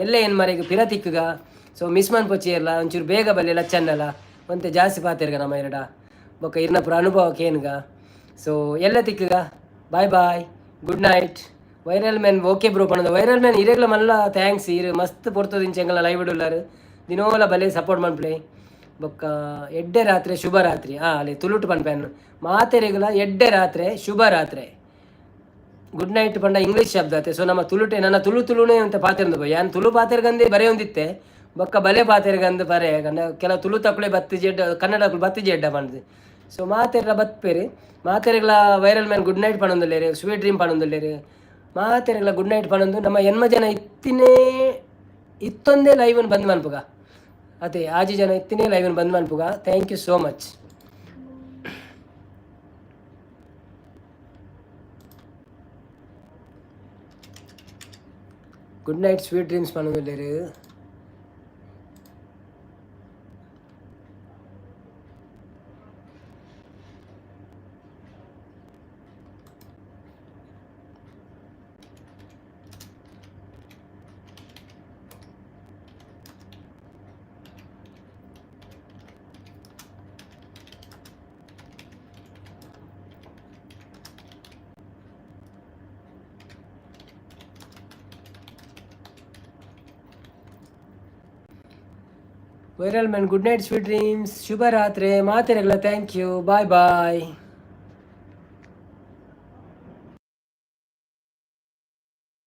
ಎಲ್ಲ ಏನು ಮರೆಗೆ ಪಿರ ತಿಕ್ಕುಗ. ಸೊ ಮಿಸ್ ಮನ್ಪೊಚ್ಚಿರ್ಲ, ಒಂಚೂರು ಬೇಗ ಬಲ್ಲೆ. ಲಚ್ಚನ್ನಲ್ಲ ಒಂತೆ ಜಾಸ್ತಿ ಪಾತೆರ್ಗ ನಮ್ಮ ಎರಡ. ಬೊಕ್ಕ ಇರ್ನ ಪುರ ಅನುಭವಕ್ಕೆ ಏನ್ಗ. ಸೊ ಎಲ್ಲ ತಿಕ್ಕುಗ. Bye bye, good night. Viral man, okay bro ಪಣದ. Viral man ಇರೆಗ್ಲ ಮಲ್ಲ thanks. ಇರು ಮಸ್ತ್ ಪೊರ್ತುದಿಂಚ ಎಂಗಲ ಲೈವ್ ಇಡುಲ್ಲಾರು. ದಿನೋಲ ಬಲೆ ಸಪೋರ್ಟ್ ಮನ್ಪ್ಲೆ. ಬೊಕ್ಕ ಎಡ್ಡೆ ರಾತ್ರಿ, ಶುಭ ರಾತ್ರಿ. ಹಾಂ, ಅಲ್ಲಿ ತುಳುಟು ಪನ್ಪೆನ್. ಮಾತೆರೆಗ್ಲ ಎಡ್ಡೆ ರಾತ್ರಿ, ಶುಭ ರಾತ್ರಿ. ಗುಡ್ ನೈಟ್ ಪಂಡ ಇಂಗ್ಲೀಷ್ ಶಬ್ದ ಅತ್ತೆ. ಸೊ ನಮ್ಮ ತುಳುಟೆ ನನ್ನ ತುಳು ತುಳುನೇ ಅಂತ ಪಾತೆರಂದು ಬೈ. ಯಾನ್ ತುಳು ಪಾತೆರ್ಗಂದೇ ಬರೆ ಒಂದಿತ್ತೆ. ಬೊಕ್ಕ ಬಲೆ ಪಾತೆರ್ಗಂದು ಬರೆ ಕನ್ನ ಕೆಲವು ತುಳು ತಕ್ಕಳೆ ಬತ್ತಿ ಜೆಡ್ಡ, ಕನ್ನಡ ಬತ್ತಿ ಜೆಡ್ಡ ಪಂಡ್ದು. ಸೊ ಮಾತೆರ್ಲ ಬತ್ಪೇರು. ಮಾತೆರೆಗ್ಲ ವೈರಲ್ ಮ್ಯಾನ್ ಗುಡ್ ನೈಟ್ ಪನೊಂದುಲ್ಲೆರ್, ಸ್ವೀಟ್ ಡ್ರೀಮ್ ಪನೊಂದುಲ್ಲೆರ್. ಮಾತೆರೆಗ್ಲ ಗುಡ್ ನೈಟ್ ಪನೊಂದು ನಮ್ಮ ಎನ್ಮ ಜನ ಇತ್ತಿನೇ ಇತ್ತೊಂದೇ ಲೈವ್ ಬಂದ್ ಮನ್ಪುಗ. ಅದೇ ಆಜಿ ಜನ ಇತ್ತಿನೇ ಲೈವ್ ಬಂದ್ ಮನ್ಪುಗ. Thank you so much. Good night, sweet dreams ಪನೊಂದುಲ್ಲೆರ್. Viral man, good night, sweet dreams, ಶುಭ ರಾತ್ರಿ ಮಾತೆರೆಗ್ಲ. Thank you, bye bye.